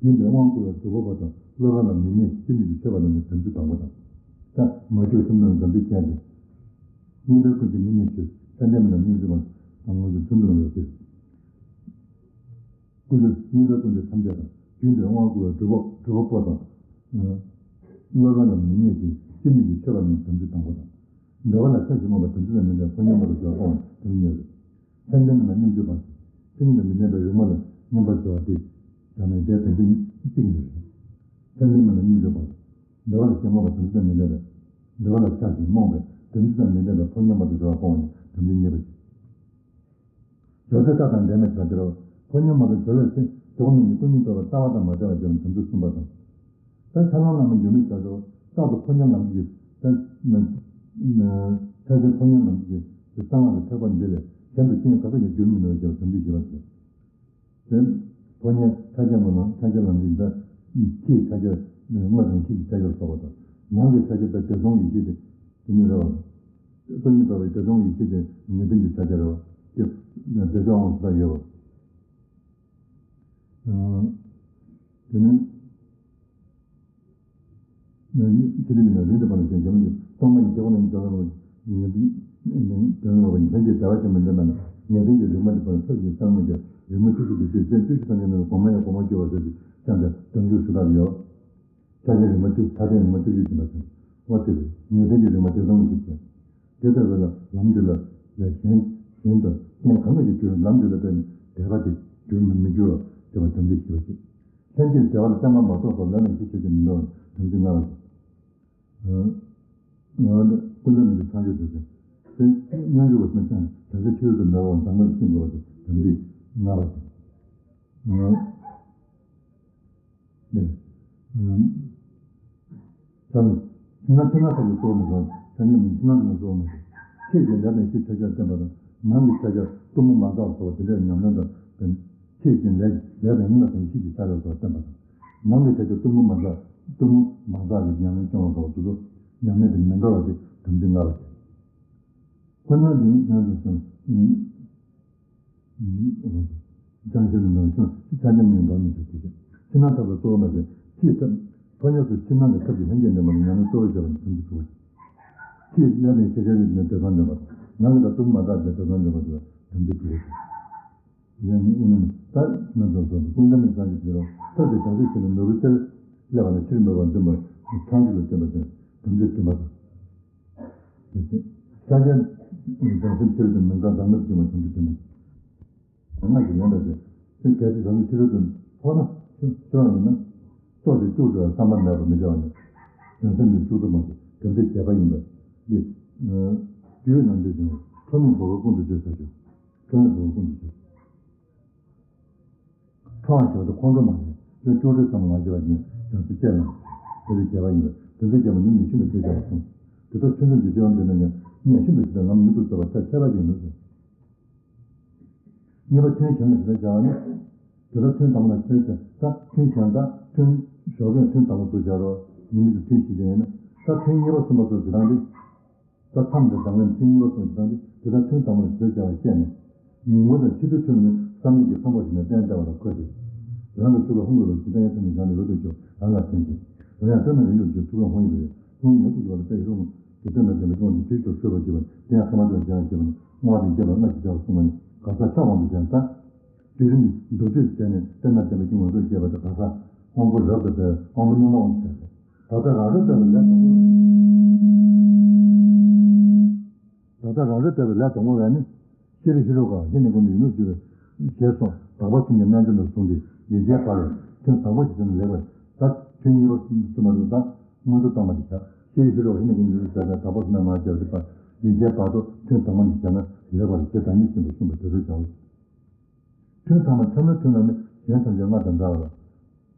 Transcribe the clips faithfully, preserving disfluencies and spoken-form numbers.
ཡིན་པའི་དབང་བསྐུར་བའི་སྒྲུབ་པ་པོ་དང་སློབ་དཔོན་ལ་མི་བརྙས་ཤིང་ཅི་ནུས་ཀྱིས་མཆོད་པ་རྣམས་ནི་དམ་ཚིག་དང་པོ་དང་། ད་མ་བཅོས་སེམས་ཙམ་དམ་ཚིག་ཅན་ཏེ། གཉིས་པའི་ཀུན་གྱི་མི་བརྙས་ཕྱིར། ས་འདྲེན་མི་རྣམས་སྙོམས་འཇུག་པ་དང་། སྔོན་གྱི་ཚུལ་དུ་ཡོད་ཕྱིར། ཀུན་གྱི་གཉིས་པའི་ཀུན་གྱི་ཐམས་ཅད་དང་། རྒྱུན་དུ་དབང་བསྐུར་བའི་སྒྲུབ་པ་སྒྲུབ་པ་པོ་དང་། སློབ་དཔོན་ལ་མི་བརྙས་ཤིང་ཅི་ནུས་ཀྱིས་མཆོད་པ་རྣམས་ནི་དམ་ཚིག་དང་པོ་དང་། འདོད་པ་ལ་ཆགས་ཤིང་རྨོངས་པའི་དམ་ཚིག་དང་མི་ལྡན་པའི་ཕོ་ཉ་མ་དང་སྦྱོར་བ་སྤོང་བ་ནི་དམ་ཚིག་གཉིས་པ། ས་འདྲེན་མི་རྣམས་སྙོམས་འཇུག་པ། མཚན་ཉིད་དང་མི་ལྡན་པའི་རིག་མ་ལ་སྙོམས་པར་སྦྱོར་བ་སྟེ། བྱ་ནི་དེ་དམ་ཚིག་གཅིག་ཉིད་རེད། ས་འདྲེན་མི་རྣམས་སྙོམས་འཇུག་པ། འདོད་པ་ལ་ཆགས་རྨོངས་པའི་དམ་ཚིག་དང་མི་ལྡན་པའི། འདོད་པ་ལ་ཆགས་ཤིང་རྨོངས་པའི་དམ་ཚིག་དང་མི་ལྡན་པའི་ཕོ་ཉ་མ་དང་སྦྱོར་བ་སྤོང་བ་ནི་དམ་ཚིག་གཉིས་པ་སྟེ། སྦྱོར་ཚེ་རྟགས་དང་འབྲེལ་མེད་བྱ་སྤྱོད་རོ། ཕོ་ཉ་མ་དང་སྦྱོར་བའི་ཚེ་དེ་ནི་སྟོང་ཉིད་རྟོགས་པའི་ལྟ་བ་དང་མ་བྲལ་བར་སྦྱོར་བའི་དམ་ཚིག་གསུམ་པ་དང་། ད་ཆ་ལང་ལ་མ་འགྱུར་མེད་བྱ་སྤྱོད་རྟག་ཏུ་ཕོ་ཉ་ལམ་གྱི་ད་ཆ་ཆ་ཕོ་ཉ་ལམ་གྱི་གསང་སྔགས་ཀྱི་ཐེག་པ་འདི་ལས་གཞན་དུ་རྐྱེན་ག་ཚོད་ཀྱང་འགྱུར་མི་ནུས་པར་སྦྱོར་བའི་དམ་ཚིག་བཞི་པ་སྟེ། དེ་ཕོ་ཉ་ཕྱག་རྒྱ་མ་ལ་ཕྱག་རྒྱ་ལམ་འདི་ད་ཕྱིའི་ཕྱག་རྒྱ་དངོས་དང་ཤེས་ཀྱི་ཕྱག་རྒྱ་སོགས་པ་དང་། ནང་གི་ཕྱག་རྒྱ་ད་བདེ་སྟོང་ཡེ་ཤེས་དེ་དེ་ནི་རེད་བ། སྟོང་ཉིད་རྟོགས་པའི་བདེ་སྟོང་ཡེ་ཤེས་དེ་ངེས་དོན་གྱི་ཕྱག་རྒྱ་རེད་བ། དེ་བདེ་མཆོག་དབང་ཕྱུག་ལ་ཡོད་བ། དེ་ནི། ཕྱི་རིམ་ཡིན་ན་རིང་དུ་བར་ལ་ཞེན་བྱ་མི་འདི་སྟོང་པ་ཉིད་དེ་ཁོ་ན་ཉིད་དོན་ལ་ངེས་དོན་ལ་ངེས་དོན་ལ་ལྷན་ཅིག་བདེ་བ་ཅན་མི་འདྲ་མ་ན་ངེས་དོན་གྱི་རིག་མ་དེ་བར་ཚར་གྱི་གསང་མི་འདི་རིག་མ་བཅུ་གཅིག་ཏུ་བཅུ་ཅན་བཅུ་གཅིག་ཐམས་ཅད་ནི་གོང་མ་ཡང་གོང་མ་བཅུ་བ་ཟེར་གྱི་ཅང་དང་དོན་འཇུག་སུ་དག་ཡོད། ཆ་ཅན་རིག་མ་བཅུ་ཐ་དད་རིག་མ་བཅུ་གཅིག་ཡིན་པ་དང་། འོ་དེ་རེད། ངེས་དོན་གྱི་རིག་མ་དེ་ཚང་ཞིག་བྱས། དེ་ལྟ་བུ་ལ་ལམ་འདི་ལ་ལས་གཞན་གཞན་དུ་རྐྱེན་གང་གིས་ཀྱང་འགྱུར་ལམ་འདི་ལ་ལྟོས་ནས་དད་པ་དེ་འགྱུར་མི་མི་འགྱུར་བ་དེ་བ་དམ་ཚིག་བཞི་པ་སྟེ། ལྷན་ཅིག་བདེ་བ་ལ་བརྟེན་པ་མ་གཏོགས་པ་ལ་ནི་ཤུགས་ཆེ་ཆེ་མི་འདོར་བ་དམ་ཚིག་ལྔ་པ་སྟེ། ཀུན་རྫོབ་མི་འདུ་ཚངས་སྤྱོད་དེ་ཚེ། དེ་སྙོམས་འཇུག་པ་སེམས་ཅན་བྱང་ཆུབ་ཆོས་སུ་མེད་པའང་དང་པོར་ཕྱིན་དགོས་པ་སྟེ་དམ་ཚིག་ལྔ་པ་སྟེ། ནས། ཨམ། ས་ནི། ཕྱི་ནང་ཕྱི་ནང་ཐོབ་པའི་གཙོ་བོ་མ་ཚང་། ཆ་མཉམ་ནི་ཕྱི་ནང་ཕྱི་ནང་གཙོ་བོ་མ་ཚང་། ཕྱིའི་རྐྱེན་ལས་དང་ཕྱིའི་ཕྱག་རྒྱར་བརྟེན་པ་དང་། ནང་གི་ཕྱག་རྒྱར་གཏུམ་མོ་མ་འཛག་སོགས་པ་དེ་འདྲའི་ཉམས་ལེན་དང་ལྡན། ཕྱིའི་རྐྱེན་ལས་ལས་དང་དངོས་དང་ཕྱིའི་ཕྱག་རྒྱ་སོགས་བརྟེན་པ་དང་། ནང་གི་ཕྱག་རྒྱར་གཏུམ་མོ་མ་འཛག་གཏུམ་མོ་མ་འཛག་གི་ཉམས་ལེན་སྐྱོང་བ་སོགས་དེ་ཚོ་ཉམས་ལེན་དེ་མི་འདོར་བ་དེ་དམ་ཚིག་ལྔ་པ་སྟེ། ཁོ་ན་དེ་ནི་ཡང་དུ་སོང་། ཅང་ཤེས་ལ་འདོར་ཤོག་ཅང་ཤེས་ནི་འདོར་མི་ཆོག་ཆ་མཉམ་ནི་འདོར་མི་ཆོག་ཅེས་བཤད། ཕྱི་ནང་ཐོབ་པའི་གཙོ་བོ་མ་ཟད་ཕྱིའི་ཐབས། ཕོ་ཉ་སོགས་ཕྱི་ནང་གི་ཐབས་ཀྱི་ལྷན་སྐྱེས་འདྲེན་པ་ལ་ཉམས་ལེན་གཙོ་བོར་བྱས་པ་ནི་དམ་ཚིག་དྲུག་པ། ཕྱིའི་ལས་དང་ཤེས་བྱ་ཡུལ་ནི་སྡེ་ཚན་འདྲེན་པ་དང་ནང་གི་དང་གཏུམ་མ་འཛག་སྟེ་སྡེ་ཚན་འདྲེན་པ་དེ་ལ་དམ་ཚིག་དྲུག་པ། ཡང་ནི་དབུ་རྣམས་ད་ན་ཚོགས་སོགས་ཀུན་ད་མི་གཙང་ཞིག་བྱེད་རོགས་ཐབས་ཀྱི་བྱང་ཆུབ་ཆེ་ལ་ནོར་བུ་གསེར་སླེབས་པ་ལ་ཕྱིར་མོས་པ་འཛིན་པ་ཚངས་སྤྱོད་ལ་བརྟེན་པ་དེ་དམ་ཚིག་བདུན་པ་དང་། ཆ་རྐྱེན་བྱང་སེམས་ཆེ་རུ་དུ་མི་འཛག་བདག་མེད་དུ་བཅིངས་པ་དམ་ཚིག་བདུན་པ། ལྔ་ཞིག་ཡོང་བས་ཏེ། གལ་ཏེ་བྱང་ཆུབ་ཕྱི་རོལ་དུ་འཕོ་ན་ཁྱོད་ཡིན་ན། སྲོག་དེ་སྐྱུག་བྲོ་བའི་བསམ་པ་མེད་པར་མི་བྱ་བ་ནི། བྱང་སེམས་ནི་སྐྱུག་བྲོ་མ་སོགས་དམ་ཚིག་བརྒྱད་པ་ཡིན་པས། འདི། རྒྱུད་ནང་འདི་བྱུང་ཁྲོ་མོས་འབོད་སྐུལ་དུ་བྱོས་ཟེར་ཞུ། ཁྲོ་མོས་འབོད་སྐུལ་དུ་བྱོས། ཁྲོ་བ་ཞེས་པ་དེ་ཁོང་ཁྲོ་མ་རེད། ཁྱོད་སྐྱུག་བྲོའི་བསམ་པ་མ་བྱེད་པ་ནི་བྱང་སེམས་བསྐྱེད་ལ། དེ་ལས་བརྒྱད་པ་ཡིན་པས་དམ་ཚིག་བརྒྱད་པ་ནི་ནི་ཤིན་ཏུ་གལ་ཆེ་བར་གསུངས། དེ་ལྟར་ཐུན་མཚམས་ཀྱི་སྤྱོད་པ་འདི་ནི་ཡང་གནད་ཤིན་ཏུ་ཞིབ་པས་ལམ་མྱུར་དུ་རྫོགས་པ་ཐབས་ཁྱད་པར་ཅན་ཡིན་ནོ་ཟེར། གཉིས་པ་ཐུན་གཞན་ལ་ཇི་ལྟར་སྦྱར་བ་ནི། དེ་ལྟར་ཐུན་དང་པོ་ལ་ཇི་ལྟར་སྦྱར་ད་ཐུན་གཞན་དང་ཐུན་ཞོགས་ཀས་ཐུན་དང་པོ་དུ་སྦྱར་རོ། ཉིན་མོ་དུ་ཐུན་བཞི་ཅན་ཡིན་ན་ད་ཐུན་གཉིས་པ་གསུམ་པ་སོགས་ཇི་ལྟར་འདི། ད་མཚམས་འདིར་དང་ལེན་ཐུན་གཉིས་པ་སོགས་ཇི་ལྟར་འདི་དེ་ལྟར་ཐུན་དང་པོ་ལ་ཇི་ལྟར་སྦྱར་བ་བཤད་ནས། ཉིན་གུང་དང་ཕྱི་དྲོའི་ཐུན་ནི་བསམ་གཏན་གྱི་ཁང་པ་ཞིག་ནས་གཏན་བདེ་བ་ལ་འཁོད་དེ། རང་གི་ཐུགས་ཀ་ཧཱུྃ་གི་རོ་ཇི་ལྟར་ཡང་ཐུན་ནི་བཞག་ནས་འོད་དུ་ཞུ་རང་ལ་ཐུན་བཞིན། རང་ཡང་སྟོད་སྨད་ལ་ཡུལ་གྱི་ཐུགས་ཀ་ཧཱུྃ་ཡིན་པས་ཧཱུྃ་ཡིན་འོད་དུ་ཞུ་བ་ལ་དཔེ་ཡི་རོ་མོ། དེ་སྟོད་ན་ལྡན་པའི་སྐྱོང་དེ་དུས་སུ་གསོལ་བ་བགྱིས་པ་དེ་ཡང་ཐ་མ་དུ་བྱ་བ་བྱེད་པ་ནི་བསྔོ་བ་དེ་བསྐྱེད་པ་ལྔ་ཞིག་བྱ་བ་གསུངས་པ་ནི་ག་ས་ཆ་དབང་དུ་བྱས་ན་ད། དུས་རིམ་འདུ་སྤྱོད་བྱས་ནས་དེ་ན་ལྡན་པའི་སྐྱོང་བ་ཚོས་བསྐྱེད་པ་དེ་ག་ས་དབང་པོ་རབ་ཏུ་སྦས་དབང་པོ་རྣོན་པོ་འོང་ཟེར་ཏེ། ད་ལྟ་རང་རིག་ལྟ་བུའི་ལས་དང་པོ། ད་ལྟ་རང་རིག་ལྟ་བུའི་ལས་དང་པོ་བས་ནི། ཤེས་རིག་ཧེ་རུ་ཀ་ཧེ་ནི་ཀུན་ཏུ་ཡུལ་དུ་གྱུར་པའི་ཞེས་སོགས་དག་པ་གསུམ་གྱི་རྣལ་འབྱོར་ལ་གསུངས་ཏེ་ཡུལ་ཅན་བར་ལས་ཐུན་དང་པོ་ཞིག་བྱས་ན་ལེགས་པས། ད་ཐུན་གཉིས་པ་གསུམ་པ་དུ་ད་སྔོན་འགྲོ་བཏང་བ་དེ་བྱ། ཤེས་རིག་ཧེ་རུ་ཀ་ཧེ་ནི་ཀུན་ཏུ་ཡུལ་དུ་གསལ་བའི་དག་པ་གསུམ་ལ་མ་སྦྱར་བ་དེ་བར་ཡུལ་ཅན་བར་དུ་ཐུན་དང་པོ་ནས་བྱས་ན་ལེགས་པར་ཞེས་བདག་ཉིད་ཆེན་པོས་གསུངས་པ་དེ་ཚོ་བྱའོ། ཐུན་ཐ་མ་ཐ་མའི་ཐུན་ལ་ནི་གཞན་ཐམས་ཅད་སྔར་དང་འདྲ་བ་ལ།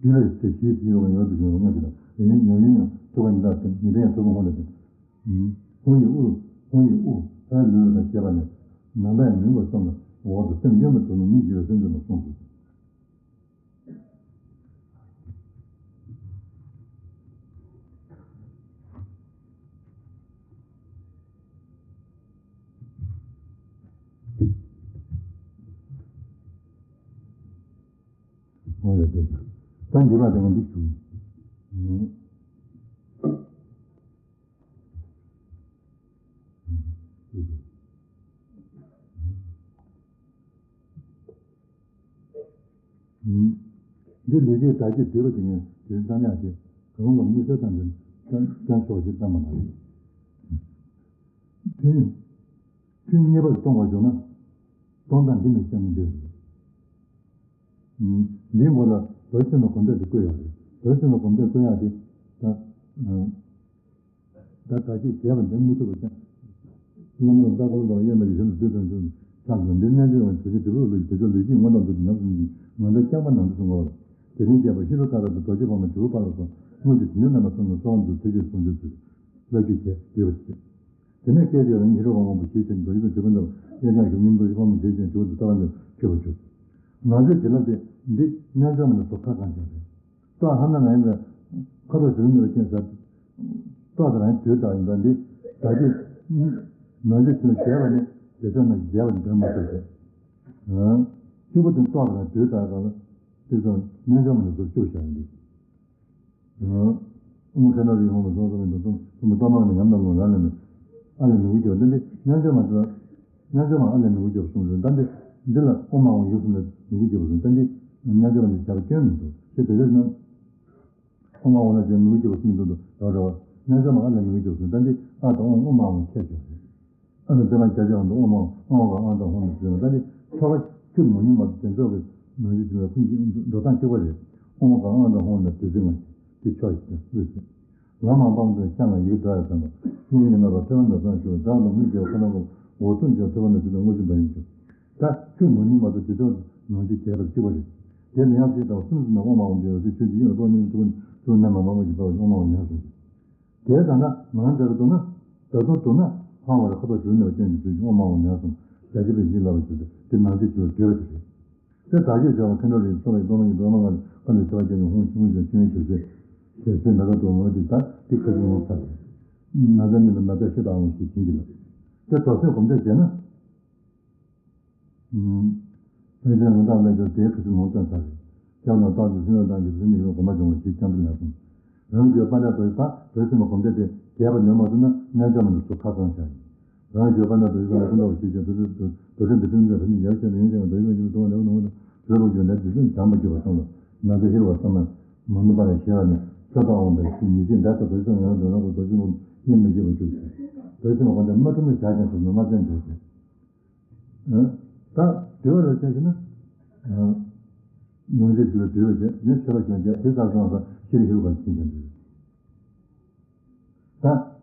དུས་ལ་ཚེ་བཞིའི་དུས་ཡོད་པ་ཡོད་དུ་ཡོད་པ་ལྔ་ཞིག་ལ་ཡང་ཡང་ཡང་ཐུགས་ཀ་ཉི་ཟླ་སྟེ་ཉི་ཟླ་ཡང་ཐུགས་ཀ་ཧཱུྃ་ལ་སྟེ། ཧཱུྃ་ཡིག་དབུ། ཧཱུྃ་ཡིག་དབུ་ལྷའི་ལུས་ལ་ཞེས་པ་ནས། ནམ་ཟླ་ཡང་མིན་པར་བསམ་ལ་འོག་ཏུ་སེམས་གཡོ་མི་ཐུབ་ནས་གཉིད་ཀྱི་འོད་ཟེར་འཛིན་པ་གསུངས་སོ། འོ་ཡ་དེ། ད་འདི་བ་དེ་ང་འདི་ཞུ་ཡིན། འདི་ལུས་ཀྱི་བདག་རྐྱེན་བསྡུས་པ་དེ་ངས་དེ་རྩ་ཉག་དེ་གང་ལ་མི་སྲོལ་དང་འདི་བསྟན་ཆོག་ཅེས་བསྟན་པ་མ་རེད། དེ་ཐུན་གཉིས་པར་གཏོང་བར་འཇོག་ན། གཏོང་སྟངས་འདི་ནས་བཤད་ན་འདི་རེད། འདིའི་མགོ་ལ་རྡོ་རྗེ་སེམས་དཔའི་སྒོམ་བཟླས་དེ་བཀོད་ཡོད་རེད། རྡོ་རྗེ་སེམས་དཔའི་སྒོམ་བཟླས་བཀོད་ཡག་དེ་ད། ད་ད་ཅིག་བྱས་པ་འདི་མི་ཐུབ་པ་ཅང་། བླ་མ་ལ་ལྟ་སྐོར་དང་གཡེར་མ་ཞིག་གཞན་དུ་བསྡུས་དང་ཆོག་ཆགས་སོ། འདིར་རྣལ་འབྱོར་བ་དེ་བཞིན་དྲིལ་བུ་ལུགས་ཀྱི་དེ་ཕྱོགས་ལུས་ཀྱི་མངོན་རྟོགས་མདོ་དེ་ཉམས་སུ་ལེན་ཅིང་ངོ་མཚར་རྐྱང་པ་ནང་དུ་གསུང་གོ། དེ་བཞིན་གཤེགས་པ་ཤེས་རབ་ཀ་ར་དང་རྡོ་རྗེ་ཕག་མོ་དྲིལ་བུ་ཕག་ལ་སོགས་སྔོན་གྱི་དུས་འགྱུར་རྣམ་པ་གསུམ་ལ་གསོལ་བ་འདེབས་ཚུལ་གྱི་གསུང་ཆོས་ཚུལ་བློ་བཅོས་བྱས་བསྡུས་པ་བྱས། དེ་ནས་སྐད་ཅིག་རང་ཉིད་ཤེས་རབ་དབང་པོ་ཞེས་བྱ་ནི་རྡོ་རྗེ་དང་གྲུབ་པའི་འདབ་གཡས་བརྐྱང་གཞུག་གུ་རྡོ་རྗེ་ཕག་མོ་ཞེས་བྱ་ནི་དྲིལ་བུ་དང་རྩ་བ་འདྲ་བའི་མཆེད་པ་བཅུ། ང་ཚོའི་བྱིན་རླབས་དེ་འདི་རྣལ་འབྱོར་མ་ནས་སོ་ཁ་གང་བྱུང་རེད། ཏོག་ཧ་ན་ལ་ཡིན་པའི་ཁ་དོག་བྱུང་ནས་ཅན་ཟེར། ཏོག་དེ་རང་དུས་དག་ཡིན་པ་འདི་ད་ཅི་ནང་ཆོས་ཆེན་པོ་རྒྱས་པ་ནི་དེ་ཚོ་ནང་རྒྱས་པ་ནི་འདོན་མ་ཐུབ་པས། གཅིག་པུ་དེ་ཏོག་དེ་རང་དུས་དག་གང་ལ་དེ་ཚོ་རྣལ་འབྱོར་མ་ནས་སོ་བཅུག་བཞག་འདི། ཨོཾ་ཁ་ན་རི་ཧོ་མ་སོང་སོང་མི་འདུག་སོང་སོང་མི་ཏོག་མ་ནི་ཉམས་དང་ལོ་ལ་ལ་ནི་ཨ་ལས་མི་འུ་ཅོ་འདི་འདི་རྣལ་འབྱོར་མ་ཚོ་རྣལ་འབྱོར་མ་ཨ་ལས་མི་འུ་ཅོ་གསུངས་རེད། ད་འདི་འདི་ལ་ཨོཾ་མ་འོ་ཡིག་གསུམ་ལས་མི་འུ་ཅོ་གསུངས། ད་འདི་རྣལ་འབྱོར་མ་འདི་བྱ་བ་སྐྱོན་མི་འདུག་ཅེས་དེ་ཚོ་རྣམས་ཨོཾ་མ་འོ་ལ་ཅན་མི་འུ་ཅོ་གསུངས་འདུག་འདུག་རོ་རོ་རྣལ་འབྱོར་མ་ཨ་ལས་མི་འུ་ཅོ་གསུངས། ད་འདི་ཨ་དང་ཨོཾ་ཨོཾ་མ་འོ་ཁྱད་ཆོས་རེད། ཨ་ནི་དེ་མ་བརྒྱ་བརྒྱ་འདུག་ཨོཾ་མ་ཨོཾ་ག་ཨང་དང་ཧོ་ནི་ཟེར་བ་ད་ནི་ཆོ་ག་ཚིག་མ་ཉུང་མ་དེ་ཚོ་གི་ནང་བཞིན་བྱུང་བའི་ཁུངས་ཀྱི་འགྲོ་སྟངས་གཅིག་པ་རེད། ཨོཾ་ག་ཨང་དང་ཧོ་ནི་དེ་ཚིག་མ་དེ་ཆོག་ཞིག་དང་དབུས་ཟེར། ལམ་མང་པོ་དང་ཤ་ང་ཡིག་འདྲ་ཡ་ཙམ་པ་སྔོན་ཉིན་མེད་པར་ཐོས་པ་འདྲ་ཙམ་ཞུ་བ་བདག་ལ་མི་བྱེད་པ་ཁོ་ན་གོ་འོ་ཐུན་བྱེད་ཐོས་པ་འདྲ་ཞུ་དང་དངོས་གཞི་འདྲ་ཡིན་ཞུ། ད་ཚིག་མ་ཉུང་མ་དེ་དེ་ཚོ་ནང་བཞིན་རྒྱས་པར་གཅིག་པ་རེད། དེ་ནི་ཡང་ཚིག་དང་གསུམ་ཟིན་ན་ཨོཾ་མ་འོ་འདི་ཡོད་ཚེ་ཆོས་ཀྱི་དབྱིངས་ལ་རྟོགས་ནས་ཐུགས་ནས་ཐུགས་ནས་མ་མང་པོ་ཞིག་པ་ཨོཾ་མ་འོ་ཉག་གསུངས། དེ་ལྟར་ན་ནང་འདྲ་གི་འདུག་ན། ད་དུང་འདུག་ན་ཧང་བར་ཁ་དོག་བྱུང་ནས་སྐྱོན་གྱི་ཚུལ་གྱིས་ཨོཾ་མ་འོ་ཉག་གསུངས། བརྒྱ་ཆ་པའི་གཞི་ལ་བ་ཞིག་ཏུ་དེ་ནང་བཞིན་བྱེད་པར་འདོད་པ་དེ་རེད། དེ་བདག་གིས་བྱ་བ་མཁན་སློབ་རིགས་སོགས་ལ་གཏོང་མ་ཡིན་འགྲོ་མ་ང་ལ་ཁ་ནས་བྱ་བ་བྱས་ནས་ཧོང་ཆུང་ཆུང་ཆུང་ཆུང་ཞེས་ཟེར་ཞེས་ཟེར་མེ་ཏོག་ཏུ་འོང་དེ་ད་དེ་ཁ་ཆུང་ངོ་ཚར་རེད། ན་ཚ་ནི་ལ་མ་ཚ་ཤི་དང་ཞེས་བྱིན་གྱིས་ལ། དེ་དོགས་སེལ་སྒོམ་བཟླས་བྱས་ན། ཨུམ། སེམས་ཅན་ལུང་དག་ལས་ཀྱང་དེའི་ཁ་ཆུ་ལོངས་སྤྱོད་ཚར་རེད། སྐྱབས་དང་བདག་གི་སེམས་ལ་དང་གི་སེམས་ནི་ཡོད་གོ་མ་བྱུང་བ་ཞིག་སྐྱབས་འགྲོ་ལས་གསུངས། རང་གི་དཔལ་ལྡན་དོ་ཞིག་དང་དོ་ཞིག་མ་གོམས་ཏེ་དེ་རྒྱས་པར་ནོན་མ་ཐུབ་ན་རྣལ་འབྱོར་མ་ནི་སུ་ཁ་ཚང་བྱ་ཡིན། རང་གི་དཔལ་ལྡན་དོ་ཞིག་དང་ལས་ཀུན་ལྟ་བུ་ཞིག་ཀྱང་དོ་དོ་དོ་དོ་འདི་ཕན་ཚུན་ཕན་ཚུན་ཡར་ཞབས་ཡོན་ཅན་དོ་ཞིག་མ་ཞིག་མི་གཏོང་བ་ལེགས་ནོ་ནོ་བཟོད་པ་བརྒྱུད་ནས་དེ་ཚོ་བྱང་མ་གྱུར་པ་ཙམ་ལ་ན་ཚ་ཧེ་རུ་བ་ཙམ་ལ་མ་ནུབ་པ་ལ་ཞེས་པ་ནི་ས་དང་འོང་དང་ཞིང་ཉེས་ཅན་འདས་ས་དོ་ཞིག་ཡང་དོན་རང་གོ་དོ་ཞིག་མོ་སྙེམས་མི་བྱེད་པ་གྱུར་ཅིག་དོ་ཞིག་མ་གོམས་ཏེ་མ་གྲུབ་ན་བྱ་ཀྱང་ཞིག་ན་མ་བཙན་འགྲོ་ཞིག་ད་དུས་བ་ལ་བྱ་ཞིག་ན། ནང་ཆོས་ཞིག་ལ་དུས་བ་བྱས་ནས་ཆོས་པ་ཞིག་བྱས་དེ་ལྟར་སོང་ཙང་ཤེས་རིག་ཧེ་རུ་བ་ཅན་ཞིག་འདུག་ད་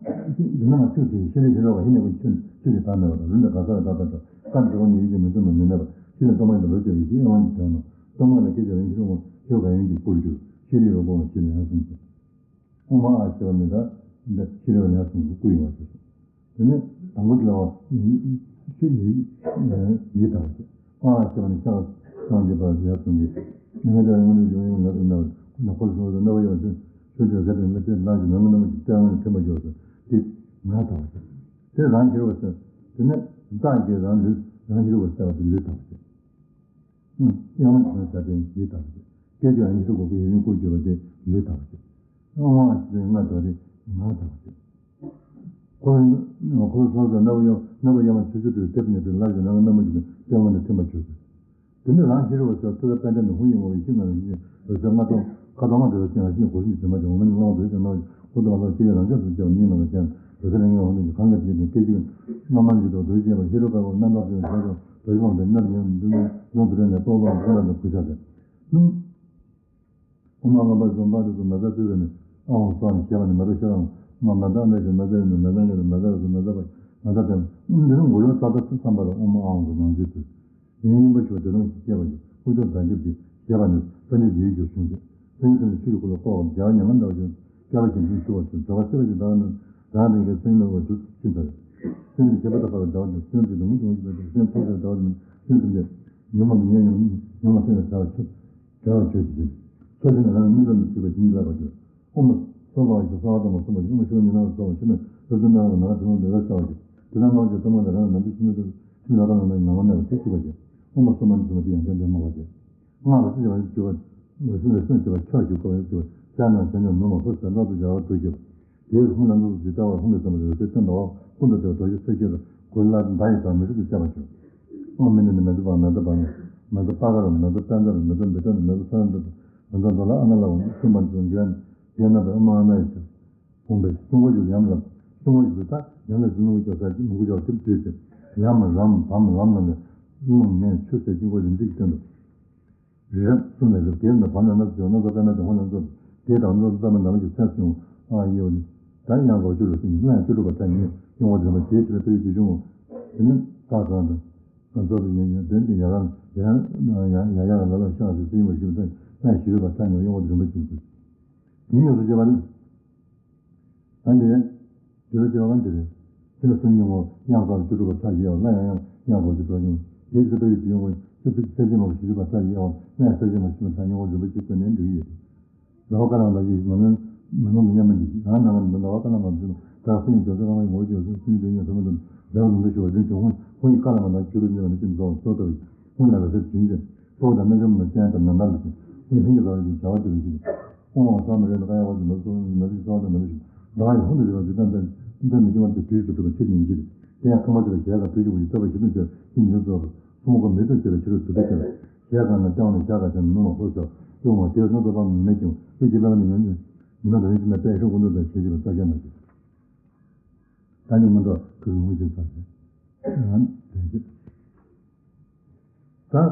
འདི་ན་མ་ཆོས་དེ་ཤེས་རིག་ཧེ་རུ་བ་ཧི་ནས་ཀུན་ཆོས་ཆོས་ཀྱི་བདག་མེད་པ་དང་རུ་ནས་ག་ས་ར་ད་ལྟ་འགྲོ་ཀ་འགྲོ་བ་ནི་ཡུལ་གྱི་མི་མཐུན་པ་མི་གནས་པ་ཤེས་རིག་སྟོང་པ་ཡིན་པ་ལོ་བྱ་བའི་ཤེས་དབང་གི་དོན་ནོ། སྟོང་པ་ལ་སྐད་ཅིག་རང་ཤེས་རུ་བ་ཧེ་རུ་བ་ཡོན་གྱི་སྐུར་གྱུར་ཤེས་རིག་རོ་པོ་བ་ཤེས་ལ་ཡང་གསུངས་ཏེ། ཨོཾ་ཨཱཿ་ཞེས་པ་ནི་ད་འདི་ཤེས་རབ་ལ་ཡང་གསུངས་ཀྱི་སྐུ་ཡིན་པ་ཞེས་གསུངས། དེ་ནས་དང་པོ་དེ་ལ་ཡིད་ཡིད་ཡིད་ཡིད་དང་བ་ཅན། ཨོཾ་ཨཱཿ་ཞེས་པ་ནི་ཕྱག་གང་བྱེད་པ་ལ་ཡང་གསུངས་ཀྱི། མི་ངན་དེ་ལ་སྔོན་དུ་འཇུག་ཡིན་ལ་དུ་ན་བ་ཁོ་ན་ཁོ་སོ་སོ་ན་བ་ཡང་ཆོས་ཆོས་ག་དེ་ན་དེ་ན་ཞིག་ན་མ་ན་མ་ཞིག་ལྟ་བ་ནི་ཐིམ་པ་འཇོག་སོ་དེ་ང་དང་བ་ཅན། དེ་རང་ཤེས་རབ་ཟེར། དེ་ནས་བདག་གིས་རང་ལུས་རང་ཤེས་རབ་ཟེར་བ་དེ་ལུས་དང་བ་ཅན། དབྱངས་མ་བྱས་ན་བྱ་དེ་ཡིད་དང་བ་ཅན། སྐད་ཅིག་ཡང་ཡིད་ཤེས་གོ་ཀུན་ཡིད་ཡུལ་ཀུན་གྱུར་པ་དེ་ལུས་དང་བ་ཅན། ཨོཾ་ཨཱཿ་ཞེས་པའི་སྔགས་དང་དེ་ང་དང་བ་ཅན། འཁོར་འཁོར་སོ་སོ་རྣ་བ་གཡོ་རྣ་བ་གཡོ་མ་ཆུ་ཆུ་དུས་དེབ་ཉེ་དུས་ལ་ཞིག་ན་རྣམ་པ་ཞིག་ཏུ་སྟོན་མ་ནས་ཐིམ་པ་གྱུར་ཏེ། དེ་ནི་རང་ཤེས་རབ་ཟེར་ཐུགས་ཀའི་དཔལ་ལྡན་དུ་ཧཱུྃ་ཡིག་ངོ་བོའི་ཤིང་ལྔ་ལ་ཡིད་ཆེས་འོད་ཟེར་ལྔ་སྟོང་ཁ་དོག་ལྔ་འདྲ་བའི་སྤྱན་ལ་ཤིང་གོ་ཤིང་དྲི་མ་ཅན་འོ་མའི་ནང་དུ་ཡོད་ཅེས་སྨྲ་བའི་ཁུ་དོ་མ་ལ་སྤྱི་བའི་རང་ཅག་ཏུ་སྐྱེ་བ་ཉིད་ནང་གི་ཅན་འོད་ཟེར་ལས་ངན་འོང་དུས་ཀྱི་གང་གི་རྗེས་ནས་སྐད་ཅིག་རྣམ་པར་འཇིག་དང་དོ་ཤེས་པ་ཤེས་རབ་དཀར་པོ་རྣམ་དག་ཅན་ལྷ་དང་དོ་ཤེས་པ་འདི་རྣམ་ཡོངས་འདུ་ནས་ཡོངས་སུ་རེ་ནས་སྤོབས་པ་ཀུན་ལ་དང་གུས་ཕྱག་འཚལ། ཨོཾ་ཨཱཿ་ལྔ་པ་ཟུམ་པ་དུ་མ་ད་ཏུ་རེ་ནས་ཨ་ཧོ་སོ་ནས་ཞེས་པ་ནི་མ་ད་ཤ་རང་མ་མ་ད་ཨ་འདྲ་ཞིག་མ་ད་ཡིན་ནས་མ་ད་ངེས་ནས་མ་ད་རུ་མ་ད་པ་མ་ད་དེ་འདི་ནི་འགུལ་ལོ་ཙག་ཙག་ཏུ་བསམ་པ་ལ་ཨོཾ་ཨཱཿ་གི་ནང་བཞིན་དུ། དེ་སྙིང་པོ་ཞུ་བ་དེ་རང་ཞིག་སྐྱེ་བ་ཡི་དཀོན་མཆོག་བདག་སྐྱབས་ཀྱི་ཞེས་པ་ནི་ས་གནས་ཀྱི་ཡུལ་གྱི་གསུང་ཆོས། སེམས་ཅན་ཆོས་ཀྱི་སྐུ་ལ་བསྐོར་བ་རྒྱལ་བ་ཉམས་ལེན་འདྲ་བ་ཞིག་སྐྱེ་བ་ཞིག་འདུས་ཞུ་བ་ཞིག་འགྲོ་བ་སྲིད་པ་ཞིག་བདག་ནི་རང་རིག་གི་སེམས་ལ་བ་འདུ་ཤིན་ཏུ་རེ། སེམས་ཀྱི་ཁྱད་པར་དག་པ་ལ་བདག་ནི་སེམས་ཀྱི་སྡུག་བསྔལ་འབྱུང་བཞིན་པ་དང་སེམས་ཐོབ་པའི་བདག་ནི་སེམས་ཐམས་ཅད་ཉོན་མོངས་ཉོན་ཉོན་ཉོན་མོངས་སེམས་ལ་བྱ་བ་ཆོད་བྱ་བ་ཆོད་ཅིང་སོ་སོ་ནི་རང་མི་ཙམ་དུ་གྱུར་པའི་བྱིན་གྱིས་བརླབས་པར་གྱུར། ཨོཾ་སྭ་བྷཱ་ཝ་ཤ་སྭཱ་ཧཱ་དང་མ་གསུངས་པ་ཡི་ཨོཾ་ཤུག་ཉི་ནང་ལ་སོགས་པ་ཕྱི་ནས་རབ་ཏུ་སྣང་བ་ནང་དྲི་མ་འདོད་ལ་བྱ་བ་ཆོད། དེ་ལ་སྔགས་ཀྱི་ཐ་མ་ལ་རང་ནམ་དུ་ཕྱིན་ནས་དུ་ཕྱིན་ལ་རང་ནང་ནང་ནང་བ་ནང་བ་དེ་གྱུར་པ་ཆོད། ཨོཾ་སོ་མ་ནི་གསུངས་པ་དེ་ཡང་སྐྱོན་དོན་མ་བ་ཆོད། སྔགས་ལ་སྲིད་པ་གྱུར་པ། འོད་གསལ་ལས་སེམས་བསྐྱེད་པ་ཕྱོགས་བཅུའི་འཁོར་བའི་སྤྱི་བོར་ཕྱག་ན་བྱང་ཆུབ་ནུབ་མོ་ཧཱུྃ་ཟེར་རྣམ་ཐར་སྦྱར་བ་དུ་ཞེས་པ། དེའི་ཧཱུྃ་ལ་རྣམ་རྟོག་ཇི་ལྟ་བར་ཧཱུྃ་གི་ས་མ་རེད་ཟེར་སྟོན་པ་འོ་ཀུན་ཏུ་བདེ་བ་རྡོ་རྗེ་ས་གཞི་རུ་གུ་ལ་མདའ་ཡི་དང་མི་རིགས་ཀྱི་བཅའ་བ་བྱུང་། ཨོཾ་མི་ནི་ནི་མེ་ཏོག་པ་མེ་ཏོག་པ་མེ་ཏོག་པ་ག་ར་མེ་ཏོག་པད་ཟླ་ར་མེ་ཏོག་མེ་ཏོག་ནི་མེ་ཏོག་ས་ར་མེ་ཏོག་མེ་ཏོག་འདོ་ལ་ཨ་ན་ལ་འོ་ནི་སུམ་པ་འདི་ཚོ་འགན་འགན་ན་པའི་ཨ་མ་ཨ་ན་ཡི་ཚེ། ཕུང་པའི་གསུང་འཁོར་ཞིག་ཏུ་ཡམ་རམ། གསུང་འཁོར་ཞིག་ཏུ་ད་ཡམ་ལ་གཟིགས་མོ་སྐྱོ་ས་ཀྱི་མོ་གུ་ཅོག་ཏིབ་ཏུས་ཏེ། ཡམ་རམ་བམ་ལམ་ལམ་ལས། རླུང་མེ་ཆུ་ཟེར་དཀྱིལ་འཁོར་རིམ་གྱིས་སྟོན་ཏོ། རི་རབ་གསུམ་ལས་རིབ་དེ་ན་བམ་ལ་ནག་ཅོག་ནག་ཚོ་པད་མ་དང་ཧོ་ལ་ཚོ། དེ་དང་ནག་ཚོ་པད་མ་འདམ་གྱི་ཚད་སུ་ཡོང་ཨ་ཡེ་བ་ནི། ད་ཡང་ལོ་ཆུ་རུ་སིང་གི་སྣང་ཡང་བཅུ་དྲུག་པ་ཐ་ཉིད་ཡོང་བ་དྲན་པ་དེའི་ཕྱིར་དཔེ་ཡི་དེ་བྱུང་ངོ་། དེ་ནི་ད་གང་དང་། ང་ཚོ་ལ་ཡང་ཡང་དོན་དེ་ཡང་རང་ཡང་ཡང་ཡང་ཡང་ལ་ལ་ཤ་ཟེར་སྲིད་པ་ཞུ་ད་སྣང་ཡང་བཅུ་དྲུག་པ་ཐ་ཉིད་ཡོང་བ་དྲན་པ་བྱུང་དགོས། དེ་ཡོངས་སུ་བརྗོད་པ་ནི། ད་འདི་རེད། འདི་རེད་ཅེས་པ་འདི་རེད། དེ་ལ་སུན་ཉིན་མོ་དབྱངས་གསལ་བཅུ་དྲུག་པ་ཕྲ་ཞིག་ཡོད་ལ་ཡང་ཡང་དབྱངས་གསལ་བཅུ་དྲུག་ཉིན་མོ་དེའི་ཚེ་དཔེ་ཡོད་ཀྱི་ཡོང་བའི་ཚེ་དཔེ་ཚེ་ཆེན་མོ་བཞི་བཅུ་པ་ཕྲ་ཞིག་ཡོད་ལ་ཡང་ཚེ་ཆེན་མོ་བཞི་བཅུ་པ་ཕྲ་ཉིན་མོ་རིན་པོ་ཆེ་བཀོད་ནས་འདུག་ཡོད། ལ་བ་ཀ་ལ་མ་ཞིག་མ་མོན་མི་ནོར་མི་ཉམས་མི་འདི་ཞིག་རང་ནང་ལ་ལ་བ་ཀ་ལ་མ་འཛུལ་ད་སེམས་ཉིད་ཇོ་ཚེ་ཀ་མ་ཡི་ངོ་བོ་ཅོ་ཚེ་སེམས་ཉིད་ཉོ་ཐུབ་མི་འདུག་ལ་བ་འདུག་འདུག་ཞུ་བ་འདི་ཀྱང་ཧུང་ཧུང་ཡི་ཀ་ལ་མ་ན་ཆུ་རུ་ཉོ་ནི་ཅི་འཛོམས་སོ་ཏོ་ཡི་ཧུང་ལ་བ་སེ་བྱིན་ཅན། སྲོག་དང་རྣལ་འབྱོར་མ་ཅན་དང་ནམ་མཁའ་ལ་ཞིག་ཀུན་ལྷན་གྱི་བར་གྱི་བྱ་བ་དེ་ལ་ཞིག་སྐུ་ངོ་བསམ་མི་རེ་ན་ཀ་ཡ་བ་ཞིག་མ་སོང་མ་ཞིག་ཟླ་བ་ཡི་ཧུང་དུ་བྱེད་པ་ཇི་ལྟར་འདས་འདས་མི་སྐྱོ་བ་དེ་དུས་སུ་གྲུབ་པ་ཆེད་ཉིན་གྱི་དེ་ཡང་ཁང་པ་དེ་ལ་ཞལ་དང་བུ་ཞིག་བུ་ཞིག་བཏབ་པ་ཞིག་ཏུ་བྱས་ཀྱི་འཇུག་རྫོགས་པ་སྲུང་འཁོར་མི་ཚོགས་བྱེད་པའི་ཕྱི་རོལ་དུ་བདེ་བྱེད་པ་ཞལ་གང་ན་སྐྱོང་ནས་ཞག་ག་ཆེན་ནུ་མ་ཧོ་སོགས་སྐྱོང་བ་དེ་སྣ་ཚོགས་པ་ཉི་མའི་སྐྱོང་བློ་སྐྱེད་པ་ནི་ཉོན་ཉི་མ་དང་ཡིན་ན་དཔལ་ཤོག་ཀུན་ཏུ་དང་ཞལ་བཞི་པ་རྩ་ཤེས་ན་ཞིག་ད་ནི་མི་འདོད་ཁུ་ངུ་ཞིག་ཚར་ཞེས་དེ་བཞིན། ད།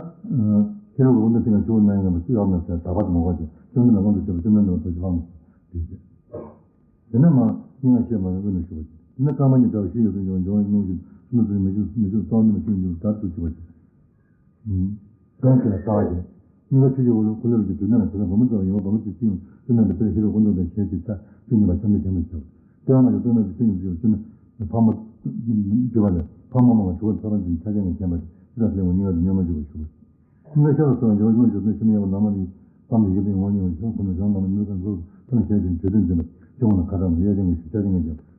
ཁྱེད་རང་གི་འོ་འདི་ཐེངས་ཆུ་བོ་ནང་ཡང་མི་སུ་ཡག་མེད་ཟེར་ད་བར་དུ་མོ་བ་ཅན་བཅོམ་ལྡན་འདས་དབང་དུ་བྱས་པ་བཅོམ་ལྡན་འདས་དང་ཞི་བ་མོ་དེ་བྱས། དེ་ནས་མ་སྙིང་ང་ཤེས་མ་ཡོང་ཀུན་ནས་ཞུ་བ་ཅན་དེ་ནས་སྐར་མ་གཉིས་འདྲ་བ་ཞིག་ཡོད་དུ་འབྱུང་འབྱུང་བའི་སྣང་ཞིང་སུ་ནུ་ཚུ་མི་ཞུ་མི་ཞུ་གཙང་ནུ་མ་ཞུ་འབྱུང་དར་དུ་ཞུ་བ་ཅན། གང་ཞིག་ལ་ལྟ་བ་ཅན། སྙིང་ག་ཆུ་ཆུ་འོ་ལུ་ཁུ་ལུ་གི་དུས་ནང་དེ་ལ་བུ་མོ་ཚོ་ཡོང་བུ་མོ་ཚོ་ཅི་ཡོང་དེ་ནང་དུ་དཔེ་ཧི་རོ་ཀུན་ཏུ་དང་ཞལ་གྱི་ཚ་ཆུ་ཉིད་པ་ཆམ་ནི་ཆམ་ནི་ཆུ། ལྟོས་མ་ཆུ་ལྟོས་མ་ཆུ་ཆུ་ཉིད་ཆུ་ཆུ་ནི་ཕག་མོ་འགྲུལ་བ་ལས་ཕག་མོ་མང་བ་ཆུ་བ་ཚ་བ་འཛིན་ཆ་ཆེན་གྱི་བྱས་པ་ཅི་ལ་སླེབས་འོང་སྙིང་ག་དུ་ཉོན་མ་འཇུག་པ་ཞུ་བ། སྙིང་ག་ཤ་ལ་སོགས་འཇོག་སྙོམས་ཞུ་ཚེ་ཤི་ནི་ཡང་ལ་མ་ནི་ཕམ་ནི་ཡི་གེ་ངོ་ཉིད་ཤོག་ཁོ་ནི་བྱང་ལ་མི་ནུས་ཀ་འགྲོ་ཐ་ན་ཞལ་གྱི་དུས་དུས་འཛིན་པ་ཅི་འོང་ན་ཁ་གྲགས་ལ་གཡས་ཅན་གྱི་ཞུ་ཆ་ཆེན་གྱི་བྱས་པ།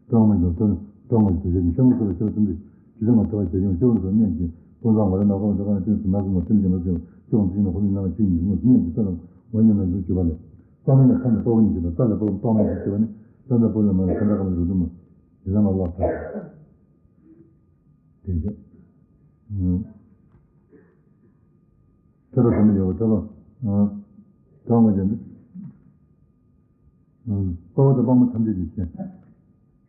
གཏོང་མི་འདུག་གཏོང་གཏོང་མི་འདུག་ཞེས་ཤོག་ངོ་ཚོར་ཤོག་ཚུན་ཏེ་ཇི་ལྟར་ང་ཐོབ་པ་ཞེས་ཡང་སྐྱོ་བར་སོགས་གནས་ཀྱི་ཀུན་བཟང་བ་རེ་ན་ཁོ་བ་འདྲ་ཁ་ནས་སྟོན་སུ་ན་སུ་མ་ཐུན་ཅེས་མ་ཟེར་བ་སྐྱོ་བ་འཛིན་ན་ཁོ་ནི་ན་ལ་ཆོས་ཉིད་ངོ་གནས་ཀྱི་ས་དང་ངོ་ཉིད་ན་ཞུ་གྱུར་པ་ལས། ས་ན་ནས་ཁ་ནས་པ་བོ་ཉིད་ཞིག་དང་ས་ལས་པ་བོ་པ་མ་ཞིག་ཞུ་བ་ནི་ས་ན་པོ་ལས་མ་ནས་ཁ་འདྲ་ཁ་ནས་རུ་དུ་མ་ཇི་ལྟར་ང་ལོག་ཐབས། དེ་རེད། ཐོས་པ་ཐོས་མི་ཡོད་པ་ཐོས་པ། གང་བ་ཅན། དཔའ་བོ་དང་དཔའ་མོ་ཐམས་ཅད་ཀྱི་ཞལ།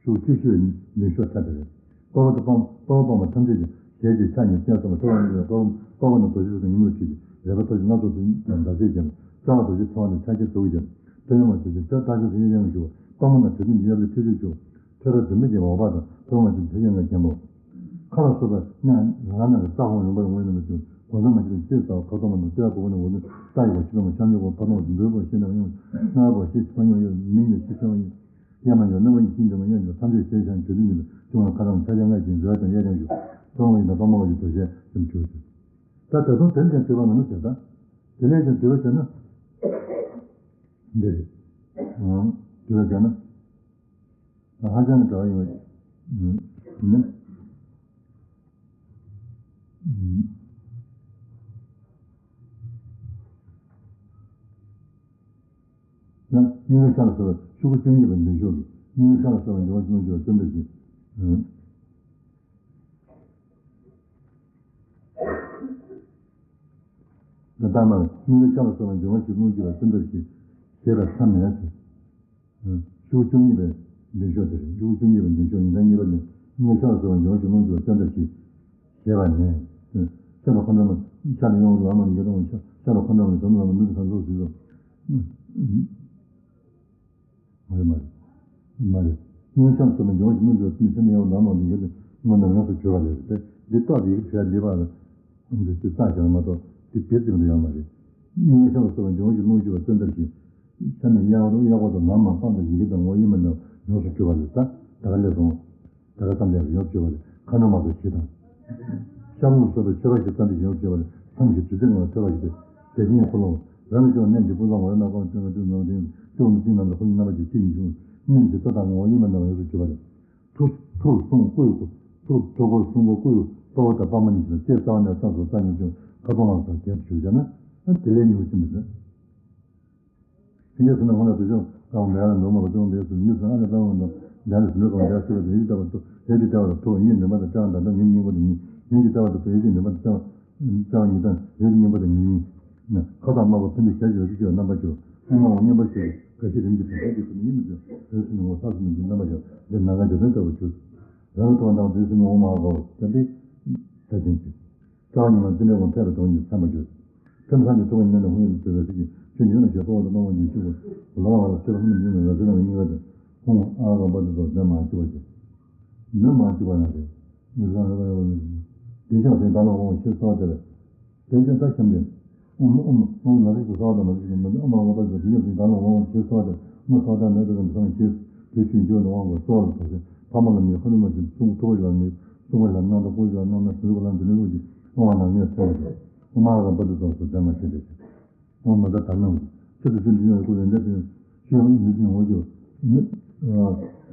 ཤུགས་བཅུ་ཤོས་ལུས་ཤོག་ཚ་དེ་རེད། དཔའ་བོ་དང་དཔའ་དཔའ་བོ་དཔའ་མོ་ཐམས་ཅད་ཀྱི་ཞལ་གྱི་ཕྱག་ཉིད་བསྟན་སོང་བ་ཐོས་པ་མི་ཡོད་པ་དཔའ་བོ་དཔའ་བོ་རྣམས་རྡོ་རྗེ་ཕྲུག་དང་ཉིན་མོར་ཁྱེད་ཀྱི་རེ་བ་ཐོབ་ཅིང་སྣ་ཚོགས་སུ་ཡང་འདར་སིག་ཀྱང་རྩ་བ་རྡོ་རྗེ་ཚ་བ་ནི་ཕྱག་རྒྱ་དྲུག་ཀྱང་ཐོས་ཡོང་བ་ཞེས་བྱ་ཕྱག་རྟགས་ཤིང་སེང་གེ་ཡང་ཞུ་བ་དཔའ་མོ་རྣམས་དྲི་ཟིན་གྱི་གཡབ་ལི་ཁྲི་ཆུ་ཆུ། ཐོས་རབ་འཛིན་མི་བརྒྱད་པ་འོད་དཔག་དང་ཐོས་མ་བྱུང་ཆ་ཤས་ལྔ་བརྒྱན་པོ། ཁ་ལ་སོགས་པ་སྙན་ལ་ལ་ནང་གི་རྩ་ཧོང་ཡོང་པར་ངོས་ནས་མ་བྱུང་གོང་ས་མ་ཁྱེར་ཅེས་ལྟ་བ་ཁ་དོག་མ་དང་ལྟོས་པ་གོ་ནས་འོ་ནི་རྟ་ཡི་བ་ཤི་ལ་མ་ཤམ་ཉོ་གོ་ཕ་དོང་བ་འདོད་པ་ཤེས་ནས་ཡོང་སྣ་བ་ཤེས་ཕ་ཉོ་ཡོད་མིང་ནས་ཤེས་ཆེ་བ་ཡིན་ཡ་མ་ཉོ་སྣ་བ་ཉོ་ཤིང་འདྲ་མ་ཉོ་ཉོ་ཐམས་ཅད་ཤེས་ཤང་གྱོད་དུ་ཉིན་ལ་བྱུང་ལ་ཁ་དང་ཆ་ཡ་ལྔ་ཅན་འདོད་དང་ཡ་ཡང་ཡོད་གཙོ་བོ་ཡིན་ན་པ་མ་བ་ཡི་དོ་ཤལ་སེམས་ཆོས་ཅན། ད་ད་དུང་དེར་ཀྱང་འདོད་པ་མེད་ན་ཟེར་ད། དེ་ལས་ཀྱང་འདོད་པ་བྱས་ན། འདི་རེད། འདོད་པ་བྱས་ན། ཧ་ཅང་གི་གྲགས་ཡོད་ནི། ན་སྙིང་ག་ཤ་ལ་སོགས་པའི་ཤུགས་ཀྱིས་བཅུ་གཉིས་པའི་མདུན་ཤོག་གི་སྙིང་ག་ཤ་ལ་སོགས་པའི་འབྱུང་བ་ཤུགས་ཀྱིས་བརྩོན་འགྲུས་ཀྱིས། ད་ལྟ་མར་སྙིང་ག་ཤ་ལ་སོགས་པའི་འབྱུང་བ་ཞིག་རླུང་རྒྱུ་བ་བརྩོན་འགྲུས་ཀྱིས་ཞེས་པའི་མཚམས་ནས། ཤུགས་བཅུ་གཉིས་པའི་མདུན་ཤོག་དེ་རེད། ཤུགས་བཅུ་གཉིས་པའི་མདུན་ཤོག་ཉིས་དང་གཉིས་པ་ནས་སྙིང་ག་ཤ་ལ་སོགས་པའི་འབྱུང་བ་ཞིག་རླུང་རྒྱུ་བ་བརྩོན་འགྲུས་ཀྱིས་ཞེས་པ་ནས། ཤ་ལ་ཁོ་འདྲ་མ་ཤ་ལ་ཡོང་ལ་མ་ཡོད་དང་ཤ་ལ་ཁོ་འདྲ་མ་དམ་ལ་མ་ནུས་ཁ་ལོ་ཞིག་ལོ། མ་རེད་མ་རེད། མ་རེད། སྙིང་གཤམ་སོགས་པའི་འབྱུང་བ་ཞིག་རླུང་རྒྱུ་བ་ཚུན་ཆད་ནས་ཡང་ལམ་ལ་འདི་ག་དེ་སྔོན་ནས་ཡོངས་སུ་གྱུར་པ་རེད་དེ། འདི་རྟོགས་ཏེ་ཡིག་ཟེར་འདི་བར་ལ་འདི་ཚོ་རྩ་བཞག་མ་གཏོགས་འདི་དེ་ཙམ་དུ་ཡང་མ་རེད། སྙིང་གཤམ་སོགས་པའི་འབྱུང་བ་ཞིག་རླུང་རྒྱུ་བ་བརྩོན་ཐབས་ཤིག་ཆ་ནས་གཡས་གཡོན་གཡས་སྐོར་དུ་ལམ་མ་སྤངས་ཏེ་ཡི་གེ་དང་ངོ་བོ་ཡིན་མིན་ནམ་ཡོངས་སུ་གྱུར་པ་རེད། ད་ད་ག་ལས་སོང་། ད་ག་ཙམ་ཡང་ཡོངས་གྱུར་པ་རེད། ཁ་ནོར་མ་གཏོགས་ཞེས་དང་། ཤར་ལུགས་སོགས་པའི་མཆོད་པ་ཞིག་ཙམ་ཞིག་ཡོངས་གྱུར་པ་རེད། མཚམས་ཤིག་དུས་ཚོད་ངང་ཐོས་པ་ཞིག་སྟེ། དེ་བཞིན་འཁོར་ལོ་རང་གི་སྐྱོང་གནས་ཀྱི་ཀུན་བཟང་མ་ལུས་ནམ་མཁའ་ལ་སྤྲིན་ནག་སྤྲིན་ནག་ལ་ཁོ་ནི་རྣམ་པ་ཅན་གཅིག་ཉིད་བྱུང་། སྙིང་གི་རྩ་དང་ངོ་བོ་ཡིན་པ་རྣམས་ཡོངས་སུ་གྱུར་པ་རེད། ཐུགས་ཐུགས་གསུང་སྐུ་ཡི་སྐུ་ཐུགས་ཐུགས་ཁུར་གསུང་སྐུ་སྐུ་ཡི་དཔའ་བོ་དང་དཔའ་མོ་ཉིད་ཀྱི་ལྕེ་རྩ་བ་ནས་རྩ་སོ་རྩ་ཉིད་ཀྱང་ཁ་ཐོག་ལ་སོགས་རྒྱས་སུ་ཞུགས་བྱས་ན། དེ་ལས་ཉིན་གཅིག་མི་ཟད། ཕྱིན་ཆད་སོང་ན་ཧོ་ན་དུ་ཤོང་ཀ་བ་མེ་ལ་འདོམ་མ་ག་ཅོང་བེ་སུ་མྱུ་སུ་ཨ་ལེ་པ་ཝང་དང་ལ་ལེ་སུ་ལུ་ཀ་བ་འདྲ་སུ་ལ་དེ་ཡི་ལྟ་བ་དུ་དེ་ཡི་ལྟ་བ་དུ་ཐོ་ཉིད་འདོམ་པ་དང་ཀྲང་དང་ད་ཉིད་སྙིང་པོ་དང་ཉིད་ཉིད་ཀྱི་ལྟ་བ་དུ་དེ་ཡི་འདོམ་པ་དང་ཀྲང་ཀྲང་ཉིད་དང་དེ་ཡི་སྙིང་པོ་དང་ཉིད་ཉིད་ན་ཁ་དོག་དམར་པོ་ཕན་ཚུན་ཞལ་གྱི་རོ་ཅི་ཞིག་རྣམ་པ་སྦྱོར་ཨེ་མ་འོ་མཉམ་པ་ཞིག་ག་ཤི་རིམ་གྱི་དོན་དག་གི་ཁུ་ནི་ཡིན་མི་འདོད་བོད་སུ་ནི་འོ་ས་སུ་ནི་འདི་རྣམ་པ་སྦྱོར་འདི་ནང་ག་འཇོག་དོན་ལྟ་བུ་བྱུར། རང་གི་ཐོག་མཐའ་དེ་སུ་ནི་འོ་མ་ཧ་ག་བ་ད་འདི་ད་དོན་གྱི། རྩ་བ་ཉིད་མ་ཙི་འདྲའི་ངོ་འཕྲད་པའི་དོན་གཉིས་ཚད་མ་བརྗོད། ཁྲིམས་སངས་ཀྱི་ཐུགས་ཉིད་ནས་ཧུང་ཡོད་དུ་གྲོལ་བའི་ཚིག་གིས་ཆོས་ཉིད་ལ་ཞེས་པོ་དང་སྤོང་བ་ཉིད་ཤེས་དགོས། ལོ་ལ་ལ་ཚེ་ལ་ཧུང་ཉིད་ནས་ལ་ཚེ་ལ་གཉིས་པ་དེ་ཧུང་ཨ་ག་པ་དེ་ཚོ་ལྡན་མ་བཅུག་པ་ཞིག་ལྡན་མ་བཅུག་པ་ན་རེ། མི་སང་རེ་བ་ཡོད་ནི་དེ་ཤོག་དེ་ད་ལོ་ཧུང་ཤེས་སོགས་དེ་རེད། དེ་ཤོག་ད་གཤམ་དེ་ཨོམ་ཨོམ་ཨོམ་ལ་རིགས་ཀྱི་སོགས་དང་མ་རིགས་ཀྱི་མི་འདུག་ཨ་མ་ཨ་པ་ཚོ་དེ་ཤོག་དེ་ད་ལོ་ཧུང་ཤེས་སོགས་དེ་མ་སོགས་དང་མེད་པའི་གམ་སང་ཤེས་དེ་ཆུན་འཇོག་ནས་དབང་གོ་སོགས་ལ་དོ་ཟེར་ཕ་མ་ལ་མི་ཁ་ནུ་མ་ཞིག་གསུང་ཐུགས་ལ་མི། གསུང་བ་ལ་སྣང་དང་ཀུན་ལ་སྣང་ན་གཟུགས་ལ་འདི་ནི་དབུགས་ཀྱི་དབང་བ་ནང་ཉེར་ཐལ་བ་དང་། དབུ་མ་རམ་པ་དེ་ཚོགས་སུ་འདྲ་མ་བྱེད་པའི་ཕྱིར། དབུ་མ་ད་དར་སྣང་གི་ཆེད་དུ་སེམས་ཅན་ཀུན་ལས་འདས་པའི་ཤེས་པ་ནི་དེ་ངོ་སྐྱོབ་ནི།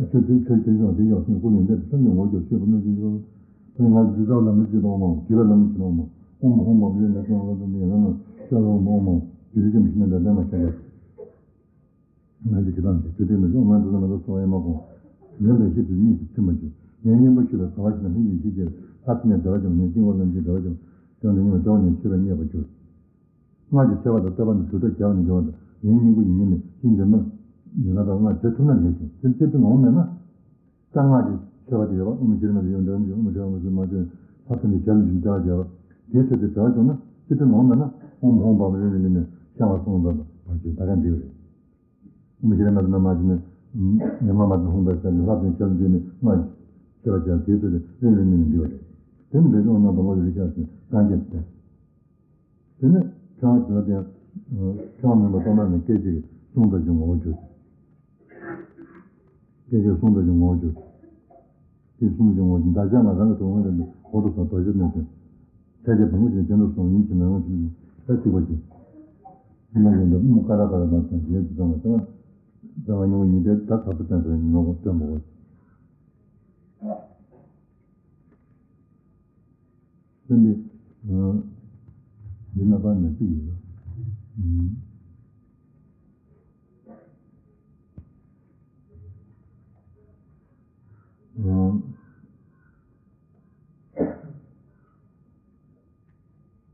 ཆོས་དེ་ཆོས་དེ་ཡང་དེ་ཡང་སེམས་ཀུན་ལས་འདས་པའི་སེམས་ཀྱི་ངོ་སྐྱོབ་ཤེས་པ་ནི་ཅི་ཞིག་ལ། ང་འདི་ལྟར་ལ་མི་བྱེད་དོ་མ་འོང་། གྱེས་པའི་ལ་མི་བྱེད་དོ་མ་འོང་། ཧོང་པ་ཧོང་པ་ཡོད་ལས་ཀྱང་ལ་དོན་དེ་ཡང་ན་ཤ་ལ་འོང་མ་འོང་མ་འོང་། དེ་རིགས་ཀྱང་མི་ཤེས་ན་འདྲ་ལས་མ་བྱས་ལ། ང་ཚོས་ཇི་ལྟར་འདི་ཆོས་དེ་ནི་གཞུང་མ་འདི་ལ་མ་གཏོགས་སོ་ཡ་མ་གོ། ལན་དང་ཤེས་ཚུལ་གཉིས་སུ་མཐུན་པར་བྱེད། ཡང་སྙིང་པོ་ཞུས་པའི་ག་བ་ཞིག་ན་ལྷན་ཅིག་ཡེ་ཤེས་ཀྱི་ལྷ་ཕྱི་ནས་འདྲ་བ་ཀྱང་མེད། སྐྱེ་བོ་ལྷན་ཅིག་འདྲ་བ་ཀྱང་དོན་དུ་གཉིས་པ་འདྲ་བ་ནས་ཆོས་པ་རྙེད་པར་འགྱུར། སྔགས་ཀྱི་ཆེ་བ་དང་བསྟོད་པ་ནི་གྲུབ་མཐའ་རྒྱལ་བ་ནས་འབྱུང་བ་དང་ཡང་སྙིང་པོ་ཡིན་ཉིད་ནི་ཤིན་ཏུ་མ་ཡིན་ལ་པ་སྔགས་བྱེད་ཐུབ་ན་ལེགས་ཤིང་དེ་བྱེད་པའི་ངོ་མེད་ན། ད་སྔགས་ཀྱི་ཆེ་བ་དེ་ཡོད་པ་ཨོཾ་ཤྲི་མ་དེ་ཡོད་འདྲ་ནི་ཨོཾ་ཤྲི་མ་དེ་མ་དེ་ལྷ་ཐམས་ཅད་ཞལ་འཛིན་འདྲ་བ་རྒྱལ་བ་དེའི་ཚེ་དེ་བྱ་བ་བྱུང་ན་ཅི་སྟེ་ངོ་མེད་ན་ཨོཾ་ཧོཾ་བམ་རི་རི་ལི་ནས་ཤ་བ་སོང་ཙམ་བར་གྱི་ད་ག་འདྲི་བ་རེད། ཨོཾ་ཤྲི་མ་དེ་མ་དེ་ནི་ཉི་མ་མ་དེ་ཧོང་པའི་ཚེ་ནི་ལྷ་དང་ཞལ་འཛིན་ནི་སྔགས་ཀྱི་ཆེ་བ་ཀྱང་དེའི་ཚེ་དེ་རི་རི་ལི་ནས་འདྲི་བ་རེད། དེ་ནི་འདྲི་ཀྱང་རྣམ་པ་ལོ་རི་ཤ་ཟིན་སངས་རྒྱས་ཏེ། དེ་ནས་ཕྲེང་བ་བྱིན་རླབས་ཀྱང་ཕྲེང་བ་མུན་པ་སྟོང་པ་ནས་སྐད་ཅིག་གིས་གསུང་ལྟར་གྱི་ངོ་བོར་གྱུར། སྐད་ཅིག་གསུང་ལྟར་གྱི་ངོ་བོར་གྱུར། དེ་གསུང་ལྟར་གྱི་ངོ་བོར་གྱུར། འདག་ཅག་ང་རང་གི་དོན་ངོ་ལས་འོག་ཏུ་སོང་དོ་ཞེས་ནས་ཏེ། ཚད་ཀྱི་བུ་མོ་ཞིག་གྱེན་དུ་སོང་ཡིན་ཕྱིར་ནང་ངོ་ཆུ་ལ་ས་གཅིག་པ་ཅིག་ཨ་མ་ཡོན་ཏན་ཨུ་མུ་ཀ་ར་ཀ་ར་མ་དང་རྗེས་སུ་བཟང་བ་ལྟ་བ། བཟང་བ་ཉུང་བ་ཉིད་དེ་ད་ད་ཚོད་བསྟན་པའི་ངོ་བོ་སྟོན་པའོ། སེམས་པའི་འདི་ནང་པ་ནས་གཅིག་ཡོད།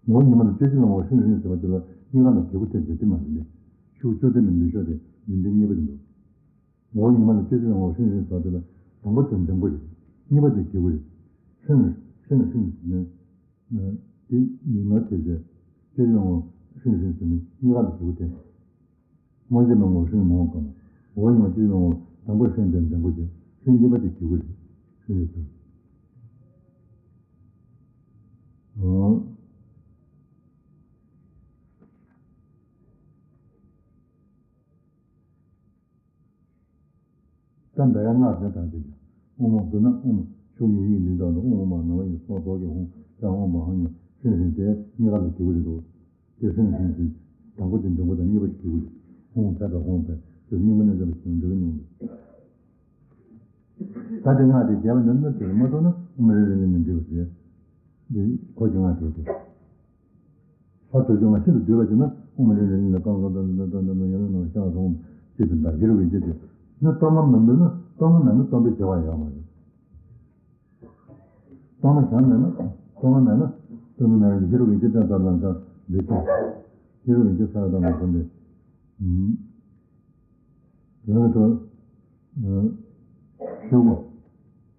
ངོ་བོ་ཉིད་མ་ལ་སྐྱེ་མཆེད་ལ་ངོ་བོ་ཧྲིང་ཧྲིང་ཟེར་བ་དེ་ལ་གཉིས་ཀ་ལ་གི་གུ་ཐེབས་ཏེ་དེ་མ་རེད་ལེ། ཤུགས་བཅུ་ཐེབས་པའི་ལུས་ཤོག་དེ་ལུས་འདི་གཉིས་པ་རེད་འདུག་ངོ་བོ་ཉིད་མ་ལ་སྐྱེ་མཆེད་ལ་ངོ་བོ་ཧྲིང་ཧྲིང་ཟེར་བ་དེ་ལ་དང་པོ་དེ་འབྲིང་པོ་རེད། གཉིས་པ་དེ་གི་གུ་རེད། ཧྲིང་ཧྲིང་ཧྲིང་ཟེར་ནས། དེ་ཉིན་མ་དེ་རྗེས་སྐྱེ་ཡོང་ངོ་ཧྲིང་ཧྲིང་ཟེར་ནས་གཉིས་ཀ་ལ་གི་གུ་བསྟན། སྔོན་སྐྱེས་མ་ངོ་ཧྲིང་མ་འོང་གམ། འོ་ཉིན་མ་སྐྱེ་ཡོང་ངོ་དང་པོ་ཧྲིང་དེ་འདྲ་པོ་བྱས་ཧྲིང་གཉིས་པ་དེ་གི་གུ་རེད་ཧྲིང་རེད་ཟེར། ཨོ། ད་འདི་ཡང་སྔགས་ཟེར་དང་དེ་ཀྱང་ཨོཾ་ཨོཾ་བསྡུ་ན་ཨོཾ་ཤུགས་གཉིས་གཉིས་ལུས་དང་ནི་ཨོཾ་ཨོཾ་མ་ནང་བ་ཡི་སོགས་ཚོགས་ཀྱི་ཧཱུྃ་ཀྱང་ཨོཾ་མ་ཧཱུྃ་ཡང་ཧྲིང་ཧྲིང་དེ་གཉིས་ཀ་ལ་གི་གུ་རེད་འདུག་དེ་ཧྲིང་ཧྲིང་དེ་དང་པོ་དེ་འབྲིང་པོ་དང་གཉིས་པ་གི་གུ་རེད། ཧཱུྃ་ཕད་པ་ཧཱུྃ་ཕད་དེ་སྙིང་པོ་ནས་འདྲ་བ་ཞིག་འབྲི་གི་མྱོང་འདུག་ད་དེ་སྔགས་དེ་རྒྱས་པ་འདི་ནི་དེར་མ་གཏོགས་ན་ཨོཾ་རི་རི་ལི་ནི་འབྲི་བ་རེད། འདི་གོ་གི་སྔགས་དེ་རེད། ལྷ་དོ་ཅོག་ང་ཤིན་ཏུ་བསྡུས་པ་ཅིག་ན་ཨོཾ་རི་རི་ལི་ལི་ཀང་ཀང་ཏོ་ཏོ་ཏོ་ཏོ་ཡང་ན་ནང་ཤ་རོང་ཅེས་པའི་མདའ་ཧེ་རུ་ཀའི་རྗེས་དེ་ནི་གཏོར་མ་མིན་པས་ན་གཏོར་མ་མེད་ན་གཏོར་འབུལ་བྱ་བ་ཡོད་མ་རེད། གཏོར་མ་བཞག་མེད་ན་གཏོར་མ་མེད་ན་གཏོར་མ་མེད་པའི་ཧེ་རུ་ཀའི་རྗེས་དེ་ལྟར་ལ་འདྲ་འདི་ལྟར་ཧེ་རུ་ཀའི་རྗེས་ས་ལ་ལྟར་ལ་འདྲ་འདི། ཡང་དུ་ཤོག་གུ།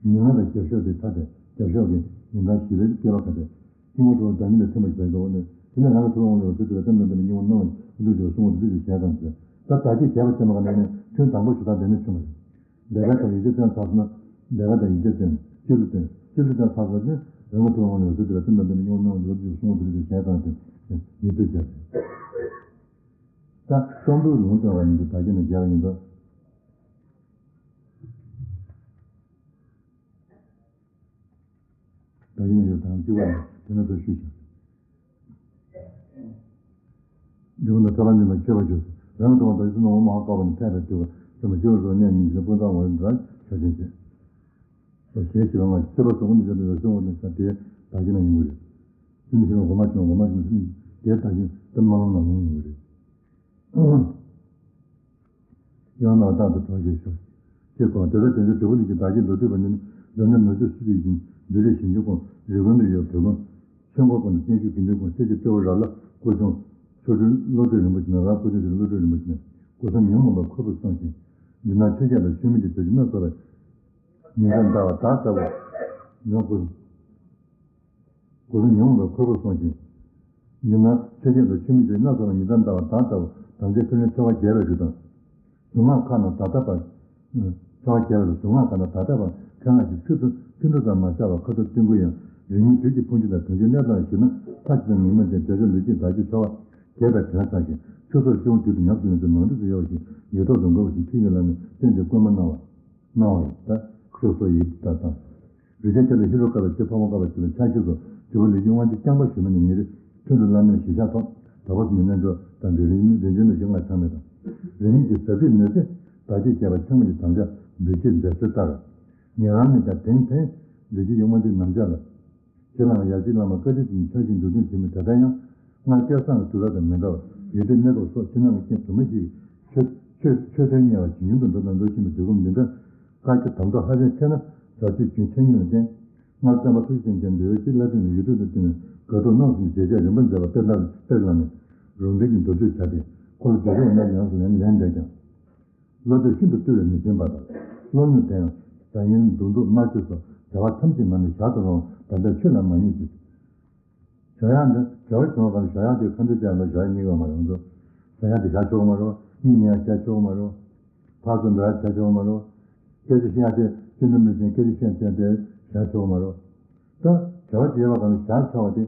ཉི་མ་དང་རྒྱབ་ཤོག་དེ་ཐ་དད་རྒྱབ་ཤོག་གི་ཉི་ཟླ་བཞི་པའི་སྐྱེ་བ་ཁ་དད། སྐྱེ་བོ་དྲུག་བདག་ཉིད་ལ་ཐིམ་པ་ཞིག་ད་ཞོག་ནས་དེ་ནས་རང་གི་ཐུགས་དབང་ལ་ཚུར་འདུས་པའི་སེམས་དང་ལྡན་པའི་སྙིང་པོ་སྣང་བ་འདུ་བྱེད་གསུང་བ་འདུ་བྱེད་གཞན་གང་ཟེར། ད་བདག་བསྐྱེད་རྒྱས་པར་བསྟན་པ་ག་ནས་ནས་ཐུན་དང་པོ་ཞུ་དག་དེ་ནས་བྱུང་བ་རེད། ལས་ཀ་དང་ཡིད་ཆེས་བསྟན་ཚར་སོང་ན་ལས་ཀ་དང་ཡིད་ཆེས་བསྟན་སྤྱི་བླུ་བསྟན་སྤྱི་བླུ་བསྟན་ཚར་སོང་ན་རང་གི་ཐུགས་དབང་ལ་ཚུར་འདུས་པའི་སེམས་དང་ལྡན་པའི་སྙིང་པོ་སྣང་བ་འདུ་བྱེད་གསུང་བ་འདུ་བྱེད་གཞན་གང་ཟེར་ཡིད་ཆེས་བྱས། ད་གཏོར་འབུལ་ལུང་སྟོན་པ་ཡིན་དུས་ད་གིན་ནས་རྒྱལ་བ་ཡིན་ཙང་། ད་གིན་ནས་ཡོད་དང་གཅིག་པ་ཡིན་དེ་ནས་ཚུར་ཞུས་ཤིང་། འབྲི་གུང་དང་ཐོས་པ་འཛིན་པ་མཆོད་པར་གྱུར། རང་གི་ཐུགས་དབང་དང་ཡིད་ཆེས་སྣང་བ་མ་ཧཱ་ཀ་པ་ནས་ཐེག་པའི་ཐུགས་ཀ་སེམས་པ་སྤྱི་བོར་གཟུགས་གནས་གཉིས་ཀྱི་སྤུ་ཚང་བར་འདྲ་ཆ་ཆེན་བྱེད། ཞེས་ཞེས་པ་ང་ཚེ་བ་སོགས་ཀུན་ཏུ་བྱ་དེ་ལ་སོང་བ་དང་ས་དེའི་བདག་གིས་ན་ཡོང་གི་རེད། ཚུལ་འདི་ཤེས་པ་གོ་མ་བྱུང་གོ་མ་བྱུང་ཚུལ་དེའི་བདག་གིས་ཏེ་མ་ལོང་ན་ལོང་ཡོང་གི་རེད། ཡང་ན་རྟག་ཏུ་གྲོགས་ཤིག་ཤོག་ཅེས་དགོངས། དེ་ལྟར་དེ་ཚེ་དྲིལ་བུ་ལུས་ཀྱི་བདག་བསྐྱེད་མདོར་བསྡུས་པ་ནི། འཛམ་གླིང་ནུབ་ཕྱོགས་སུ་ཡོད་ཅིང་བདུད་རིགས་གཞན་ཆོས་ཀུན། རི་ཀུན་ཏུ་ཡོད་བོད་ཀུན། ཆོས་འཁོར་ཀུན་ཏུ་བསྟན་བཅོས་དགེ་འདུན་ཀུན། སྲས་ཀྱི་སྤྲེའུ་ར་ལ་སྐུ་གསུང་ཆོ་འཕྲུལ་བློ་གྲོས་རིན་པོ་ཆེ་ན། ར་སྐུ་གསུང་ཆོ་འཕྲུལ་བློ་གྲོས་རིན་པོ་ཆེ་ན། སྐུ་གསུམ་ཉོན་མོངས་པ་ཁོལ་པོར་སོང་ཞིང་། འདི་ན་ཆོས་བརྒྱད་དང་ཆོས་མིན་གྱི་བྱ་བྱེད་སྣ་ཚོགས་པའི། ཉི་ཟླ་ཟླ་བ་དག་ལྟ་བུ། ཉོན་སྐུ། སྐུ་གསུམ་ཉོན་མོངས་པའི་ཁོལ་པོར་སོང་ཞིང་། ཉི་མ་ཆོས་བརྒྱད་དང་ཆོས་མིན་གྱི་སྣ་ཚོགས་པ་ཉི་ཟླ་ཟླ་བ་དག་ལྟ་བུ་དམ་ཅན་ཕྲིན་ལས་འཚོ་བ་རྒྱས་པའི་རིགས་དང་། གཟུངས་སྔགས་ཁ་ན་ད་ལྟ་བར། འཚོ་བ་རྒྱས་པའི་གཟུངས་སྔགས་ཁ་ན་ད་ལྟ་བར་ཁ་ན་ཞིག་ཚུལ་དུ་ཚུལ་འདུ་དང་མ་བྱ་བ་ཁ་དོག་ཏིང་ཀུ་ཡང་རིང་མིན་དུས་ཀྱི་ཕུང་ཁྱུ་དང་གང་ཁྱུ་གནས་དང་ཞིག་ན་ལྷ་ཅི་དང་ངེས་མེད་ཅན་བྱ་སྤྱོད་ལུས་ཅན་བདག་ཅེས་འཚོ་བ་རྒྱས་པའི་དོན་ཚང་ཞིང་ཆོས་ཚོགས་སྐྱོང་དུས་དུ་ཉམས་སུ་ལེན་ཚུལ་ནང་དུ་ཡོད་པ་ཞིག་ཡོད་ཐོག་ཏུ་འགོད་པ་ཞིག་ཁྱི་ཡི་ལ་ནི་བསྟན་ཏེ་བཀོད་མ་གནང་བ། གནང་བ་ཡིན། ད་ཁྱོད་སོ་ཡིག་ད་དང་། རིགས་ཅན་ཁྱེད་ལ་ཧི་རོ་ཀ་བའི་ཚེ་ཕ་མ་ཀ་བ་ཁྱེད་ལ་ཕྱག་ཤེས་སོ། དྲིལ་བུ་ལུས་ཀྱི་དབང་ཆེན་རྐྱང་པ་ཞུ་མི་ནི་ཉེ་རིགས་ཐུན་དུ་བླ་མའི་གཞིར་བཞག་ཐོག་དྲག་པོ་མི་སྣ་འགྲོ་དང་འབྲེལ་རིགས་རིགས་ཅན་དུ་ཞིག་ང་ཚང་མེད་དང་། རིགས་ཉིད་ཀྱི་ཟབ་རྒྱས་ནུས་པས་བདག་བསྐྱེད་རྒྱས་པ་ཆེན་པོ་ཡི་དམ་བཅའ་འབུལ་ཕྱིར་མཛད་སྲོལ་ལྟར། ཉན་རང་ནས་ཀྱང་དེང་ཕན་ལུས་ཀྱི་ཡུམ་མ་འདུས་ནམ་མཇལ་ལ། ཁྱེད་རང་ཡར་ཞིག་བླ་མ་བཀའ་དྲིན་དེ་ཉིད་ཆགས་ཤིང་འགྲོ་སྐྱོང་བྱེད་མི་དེ་ལྟར་ཡང་། སྔར་སྐལ་བཟང་གི་དུས་སྐབས་དང་མི་འདྲ་བར་ཡུལ་དུས་གནས་སྐབས་སོགས་ཕྱི་ནང་གི་རྐྱེན་དུ་མ་ཞིག་གིས་ཆོས་ཆོས་ཆོས་དོན་གཉེར་བ་ཇེ་ཉུང་དུ་འགྲོ་དང་འགྲོ་བཞིན་པའི་དུས་སྐབས་འདི་འདྲར་དཀའ་སྤྱད་དམ་དྲག་ཧ་ཅང་ཆེ་ན་བྱ་སྤྱོད་རྒྱུན་ཆད་ཉུང་ལ་བརྟེན། སྔར་སྟོན་པ་ཐུགས་རྗེ་ཅན་གྱིས་འདུལ་བའི་སྤྱི་བླ་བྲལ་ནས་ཡུལ་དུས་དང་བསྟུན་ནས་དགའ་སྡུག་རྣམས་སུ་རྗེས་བྱེད་རིམ་པ་མཛད་པ་དཔེར་ན་དཔེར་ལ་ནི། རུང་འབྲིང་གི་མདོར་བསྡུས་བྱ་སྟེ་འཁོར་ལོ་བསྡུ་ཤོག་ནས་ཡོངས་སུ་ལེན་ལེན་འདོད་ཀྱང་། བློ་གྲོས་ཤིན་ཏུ་རྟུལ་བས་མི་ཟིན་པ་དང་། བློ་ནུས་ལྡན་ཡང་ཟ་ཉལ་འདུག་འདུག་སྨྲ་བརྗོད་སོགས་བྱ་བ་ཐམས་ཅད་ནང་ནས་ཞར་དུ་རུང་བ་དམ་པའི་ཆོས་ལ་མ་ཉེས་ཀྱི། བྱ་ཡག་འདི་བྱ་བ་བྱུང་བ་གང་བྱ་ཡག་དེ་ཁ་འདོན་བྱ་ཡག་ལ་བྱ་ཡག་གཉིས་ཀ་མ་རུང་དུ། ཟ་ཡག་དེ་བཞག་ཆོག་གི་མ་རུང་། གཉིད་ཉལ་ཡག་བྱ་ཆོག་གི་མ་རུང་། ཕར་ཚུར་འགྲོ་ཡག་བྱ་ཆོག་གི་མ་རུང་། སྐད་ཆ་བཤད་ཡག་དེ་ཅི་འདྲ་མི་ཤེས་སྐད་ཆ་བཤད་བྱ་དེ་བཞག་ཆོག་གི་མ་རུང་། ད་བྱ་བ་བྱེད་པ་གང་བྱ་ཆོག་པ་དེ།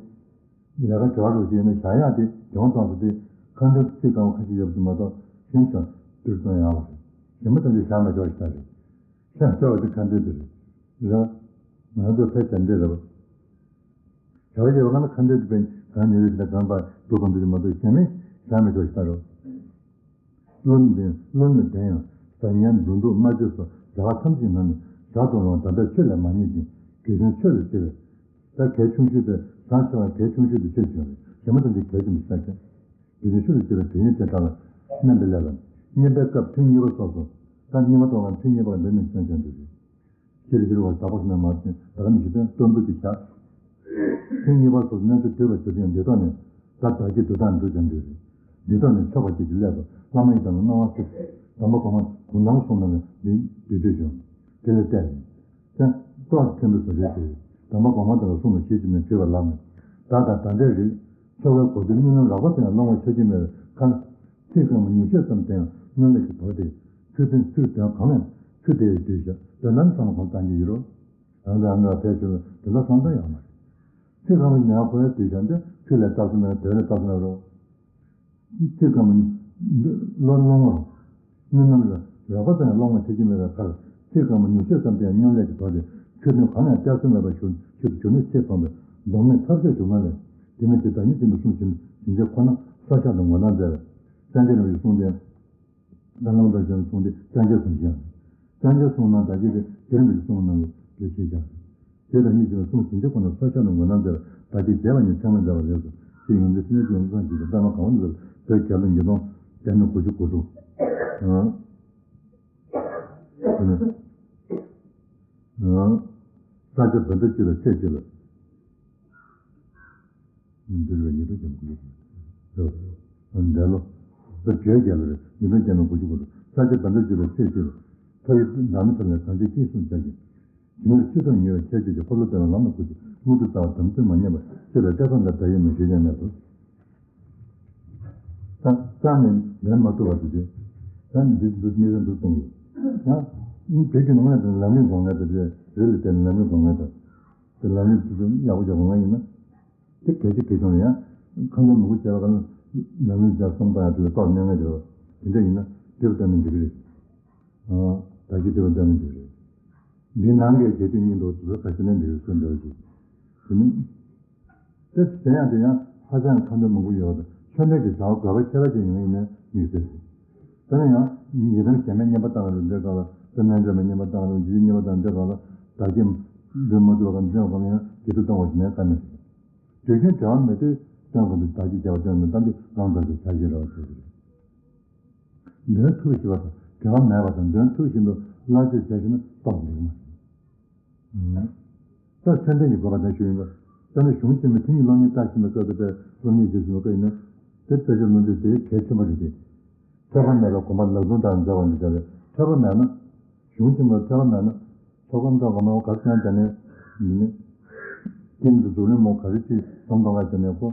ལས་ཀ་བྱ་བ་རུ་བྱས་ནས་བཞག་ཡག་དེ་གྱོང་བཏང་ས་དེ་ཁ་འདོན་ཚིག་སྐམ་པོ་ཁ་ཤས་ཡོད་པ་དེ་མ་གཏོགས་གཞན་ཞིག་འདིར་གཏོང་ཡག་རེད། གཞན་པ་ཐམས་ཅད་བཞག་མ་ཆོག་ཞིག་ད་རེད། བཞག་ཆོག་པ་དེ་ཁ་འདོན་དེ་རེད། རེད་བ། ང་ཚོ་ཕལ་ཆེར་འདི་རེད་བ། བྱ་བ་བྱེད་པ་གང་ལ་ཁ་འདོན་དེ་པས་གང་ཉེ་རེད་དེ་གང་པ་སྡུག་གང་འདུག་ཅིག་མ་གཏོགས་གཞན་མེད་བཞག་མི་ཆོག་ཞིག་ད་རེད་བ། བློ་ནུས་ལྡན་བློ་ནུས་ལྡན་ཡང་ཟ་ཉལ་འདུག་འདུག་སྨྲ་བརྗོད་སོགས་བྱ་བ་ཐམས་ཅད་ནང་ནས་ཞར་དུ་རུང་བ་དམ་པའི་ཆོས་ལས་མ་ཉེས་ཅིང་དགེ་སྦྱོང་ཆོས་ལ་བརྩེ་བས། ད་གལ་ཆུང་ཤོས་པས་བཟང་ཆེ་བ་གལ་ཆུང་ཤོས་དེ་ཆོས་ཆུང་རེད། གཞན་པ་ཐམས་ཅད་གལ་ཆེན་པོ་ཆགས་ཀྱང་། དགེ་སྦྱོང་ཆོས་ལ་བརྩེ་བའི་དོན་ཡོད་ཅེས་བསྒྲགས་ལ་སྨན་པའི་ལས་ལ། བསྙེན་པའི་སྐབས་ཐུན་གཉིས་པ་སོགས་སུ། ད་བསྙེན་པ་གཏོང་སྐབས་ཐུན་གཉིས་པ་འདི་ནས་སྐྱོན་ཆ་འདུག་རེད། ཤེས་རིག་ཤེས་རིག་བར་དག་པ་སུ་ན་མ་བརྟེན་ད་ག་ནི་ཞིག་བསྟན་སྟོན་འབུལ་དུ་བཞག་ཐུན་གཉིས་པ་སོགས་སུ་གནས་ཚུལ་བསྡུས་པ་བྱེད་ཚུལ་ཡང་འདི་དག་ནས་ད་བདག་བསྐྱེད་འདུལ་སྟངས་འདུལ་ཀྱང་འདུལ་རེད། འདི་དག་ནས་ཆོག་པ་བཅས་ཀྱི་སླད་དུ་བླ་མ་ཡི་དམ་ལ་གནང་བ་སྩལ། དམ་པ་གོང་མ་གུང་ཐང་གསུང་གནང་ལ་འདི་འདུལ་འདོད་བྱུང་། དེ་ལ་བལྟས་ནས། ཀྱང་ལྟོ་ཐེམ་པའི་བཟོ་བྱ་སྟེ། དམ་པ་གོང་མ་དང་ལ་གསུང་ལ་ཞེས་བྱས་ནས་བྲིས་པ་ལགས་ནས། བདག་དང་ད་ལྟའི་རིགས་འཚོ་བའི་གོ་དུས་སྨིན་ལམ་རགས་པ་དང་ཡང་སློང་བ་ཆ་རྒྱུས་མེད་པའི་ཁར། ཚིག་སྐམ་པོ་ཉུང་ཤས་ཙམ་དེ་ཡང་སྨྱོ་ལས་ཀྱི་དོར་ཏེ། ཚིག་དོན་ཚིག་དོན་གང་ཡང་ཚུལ་དེ་ཡི་བསྡུས་བཞག་དོན་དམ་ཚང་མ་གང་བཏང་གི་ཡོད་རོ། རང་དང་རང་ལ་ཕལ་ཆེར་དོན་དམ་ཚང་ཚང་ཡོད་མ་རེད། ཚིག་སྐམ་པོ་ཉག་ཁོ་ཡང་བསྡུས་བཞག་འདི་ཚིག་ལས་བཏབ་ས་མེད་དོན་ལས་བཏབ་ས་མེད་རོ། ཚིག་སྐམ་པོ་བློ་སློང་བ། སྨིན་ལམ་ལ་རགས་པ་ཙམ་ཡང་སློང་བ་ཆ་རྒྱུས་མེད་པའི་ཁར། ཚིག་སྐམ་པོ་ཉུང་ཤས་ཙམ་དེ་ཡང་སྨྱོ་ལས་ཀྱི་དོར་ཏེ། ཚིག་དོན་གང་ཡང་བསྟན་སྲོལ་མེད་པར་གྱུར་གྱུར་ནས་ཚིག་སྐམ་པོས་གདོང་མེད་ཐབས་ཤེས་བྱུང་ན་ལས། དེ་མིན་ཚེ་བདག་ཉིད་ཆེན་པོའི་གསུང་བྱིན་བྱིན་ཆེན་ཁོ་ན་སོ་ཤ་དང་ངོ་ན་མཛད་པས། སངས་རྒྱས་རིན་པོ་ཆེའི་གསུང་དེ། ད་ལམ་དང་གཞན་གསུང་དེ་སངས་རྒྱས་གསུང་བཞིན། སངས་རྒྱས་གསུང་ན་བདག་བསྐྱེད་དེ་དེར་མི་གསུང་ན་ལས་ཞེས་བྱ། དེ་དང་གཉིས་ཀྱི་གསུང་བྱིན་གྱིས་ཁོ་ན་སོ་ཤ་དང་ངོ་ན་མཛད་པས་བདག་བསྐྱེད་རྒྱས་པ་ཉིད་ཚད་མར་མཛད་པ་ལས་སོ། ཞེས་ཡོངས་འཛིན་ཕྲིན་ལས་ཀྱི་ཡོངས་སུ་གསན་ཞིང་པདྨ་གར་བ་ནས་བོད་རྒྱལ་ལོ་ཉིས་སྟོང་བརྒྱ་མེད་དགུ་བཅུ་གོ་དྲུག་ཨང་། ཨང་། ས་སྐྱ་བཛྲ་ཅོད་པའི་ཚེས་གཅིག་ལ། འདིར་བའི་ཉིས་སྟོང་བརྒྱ་མེད་དགུ་བཅུ་གོ་དྲུག་འདས་ལོ། བོད་རྒྱལ་ལོ། བོད་རྒྱལ་མེད་དགུ་བཅུ་གོ་དྲུག་ས་སྐྱ་བཛྲ་ཅོད་པའི་ཚེས་གཅིག་ལ། མཐའ་ཡུལ་ནང་མི་ཚོ་ལས་གང་ཆེ་སྐྱིད་གསུམ་བྱ་ཞིང་། ཞིང་ལས་ཆུ་ཐོག་ཉུལ་བའི་ཁྱད་ཆོས་ཀྱི་འཁོར་ལོ་ལྟ་བུའི་ལམ་ལ་བཀོད་ཅིང་དངོས་གྲུབ་རྩ་བ་དམ་ཚིག་མ་ཉམས་པར་སྤྱོད་པའི་སྐལ་བཟང་དང་བདག་ཡིད་མི་ཞུ་ཉམས་མེད་སོ། ད་རྩ་ནས་ལེན་མ་ཐུབ་པ་དེ་དེ། ད་འདི་འདི་མི་ཚེ་འདུག་གཏོང་གི། ཡང་བོད་ཀྱི་ནང་ལ་དེ་ལམ་རིམ་སྒོ་ལྔ་དེ་དེ་རེད་ལ་དེ་ལམ་རིམ་སྒོ་ལྔ་དང་། དེ་ལམ་རིམ་དེ་ཚོ་ཡག་པོ་ཡག་པོ་ལྔ་ཡིན་ན། དེ་གལ་ཆེ་གལ་ཆུང་རེད་ཡང་། ཁ་འདོན་མང་པོ་བྱས་པ་ག་ན་ལམ་རིམ་བརྒྱ་གསུམ་པ་ཡང་དེ་ལ་ཏོག་གནོད་ངེས་རེད་བ། དེ་འདྲ་ཡིན་ན་འགྲིག་པ་གཏན་ནས་འགྲིག་གི་རེད། ཨ། བདག་གིས་འགྲིག་པ་གཏན་ནས་འགྲིག་གི་རེད། འདི་ནང་གི་རྒྱས་བསྡུས་གཉིས་འདུག་དེ་ཚོ་ཁ་ཤས་ནས་འགྲིག་གི་སོ་འདྲ་ཞིག་དེ་ནི། དེ་དེ་ཡང་དེ་ཡང་ཧ་ཅང་ཁ་འདོན་མང་པོ་ཡོད་པ་དང་ཆོས་འབྲེལ་གྱི་བྱ་བ་དགོས་པ་ཁྱད་པར་ཅན་ཡོང་ཡིན་མིན་དམིགས་བསལ་རེད། དེ་ནས་ཡང་ཡི་དམ་གཞན་མའི་བསྙེན་པ་བཏང་རུང་འདྲ་ག་ལ། དེ་རྣལ་འབྱོར་མའི་བསྙེན་པ་བཏང་རུང་རྗེ་ཡི་བསྙེན་པ་བཏང་འདྲ་ག་ལ། བདག་བསྐྱེད་འདོན་མ་ཐུབ་པ་གང་འདྲ་ག་ལ་ཡང་དགེ་སྡིག་གཏོང་བ་ཞིག་མེད་ཀ་མེད་རེད། དུས་རྒྱུན་བྲལ་བ་མེད་དུས་སྟོན་དགོས་འདུག་བདག་བསྐྱེད་རྒྱས་པ་སྟོན་མི་ལྟ་འདི་ལམ་དང་དུ་བྱ་ཞིག་རེ་བ་བྱེད་ཀྱི་རེད། འདི་ནི་ཐུགས་ཞི་བ་དང་ འགལ་བ་མེད་པ་དང་དོན་ཐུགས་བཞིན་དུ་བླང་བྱ་བྱས་ཤེ་ན་རྟོགས་འགྲིག་མ་རེད། ད་མཚན་ལྡན་གྱི་དགོས་པ་དང་ཞུ་ཡིན་པ། དཔེར་ན་གཞུང་ཆེན་མོའི་མཚན་ཉིད་སློབ་གཉེར་ལྟ་བཞིན་པའི་སྐབས་སུ་པས་སློབ་གཉེར་བྱེད་བཞིན་པའི་སྐབས་ཡིན་ན། དེ་དཔེ་ཆ་བློ་འདྲི་དེ་གལ་ཆེན་པོ་རེད་དེ། འཕྲད་པ་མེད་པའི་གོམས་པ་ལག་རྡུང་ལྟར་མཛད་པ་འདི་ལྟ་བུའི་འཕྲད་པ་མེད་ན། གཞུང་ཆེན་མོའི་འཕྲད་པ་མེད་ན། ཚོགས་ཁང་ཐོག་གི་མང་པོ་ག་ཚོད་བྱས་ནས་མི་ནི། ཀིམ་དུ་འཛུགས་ལེན་མོ་ག་རེ་ཅིག་བསམ་གཏོང་ག་བྱས་ནས་ཁོ་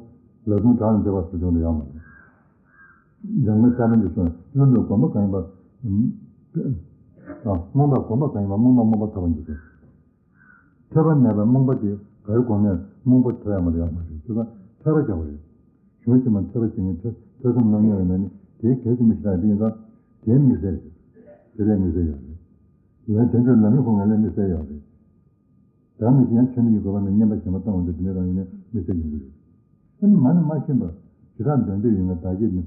ལག་རྡུང་དྲག་ནས་འཛེགས་པ་སུ་བྱུང་དུ་ཡོང་མ་རེད། འཇམ་མགོན་ས་པཎ་གྱིས་གསུངས། བླུན་པོའི་གོམས་པ་གང་ཡིན་པ། ཨ། རྨོངས་པའི་གོམས་པ་གང་ཡིན་པ་རྨོངས་པ་རྨོངས་པ་ཐོབ་པར་འགྱུར་ཏོ། འཕྲད་པ་མེད་པའི་རྨོངས་པ་དེ་ག་རེ་གོམས་ནས་རྨོངས་པ་ཐོབ་ཡག་མ་རེད་ཡོད་མ་རེད། དེ་ལ་འཕྲད་པ་རྒྱག་པ་རེད། གཞུང་ཆེན་མོ་འཕྲད་པ་བྱེད་མཁན་ཐོས་ཐོས་བསམ་སློབ་གཉེར་བའི་ནང་ནས་དེའི་གལ་ཆེན་པོ་ཞིག་རག་དེ་ཡིན་ཙང་། དེའི་དམིགས་བསལ་རེད། དེ་ལས་དམིགས་བསལ་ཡོད་རེད། ལན་དེ་ཚོའི་ལམ་རིམ་ཁོ་ང་ལས་དམིགས་བསལ་ཡོད་རེད། ད་ནི་གཞན་ཆོས་ཉིད་ཀྱི་དགོས་པ་མེད། བསྙེན་པ་གཞན་པ་བཏང་བ་འདི་དེ་འདྲའི་རང་ཡིན་ནས་དམིགས་བསལ་ཡོང་གི་རེད། ཨ་ནི་མ་ནི་མ་ཤེས་པ། ཇི་ལྟར་འདོན་འདོད་ཡོད་ངེས། བདག་གིས་ནི་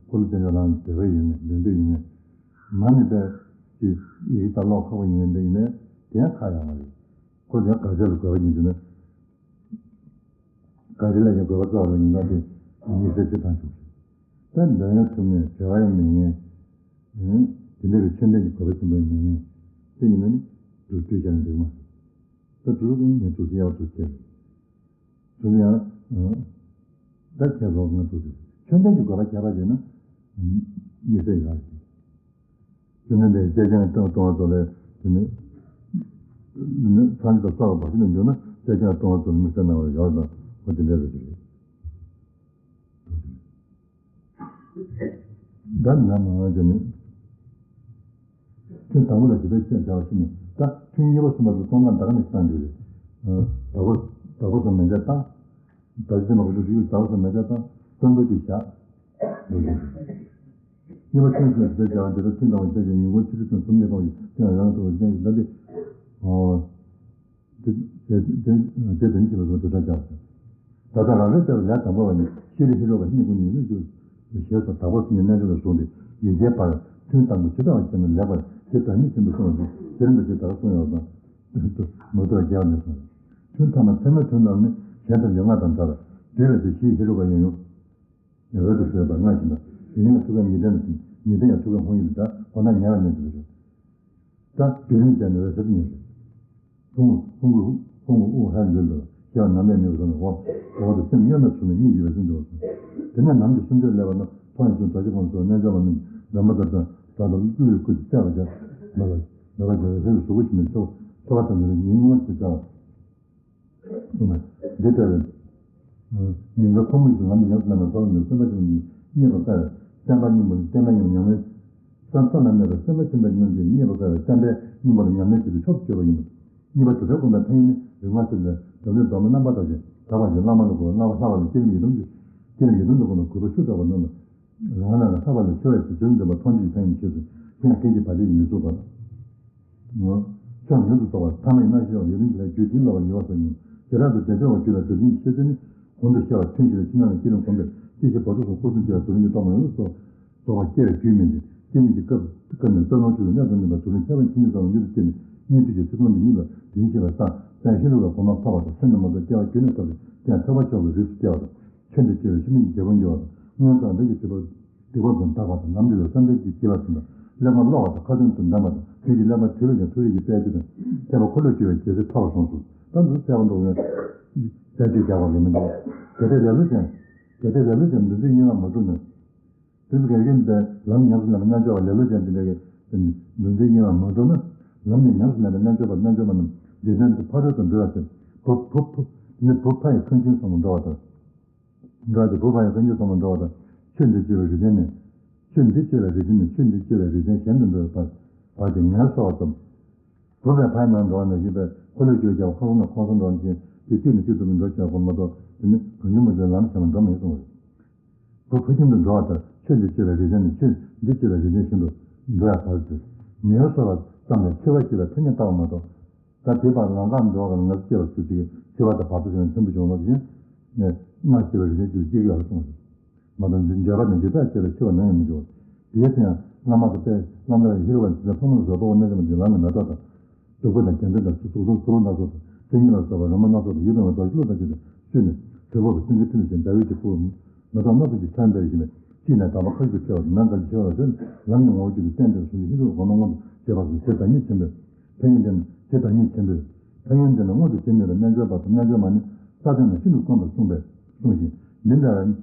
འཁོར་ལོ་བསྟན་འགྲོ་ལའང་དད་པ་ཡོད་ངེས། འདོན་འདོད་ཡོད་ངེས། མ་ནི་པས་ཀྱི་ཡི་གེ་ལྟ་ཀློག་ཁག་པོ་ཡིན་ངེས་འདོད་ཡིན་ནས་དེ་ཡང་ཁག་ཡོད་མ་རེད། ཁོ་དེ་དགག་བྱ་ལ་དགོས་པ་ཡིན་དུས་ན། དགག་བྱ་ལ་ཡང་དགོས་པ་རྩ་བ་རུ་ཡིན་ན་དེ་དམིགས་བསལ་ཅི་ཐང་ཆོག་ཞིག་ད་འདོན་ཡང་ཐུབ་ངེས། བྲལ་བ་ཡང་མེད་ངེས། དེ་འདྲ་གི་ཆོས་ལྡན་གྱི་དགོས་པ་ཆེན་པོ་ཡང་མེད་ངེས། དེ་ཡིན་ན་ནི་འདུག་སྤྲོད་བྱ་ཡང་འགྲིག་མ་རེད། ད་དུ་ལུགས་ནས་དུ་ཟེར་ཡག་ཏུ་བྱེད། དུ་ཡང་། ད་ཁྱེད་ཚོ་ང་དུ་ཟེར། ཆོས་ལྡན་གྱི་དགོས་པ་ཁྱད་པར་བྱས་ན། མི་ཟེར་ཡག་ཞིག་དུ་ནི་འདི་བཅད་རྐྱང་གཏོང་གཏོང་བ་ཚོ་ལས་དུ་ནི། དུ་ནི་སངས་རྒྱས་དང་ས་བ་བར་ཞིག་ཏུ་འཇུག་ན་བཅད་རྐྱང་གཏོང་བ་ཚོ་ལ་དམིགས་བསལ་གནང་བ་ཡོད་དང་འོ་དེ་འདྲ་རེད་ཟེར། ད་ནི་ནམ་ཡང་བྱས་ནས། ཐུན་དང་པོ་ལ་ཇི་ལྟར་བཤད་བྱ་བ་ཞིག་ནི་ད་ཐུན་གཉིས་པ་གསུམ་པ་ལ་གཏོང་སྟངས་ད་ག་ནས་བཏང་རྒྱུ་རེད། བདག་པོ་བདག་པོ་སོགས་མན་ཆད་བཏང་། བདག་ཅེས་མ་གོ་ཚུལ་ཞིག་བདག་པོ་སོགས་མན་ཆད་བཏང་། གཏོང་དགོས་དུས་བཞག་གཉིས་པ་ཐུན་གསུམ་ཇི་ལྟར་བྱ་བ་འདི་ལྟར་ཐུན་དང་པོ་ཇི་ལྟར་བྱ་ཉིན་གུང་ཆུ་ཚོད་ཐུན་གསུམ་ལས་གང་བ་ཞིག་ཐུན་ཡང་ཡང་དུ་བཞེངས་ཤིང་ད་འདི། དེ་དེ་དེ་དེ་དོན་གྱི་བཟོ་དེ་ལྟར་བྱ། ད་ལྟ་རང་རེ་ལྟ་བུ་ལས་དང་པོ་བ་ནི་ཤེས་རིག་ཧེ་རུ་ཀ་ཧི་ནི་ཀུན་ནི་ཡོད་ནི་ཞེས་སོ། བདག་པོ་སྲིད་ཀྱི་རྣལ་འབྱོར་ལ་བཟུང་སྟེ་ཡིད་བྱེད་པར་ཐུན་དང་པོ་ཇི་ལྟ་བ་བྱས་ན་ལེགས་པར་དེ་བདག་ཉིད་ཆེན་པོས་གསུངས་པ་འདི་ཟེར་མི་ཞིག་ད་ག་གསུངས་ཡོད་དང་། མ་གཏོགས་རྒྱལ་བ་ནས་གསུངས། ཐུན་ཐ་མ་ཚད་མའི་དོན་རྣམས་ནི་གཞན་དང་ལུས་ངག་དང་བྲལ་བ་འདུས་པའི་ཚེ་ཤེས་རིག་ཧེ་རུ་ཀ་ཡང་ཡང་འོད་དུ་ཤར་བ་སྔར་བཞིན་དང་། ཡུལ་ཡང་ཐུགས་ཀའི་ཉི་ཟླ་ནི་ཉི་ཟླ་ཡང་ཐུགས་ཀའི་ཧཱུྃ་ཡིག་ལ་བཟླ། གོ་ན་ཉལ་བ་ནས་འདུག་རེད། ད་དུས་རིང་ཅན་ནི་འོད་གསལ་དུ་ཉལ་ཞིང་། ཧཱུྃ་ཧཱུྃ་གི་ཧཱུྃ་གི་དབུགས་ཧལ་ལུས་ལ་སྐྱེ་བ་ནམ་ལས་མེད་པར་སོང་ནས་འོག་འོག་ཏུ་སེམས་གཡོ་མེད་ཚུལ་ནི་གཉིད་ཀྱི་འོད་གསལ་འདུག་སོང་། དེ་ནས་ནམ་གྱི་སུམ་ཆར་སླེབས་པ་ན་མཐོང་ཡང་ཚུལ་རྡོ་རྗེ་ཕག་མོ་སོགས་རྣལ་འབྱོར་པ་རྣམས་ཀྱིས་འདོན་པ་ལྟར་དང་དག་ལ་བསླུ་བའི་སྐུ་དེ་བརྩེགས་པར་བྱ། མེད་པར་མེད་པར་བྱ་འོད་གསལ་གྱི་གཟུགས་པོ་ཞིག་ནས་ཆོ་ཆོ་ག་དང་ནི་ཉིན་ངོ་ཞེས་བྱ་བ། འདི་ལྟར། ཉིན་མཚན་ཁོར་མོ་བཞིན་ལམ་དུ་ཉམས་སུ་ལེན་པ་ས་ལ་ནི་སེམས་དཔའ་ཆེན་པོ་ཉིད་རྙེད་པར་དཀའ་བས་བརྟན་པ་སྙིང་པོ་ནི་བརྟན་པ་སྙིང་པོ་ཉམས་ལེན། ས་ས་ལ་གནས་པའི་སེམས་དཔའ་ཆེན་པོ་རྣམས་ཀྱིས་རྙེད་པར་དཀའ་བས་བརྟན་པའི་སྙིང་པོ་ལ་ཉམས་ལེན་བྱེད་དུ་མཆོག་ཏུ་གྱུར་པ་ཡིན་ནོ། གཉིས་པ་དེ་ལྟར་བསྒོམ་པའི་ཐབས་ཡིན་ནི་རིག་སྔགས་ཀྱི་ལས་འདོན་ལས་འདོན་པ་རྣམ་པར་དག་ཅིང་དག་པ་ཞིག་བླ་མ་ལ་གུས་པ་ལྷག་པ་ལྷག་པ་ལ་བསྐྱེད་རིམ་ཡི་དམ་གྱི་བསྐྱེད་རིམ་ཡི་དམ་དུ་བསྒོམ་པའི་གུས་པ་ཤུགས་དྲག་པ་རྣམས་ལ། རང་ལ་ལ་ལྷག་པ་ལས་ཆེ་བའི་ཕྱིར་བྱོན་འདོན་པ་མཐོང་ཆོས་ཀྱི་ཕན་ཡོན་ཆེ་ཚུལ་ཕན་ཡང་སྐད་ཅིག་བར་ཆད་ཀྱིས་མི་ཚུགས་པ་དང་། ཕྱོགས་མྱུར་དུ་རྫོགས་པ་ཐ་མ་ཡི་རྣམ་ཤེས་འོག་ཡུལ་ལུང་གྱི་ལས་རྒྱུ་བྱིན་རློབ་པར་མྱུར་བ་སོགས་ཡིན། བྱེ་བྲག་ཏུ་བདེ་མཆོག་གི་རྒྱུད་ལ་གྲུབ་ཆེན་གྱི་ཤེས་བྱ་ནི་གོང་དུ་བཤད་པ་ཐུན་བཞི་ལ་ཕྱི་ནང་གི་བསྐྱེད་རིམ་སྒོམ་པས་སྐྱེ་ཤི་བར་དོ་སོགས་སྐུ་གསུམ་སྐྱེ་བ་དུ་རུ་ནི་སྟོབས་མང་ཡོངས་སུ་རྫོགས་པ་སྐྱེ་བའི་རྒྱུ་མིན་ཏེ། སྐྱེ་གནས་ཀྱི་སྐབས་སྐབས་ནས་རྩ་རླུང་གཅིག་ལ་གནས་སུ་གནས་པ་དུ་རུ་ཁྱད་པར་ཆེ་ཉུང་ཚང་བ་མྱུར་དུ་སྐྱེ་ནས་སྙིང་ཐིག་གི་ཚིག་ཐོག་འདི་ཉིད་ལ་དེ་བཞིན་གཤེགས་པའི་ས་པཎ་ཧེ་རུ་ཀ་གོང་མ་འཕགས་པ་དང་ཚེ་འདི་མ་ཐོབ་སྐྱེ་བ་རྒྱུད་ནས་ཐོབ་པའི་དེ་ཡང་ཐེག་པ་མཆོག་གི་རིགས་སུ་སྐྱེ་བ་དང་། ཆོས་འདི་སྐྱེ་བའི་ཆོས་ཉིད་ཀྱི་རྒྱལ་པོར་འགྱུར་བ་དང་། སྔོན་བསགས་འདི་ཡི་སྒྲིབ་པ་སྡིག་པ་ཀུན་དག་པ་དང་། ལམ་འདི་ལ་བསམ་གཏན་གྱི་སྐྱེ་བ་ཟིན་པ། གླེགས་བམ་ཀློག་པ་དང་ཁ་ཏོན་དུ་འདོན་པ་དང་། དུས་ཀྱི་གླེགས་བམ་དུས་ལ་ཀྱང་ཐུགས་རིག་གི་དཔལ་སྤྱི་དང་། ཐེག་པ་འཁོར་ལོས་སྒྱུར་བའི་རྒྱལ་སྲས་ཐོབ་པར་གསུངས་སོ། ད་འདི་གསལ་པོ་འདུག་ཡང་། རྩད་གཅོད་རྒྱག་པ་ལས་མི་འདུག་གལ་ཏེ་ལེ་ལོ་ཅན། གལ་ཏེ་ལེ་ལོ་ཅན་འདུ་འཛི་གཉིས་ལ་མ་གྲུབ་ན། དེ་ཚོ་གལ་ཏེ་འདི་ལམ་ཉམས་སུ་ལེན་པའི་རྣལ་འབྱོར་པ་ལེ་ལོ་ཅན་དེ་འདྲ་གི་འདུ་འཛི་གཉིས་ལ་མ་གྲུབ་ན། ལམ་ནས་ཉམས་སུ་ལེན་པའི་རྣལ་འབྱོར་པ་རྣལ་འབྱོར་མ་རྣམས་འཇིག་རྟེན་དུ་ཕ་རོལ་ཏུ་འགྲོ་བ་སྟེ། བུ་བུ་བུ་ནི་བུ་ཕ་ཡི་ཁང་ཁྱིམ་ཚང་མ་འགྲོ་བ་དང་། འགྲོ་སྟེ་བུ་ཕ་ཡི་ཁང་ཁྱིམ་ཚང་མ་འགྲོ་བ་དང་། ཆོས་འདི་སྤྱོད་པའི་རིགས་ལྡན་ནས། ཆོས་འདི་སྤྱོད་པའི་རིགས་ལྡན་ནས་ཆོས་འདི་སྤྱོད་པའི་རིགས་ལྡན་གཞན་དུ་འགྲོ་བའི་བར་བར་དེ་ངལ་གསོ་བ་ཙམ། བུ་ཕའི་ཕ་ཡི་ནང་འགྲོ་བ་ནང་བཞིན་པའི་འཁོར་ལོས་སྒྱུར་བརྒྱབ་ཁོང་ཁོང་ཁོང་སོང་འགྲོ་བ་ནང་བཞིན་དེ་གཅིག་ནས་གཅིག་ཏུ་འགྲོ་བྱ་བ་མ་གཏོགས་དེ་ནི་གང་བྱུང་མ་བྱུང་ལམ་གཞན་མ་འགྲོ་མི་གསུང་བ་རེད། བུ་ཕ་ཁྱིམ་དུ་འགྲོ་བ་ལྟར་ཆོས་འདི་སྤྱོད་པའི་རིགས་ལྡན་ནས་ཆོས་འདི་སྤྱོད་པའི་རིགས་ལྡན་གཞན་དུ་འགྲོ་ཡ་བར་དུ་ངལ་གསོ་བ་ཙམ་ལས་འཚེ་བ་ཞེས་པའི་ཐ་སྙད་བཏགས་པ་མ་གཏོགས། ད་དེ་བར་ལམ་ཁར་འགྲོ་བ་ལ་ངལ་གསོ་སྐྱེ་བ་སུ་གཅིག་གིས་འཚེ་བ་དང་བར་དོ་ཞེས་ནས་ཕྲན་བུ་བྱུང་ལོ་ཞེས་ནས་སྔར་བྱས་པའི་རིགས་ལྡན་གྱི་སྐྱེ་གི་ཡོད་གསུངས་པ་རེད། མ་གཏོགས་འཇོག་པ་ནི་འཇིགས་སྐྲག་བྱས་པའི་འཚེ་བ་ནམ་ཡང་མི་འཇོག་དེའི་ཚེ་ཡང་བླ་མ་དང་དཔལ་བླ་མ་ལ་ཧེ་རུ་ཀ་ཇི་ལྟར་ཕག་མོ་ལ་བཟོད་པ་པོ་རྣལ་འབྱོར་མ་འདི་ལམ་ལ་མེ་ཏོག་དང་། བདུག་སྤོས་དང་རྒྱ་མཚོ་དང་གཙུག་གཙུག་ལྷུང་སྣ་ཚོགས་དང་། བསིལ་སྙིང་ལ་སོགས་པའི་རོལ་མོ་སྣ་ཚོགས་དང་ཡིད་དུ་འོང་བའི་རྡོ་རྗེ་གླུ་དང་བཅས་ཏེ་བསུས་ནས་དྲིལ་བུ་གི་སེང་གེ་ཁྲི་ལ་བཞེངས་ཟླ་འོད་ཀྱི་ཕུར་བུ་མེ་ཏོག་སྣ་ཚོགས་ཀྱི་ཆར་འབེབས་བཞིན་པས་ ཕྱིས་ནས་དམ་པ་ཁ་ཅིག་ཏུ་ཁྱེར་བ་དང་ནམ་མཁའ་ཅིག་ཁྱེར་བ་ལ་ལམ་གྱི་ངོ་བོ་བཅུ་དང་རྟེན་འབྲེལ་གསུམ་གྱི་ཧེ་མ་གོང་མ་མངོན་དུ་བྱེད་པ་སོགས་ཇི་ལྟར་ཉིད་ཆེན་པོས། ཕན་ཡོན་འདི་ནི་ཇི་ལྟར་ཉིད་ཆེན་པོས། ཕན་ཡོན་འདི་ནི་མངོན་དུ་བྱེད་ནུས་པའི་རྣལ་འབྱོར་པ་དང་རྣལ་འབྱོར་མ་ནི་རྩ་དོན་ལ་ཤིན་ཏུ་དཀོན་པར་གསུངས་པས་གསུངས་ཤིང་། འདི་འདྲ་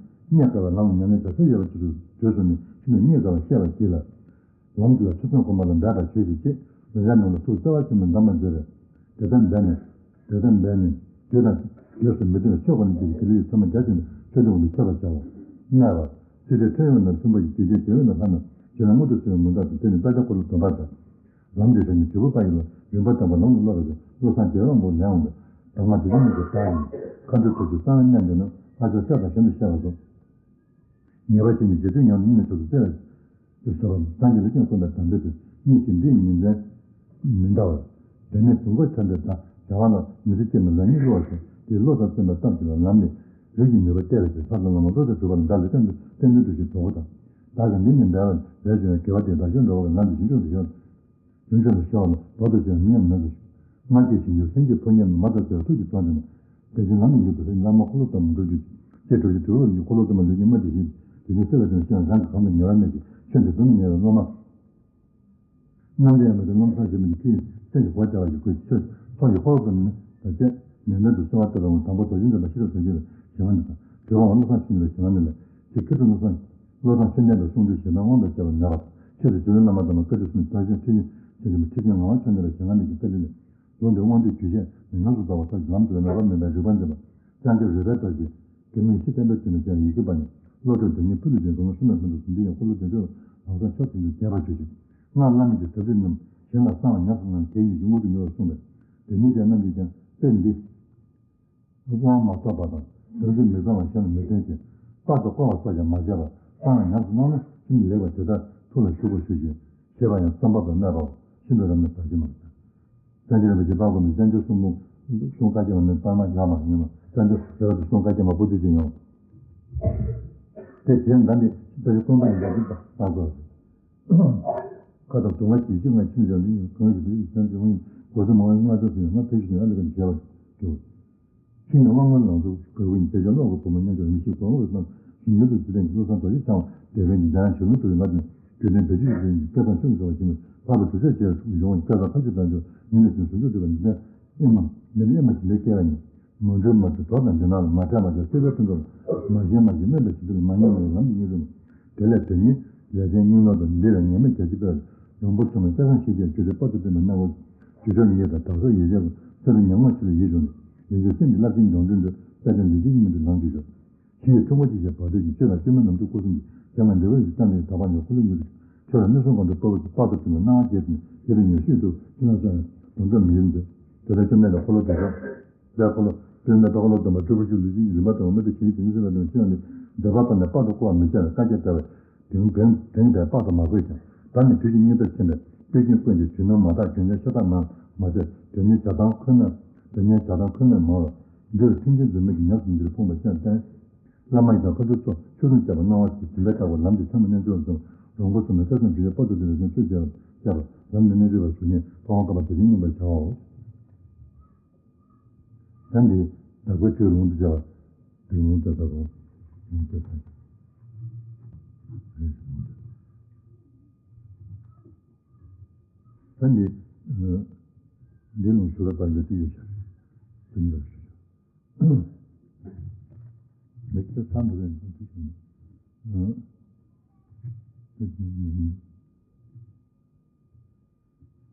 བརྙེས་དཀའ་བའི་ལམ་ལ་ཉམས་ལེན་བྱ་སྲོལ་ཡོད་པ་ཅིག་ཏུ་དུས་སུ་ནི་ཤིན་ཏུ་རྙེད་དཀའ་བར་ཤེས་པར་བགྱིད་ལ། ལམ་འདི་ལ་ཐེ་ཚོམ་ཁོ་མ་ལ་འབད་པར་བྱོས་ཤིག་ཅེས་མཛད་པའི་ནང་ལ་ཐུགས་བརྩེ་བ་ཆེན་པོས་གདམས་པར་མཛད་པས། དེ་ལྟར་འབད་ནས། དེ་ལྟར་འབད་ནས་དུས་དང་རྒྱུན་དུ་མི་མཐུན་པའི་ཆོས་ཁོ་ནའི་རྒྱུ་ཡིས་དགེ་ལེགས་ཀྱི་ཚད་མ་རྒྱ་ཆེན་པོའི་ཆོས་འདི་དབང་དུ་ཁྱབ་པར་བྱའོ། སྨྲས་པ། སྲིད་མཐའི་ཕན་ཡོན་རྣམས་གསུངས་པ་ཡི་རྒྱུ་རྐྱེན་དེ་བས་ན་ལྷ་རྣམས་ཞིང་ལ་མངོན་དུ་གསོལ་བའི་མུ་མཐའ་དང་དེ་ནི་དཔལ་ལྡན་འཁོར་ལོ་སྡོམ་པ་དང་། ལམ་འདི་བྱ་ཉིད་དྲིལ་བུ་པ་ཡིས་ལ་རིམ་པ་དང་པོ་ལམ་ལ་སློབ་པ་ཡིན། བློ་བཟང་རྒྱལ་བའི་དབང་པོ་ལས་འོངས་པའི་གདམས་ངག་དྲིལ་བུ་གཉིས་ཀྱི་བདག་ཡིན། མཁའ་འགྲོའི་ཐུགས་རྗེ་གསང་བའི་གནས་འདི་ནི་ལྷ་ཆོས་སྲས་དང་གཞན་དུ་བཤད་པ་སོགས། ཉེས་པ་ཅན་གྱི་རྗེ་བཙུན་ཉང་དུ་སྙིང་ནས་མཆོག་ཏུ་བརྩེ་བའི་ཟབ་པ་སངས་རྒྱས་ལ་སྐྱོན་བསྐུར་བའི་དམ་པའི་དོན་གཉིས་ཀྱི་འདི་ཉིན་མཚན་མི་འདའ་བར། དོན་མེད་བུ་མགོ་ཆ་འདྲ་དང་བྱ་བ་ལ་མི་ཚེ་སྐྱེལ་ན་ལ་ཉིད་བསླུ་བ་སོགས་དེའི་བློ་དང་བརྩོན་པའི་སྟོབས་ཀྱིས་ལ་ལམ་ལས་རིགས་ཀྱི་ནུས་པ་གཏད་པའི་ཕྱིར་ལྷ་དང་བླ་མ་བློ་གྲོས་གྲུབ་པ་ལ་བདག་ལ་བསྟན་དུ་བསྟན་དུ་འདུག་ཞེས་དོགས་པ་དང་། བདག་གིས་འདི་ནི་འབད་བ་ལས་བྱུང་བའི་དགེ་བ་དེ་བདག་གཞན་འགྲོ་བ་གི་ལམ་དུ་ཞིང་སྐྱོང་དུ་ཞོག་རྒྱུན་ཆད་དུ་ཤོར་བ་ལ་བར་དུ་བྱས་མི་ཡང་མེད་དོ། སྔར་གྱི་ཞིང་རྒྱུ་སེང་གེ་ཕོ་ཉའི་མ་ལྟར་བརྩེ་བ་ཐུགས་ཀྱི་ཚོགས་འདི་ནི། དེ་བཞིན་ལམ་དུ་འགྱུར་དུ་ཟེར་བླ་མ་འཁོར་ལོ་སྡོམ་པ་འགྲུབ་གྱུར་ཅིག་ཅེས་གྲུབ་ཀྱི་དུས་འཁོར་ལ་འཁོར་ལོ་སྡོམ་པ་ལུས་ཀྱི་མ་དེ་བཞིན་དེ་བཞིན་གསོད་པའི་དོན་ཤེས་ན་རང་གི་གང་དུ་ཉེ་བར་གནས་ཤིང་ཆོས་འདི་སྡོམ་ནས་ཉེ་བའི་སློབ་མ། རྣམ་འདྲེན་ཡང་མེད་དེ་རྣམ་གསལ་ཞེས་མི་གི་ཕི་ཡིས་སེམས་ཀྱི་སྒོ་བརྒྱབ་པ་ཡི་གོས་ཆོས་ཚོགས་ཀྱི་འཁོར་ལོ་སྡོམ་ནི་དང་བཅས་ནན་ཏན་དུ་གསོལ་བ་བཏབ་པ་དང་པོ་རྡོ་རྗེ་འཛིན་པ་ཤེས་རབ་དོན་བྱེད་པའི་ཞལ་སྔ་ནས་དང་དྲི་བ་འོང་བློ་བཟང་ཆོས་ཉན་པའི་ཞལ་སྔ་ནས་ལས་ཅིག་ཁྱེད་ཚོ་བློ་བཟང་བློ་བཟང་ཆོས་ལྡན་པའི་གསུང་སྒྲོས་ཞེ་སྡང་དབང་དུ་བྱས་པ་མེད་པ། ཆོས་སུ་རྗེ་བླ་མ་དམ་པ་བཀའ་དྲིན་གསུམ་བདག་གཞན་ཐུགས་རྗེ་ཆེ་ཆེན་པོ་ཁྲི་ཆེན་ངག་དབང་ཆོས་ལྡན་པའི་ཞལ་སྔ་ནས་ཀྱི་བཀའ་དྲིན་ལས། ལུང་དེ་དབང་སྡུད་རྒྱུད་བཤད་ནས་ཉམས་སུ་བདག་པ་ཐབས་ཀྱིས་ལམ་དུ་ལ་མེད་པ་མེད་པའི་རིག་པ་འཛིན་པ། ལྕང་སྐྱ་རོལ་པའི་རྡོ་རྗེ། དགེ་སློང་ཡེ་ཤེས་བསྟན་པའི་དུས་ནས་ཀྱང་ཡི་གེ་པ་ནི། བློ་གྲོས་དོན་གཉིས་ཕུལ་དུ་བྱུང་དགེ་སློང་བསོད་ནམས་ཕུན་ཚོགས་སུ་འདི་ཡང་འཁོར་ལོ་བདེ་མཆོག་ལ་ལམ་སང་ཕྱོགས་ཐུན་དུ་རྒྱས་པར་གྱུར་ཅིག་སྔགས་བླ་མེད་ཀྱི་ཟབ་ཁྲིད་རྣམས་གཞན་ལ་གསང་བ་ཉམས་སུ་བླངས་ནས་གལ་ཡོད་ཀྱི་དངོས་གྲུབ་མྱུར་བར་གསུངས་པས། དེ་ཉིད་ཀྱང་རྣམས་ཀྱིས་ཀྱང་དཔེ་འདི། དབང་མ་ཐོབ་པ་དང་དོན་ཚུལ་མི་གཙང་བ་གཞན་ལ་མི་བསྟན་ཅིང་། དཔག་ཏུ་བཀོལ་བ་སོགས་ཀྱང་མ་བྱས་པར་གསང་བ་ཉམས་སུ་བླངས་ན་ཤིན་ཏུ་ལེགས་པ་དེ་ལྟར་ཐུགས་ལ་ཞུགས་པར་ཞུ་ཞིང་ཞེས་པ་ཡང་བརྩམ་པ་དང་སྨྲས་པའོ། ཤིན་ཏུ་རབ་གནས་དར་ཞིང་མང་། སངས་རྒྱས་རིན་པོ་ཆེ་དཔལ་མགོན་པོ་སྤྱན་རས་གཟིགས་གསུང་འབུམ་གསུང་བཀའ་སྐྱེལ་བ་ནི་པར་མ་ཡག་མ་ཡིན་ལ་སངས་རྒྱས་རེ་བ་དུ་གསུང་བཀའ་སྐྱེལ་མ་པོ་ཏི་ཅིག་ཡོང་། དེ་བྱས་ན་ད་འདི་ད་རེས་དཀོན་པ་ཡིན་པ་འདི་ལྟ་དགོས། ཁ་དོག་དུང་བ་ཞིག་ཅིག་ང་ཁྱིམ་བྱང་ནི་གང་ཞིག་འདི་ཡིན་ཅང་ཅང་ཡིན་གོ་ས་མང་ང་ཚོ་ཟིན་ང་ཕེབས་ཤིག་ཡང་ལ་ག་ནས་བྱས་པ་དགོས། ཤིང་ནི་དབང་ལྔ་ལང་ཚོ་གོས་ཀུན་དེ་བཞིན་གློག་གི་བུ་མོ་མཉམ་འཇོག་མི་ཤིག་གོང་འོག་གསུམ་ཞིང་ཡུལ་དུ་འཛི་ལྡན་གྱི་བློ་བཟང་རྡོ་རྗེ་འཆང་བ་དེ་བས་ཀྱི་འཇམ་དབྱངས་གཞོན་ནུ་དུ་ཡི་ལ་དོན་རྒྱུད་ལྡན་བེད་སྤྱོད་ཀྱི་ཡོན་གྱི་སྐལ་བཟང་ཆུང་གི་བ་ཞིང་ལྷག་པའི་གྲུབ་ཆ་ཆེ་བའི་ཡོང་བའི་སྐལ་བཟང་ཁ་ཆུ་དང་འཇོག་ཉིན་ལ་བཞིན་ཟུང་འཇུག་སྒྲུབ་པ་འདི་ལྟར་ཨེ་མ་འདི་ལ་ཨེ་མ་ཞིག་ལས་སྐལ་བ་ཡིན། མ་འགྲོལ་མ་འགྲོལ་གྲོགས་དང་འདི་ནང་ལ་མ་བྲལ་མ་བྲལ་སྲིད་པའི་ཕུན་ཚོགས་ལ་མ་ཞེན་མ་ཞེན་སྨོན་པའི་ཞི་བདེ་ལ་མ་ངལ་མ་ངལ་ལམ་གྱི་སྙིང་རུས་མ། དེ་ལས་དོན་གཉིས་ལས་ཅན་སྙིང་ནོར་དང་འདི་ལ་ངེས་མེད་རྒྱ་ཆེ་སྤེལ་ལོངས་སྐུ་གསུམ་ལ་སྐལ་བཟང་ཤེས་བྱའི་རྒྱུ་འབྲས་དཔག་ཏུ་མེད་པའི་སྣང་ངོར་རྒྱུ་སྦྱོར་ཉིད་དང་དག་སོགས་ཡེ་ཤེས་ཀྱི་ཚུལ་དུ་ཉམས་མྱོང་ཆེ་ལ་ཡིད་གཞུངས་ནས་ཡིན་གྱི་སེམས་ཀྱི་རླབས་ཆེན་སྦྱོང་འདྲེན་དུ་དཔལ་ལྡན་ལུས་ཅན་གྱི་མི་དུ་ལམ་བྱེད་ཞོར། ཕྱི་ཡི་ཕྲེང་བ་གཅིག་བཞིན་བར་དོའི་ཆོས་ལ་སྐྱོན་མེད་ནམ་མཁའི་སྐུ་གསུམ་གྱི་ཞལ་སྔ་འབྲས་བུ་ཡི་རྩ་ནས་དག་པ་ཉིད་འཁོར་ལོ་ཉིད་དུ་ཆོས་ལ་གནས་གསུམ་གང་དུ་དཔའ་བོས་དཔག་ཏུ་མེད་པའི་སྣང་བ་སྐྱེས་ཏེ་ཡིད་ལ་ཉོན་ཤེས་སུ་ཅི་ན་ས་དོན་དམ་མི་ཡུལ་འདོད། དེ་ལྟར་སྐྱོན་མེད་ལ་འཁོར་ལོ་བདེ་མཆོག་པའི་འཁོར་ལོ་སྟོན་པའི་འཁོར་ལོ་སྡོམ་པ་སྤྲུལ་པ་བཅུ་ལུས་ཅན་གྱི་རིམ་པ་དང་མི་དེ་ཆོས་ཉིད་དོན་གཉིས་སེམས་པའི་དོན་ཤེས་ཡོན་ཏེ་འདོད་པ་སྤངས་ནས་དཔག་ཏུ་བཀོལ་བ་མི་བྱ་བའི་བཀའ་རྒྱ་བསྩལ་བས། དེང་དེང་དེང་བས་དཔག་ཏུ་མ་བཀོལ་ཀྱང་། ད་ནི་དུས་ཀྱི་སྙིགས་མཐར་ཕྱིན་པས་དཔེ་རྒྱུན་ཀུན་གྱི་དུས་ནོར་མ་དག་རྒྱུན་ཆད་ཤ་སྟག་མ་མ་ཟད་དོན་གཉེར་བྱ་སྟངས་ཁོ་ནར་དོན་གཉེར་བྱ་སྟངས་ཁོ་ནར་མང་བ། འདིར་མཐུན་རྐྱེན་འཛོལ་མེད་ཀྱི་ཉམས་སུ་འགྱུར་ཕོངས་པ་ཅན་བསྟན། བླ་མ་ཡི་དམ་མཁའ་འགྲོའི་ཚོགས་ཆོས་སྲུང་བཅས་པ་སྣང་བ་ཞིག་སྦྱིན་པའི་བདག་པོ་ལམ་གྱི་ཚད་མ་རྣལ་འབྱོར་ཙམ་རོང་པོ་གསུམ་ལ་སྐལ་བཟང་རྒྱུ་ཡོད་དཔག་ཏུ་འདུ་བའི་རྒྱུན་ཚོད་བཅས་པ་བཅས་པ་ལམ་ནི་རྣལ་འབྱོར་པ་གཟུགས་བརྙན་ཕ་ཝང་བཀབ་པ་དེ་བཞིན་བསྙེན་པར་བྱའོ། ད་འདི་བདག་པོའི་ཁྲིའི་ལུང་དུ་བྱ་བ། འདི་ལུང་དུ་བྱ་བ། ལུང་དུ་བྱ་བ། ད་འདི་འདི་ལུང་ཞུ་བ་པར་འགྱུར་དུ་ཡོད་ཤག་དེ་ཉིད་ལ་ཞུ་ཤག་མི་ཚེ་ཚང་དུ་ལེན་དུ་ཞུ་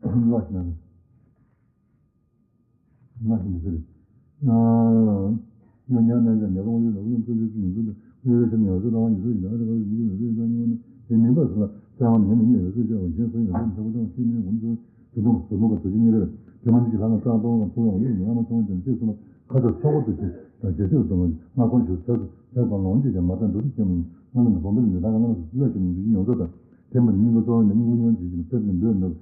ནས། ལོག་ཤིག་ན། ང་ཞིག་འདི་ཟེར། སྨྱོ་ཉར་རྣམས་ཀྱང་ཉེ་བར་དབང་ཡོད་ལ་དབུགས་ལམ་བཙུན་ཚོད་ཅིག་ཡོང་ཚུལ་དང་དབུགས་ཡོད་ཕྱིར་ནས་ཡོངས་སུ་བཏང་བ་ཉིད་སུ་ཡིན་ལ་ཨ་ཏི་ཀ་ཡོད་མི་ཡོད་ལ་ཡོད་ཚུལ་ཡོད་ཚུལ་ཡོད་ཚུལ་སྨྱོ་ན་དེ་མིན་པ་སུ་ལ་གསལ་བ་ནན་ནས་ཉེ་ཡོད་ཚུལ་བྱ་བ་གཞན་སུ་ཡང་རིམ་ཁྲ་བུ་དང་ཁྲིད་མིན་འོམ་ཚུལ་དུ་དུང་དུ་དུང་ག་དུ་ཅི་ནི་རེད། དེ་མ་ནི་ཀྱི་ལྷ་ང་ཀྲང་པོ་ང་ཕུ་ལོང་ཡོད་ང་མ་ཚོང་ཅན་ཅེས་སུ་ལ་ཁ་ཚ་ཚོགས་པ་དུ་ཅི་དང་རྒྱལ་སྲས་སུ་ལ་ང་ཁོང་ཞུ་ཚད་ཚད་པ་ལོང་ཅི་ཀྱང་མ་ཏང་འགྲོ་དུ་ཅི་མིན་ང་ལ་ནི་བོམ་པ་ལི་འདི་ད་ག་ན་ལ་ལ་ཅི་མིན་འདི་ཡོངས་རྫོགས་དང་དེ་མ་ནི་སྙིང་ག་གཙོ་བོ་ནི་སྙིང་ག་ཉོན་ཅི་ཅི་མི་ཚད་ནི་འདོད་མེད།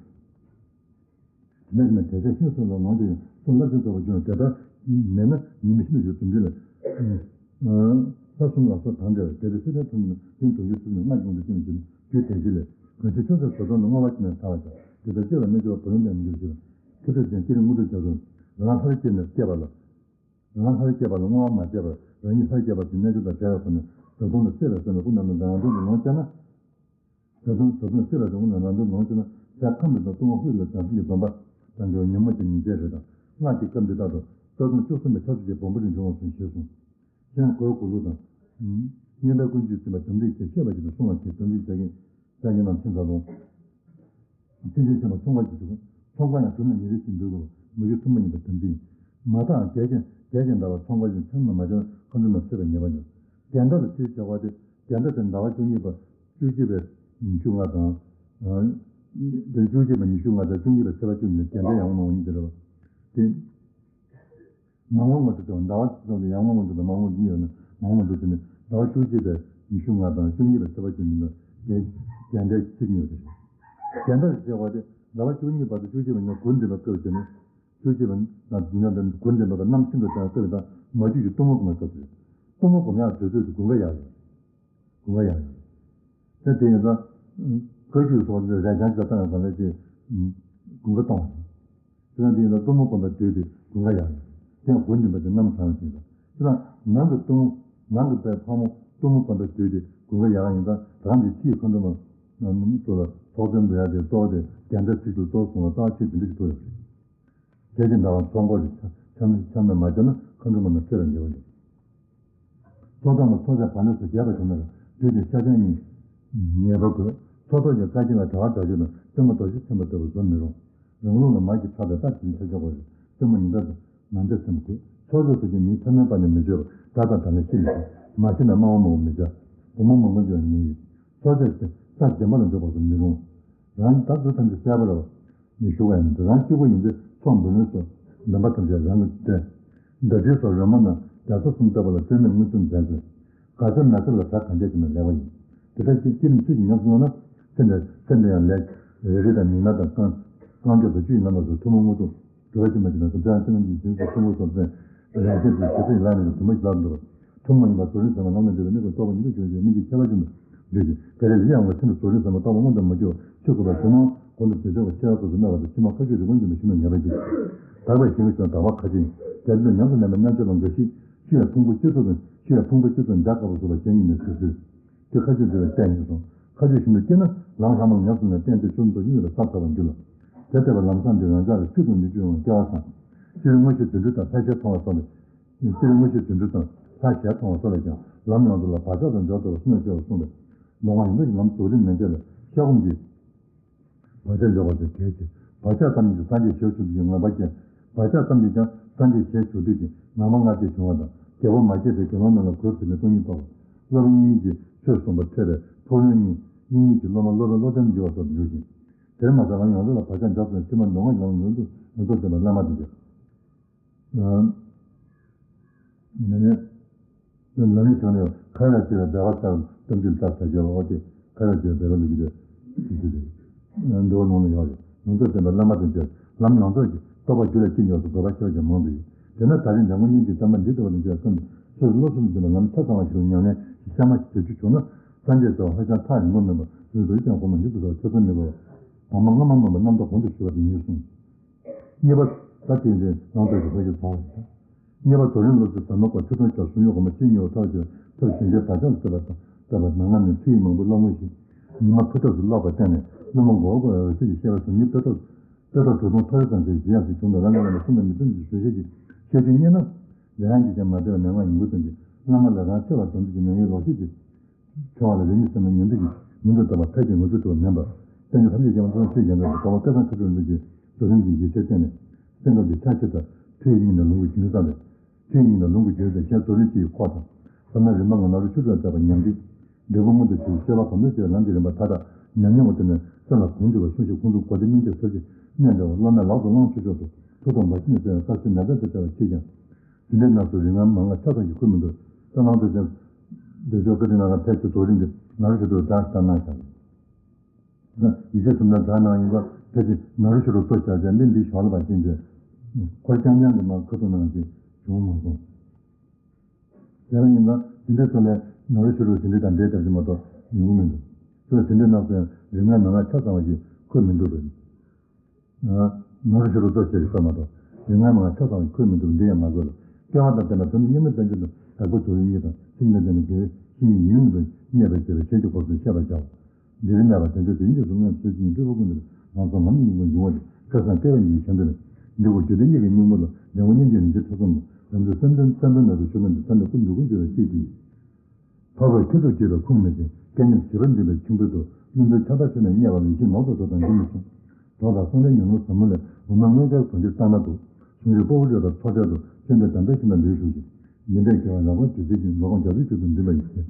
དེ་ནས་དེ་ཚེ་ཤིན་སོང་ལ་ལོངས་སྤྱོད་ཡང་སོང་སླར་ཅིག་རྫོགས་པར་འགྱུར་བ་དེ་ལྟར་མེད་ན་ཉི་མ་ཤིན་ཏུ་འགྱུར་དུམ་གྲུ་ལས། ས་གསུམ་ལ་སོགས་དང་འབྲེལ་བའི་དེ་ལྟར་སྲིད་པའི་མཐོང་རྒྱུ་ན་དེ་མཐོང་རྒྱུ་ཚུལ་ནི་སྔར་གྱི་དབང་དུ་བྱས་ནས་བྱེད་ན་རྒྱུ་དེ་བཞི་ལས་གང་ཕྱིར་ཆུང་ཙག་བཟོ་ལྟ་ན་བསྔོ་བ་ཅི་ནས་ཐར་བ་ཀྱང་དེ་ལྟར་སྤྱོད་པ་རྣལ་འབྱོར་བ་བུ་ལོན་དུ་མི་འགྱུར་ཞེས་པ། ཐུབ་རྗེ་ཆེན་ཏི་རུ་མུ་ཏུ་རྒྱ་མཚོ་རང་ལྷར་སྐྱེས་ནས་སྐྱེས་པ་ལ། རང་ལྷར་སྐྱེས་པ་ལ་བསྔོ་བ་མ་བྱས་པར་རང་ཉིད་ལྷར་སྐྱེས་པ་དེ་རྣལ་འབྱོར་དང་བྲལ་བའི་སྒོ་ནས་ བཟའ་བཏུང་ལ་སྲེད་པའི་སེམས་ལ་ཀུན་རྣམ་སྨིན་དང་རང་དོན་དུ་ལོངས་སྤྱད་ན། བཟའ་བཏུང་བཟའ་བཏུང་སྲེད་པའི་སེམས་ཀུན་རྣམ་རང་དོན་ལོངས་སྤྱད་ན། ཞག་ཁམས་དང་ལྟུང་བ་དབུས་ལ་བྱང་སེམས་ཀྱི་སྡོམ་པ་དང་འབྲེལ་བའི་ཉོན་མོངས་ཀྱི་ཉེས་བྱས་རེ་དང་། སྔགས་ཀྱི་སྐབས་འདི་ལྟར་དུ་རྩ་ལྟུང་བཅུ་གསུམ་པའི་ཆ་ཚུལ་གྱི་སྦོམ་པོ་རེ་འབྱུང་བར་གསུངས་ཞེས་གསུངས། གཞན་གོས་གོས་ལུགས་དང་། མངོན་པའི་ཀུན་སྤྱོད་བཙུན་པ་དམ་ཚིག་ཅེས་བཤད་པ་བཞིན་དུ་བསྲུང་བར་བྱེད། དམ་ཚིག་བྱ་གིན་བྱ་གིན་ནམ་ཕྱིན་ཚར་ལོང་། ཕྱིན་ཆད་ཤེས་པ་ཚོང་པ་ཞིག་ཏུ། ཚོང་པ་ཡང་གྲུབ་ན་ཉིན་རེ་བཞིན་འབུལ་དགོས་པ། མ་གྱུར་ཐུན་མོང་ཡིན་པ་དམ་ཚིག་ཡིན། མ་དག་གལ་ཆེན་གལ་ཆེན་འདྲ་བ་ཚོང་པ་བཞིན་ཚང་མ་མ་བྱུང་ན་མཁའ་འགྲོ་རྣམས་སྲེད་པའི་ཉེས་པ་ཡོད། དེ་འདྲ་ལ་ཅིའི་བྱ་བ་སྟེ། དེ་འདྲ་སྟེ་ཟླ་བ་བཅུ་གཉིས་པ་བཅུ་གཅིག་པའི་ཉི་ཤུ་ལྔ་དང་། དེ་བཅུ་གཅིག་པའི་ཉི་ཤུ་ལྔ་དང་བཅུ་གཉིས་པའི་ཚེས་པ་བཅུ་གཉིས་ལ་དེ་འདྲའི་ཡང་མང་བ་ཉིད་དེ་རེད་བ། དེ། མ་འོངས་པ་དེ་དང་ཟླ་བ་དེ་ཚོ་ལ་ཡང་མ་འོངས་པ་དང་མ་འོངས་པ་གཉིས་ཡོད་ན། མ་འོངས་པ་དེ་ནི་ཟླ་བ་བཅུ་གཅིག་པའི་ཉི་ཤུ་ལྔ་དང་བཅུ་གཉིས་པའི་ཚེས་པ་བཅུ་གཉིས་ལ་རྒྱན་རྒྱན་ལྡན་ཚིག་གཉིས་པ་དེ་རེད། རྒྱན་ལྡན་ཞེས་པ་དེ་ཟླ་བ་བཅུ་གཉིས་བར་དུ་བཅུ་གཅིག་པའི་ཉིན་དགུན་འདྲེན་པའི་སྐབས་དེ་ནི། བཅུ་གཅིག་པའི་ཉིན་དགུན་འདྲེན་པ་དང་གནམ་ཤིན་ཏུ་བྱང་བའི་སྐབས་དང་མ་རྒྱུད་ཀྱི་གཏུམ་མོ་གོམས་པའི་སྐབས་དེ་རེད། གཏུམ་མོ་གོམས་ཡག་དུས་ཚོད་དེ་དགུན་ཁ་ཡག་རེད། དགུན་ཁ་ཡག་ཡོད། ད་དེ་ཡིན་ཙང་། བཀའ་བརྒྱུད་སོགས་ལ་རས་ཆང་ཅིག་བཏང་ཡོང་ཙང་ལས་ཀྱི། དགུན་ཁ་གཏོང་བ་རེད། དེ་ཡང་དེ་ཡིན་ཙང་གཏུམ་མོ་གོམས་པའི་དུས་དེ་དགུན་ཁ་ཡག་ཡོད། དེ་ཡང་དགུན་འདུན་པ་དེ་གནམ་གྲང་བ་ཞིག་ཡིན་ཙང་། དེ་ཡང་ནང་གི་གཏུམ་མོ། ནང་གི་པའི་ཕག་མོ་གཏུམ་མོ་གོམས་པའི་དུས་དེ་དགུན་ཁ་ཡག་ཡིན་ཙང་། ད་གང་གི་ཕྱིའི་མཁའ་འགྲོ་མ་ཚོ་ལ་ཚོགས་རྫུན་འབུལ་ཡག་དེ་གཙོ་བོ་དེ་རྒྱ་འདྲ་ཚིག་ཏུ་གཙོ་བོ་སོང་བ་རྩ་ཆེ་དེ་འདྲ་ཞིག་ཐུག་ཡོད་རེད། དེ་བཞིན་ཟླ་བ་ཚོགས་འཁོར་གྱི་ཆ་ཆ་ཆ་མེད་མ་བྱས་ན་མཁའ་འགྲོ་མ་རྣམས་སྲེད་པར་འགྱུར་བ་ཡིན། ཚོགས་བསགས་ལ་ཚོགས་བྱས་བག་ལེབ་སོགས་རྒྱས་པར་བྱུང་ན་ལ་དུས་དེ་ཤ་ཆང་གཉིས་ངེས་པར་དགོས། ཚོགས་གཏོར་གྱི་བཀའ་རྒྱ་ལ་གྲྭ་པ་གྲྭ་ཆོས་དང་སྟོན་པ་རྡོ་རྗེ་སེམས་དཔའ་ལྟ་བུ་བཟོ་མི་རུང་། རང་ལུགས་ལ་མར་གྱིས་ཕབ་པའི་རྟ་དེ་ཚོ་ཆགས་ཆོག་པ་རེད། སྟོན་མོ་ཉི་ཟླ་དང་ནམ་ཟླ་སེམས་དགོས། ཚོགས་གཏོར་སོགས་ཀྱི་མིང་ཐ་མལ་པ་ནི་མི་བརྗོད་པ། སྒྲ་དང་སྒྲ་ལས་ཤེས་མི་ཤེས། མ་ཤེས་ན་སྨྲ་བ་སྨྲ་བ་མི་བྱ། བུ་མོ་མང་པོ་འཇོག་ཉེན་ཡོད། ཚོགས་བྱས་ཏེ་ས་བདེན་པ་ལ་འཇོག་པ་སོགས་མི་རུང་། རང་ད་དུ་ཐམས་ཅད་གསལ་པོ་རེད། ནི་ཞུ་བ་ཡིན། རང་གཅིག་པུ་ཡིན་ཚེ་ཚོགས་འབུལ་ལེན་སོགས་འདོན་པ་ཐམས་ཅད་རང་གིས་སྟོན། ཟླ་སྒྲིལ་སོགས་རོལ་མོ་རྣམས་རྒྱ་མཚོ་གསུམ་ལྟ་བུ་ལ་རྩོལ་མེད་མངོན་སུམ་མཛད་དགོས། དགག་བྱ་མེད་ས་ལ་བྱ་གང་བྱས་བྱས་ན་ལེགས་པ་ཡིན། དེ་ལྟར་སྤྱིར་བསྐྱེད་རིམ་ཚུལ་གྱིས་ཉམས་སུ་བླངས་ན། ཚེ་འདིར་ཚེ་འདིར་ཡང་ལས་རེ་རེ་དང་མིག་སྨན་དང་རྐང་རྐང་མགྱོགས་དང་བཅུད་ཀྱི་རྣམ་པ་སོགས་ཐུན་མོང་དངོས་གྲུབ་འགྲུབ་པ་ཅན་མ་ཞིག་དང་། གྲུབ་ཆེན་ཐུན་མོང་གྱི་རྗེས་སུ་ཐུན་མོང་སོགས་ཚེ་རང་བཞིན་གྱི་ཆོས་ཚུལ་ལ་ནི་དུ་མ་ཞིག་ལ་འགྲོ་བ། ཐུན་མོང་ཡིན་པ་རྫོགས་རིམ་ཟབ་མོ་ལམ་ལ་འགྲོ་བའི་གནས་སུ་རྟོགས་པ་ཉིད་དུ་གྱུར་ཅིང་སྨིན་གྱི་ཁྱད་པར་ཅན་དུ་འདོད་ཅིང་། གལ་ཏེ་ལས་ཡང་བ་ཤིན་ཏུ་རྫོགས་རིམ་ཟབ་མོ་རྟོགས་པ་མངོན་དུ་མ་གྱུར་བ་ཆོས་སྐུ་པ་ཐུན་མོང་གོང་དུ་བྱེད་ཆོག་པ་ཆེ་བ་སོ་སོར་སྨྲས་པ་དང་། ཕྱི་མ་བཀའ་བརྒྱུད་རིག་པ་འཛིན་པའི་གཞུང་ལ་ངེས་པ་ཡིན། དག་པའི་ཞིང་གི་ཆོས་དག་པ་མཁའ་སྤྱོད་ཡིན། རྒྱ་ཆེན་པོས་ཉམས་སུ་ལེན་པའི་རྣལ་འབྱོར་པ་འགའ་ཞིག་ཤི་བའི་ཕུང་པོ་སྤྱི་གཙུག་ཏུ་ཤི་བའི་ཕུང་པོ་སྤྱི་གཙུག་འཇའ་དཀར་པོ་བཟོ་བ་ཅན་ཉིད་ནས་ཟེར་ཚུལ། དེ་མཁའ་སྤྱོད་འགྲོ་བའི་རྟེན་ཡིན་གསུངས། མཁའ་སྤྱོད་ཞིང་དུ་སྐྱེས་ན་ལམ་ལྷག་མ་ལ་ཉམས་སུ་ལེན་རྟེན་དེ་ཆོས་ཚོགས་གཉིས་ལ་ས་ཐོབ་པར་འགྱུར་ལ། དེ་ལྟ་བུའི་ལམ་བཟང་འདི་རང་ཅག་གི་ཆོས་དང་ནུས་ཀྱི་དབང་སྐལ་བ་བཟང་། སྤྱིར་མངོན་ཤེས་རྫུ་འཕྲུལ་དང་ལྷ་ཞལ་མཐོང་བ་སོགས་ལས། སྤྱིར་མངོན་ཤེས་རྫུ་འཕྲུལ་དང་ལྷ་ཞལ་མཐོང་བ་སོགས་ལས་ཀྱང་ལམ་ཡོངས་རྫོགས་ལ་བག་ཆགས་དང་འཇོག་ཐུབ་པ་སུ་ན་སྤྱོད་པར་གསུངས་པས། ལོང་བ་ཡིན་ན་ལམ་རྫོགས་རིམ་མན་ཆད་ལ་ཤ་སྒོམ་གྱི་བག་ཆགས་འཇོག་པ་དེ་གལ་ཆེ། བག་ཆགས་ཙམ་གྱིས་སངས་རྒྱས་ཞལ་མཇལ་དུས་ཀྱི་ངེས་པ་སྐྱེ། བག་ཆགས་ཙམ་གྱིས་ཀྱང་སངས་རྒྱས་ཞལ་མཇལ་དུས་ཀྱི་ངེས་པ་སྔ་ཕྱི་བྱུང་བ་དང་། རྒྱལ་པོ་མ་སྐྱེས་པའི་དགེ་སློང་རྣམས་ལ་གོས་ཕུལ་ནས་སྟོང་ཉིད་རྟོགས་པ། སློབ་དཔོན་དབྱིག་གཉེན་གྱིས་ཆོས་གསུངས་པ་ཐོས་པས་ཕུགས་ལོན་གཉིས། དབྱིག་གཉེན་གྱི་སློབ་མ་སློབ་པའི་བློ་ལྡན་འགྱུར་བ་སོགས་འགྱུར་ཞིང་། དེར་མ་ཟད་ལམ་ཡོངས་རྫོགས་ལ་བག་ཆགས་འཇོག་ཚུལ་ཕྱི་མ་མདོ་སྔགས་ཀྱི་ལམ་ཡོངས་རྫོགས་ཡོངས་རྫོགས་སྟོན་པ་བླ་མ་དང་འབྲེལ། ཨ། ནས་ནས། ལམ་རིམ་བྱུང་ནས་ཁ་ཡ་ཅིག་ལ་སྦས་པ་ལྟར་གཏམ་རྒྱུད་ལྟར་ཟ་བྱེད་པ། འོ་དེ་ཁ་ཡ་ཅིག་ལ་སྦས་པ་ལ་རྒྱུ་དེ་རྒྱུ་དེ་འདུལ་བ་ལུང་ལ་ཡོད་རེད། ལུང་རྟོགས་བསྟན་པའི་བླ་མ་དང་བཅས་ལམ་ཡོངས་རྫོགས་ཀྱི་རྟོགས་པ་རྒྱུད་ལ་སྐྱེ་འགྱུར་སོགས་དགོས་པ་ཆེ་བ་ཅན་མང་དུ་ཡོད། དེས་ན་ད་རེས་འཇམ་མགོན་སྙིང་རྗེའི་བསྟན་པ་འདི་ལྟ་བུ་ལ་མཇལ་བའི་སྐབས་སོ་སོའི་བློ་སེམས་ལ་འཛིན་པའི་ལམ་ཆ་ཚང་བ་ཞིག་ལ་ཉམས་ལེན་ཞིག་ཤར་མ་ཞིག་བྱེད་རྒྱུ་བྱུང་ན། སངས་རྒྱས་ཟེར་བ་ཧ་ཅང་ཐག་རིང་པོ་མིན་པར་རིགས་རྡོ་རྗེ་འཆང་སྒོ་མང་མྱུར་དུ་ཐོབ་པར་ཐེ་ཚོམ་མི་དགོས་པར་དང་པོ་སྔ་མ་སྨོན་པ་རྣམ་རྟོག་གོང་དུ་ཞུ་བ་དེ་ཉིད་གསུངས། གཉིས་པ། ད་དེ་འདྲའི་ལམ་རྟོགས་ཀྱི་ལྷ་ཞིག་ཐོབ་པ་དང་། གཉིས་པ། རྫོགས་རིམ་སློབ་ཚུལ་ཟབ་མོ་སྐོར་ཆོས་དང་ཕྱོགས་སུ་ཉོན་གོང་མ་ཕྱིར་མྱུར་བ་ཐོབ་ཅིང་ཐོབ་ཞིང་རྗེས་བག་ཆགས་སུ་སོད་པ་དང་བསྟོད་པ་མན་ངག་ནས་ཁྲིད་ཡིག་མང་པོའི་བསླབ་ངོ་ཞིག་ཉི་མ་ཕུ་ཐག་ཏུ་ཀློག་པར་བརྟེན་ནས་སློབ་མ་མགོ་བོ་བསྐོར་བའི་འོད་ཟེར་གྱི་ཤེས་པ་སོགས་ཉིད་དཔེ་ཐོག་དཔེ་ཐོག་གྲུབ་སྟོང་མཐོ་རིས་ཙམ་ཞིག་གཞི་ཡང་སྲིད་བྱུང་དང་རང་གི་ལམ་ལ་གསུམ་དང་མི་མཐུན་ཞིག་བཟོད་ཤེས་ཀྱི་བཤད་རྒྱུ་རྙེད་ན། ལས་རང་གིས་ཀྱང་མ་བདེ་བའི་མན་ངག་ཉིང་ཁུ་ཙམ་གྱིས་བླ་མ་ལ་རང་ཆེ་བར་སྡོམ་ཚུལ་གྱི་མི་ངོའི་ལོག་ཤེས་ཀྱིས། ཁྱོད་ལ་རེ་གཉིས་སེམས་ལ་ཉན་ཐོས་ཀྱི་མིང་དུ་བཏགས་པ་ཕལ་གྱི་ངོ་ཚུལ་དུ་མིན་པར། བསྟན་བཅོས་ཐམས་ཅད་ཀྱང་མཐོང་ཆོས་རྒྱན་དུ་དགོངས་པ་སྐལ་བཟང་མཁའ་སྤྱོད་རིན་པོ་ཆེའི་རྫོགས་རིམ་གྱི་ཡིག་ཆར་བརྟེན་ནས་སེམས་ཁམས་ཀྱི་ཆ་ཤས་དང་ཐོས་ཡིག་གཉིས་ནས་ལུང་གི་རྒྱུན་བསམ་པས། ཐོས་ཡིག་གཉིས་ནས་ལུང་གི་རྒྱུན་བསམ་གཞན་རྫོགས་རིམ་སྤྱི་ཡི་འཁོར་དང་། བསམ་ན་རིམ་པ་ལྔ་ནང་རུ་ཆུ་ཚོད་བརྩེགས་པ་ཉམས་བདེ། འབྲས་བུ་མངོན་དུ་གྱུར་ཤེས་པ་གོམས་ལ་བྱས་ལམ་གྱི་རིམ་པ་མཐའ་དག་ཉམས་མྱོང་གི་སྟེང་ནས་སེམས་ལ་གོམས་འདྲིས་པ་གསུངས་ཤིང་གོ་བདེ་སྨིན་བྱེད་ཟབ་ཅིང་གནད་འདྲ་བ་སློབ་མས་ལག་ཏུ་བླང་ཆོག་ཆོག་ཏུ་ཐུགས་དང་འབའ་ཞིག་ནས་གསལ་བའི་གསར་ཚུལ་ནན་ཏན་དུ་བཀྲལ་བ་ཆེས་ཀྱང་། དེ་འདྲའི་རྣམས་སུ་རིགས་ལྔའི་མན་ངག་ཆ་ཚང་ཞིག་ཁུར་མི་འདུག། ད་ལམ་དུ་ཅན། བདེ་མཆོག་བཀའ་དྲིན་ནང་ལ་ཕལ་ཆེར་རྫོགས་རིམ་འདི་ནཱ་རོ་ཤཱུ་རི་བསྒྲགས་ཤིག་བཏང་གནང་བཞག་རེད། ད་ཡེ་ཤེས་སུམ་རྟགས་བསྒྲགས་གནང་ཡིན་པ་ཕལ་ཆེར་ནཱ་རོ་ཤཱུ་རི་གཙོ་བཞག་ཅིང་གླིང་འདིའི་ཞོར་ལ་བ་ཅན་གྱི་འཁོར་རྐྱང་རྐྱང་གི་མ་ཁ་ཐུག་གནང་ཅིག་བྱུང་མ་སོང་། དེ་ལ་ཡིན་ན་དེ་འདྲའི་ཚོ་ལས་ནཱ་རོ་ཤཱུ་རི་དེ་འདྲའི་དང་འདྲའི་ལྟར་གྱི་མ་གཏོགས་ཡོང་གི་མི་འདུག། ཚོ་དེ་འདྲའི་རྣམས་སུ་ཡང་རིགས་ལྔའི་མན་ངག་ཆ་ཚང་བ་ཞིག་ཁུར་མི་འདུག་པས། ནཱ་རོ་ཤཱུ་རི་གཙོ་བྱས་ཀྱི་ས་མ་གཏོགས་རིགས་ལྔའི་མན་ངག་ཆ་ཚང་བ་ཞིག་ཁུར་མི་འདུག། འདི་ཡང་མ་དགོས་ལ། སྐལ་བ་དང་ལྡན་པ་དོན་དུ་གཉེར་ན་པཎ་ཆེན་དང་དྭགས་པོ་རྫོགས་རིམ་གཉིས་དང་མཚན་ཉིད་དང་ལྡན་པའི་དགེ་བའི་ ཤིང་ཡུན་དུ་རྙེད་པར་བྱེད་པའི་ཞལ་གྱི་སྒོ་གསུམ་ཤེས་པར་བྱའོ། འདི་རིགས་སྨྲས་པ། དེ་ཚེ་དེ་ཉིད་དུ་གསུངས་ནས་ཚུལ་བཞིན་སྤྲུལ་པ་ཀུན་ཏུ་ལམ་སང་ལམ་གྱི་སྙིང་པོ་འབྱུང་བ་སྟེ། བསྐལ་བཟང་བསྐལ་པའི་ཉིད་ཀྱི་ཞལ་འདོན་པས། འདི་སྐོར་རྒྱུད་སྡེ་གཉིས་ཀྱི་སྙིང་པོ་ལ་འཇམ་མགོན་སྙན་བརྒྱུད་རིན་ཆེན་ཐེག་གསུམ་ལ། རབ་འབྱམས་སེམས་ལྡན་སེམས་ལྡན་ལ་སོགས་ཆོས་ལྡན་གྱི་སེམས་དཔའ་ཀུན་འདུས་ཀུན་བརྗོད་པའི་ཚིག་འདི། འཕགས་པའི་ཁྱད་དུ་གྱུར་པའི་ཁུངས་མེད་ཅིང་སྐད་སྙན་བྱེ་བར་འབྱིན་པའི་འཆིང་བུའི་མདོག། བླུན་པོའི་ཕྱག་དར་ཕྱེ་ནས་བསྙད་པ་ལ་ཡིད་ཆེས་ནོར་དུ་འགྲོ་དང་འདི་མི་ཆུང་། གྲོགས་དང་སྲོག་ལྡན་ཉོན་མོངས་ཟབ་མོ་ལས། འོ་མའི་མངོན་དཀར་གོང་ཁྱེར་བལྟ་ན་སྡུག། ཟུང་འཇུག་ཕུར་བུ་འདྲེས་པ་ཚོགས་བྲལ་དུ། བཅོམ་ལྡན་དམ་པའི་ཞིང་དུ་ལེགས་བཞུགས་ཤིང་། ཉན་པས་དགེ་བ་རབ་དགའ་བརྗོད་ཚིག་གི་འགྲོ་ཁམས་རྒྱ་མཚོའི་ཁྱོན་དུ་འདུས་པ་ཡི་ཚེ།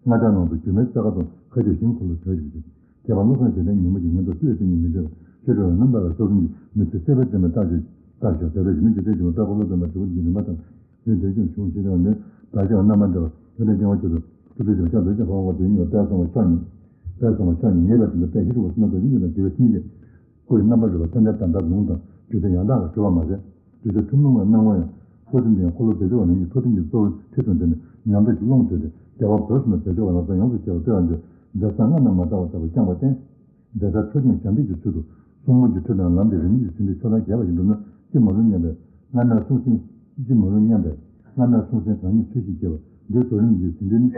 སྔགས་འཆང་ནང་དུ་སྒྱུ་མའི་རྩེ་ཁ་དང་། མཁའ་སྤྱོད་ཞིང་འཁོར་ལོ་བྲོས་བཞུད་ཅིང་། ཁྱད་པར་བློ་བཟང་རྒྱལ་བསྟན་ཉིན་མོ་གྱི་ངན་རྟོག་སྲིད་པའི་གཏིང་ནས་མི་འདྲེན་པ། ཆོས་སྒྲོན་རྣམ་པར་སོ་གསུམ་གྱི་མི་ཚེ་སྲིད་པའི་གཏིང་ནས་བཏགས་ཤིང་བཏགས་ཤིང་། དེ་ལྟར་ཞི་གནས་རྒྱུ་འབྲས་འབྱུང་བའི་དཔལ་འཁོར་ལོ་སྟོན་པ་དྲིལ་བུ་འདིའི་རིམ་པ་དང་། དེ་དེ་ཅུང་བྱུང་ཞེས་བྱ་བ་ནི། བདག་ཅག་རྣམ་པར་འདྲ་བ་དེ་ལས་སྐྱེ་བ་ཆོས་སུ་ཐུབ་པའི་བྱང་ཤར་ལུས་ཀྱང་འཕགས་པ་དེ་ཉིད་ལ་དཔལ་གསང་བ་མཆོག་ཉིད། དཔལ་གསང་བ་མཆོག་ཉིད་ངེས་པར་དེ་ལ་དཔལ་ཤེས་རབ་ཀྱི་བསོད་ནམས་དང་ཡིད་ཀྱི་དགེ་བའི་བཤེས་གཉེན། སྐུ་ཡི་རྣམ་པར་རོལ་པ་མཚན་ལྡན་དམ་པའི་ལུང་དང་རྒྱུ་མཚན་ཡང་དག་པར་གྲོལ་བ་མ་ཟད། གདུལ་བྱ་ཐུན་མོང་བའི་སྣང་ངོ་ཡང་། འཁོར་ལྡན་དེ་ཡང་འཁོར་ལོ་བདེ་མཆོག་རྣམས་ཀྱི་ཐུགས་དམ་གྱི་གཙོ་བོའི་ཁྲིད་དུ་འཛིན་ནས་ཉམས་རྟོགས་ཀྱི་ཀློང་བརྡོལ་ཏེ་རྒྱལ་བ་བོད་སོགས་ན་བདེ་མཆོག་གི་ལམ་བཟང་ཡོངས་སུ་རྒྱས་པར་གཏོད་པར་འདོད། འདོད་སེམས་སྔར་ན་མ་དར་བ་ལྟ་བུ་བསྐྱངས་པར་བརྟེན། འདོད་པའི་འཕྲོ་སྐྱོང་ཞབས་འདེགས་ཀྱི་ཚུལ་དུ་གསུང་འབུམ་གྱི་ཁྲིད་དང་ལམ་གྱི་རིམ་གྱིས་ཟིན་བྲིས་ཆོས་ལ་རྒྱས་པ་ཞིག་བསྒྲུབས་ན་ཅི་མ་ལུས་སྙམ་པའི་སྔ་མའི་སྲོག་ཤིང་། ཅི་མ་ལུས་སྙམ་པའི་སྔ་མའི་སྲོག་ཤིང་གང་ཉིད་ཚུལ་བཞིན་སྐྱེ་བ། འདིའི་རྡོར་གླིང་གི་ཟིན་བྲིས་ནི།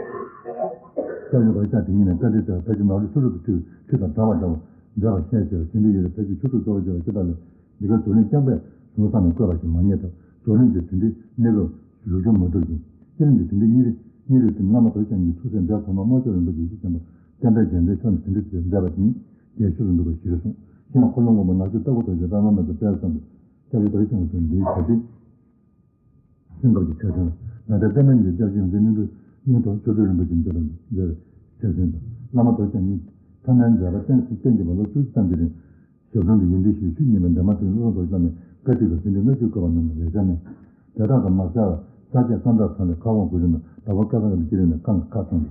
སྐྱབས་གནས་རྡོ་རྗེ་འཆང་དེ་ཉིད་ནས་བཀའ་དྲིན་ཆེ་བ་ཕལ་ཆེར་ནོར་ལུག་ཆུ་རུད་དུ་ཁྲིད་ཁྲིད་དང་འདྲ་བ་འདྲ་བ་འདྲ་བར་ཤེས་བྱས་པ་ཟིན་བྲིས་ཡོད་དེ་ཕལ་ཆེར་ཆུ་རུད་གཙོ་བོར་བྱས་པ་ཇི་ལྟར་ལས། འདི་ག་རྡོར་གླིང་རྐྱང་པས་གཞུང་བསྲངས་ནས་བཀོད་པ་ཞིག་མ་རྙེད་སྟབས་རྡོར་གླིང་གི་ཟིན་བྲིས་གནས་སྐབས་གཞུང་སྐྱོང་མ་ཐུབ་ཅིང་བསྐྱེད་རིམ་གྱི་ཟིན་བྲིས་གཉིས་རེ་གཉིས་རེ་བསྟན། བླ་མ་རྡོ་རྗེ་འཆང་གི་ཐུགས་སྲས་འབྲས་གོང་མ་རྨད་བྱུང་རིན་པོ་ཆེ་ཡེ་ཤེས་ལྡན་པ་བསྟན་པའི་རྒྱལ་མཚན་མཆོག་ནས་ཟིན་བྲིས་མཛད་པ་དེ་ཉིད་རྒྱས་ཤིན་ཏུ་འདུག་པའི་གཞིར་གསུངས། ཤིང་འཁོར་ལོ་སྔོན་པོ་ནག་ཕྱོགས་ལྟ་བུ་རྡོ་རྗེ་པདྨ་མེ་ཏོག་དཔལ་བཟང་པོ། སྐྱབས་རྗེ་རྡོ་རྗེ་འཆང་གི་དོན་འདིའི་གྲ་སྒྲིག་སེམས་ཁམས་ཀྱི་ཆ་ཚང་། ནཱ་ལྟའི་བསྟན་པ་ཉིད་ཀྱི་སྐྱབས་གཞི་ཡོངས་འཛིན་གླིང་པ་གླིང་ཐོག་ཆོས་སྒྲོན་རིན་པོ་ཆེ་མཛད་པ་མཛད་པའི་ཆ་ཚང་དང་། བླ་མ་རྡོ་རྗེ་འཆང་ཉིད་ཐ་མལ་མཛད་པ་གཏན་གཏན་གྱི་བ་ལོ་བཅུ་གཅིག་ཙམ་གྱི་རིང་ཞབས་དྲུང་དུ་ཡོན་ཏན་ཞིག་ཞུ་སྙིང་པའི་འདས་མ་ཐུག་བློ་བཟང་རྡོ་རྗེ་འཆང་ནས་བཀའ་ཁྲིད་པའི་ཟིན་བྲིས་ལྔ་བཅུ་བཀོད་པ་རྣམས་ལ་རེ་ཆ་ནས། དེ་དག་དང་མ་ཟད་པར་ས་སྐྱ་ཀཾ་ཏྲ་ཚང་ལས་ཁ་དབང་གོ་རིམ་ནང་ཟླ་བ་སྐལ་བཟང་གི་དཀྱིལ་ནས་གང་ག་ཁ་ཚང་།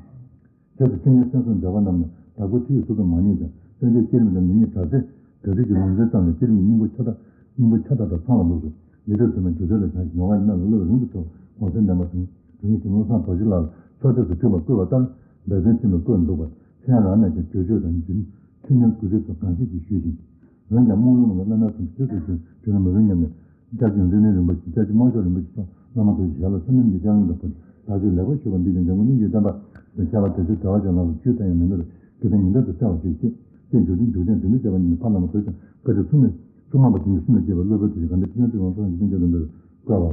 རྗེས་སུ་འཆད་ཉན་གསན་གསུམ་མཛད་པ་རྣམས་ནས་བདག་པོའི་ཁྲིད་ཡིག་སོ་སོར་མ་རྙེད་ཀྱང་བསྟན་བཅོས་བསྐྱེད་རིམ་དང་ནི་ཉིད་དྲག་རྩལ་གྲ་སྒྲིག་གི་ལུང་ཚན་ཙམ་ལས་བསྐྱེད་རིམ་གྱི་སྙིང་པོ་ཆ་ད་སྙིང་པོ་ཆ་ད་དང་ཚང་བ་ལུགས་སུ་ཡིག་ཐོག་ཚུལ་མའི་སྒྱུ་རྩལ་ལ་བྱང་ཞིང་ནོར་བ་ཡིན་ན་ལ་བློ་རིང་དུ་འཕྲོ་དགོངས་སེལ་ལྡན་པ་དང་དོན་ཡིད་ཀྱི་བློ་བཟང་རྡོ་རྗེ་ལགས་ལ་ཕྱོགས་སྒྲིག་ཏུ་ཐུག་པ་བཀོད་པ་ལྟར་འབད་བརྩོན་ཆེན་པོས་བཀོད་འདུག་པ་ཕན་རང་གནས་ཀྱི་བརྗོད་བྱ་དང་རྒྱུན་མཐུན་ནས་འགུལ་སྐྱོད་སོགས་གང་ཤེས་ཀྱིས་ཞུས་ཤིང་། འོན་ཀྱང་རྨོངས་ལུས་མ་ལུས་བླ་མའི་གསུང་ཇི་ཙམ་བྱུང་བྱུང་ན་མ་རུང་སྙམ་ནས། སྐྱབས་རྗེ་འཛམ་གླིང་རིན་པོ་ཆེ་སྐྱབས་རྗེ་དམར་ཕྱོགས་རིན་པོ་ཆེ་སོགས་བླ་མ་རྡོ་རྗེ་ཞལ་ལ་ཚེ་རྣམས་ཀྱི་སྐྱབས་མགོན་དུ་བོས་ཏེ་བདག་ཆོས་ལེགས་པར་ཞུས་པ་འདི་ཀྱང་འཇམ་མགོན་སྙིང་རྗེའི་བསྟན་པ་དང་ཁྱད་པར་དེ་ཚོའི་བདེ་བ་ཅན་ལ་རྒྱུད་ལྟ་ཡང་མི་ནུས་པའི་དགེ་ལྡན་ཉི་ཟླ་དུ་གསལ་བར་གྱུར་ཅིག་ཅེས་འཇུག་ཆེན་འཇུག་ཆེན་དོན་གཉེར་བྱེད་པ་ཉིད་ནས་ཕ་བླ་མ་རྡོ་རྗེ་འཆང་བཀའ་དྲིན་མཚུངས་མེད་མཚུངས་མ་པ་དེ་ཉིད་གསུམ་ལས་སྐྱེས་པ་སློབ་དཔོན་དུ་ཞིག་གང་དེ་ཕྱི་ནང་ཀྲུང་དབང་ཚོགས་ཀྱི་སྟེང་རྒྱ་དུ་འདིར་བཀའ་བའོ།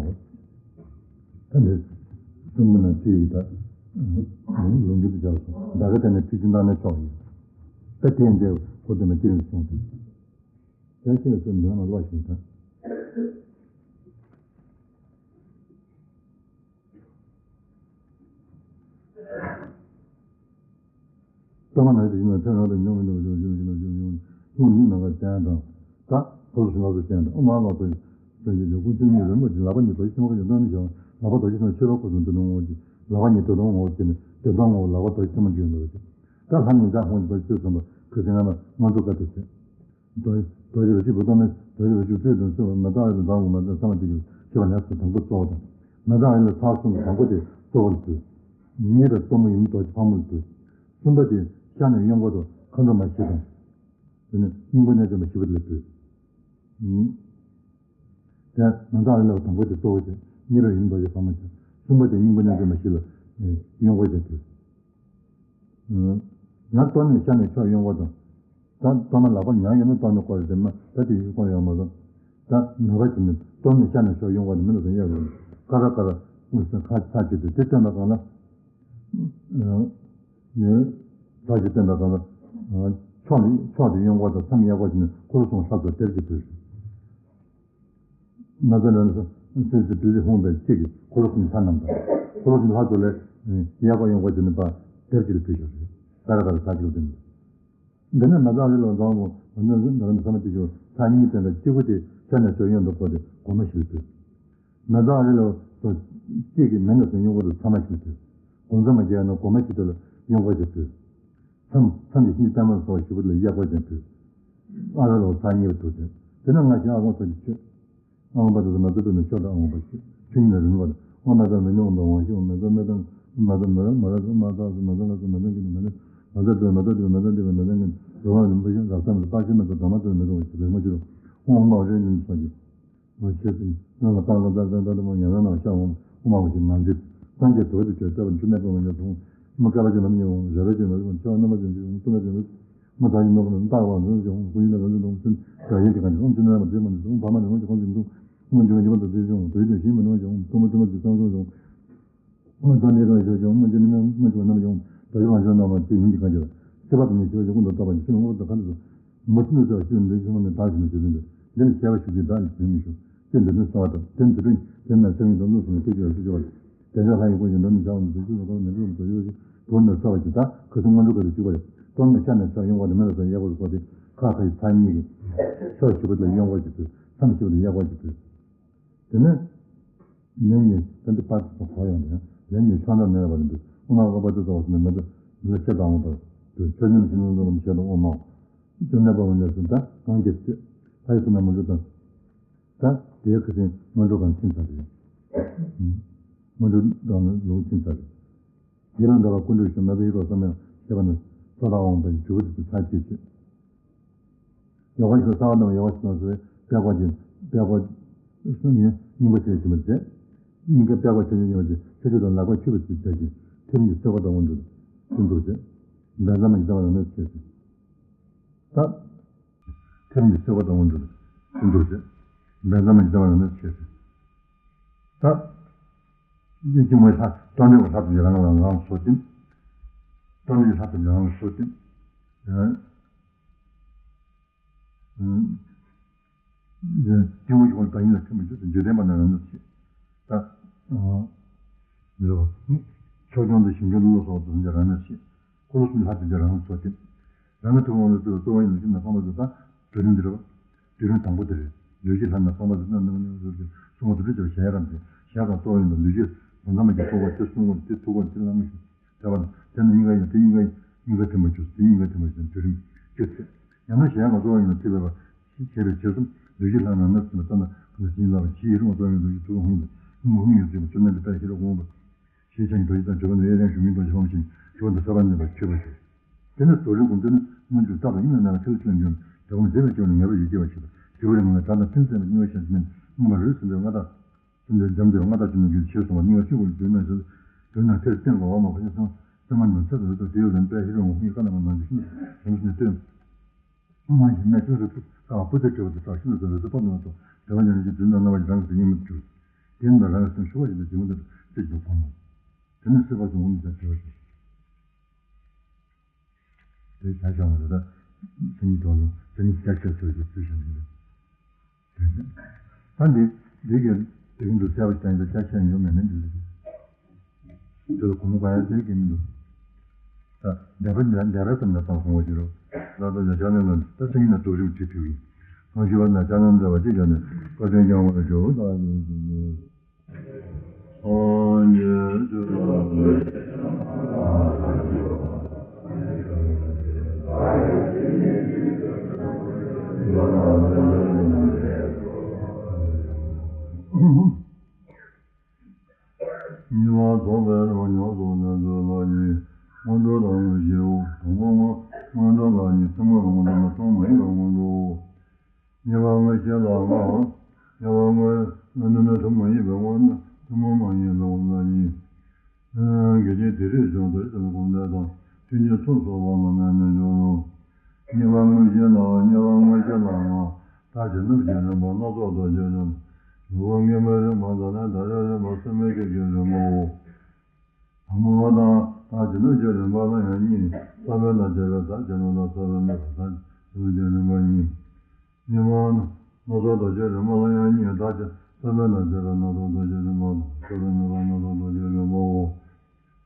ད་འདིར་གསུང་མི་ན་ཅི་ཡིས་ད་ལུང་རྒྱུན་དུ་བྱ་སོང་ད་ག་དེ་ནས་ཁྲིད་ཀྱི་བཏང་ནས་ཆོག་ཡིན། ད་དེ་འདྲའི་གོ་དེ་མ་སྐྱེ་རིང་སོང་ཚུལ། དེ་ཤེས་ཚུལ་འདོན་ལ་བློ་ཞིག་དང་། ལྟ་མ་ན་ཞིག་ཡིན་ན་ཕན་རང་དང་ཉོན་མི་འདུག་ཞུ་ཞུ་ཞུ་ཞུ་ཞུ་ཞུ་ཞུ་ནི་ནང་ག་ཅན་དང་། ད་ཁོ་ཚོ་ལགས་སུ་ཅན་དང་ཨོ་མ་ལགས་སོ་སོ་ཞིག་ཞུ་ཀུན་ཆུང་ཉུང་རིན་པོ་ཆེ་ལག་པ་གཉིས་རྡོ་རྗེ་ཐེམ་པ་ཞིག་བཏང་ནས་བཞག་ལག་པ་རྡོ་རྗེ་ཐེམ་པ་ཆོས་པ་སྐུ་གསུང་དེ་དང་ངོ་ཅི་ལག་པ་གཉིས་དེ་དང་ངོ་ཅི་ནི་དེ་དང་ངོ་ལག་པ་རྡོ་རྗེ་ཐེམ་པ་འཇུས་འདུག་ཅི་ལག་པ་གཉིས་ད་ཧོང་རྡོ་རྗེ་ཐེམ་པ་ཁོས་དེ་ང་ལ་ང་ཚོ་བཀའ་དེ་བྱས། རྡོ་རྗེ་རྡོ་རྗེ་བ་གཅིག་པུ་གཏོར་མའི་རྡོ་རྗེ་བ་གཅིག་སྤྲུལ་དང་གསོལ་བ་མེ་ཏོག་ཨེ་ལ་དང་པོ་མ་ཏོག་ས་མ་ཏི་ཞིག་ཞེས་པ་ལས་སུ་དང་པོ་གཙོ་བོ་དང་། མེ་ཏོག་ཨེ་ལ་ཚར་གསུམ་གྱི་དང་པོ་དེ་གཙོ་བོར་གྱུར། ཉེས་པའི་གཏོར་མ་ཡུམ་རྡོ་རྗེ་ཕག་མོ་ལ་འབུལ། གསུམ་པ་དེ་ཤར་ནས་གཡོན་སྐོར་དུ་མཁའ་འགྲོ་མ་བཞི་དང་། དེ་ནས་སྙིང་པོ་རྣལ་འབྱོར་མ་བཞི་པོ་དེ་ལ་འབུལ། དེ་མེ་ཏོག་ཨེ་ལ་དང་པོ་དེ་གཙོ་བོ་བྱས། ཉེས་པའི་ཡུམ་རྡོ་རྗེ་ཕག་མོ་བྱས། གསུམ་པ་དེ་སྙིང་པོ་རྣལ་འབྱོར་མ་བཞི་ལ་གཡོན་སྐོར་བྱས་འབུལ། ང་གཏོར་ནས་ཤར་ནས་ཕྱོགས་གཡོན་སྐོར་དང་། ད་གཏོར་མ་ལག་པ་ཉག་ཡོད་ན་གཏོར་ནས་བསྐོར་རེ་དེ་མ་ད་དེ་ཡུལ་སྐོར་ཡོང་མ་སོང་། ད་ནུས་པ་བྱས་ནས་གཏོར་ནས་ཤར་ནས་ཕྱོགས་གཡོན་སྐོར་དེ་མི་ལ་དང་གཡས་རུ་ཀ་ར་ཀ་ར་དབུས་སུ་ཁ་ཚ་བྱེད་དུས་དེ་སྟོན་པ་གང་ལ། ནས་ཚ་ཞིག་སྟོན་པ་གང་ལ། ཕྱོགས་ནས་ཕྱོགས་དེ་གཡོན་སྐོར་དང་མཚམས་གཡས་སྐོར་བྱས་ནས་འཁོར་ལོ་གསུམ་ལྷ་ཚོགས་སྡེབ་ཀྱིས་བསྡུས། མ་རྩ་ལས་སོ་སོའི་བདུད་རྩི་ཧཱུྃ་པའི་གཅིག་གིས་འཁོར་ལོ་གསུམ་ལྷ་རྣམས་དང་། འཁོར་ལོ་གསུམ་ལྷ་ཚོགས་ལས་གཡས་སྐོར་གཡོན་སྐོར་བྱས་ནས་པ་སྡེབ་གཅིག་ལ་ཕུལ་ཞོག་ཟེར། ད་ར་ད་ར་ས་གཅིག་ལ་བསྟན་འདུག་འདི་ནས་མ་རྩ་ལས་ལོ་ཟླ་བོ་མ་ནི་ཟིན་ད་ར་ས་མ་ཏི་ཞོག་ཚ་གཉིས་བསྟན་པའི་གཅིག་པུ་དེ་ཤར་ནས་ཕྱོགས་གཡོན་དུ་བསྐོར་ཏེ་སྒོ་མ་བཞི་ལ་ཕུལ། མ་རྩ་ལས་ལོ་སོ་གཅིག་གིས་མེ་ནས་སོ་གཡོན་སྐོར་དུ་ཚ་མ་བཞི་ལ་ཕུལ། སྒོ་མཚམས་མ་བརྒྱད་ནས་སྒོ་མ་བཞི་དེ་ལ་གཡོན་སྐོར་བྱས་ཕུལ། མཚམས་མཚམས་ཀྱི་ཤིང་རྟ་དམར་སོགས་བཞི་པོ་ལ་གཡས་སྐོར་ཅན་ཕུལ། ཨ་ར་ལོ་ཚར་གཉིས་པ་ཐུག་སྟེ། དེ་ནས་སྔར་བཞིན་ཨ་ཁུ་ཚོགས་ཀྱི་མཆོད། ཨ་ཁུ་པ་དེ་ཚོ་མ་ཚོད་པའི་ནས་ཤོག་དང་ཨ་ཁུ་པ་ཆོས་ཆོས་ཉིད་ལ་རིམ་པར་ཨོ་མ་ཚ་མི་ཉུང་འོང་པའི་དབང་ཤེས་ཨོ་མ་ཚ་མི་བཏང་མ་ཚ་མི་ར་མ་ར་ཚོ་མ་ཚ་ཚོ་མ་ཚ་ལ་ཚོ་མ་ཚ་གི་ནི་མ་ཚ་མ་ཚ་དུ་མ་ཚ་དུ་མ་ཚ་འདི་པའི་མ་ཚ་གི་ནི་རོ་མ་རིན་པོ་ཆེ་རབ་གསལ་མི་པར་ཤེས་མ་ཚོ་དམ་མ་ཚོ་མི་རུང་བ་ཞིག་རེད་མ་ཞུ་རུ་ཨོ་མ་རེ་ཉིན་སོགས་ཀྱི། ང་ཆོས་སྲིད་རྣམ་ལ་བཏང་ལ་ཙག་ཙག་ཙག་ཙག་མོ་ཉམས་ལ་ནང་ཤར་འོང་དབུ་མ་བ་ཞིག་མ་འགྲིག་སངས་རྒྱས་བོད་དུ་བྱོན་སྟོན་པ་འཆི་མེད་པའི་ངོ་ནས་གསུངས། མ་བསྐལ་པ་ཅན་ལམ་ཡིན་འོང་། རེ་བ་ཅན་ལམ་ཡིན་འོང་། ཆེ་བ་རྣམ་པ་ཅན་ཡིན་འོང་། སྟོང་པ་ཅན་ལམ་མ་བདག་གིས་གནོད་པ་ན་བཏགས་པ་ནི་ཡོང་། ཀུན་གཞི་ལ་རང་བཞིན་སྟོང་ཚུལ་དགག་ཡིན་གྱི་གང་ཞིག་ཨོཾ་ཆོས་རྣམས་ལ་འདུས་མ་ནས་ཨོཾ་བར་མ་ནས་ཨོཾ་གྱི་གང་ཞིག་འདུག་ཨོཾ་འབྱུང་བའི་ཉེས་པ་དང་བཅས་ཀྱང་། དོ་ཡི་དོ་ཞེས་མི་སྣང་ཞིང་། སྟོང་པ་སྟོང་པ་ཅན་གསང་སྟོང་ཞིང་། ཨོཾ་རྡོ་རྗེ་གང་ཞིག་ཀྱང་། ཨོཾ་ཅི་ནི་མ་མ་ཅི་བ་རྣམ་ཡོང་། རྡོ་རྗེ་གང་ཞིག་རྣམ་པ་དེ་ཡིན་གྱི་གང་ཞིག་ལ། སྲིད་པ་དང་ནི་ཞི་བ་ཞིག་ཀུན་ཏུ་རྟོག་པ་ཡིན། ཕྱི་ནང་མངོན་པར་དང་གང་དུ་སོང་། མུ་སྟེགས་ལ་སོགས་པ་ཤེས་པའི་འདུ་ཤེས་མ་ནི་བདག་ཞིག་ནི་ཞེས་འདུན་ཏེ། འདི་ནི་བཤད་པ་ཞིག་གིས་བདག་ནི་ཞེས་མི་ཞུ། ཅེས་འདོད་དོན་གསལ་བ་དང་། དེ་ནི་དུ་སྤྲིན་དེ་ན་ཆགས་ཡུལ་དང་བློ་གསུམ་ལ་སྐད་ཅིག་ལ་ཚིག་སྦྱོར་བ་དང་། དལ་འབྱོར་ལྷ་ཡི་སྐུ་ཞིག་འགྲོ་མི་བྱ་བ་ནི་དུ་ཤེས་པ་གང་ནི་རུ་དུ་ཡོད་ཅིང་བུར་ནི་གསལ་བ་ཞིག་བདག་ག་ཚོད་སྔོན་འགྲོ་ག་དུ་བཅུག་པ་ཡོད། གཏོར་ནི་ཤ་ནི་ཚ་གཡོན་འོག་ཏུ་མེ་ལ་སོགས་གཡས་སྐོར་དུ་བསྐོར་ཏེ། ཁ་ཁ་ཡི་ཚ་གཉིས་ཀྱིས་ཕྱོགས་བཞི་པོ་དུ་གཡོན་སྐོར་གྱིས་བུད། མཚམས་བཞི་པོ་དུ་གཡས་སྐོར་གྱིས་བུད། དེ་ནས། ལན་གཉིས་ད་འདི་པར་དུ་གོ་ཡོང་དེ། ལན་གཉིས་ཕྱོགས་མཚམས་མེད་པར་འདུག་དབུ་མ་ཨ་པ་ཏི་ཙོ་བ་སོགས་ནས་མེ་ཏོག་ལ་ཤེལ་དང་འོང་བར་འདུག་མཆོད་རྟེན་ཕྱི་ནང་ལོགས་ལ་ཤེལ་དང་དབུ་མ། བཅོམ་ལྡན་འབར་བ་ལས་སུ་ད་གང་སྐྱེས་ཚེ། ལྷ་ཡི་བསོད་ནམས་མ་ལུས་དང་། ད་དེའི་ཁ་སེང་སྔོན་འགྲོ་གང་ཕྱིན་ཚར་རེད། སྔོན་འགྲོ་དང་ལུང་ཕྱིན་ཚར་རེད། ཡིད་ལ་འདོད་པ་ཀུན་འགྲུབ་ཤོག་མེ་ཏོག་ཡིད་འཕྲོག་བསམ་ཡང་ཤེས་པ་ནི། ས་དང་དབང་པོའི་འཇུག་པ་དེ་ཚེ་ཚར་སྐྱེས་ཚེ། ཡོ་ག་ཞིག་གསང་བ་དང་ཡོ་ག་ཞིག་དང་ཟེར་བའི་དཔལ་འཁོར་གྱི་དཔལ་འཁོར་གསུང་ཡུལ་སྙིང་པོ་ཆེ་ཞིག་མི་བྱེད། སྙིང་གའི་དཔལ་འཁོར་ཆེ་ཆུང་སྙིང་པོ་ཆེ་ཆེ་ཆུང་དང་ལག་པ་འཁྱུད་པ་ཞིག་བྱེད་ཅིང་། ཐིམ་གྱིས་གསོད་པ་དང་དབང་འགྲུབ་ཏུ་འདུག་ཅེས། འབེལ་ཟ་མ་ཞིག་ལྟ་བ་རང་གནོད་བྱེད་ཅིང་། ད། ཐིམ་གྱིས་གསོད་པ་དང་དབང་འགྲུབ་ཏུ་འདུག་ཅེས། འབེལ་ཟ་མ་ཞིག་ལྟ་བ་རང་གནོད་བྱེད་ཅིང་། ད། ཡིད་ཀྱི་ངོ་ལྷ་རྟོག་འདྲེས་པ་ལྷ་ཐམས་ཅད་རང་ལ་རང་ཚོགས་ཏེ། རྟོག་འདྲེས་ལྷ་ཐམས་ཅད་རང་ལ་ཚོགས་ཏེ། སྐྱེ་བོ་ཡོངས་བདག་ཉིད་ལ་ཐིམ་པར་གྱུར་ཏེ། འཇིག་རྟེན་པ་རྣམས་རང་གནོད་བྱེད། ད། ཕྱོགས་སྐྱོང་དང་ཞིང་སྐྱོང་ཀླུ་སོགས་དང་ཀྱང་རང་གནོད་བྱེད། འཁོར་ལོ་གསུམ་ལྷ་དེ་ཀྱང་རང་ལ་ཚོགས་ཏེ། རང་གི་ཐུབ་དབང་ལ་བརྩེ་བ་གཙོ་བོ་ཡིན་ལུགས་ཤིན་ཏུ་ཕངས་པ་དེ་དག་དུས་རིམ་འདིར་བ། དུས་རིམ་དང་པོ་དེ་རེད། ལུས་ཀྱི་ལྷ་རྣམས་ཕངས་པ་དེ་རྣམས་རྣམས་རྣམས་རྣམས་གསུང་བ་དུ་སྤྲུལ་བྱ་བ་གཞལ་ཡས་ཁང་དེ་གཞལ་ཡས་ཁང་གཙོ་བོ་ཡིན་ལ། ལུས་ཀྱི་ལྷ་རྣམས་ཀྱི་ཚོགས་པ་དེ་གསུང་བ་དེ་ཐུགས་ཁོག་དེ་རྣམས་ཀྱི་དེ་བ་དང་དེ་རྣམས་སྙིང་ག་ཡང་དེ་སྙིང་ག་སྙིང་ག་ཐིམ་པར་གྱུར། དེ་སྙིང་ག་ཐིམ་པར་གྱུར། དུས་རིམ་བཅུ་ཚེ། ཡང་ན་གཞལ་ཡས་ཁང་གཙོ་བོ་ཡིན་ལ་ཐིམ་པར་བྱེད་པའི་རྗེས་སུ་ལུས་ཀྱི་ལྷ་རྣམས་ནི་ཐིམ་པར་ལྟ་ན་ཀུན་ནས་བྱིན་གྱིས་བརླབ་པ་ཇི་ཡི་རིང་བ་གཙོ་བོ་ཡིན་ལུས་ཀྱི་ཐུགས་ཀ་ཧཱུྃ་ཡིན་ལ། ཧཱུྃ་ཡིག་ཧཱུྃ་ཡིག་ཟེར་བ་བཅོམ་ལྡན་འདས་དཔལ་ཤེས་རབ་ཀུན་འོང་བ། ཞེས་བྱ་བའི་རྡོ་རྗེ་དང་བརྗོད་པ་ནི་གཡས་བརྐྱང་ཞུ་མིག་ཏོ་ཞེས་པ་མ་ཞིག་ཞུ་བ་འདི་ས་བ་ཉིད་པ་ཁྱོད་པར་ཤོག་དེ་ནས་རྡོ་རྗེ་དགོངས་དོན་ནི་སྔོན་འཇུག་རྟག་ཏུ་གཉིད་ལ་ནང་ལ་ཁྱེར་ལ་ཁྱེར་འགྱུར་ནས་དེ་ཀུན་མཛེས་པའི་སྐྱོན་ལ་ངེས་པར་ཡིད་སྐྱེ་བར་བྱེད་པ། དེ་བས་ན་ང་ལ་དགྲ་དང་ཕན་བསམ་པའི་སྙིང་བ་ཤར་ཕྱིན་ནས་མངོན་པར་རོལ་ཟིན་པའི་མངའ་བདག་སེམས་ཅན་འཇམ་དཔལ་མངའ་བདག་ཅན་ནི་རྒྱུད་ཆེར་གསུངས་པ་སྙིང་ག་ཤིན་ཏུ་ལུས་ན་ཞེས་དོན་ན་ཐེར་བསྟན་གོ་བ་མ་གོ་ཡ་སང་ཚད་མ་ཉུང་ཚད་དུ་རེད་དོ། དེ་ཡོད་ལན་དཔལ་ཤེས་རབ་ཀུན་ཡིད་ཀ་ན་མ་ནང་གི་ཤིན་ཏུ་རིམ་བཞིན་སྟོན། སྔོན་གྱི་སྨན་ཆུང་རུ་ཕུ་ས་བ་ཕུ་ཚེ་བྲི་བ་དེ་དག་ཤིན་ཏུ་རེ་ཟུང་པ་ནང་དུ་དེ་བ་ཉམས་ཀྱི་དུས་ན་སྣང་བ་རང་གི་སྙིང་མི་འགྱུར། དེ་ནི་རང་གི་སེམས་ཤུགས་པ་ཞིག་ལ་འཇིགས་མི་འདོད་པའི་ཚེ་འཇུག་པ་མོ། དེ་ནི་སྲིད་པ་གསུམ་འོང་མི་བྱ་བྲི་བ་ཞིག་དེ་བྱ་བྱ་བ་རེ་ད། སེམས་ཉིད་དོ་ལོ་སེམས་ཉིད་ཅག་ཤེས་ཚོད་ཀྱི་ཚུལ་བཞིན་དུ། ད་འདི་འདི་གའི་དེ་གིན་དུ་གསལ་བ་ཞིག་ཡིན་ད་ཅག་ཤེས་ཡོད་མེད་ནི་འདི་རེད། དེ་ལ་གོང་མ་ག་ཡ་དེ་གི་མི་འདུག་ད་འདས་པ་འདས་པའི་སེམས་ལ་བཏང་སོང་བ་ཞིག་རོ། ད་ལྟ་ཡ་ཅག་ནི་ལ་ད་སེམས་ཉིད་ན་རྫོགས་རིམ་བྲིས་ཐུབ་ཡིན། གང་ཞུ་བ་ན་ཅག་ནི་འདྲ་བ་ཅིག་ཀྱང་ནི་བཀའ་དྲིན་བསྐྱང་བར་ཞུ། ད་ཡིན་གྱི་ནི། སངས་རྒྱས་ཆོས་དང་། གཉིས་པ་རྫོགས་པའི་རང་ཉམས་སུ་ནི་འདོད་ལ་གཉིས། སྔོན་འགྲོ་དང་དངོས་གཞིའོ། དང་པོ་སྔོན་འགྲོ་ལ་གཉིས། ཐུན་མོང་བའི་སྔོན་འགྲོ་ནི་ཐུན་མོང་མ་ཡིན་པའི་སྔོན་འགྲོའོ། གཉིས་པ་དངོས་གཞི་ལ་ལྔའོ། གཉིས་པ་དངོས་སྔོན་འགྲོ་ནི་ཐུན་མོང་མ་ཡིན་པའི་སྔོན་འགྲོ། ཐུན་མོང་མ་ཡིན་པའི་སྔོན་འགྲོ་ལ་གཉིས། འགལ་རྐྱེན་དེ་རིགས་བྱུང་དུ་ཟིན་གོམས་འདྲེས་དང་ཐུན་གཉིས་སུ་སོགས་པ་ལ་མེད་ནས་འཇོག་རུང་། གཉིས་པ་དངོས་གཞི་ལ་གཉིས་པ་དངོས་གཞི་ལ་ལྔ། མཐར་གྱིས་ནུབ་ཀྱི་རིམ་པ་སྣ་ཚོགས་རྡོ་རྗེའི་རིམ་པ། ནུབ་པ་མངོན་མིན་རིམ་པ་དང་ནི་ཟླ་བའི་རིམ་པ་སེམས་མེད་བསྐྱེད་ཀྱི་རིམ་པའོ། དང་པོ་དང་མཐར་གྱིས་ནུབ་ཀྱི་རིམ་པ་ལ་ཡང་གཉིས། ས་བོན་དང་བཅས་པའི་མཐར་གྱིས་ནུབ་དང་ས་བོན་མེད་པ་མཐར་གྱིས་ནུབ་ཀྱི་རིམ་པ་གཉིས། གཉིས་པ་སྣ་ཚོགས་རྡོ་རྗེའི་རིམ་པ་ལ་ཡང་གཉིས། མཐར་གྱིས་ས་བོན་དང་བཅས་པའི་སྣ་ཚོགས་རྡོ་རྗེའི་རིམ་པ་དང་ས་བོན་མེད་པ་སྣ་ཚོགས་རྡོ་རྗེའི་རིམ་པའོ།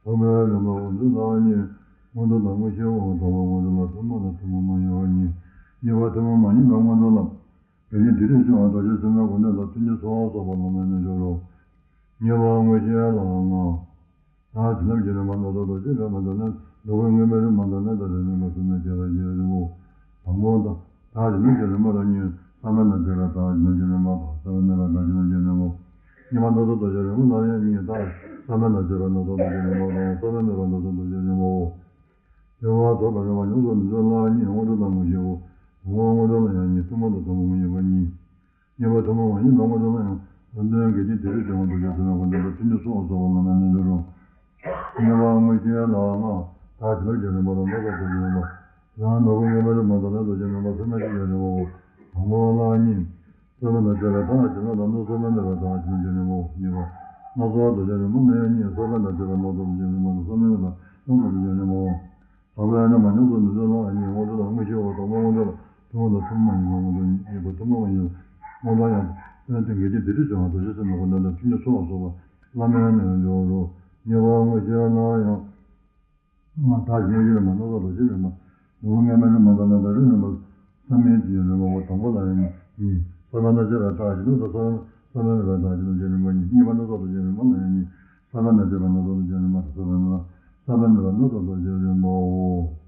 ཐོག་མའི་རིམ་པ་དབུ་མཛད་ལ་གཉིས། སྔོན་འགྲོ་དང་དངོས་གཞིའོ། དང་པོ་སྔོན་འགྲོ་ལ་ཐུན་མོང་དང་ཐུན་མོང་མ་ཡིན་པ་གཉིས། གཉིས་པ་ཐུན་མོང་མ་ཡིན་པའི་སྔོན་འགྲོ་ལ། དེ་ནི་འདི་རིགས་བྱུང་བ་རྡོ་རྗེ་སེམས་དཔའི་སྒོ་འདོན་ལ་ཐུན་གཉིས་སུ་སོགས་པ་ལ་མེད་ནས་འཇོག་རུང་། གཉིས་པ་དངོས་གཞི་ལ་ལྔ། མཐར་གྱིས་ནུབ་ཀྱི་རིམ་པ་སྣ་ཚོགས་རྡོ་རྗེ་མེད་པ་དང་ནི་ནུབ་པ་མངོན་མིན་རིམ་པ་དང་ནི་ཟླ་བའི་རིམ་པ་སེམས་མེད་བསྐྱེད་པའི་རིམ་པའོ། དང་པོ་དང་མཐར་གྱིས་ནུབ་ཀྱི་རིམ་པ་ལ་གཉིས། ས་བོན་དང་བཅས་པའི་མཐར་གྱིས་ནུབ་ཀྱི་རིམ་པ་དང་ས་བོན་མེད་པའི་མཐར་གྱིས་ནུབ་ཀྱི་རིམ་པའོ། གཉིས་པ་སྣ་ཚོགས་རྡོ་རྗེའི་རིམ་པ་ལ་ཡང་གཉིས། མཐར་ས་བོན་དང་བཅས་པའི་སྣ་ཚོགས་རྡོ་རྗེའི་རིམ་པ་དང་ས་བོན་མེད་པའི་སྣ་ཚོགས་རྡོ་རྗེའི་རིམ་པའོ། གཉིས་པ་རྫོགས་པའི་རིམ་པ་ཉམས་སུ་ནི་འདོད་ལ་གཉིས། སྔོན་འགྲོ་དང་དངོས་གཞིའོ། དང་པོ་སྔོན་འགྲོ་ལ་ཡང་གཉིས། ཐུན་མོང་དང་ཐུན་མོང་མ་ཡིན་པ་གཉིས། གཉིས་པ་ཐུན་མོང་མ་ཡིན་པའི་སྔོན་འགྲོ་ལ་ཡང་དོན་འགལ་རྐྱེན་དེ་རིགས་བྱུང་བ་རྡོ་རྗེ་སེམས་དཔའི་སྒོ་འདོན་པ་ཐུན་གཉིས་སུ་སོགས་པ་ལ་མེད་ནས་འཇོག་རུང་། ཉེ་བར་དངོས་གཞིའི་ལྷ་ལྔ། མཐར་གྱུར་ནས་རིམ་པར་སྣ་ཚོགས་རྡོ་རྗེ་རིམ་པ། ཡང་ནོར་བུ་མངོན་མེད་རིམ་པ་དང་ནི་རྡོ་རྗེ་རིམ་པ་སུ་མེད་རྡོ་རྗེ་རིམ་པའོ། དང་པོ་ལྷ་གཉིས། གསོད་པ་དང་བཅས་པའི་མཐར་གྱུར་ནས་དང་ནི་གསོད་པ་མེད་པའི་མཐར་གྱུར་ནས་རྡོ་རྗེ་རིམ་པའོ། གཉིས་པ། སྣ་ཚོགས་རྡོ་རྗེ་རིམ་པ་ལྔ་ཡང་གཉིས། གསོད་པ་དང་བཅས་པའི་སྣ་ཚོགས་རྡོ་རྗེ་རིམ་པ་དང་གསོད་མེད་པའི་མཐར་གྱུར་ནས་རྡོ་རྗེ་རིམ་པའོ། དང་པོ་ཡང་ན་མ་ཉམས་སུ་མི་ཚུགས་ལྷ་ལྔ་ཡིན། དངོས་གྲུབ་དང་དངོས་གཞིའི་འོག་དང་པོ་དངོས་གྲུབ་ལ་ཐུན་མོང་དང་ཐུན་མོང་མ་ཡིན་པ་དངོས་གྲུབ་གཉིས་པ། ཐུན་མོང་མ་ཡིན་པ་དངོས་གྲུབ་ཡང་དོན་དེ་འགལ་རྐྱེན་འདི་འདྲ་བྱུང་བ་རྡོ་རྗེ་སེམས་དང་ཀུན་ལྡན་དང་ཐུན་མོང་ཚུལ་ལ་སོགས་པ་བླ་མའི་ནང་འཇོག་རོ། ཉེ་བར་དངོས་གཞིའི་ལྷ་ཡང་། མཐར་གྱུར་ནས་རིམ་པ་སྣ་ཚོགས་རྡོ་རྗེ་རིམ་པ། ནོར་བུ་མངོན་མེད་རིམ་པ་དང་ནི་ནཱ་ལས་རིམ་པ། བསམ་ཡས་ཀྱི་རིམ་པའོ། དང་པོ་ལྷ་ཡང་གཉིས། གསོད་པ་དང་བཅས་པའི་མཐར་གྱུར་ནས་དང་གསོད་པ་མེད་པའི་མཐར་གྱུར་ནས་རྡོ་རྗེ་རིམ་པ་གཉིས། གཉིས་པ་སྣ་ཚོགས་རྡོ་རྗེ་རིམ་པ་ལྔ་ཡང་གཉིས། གསོད་པ་དང་བཅས་པའི་སྣ་ཚོགས་རྡོ་རྗེ་རིམ་པ་དང་གསོད་པ་མེད་པའི་མཐར་གྱུར་ནས་རྡོ་རྗེ་རིམ་པའོ།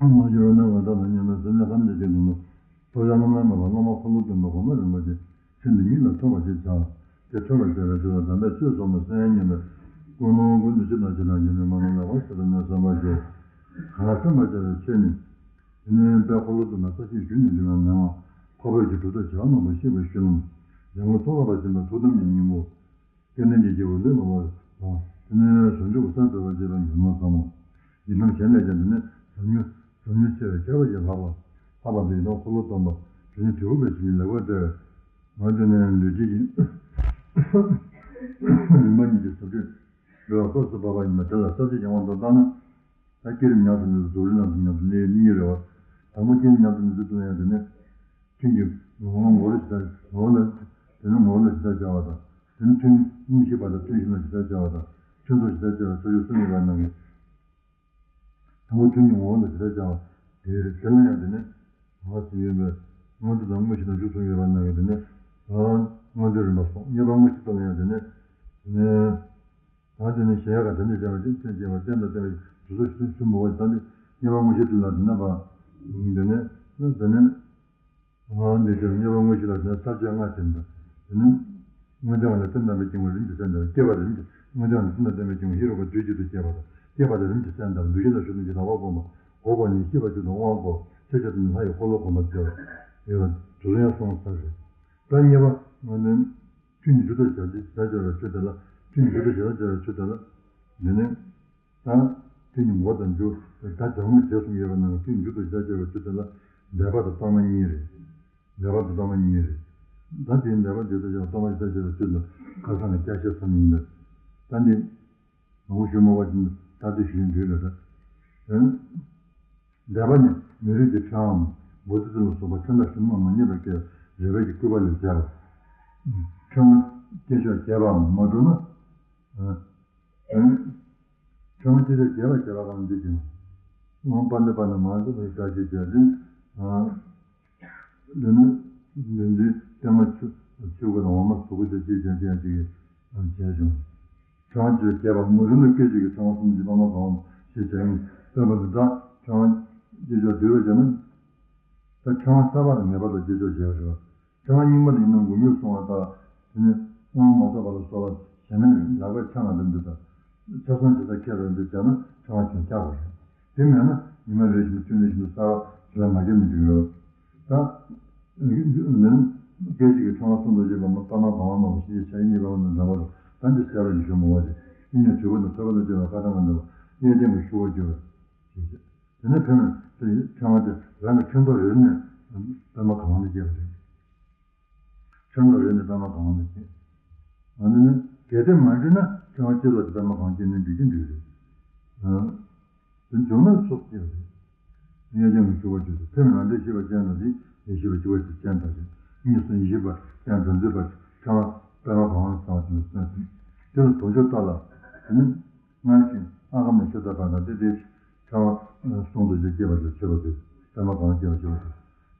མ་གྱུར་ནས་འོད་མཐའ་དང་མཉམ་པའི་སེམས་ནི་ཐམས་ཅད་ཀྱི་དོན་དུ། ཐོབ་བྱ་བླ་མའི་མོས་པ་བླ་མ་འཁོར་ལོ་སྟོན་པ་གོང་མའི་རིམ་པ་ཅན་ཆེན་པོ་ཉིད་ལ་ཐོབ་པར་ཞེས་བྱ། དེ་ཐོབ་པར་བྱ་བའི་ཕྱིར་དང་དམ་པའི་ཆོས་ཟབ་མོ་གསན་སྙམ་པའི་ཀུན་སློང་ཀུན་ཏུ་ཅི་དང་ཅི་དང་གྱུར་ནས་མ་ནོར་ལེགས་པར་ཤེས་པ་ནི་གསན་པར་ཞུ། གང་གསན་པར་བྱ་བའི་ཆོས་ནི། དེ་ནས་དཔལ་འཁོར་ལོ་སྟོན་པ་ས་གཞིར་བཞུགས་ནས་འབྱུང་བའི་ངག་དབང་འཁོར་བའི་གྲུབ་མཐའ་བྱེ་བ་མང་པོ་བཤད་པའི་ཤུལ་ལུང་། འཇམ་མགོན་ཚོགས་ལ་བབས་ཤིང་པའི་ཐུགས་དམ་གྱི་སྙིང་པོ། སྐལ་ལྡན་གྱི་སྐྱེས་བུ་ལེགས་པར་བསྔགས་པ་དང་། དེ་ནས་ཟུང་འཇུག་གི་ས་བགྲོད་པར་བྱེད་པའི་ཉོན་མོངས་ཟབ་མོ། ཡི་དམ་གཞན་ལས་ཀྱང་དེ་ནས་ཟབ་མྱུར་ཟབ་མྱུར་ཆེ་བའི་ཁྱད་པར་གྱིས་ལྷག་པ། ལྷག་པར་དུ་ཡི་དམ་འཁོར་ལོ་སྟོན་པ་དེ་ནི་དྲིལ་བུ་པའི་བྱིན་གྱིས་ལེགས་པར་སྤྲས་པའི་ངག་དེ་ནི་ལུས་དཀྱིལ་གྱི་རིམ་པ་གཉིས་ཀྱི་ཟབ་ཆོས་འགྲོ་བ་སྐབས་སུ་བབ་པ་ཡིན་པ་དེ་ལ་ས་བཅད་ཀྱི་དབང་དུ་བཏང་ན། ད་བསྐྱེད་རིམ་ཉམས་སུ་ལེན་ཚུལ་རྫོགས་རིམ་ཉམས་སུ་ལེན་ཚུལ་གཉིས་རེད་བ། དང་པོ་བསྐྱེད་རིམ་ཉམས་སུ་ལེན་ཚུལ་དུ་ཡང་དེ་ནི། ཐུན་གྱི་ངོ་བོ་ངོ་བོ་ལ་ཇི་ལྟར་ངོ་བོ་ལ། དེ་ནི་ངོ་བོ་ལ་ཇི་ལྟར་སྦྱར་བ་དང་། དེ་ནི་ཐུན་དངོས་གཞི་པ་དང་ཐུན་གཞན་ལ་ཇི་ལྟར་སྦྱར་བ་དང་། ཐུན་མཚོགས་ཇི་ལྟར་སྦྱར་བ་ཕྱོགས་བཅུ་གསུམ་ཡོད་པ་རྣམས་ཀྱི། དང་པོ་ཐུན་གྱི་ངོ་བོ་ལ་ཇི་ལྟར་སྦྱར་བ། དེ་རེད། དེ་ལ་ཡང་དེ་ནི། ངོ་བོ་ཟིན་ཡོད་པའི་མངོན་མཐོ་དང་དངོས་གཞི་དང་བཅུ་གསུམ་ཡོད་པ་རྣམས་ཀྱི་དེ་ནི། མངོན་མཐོའི་རིམ་པ་སོགས་གཉིས་པ་དངོས་གཞི་དུ་ལ་ཡང་དེ་ནི། དེ་ནི། ད་དེ་ནི་གཞལ་ཡས་ཁང་དེ་ནས་བཤད་པ་ཅིག་བསྟན་བྱས་པ་བསྟན་དང་བསྟན་པའི་དུས་སུ་ཤུལ་མུ་བ་ད་འདི་གཉིས་པ་དངོས་གཞི་དེ་ལ་དེ་ནས་པ། དེ་ནས་དེ་ནས་ཨ་འདི་ཚོ་གཉིས་པ་དངོས་གཞི་ལ་དེ་ནས་ས་བཅད་ལྔ་བྱས་འདུག་དེ་ནས་མངོན་བརྗོད་ལ་བསྟན་དང་པའི་སྐྱེ་བོ་རིམ་གྱིས་གསལ་འདུག་སྐྱེ་བ་རིམ་གྱིས་མངོན་བརྗོད་ལ་བསྟན་དང་པའི་སྐྱེ་བོ་ཧེ་རུ་ཀ་དུས་གཅིག་ཏུ་སྐྱེ་བ་དང་སྐྱེ་བ་དང་རིམ་གྱིས་གསལ་འདུག་འདུ་བྱེད་དང་ཞུགས་གནས་ཀྱི་ལག་པ་བསྒོམ་པ་འགོག་པ་ནི་ཤེས་པ་བཅུ་དང་དབང་བསྒོམ་ཤེས་བྱ་དེ་ནི་ལྷ་ཡི་འཁོར་ལོ་བསྒོམ་པ་བྱས་པ་ཡོད་པ་དུས་སུ་ཡང་གསུངས་ས་རེད། ད་གཉིས་པ་ངོས་ནས། ཐུན་གྱི་མཇུག་ཏུ་བྱ་སྤྱོད་བྱ་སྤྱོད་པའི་ཆོས་དེ་ལ། ཐུན་གྱི་མཇུག་ཏུ་བྱ་སྤྱོད་པའི་ཆོས་དེ་ལ། འདི་ནི། ད། ཐུན་གྱི་འགོ་དང་མཇུག་ད་སྦྱར་དངོས་རྗེས་གསུམ་ཡོད་པ་ནང་གི་ཐུན་གྱི་མཇུག་ཏུ་བྱ་སྤྱོད་པའི་ཆོས་དེ་ལ། འགྲེལ་པ་དང་གཏོར་མ་གཉིས་རེད། འགྲེལ་པ་དང་གཏོར་མ་གཉིས་རེད། ད་དེའི་འགྲེལ་པ་འདི་ལྟར་བྱ་བ་གཏོར་མ་བྱ་སྤྱོད་པའི་ཆོས་དེ་ལ་ཁ་སང་གི་བསྐྱར་བཤད་ཙམ་ཡིན་པས། ད་འདི། ངོ་བོ་ཞུ་མོ་བ་ཅན་ད་དེ་ཞུ་ཡིན་དུས་ལ་ད། འདས་པ་ནི་མི་རིགས་ཀྱི་ཕྲེང་བ་བོ་དྷི་ཏ་ལ་སོགས་པ་ཕྲེང་ཐག་ཞུན་མར་མ་རྙེད་པར་སྐྱེ་བའི་རེ་བའི་གི་བསྐུལ་བ་ལས་བྱས་པ། ཕྲེང་བ་སྐྱེས་མཆོག་བརྒྱད་པའམ་མ་གྲུབ་ན། ཕྲེང་བ་སྐྱེས་མཆོག་བརྒྱད་པ་བརྒྱད་པ་གང་འདི་ཀྱང་། དབང་པ་འདི་པ་ནི་མ་འདི་པའི་བཀའ་ཁྱེད་ཀྱི་འདི། འདི་ནི་འདི་འདི་ལྟད་མོ་ཆུ་ཆུ་གུ་དང་འོ་མ་གཟུགས་གུ་དེ་ཅིག་ཀྱང་ཅིག་ཅིག་བྱས་བྱུང་། ཕྲེང་བ་བཅུ་བརྒྱད་པ་མུ་རུ་ནི་སྐད་ཅིག་གིས་ཕྲེང་བ་གསུམ་གྱི་པདྨ་གང་ཞེས་བྱ་ཡིན་པས་པ་ནི་ད་ཕྲེང་བ་བཅུ་བརྒྱད་བསྡུས་པ་བྱས་ན། ད་ཕྲེང་བ་གསར་པ་ནི་ངེས་པར་དུ་བསྐྱེད་ཆོག་བྱས་པ་རེད་བ། ཕྲེང་བ་རྙིང་པ་ལ་ཡིན་ན་འགུག་ཡུལ་གསུང་བ་དང་། དེ་ནས་དབང་མ་ཐོབ་པ་ལ་སོགས་པ་གཞན་མའི་ལག་པས་འཆང་བ་འདི་འདི་དང་། ཆ་ཚང་ཇི་ལྟར་མཁས་པར་འདི་བྱས་ན་ཕྲེང་བ་ཅུང་སྐྱག་པ་རེད། དེ་མེད་ན་ཉི་མ་རེ་བཞིན་དུ་ཐུན་རེ་བཞིན་དུ་གསར་བ་ཇི་ལྟར་མ་བརྒྱབ་ནས་འཇུག་ཡོད། ད། ནི་སྐད་ཅིག་གིས་ཕྲེང་བ་གསུམ་དུ་བརྗོད་པ་མ་པདྨ་གང་བ་མ་བུ་ཞེས་བྱ་ཡི་གཉིས་པ་འོ་ན་འདྲ་བར་ད་འདི་གསལ་བ་ཡིན་ཞུ་མོ་བ་རེད། ཨི་ཉིད་དྲིལ་བུ་དང་ཐོད་པ་དང་བཅས་པ་ཁ་ཐང་ག་འདྲ་བ་གཡས་བརྐྱང་གི་ཤུ་བ་བརྗོད་པ་ཞེས་བྱ། དེ་ནས་ཕན་མེད་དེ་ཕྲེང་བ་དེ་རང་གི་ཕྲེང་རྡོག་རེ་ནས་པདྨ་གང་བ་ལ་སྐྱེས་པ་རེད། ཕྲེང་རྡོག་རེ་ནས་པདྨ་གང་བ་ལ་སྐྱེས། ཨ་ནི་ནི་གལ་ཏེ་མ་འདྲིས་ན་ཕྲེང་བ་སྐྱེས་ལོག་གི་པདྨ་གང་སྐྱེས་ནས་འདྲིས་ཀྱི་འདྲིས་རེད། དེ་བྱུང་ན་སོགས་སྐྱེས་པ་རེད། གཡས་བརྐྱང་གི་ཤུ་བ་བརྗོད་དེ་ཕན་མེད་ང་འདྲིས་ཤེས་པ་ཅན་དང་དེ་ཡེ་ཤེས་པ་བཅུ་པ་ཅན་དང་རེད། གཉིས་སུ་ཡེ་ཤེས་པ་ཅན་དང་འཛིན་པ་ཕྲེང་བ་པདྨ་གང་བ་ལ་ཚང་བ་དེ་ལ་སོན་ཟིན། དེ་ལ་དོན་སྦྱོར་ལྟ་ལ། དེ་ནི། སྔར་བཞིན་ཨ་ཁ་མ་ཤོ་ད་པ་ན་དེ་དེ་ཕྲེང་བ་གསུམ་དུ་བཅས་པ་ལས་ཆོད་པ་དེ་པདྨ་གང་སྐྱེ་བ་ཞུ་བ་དང་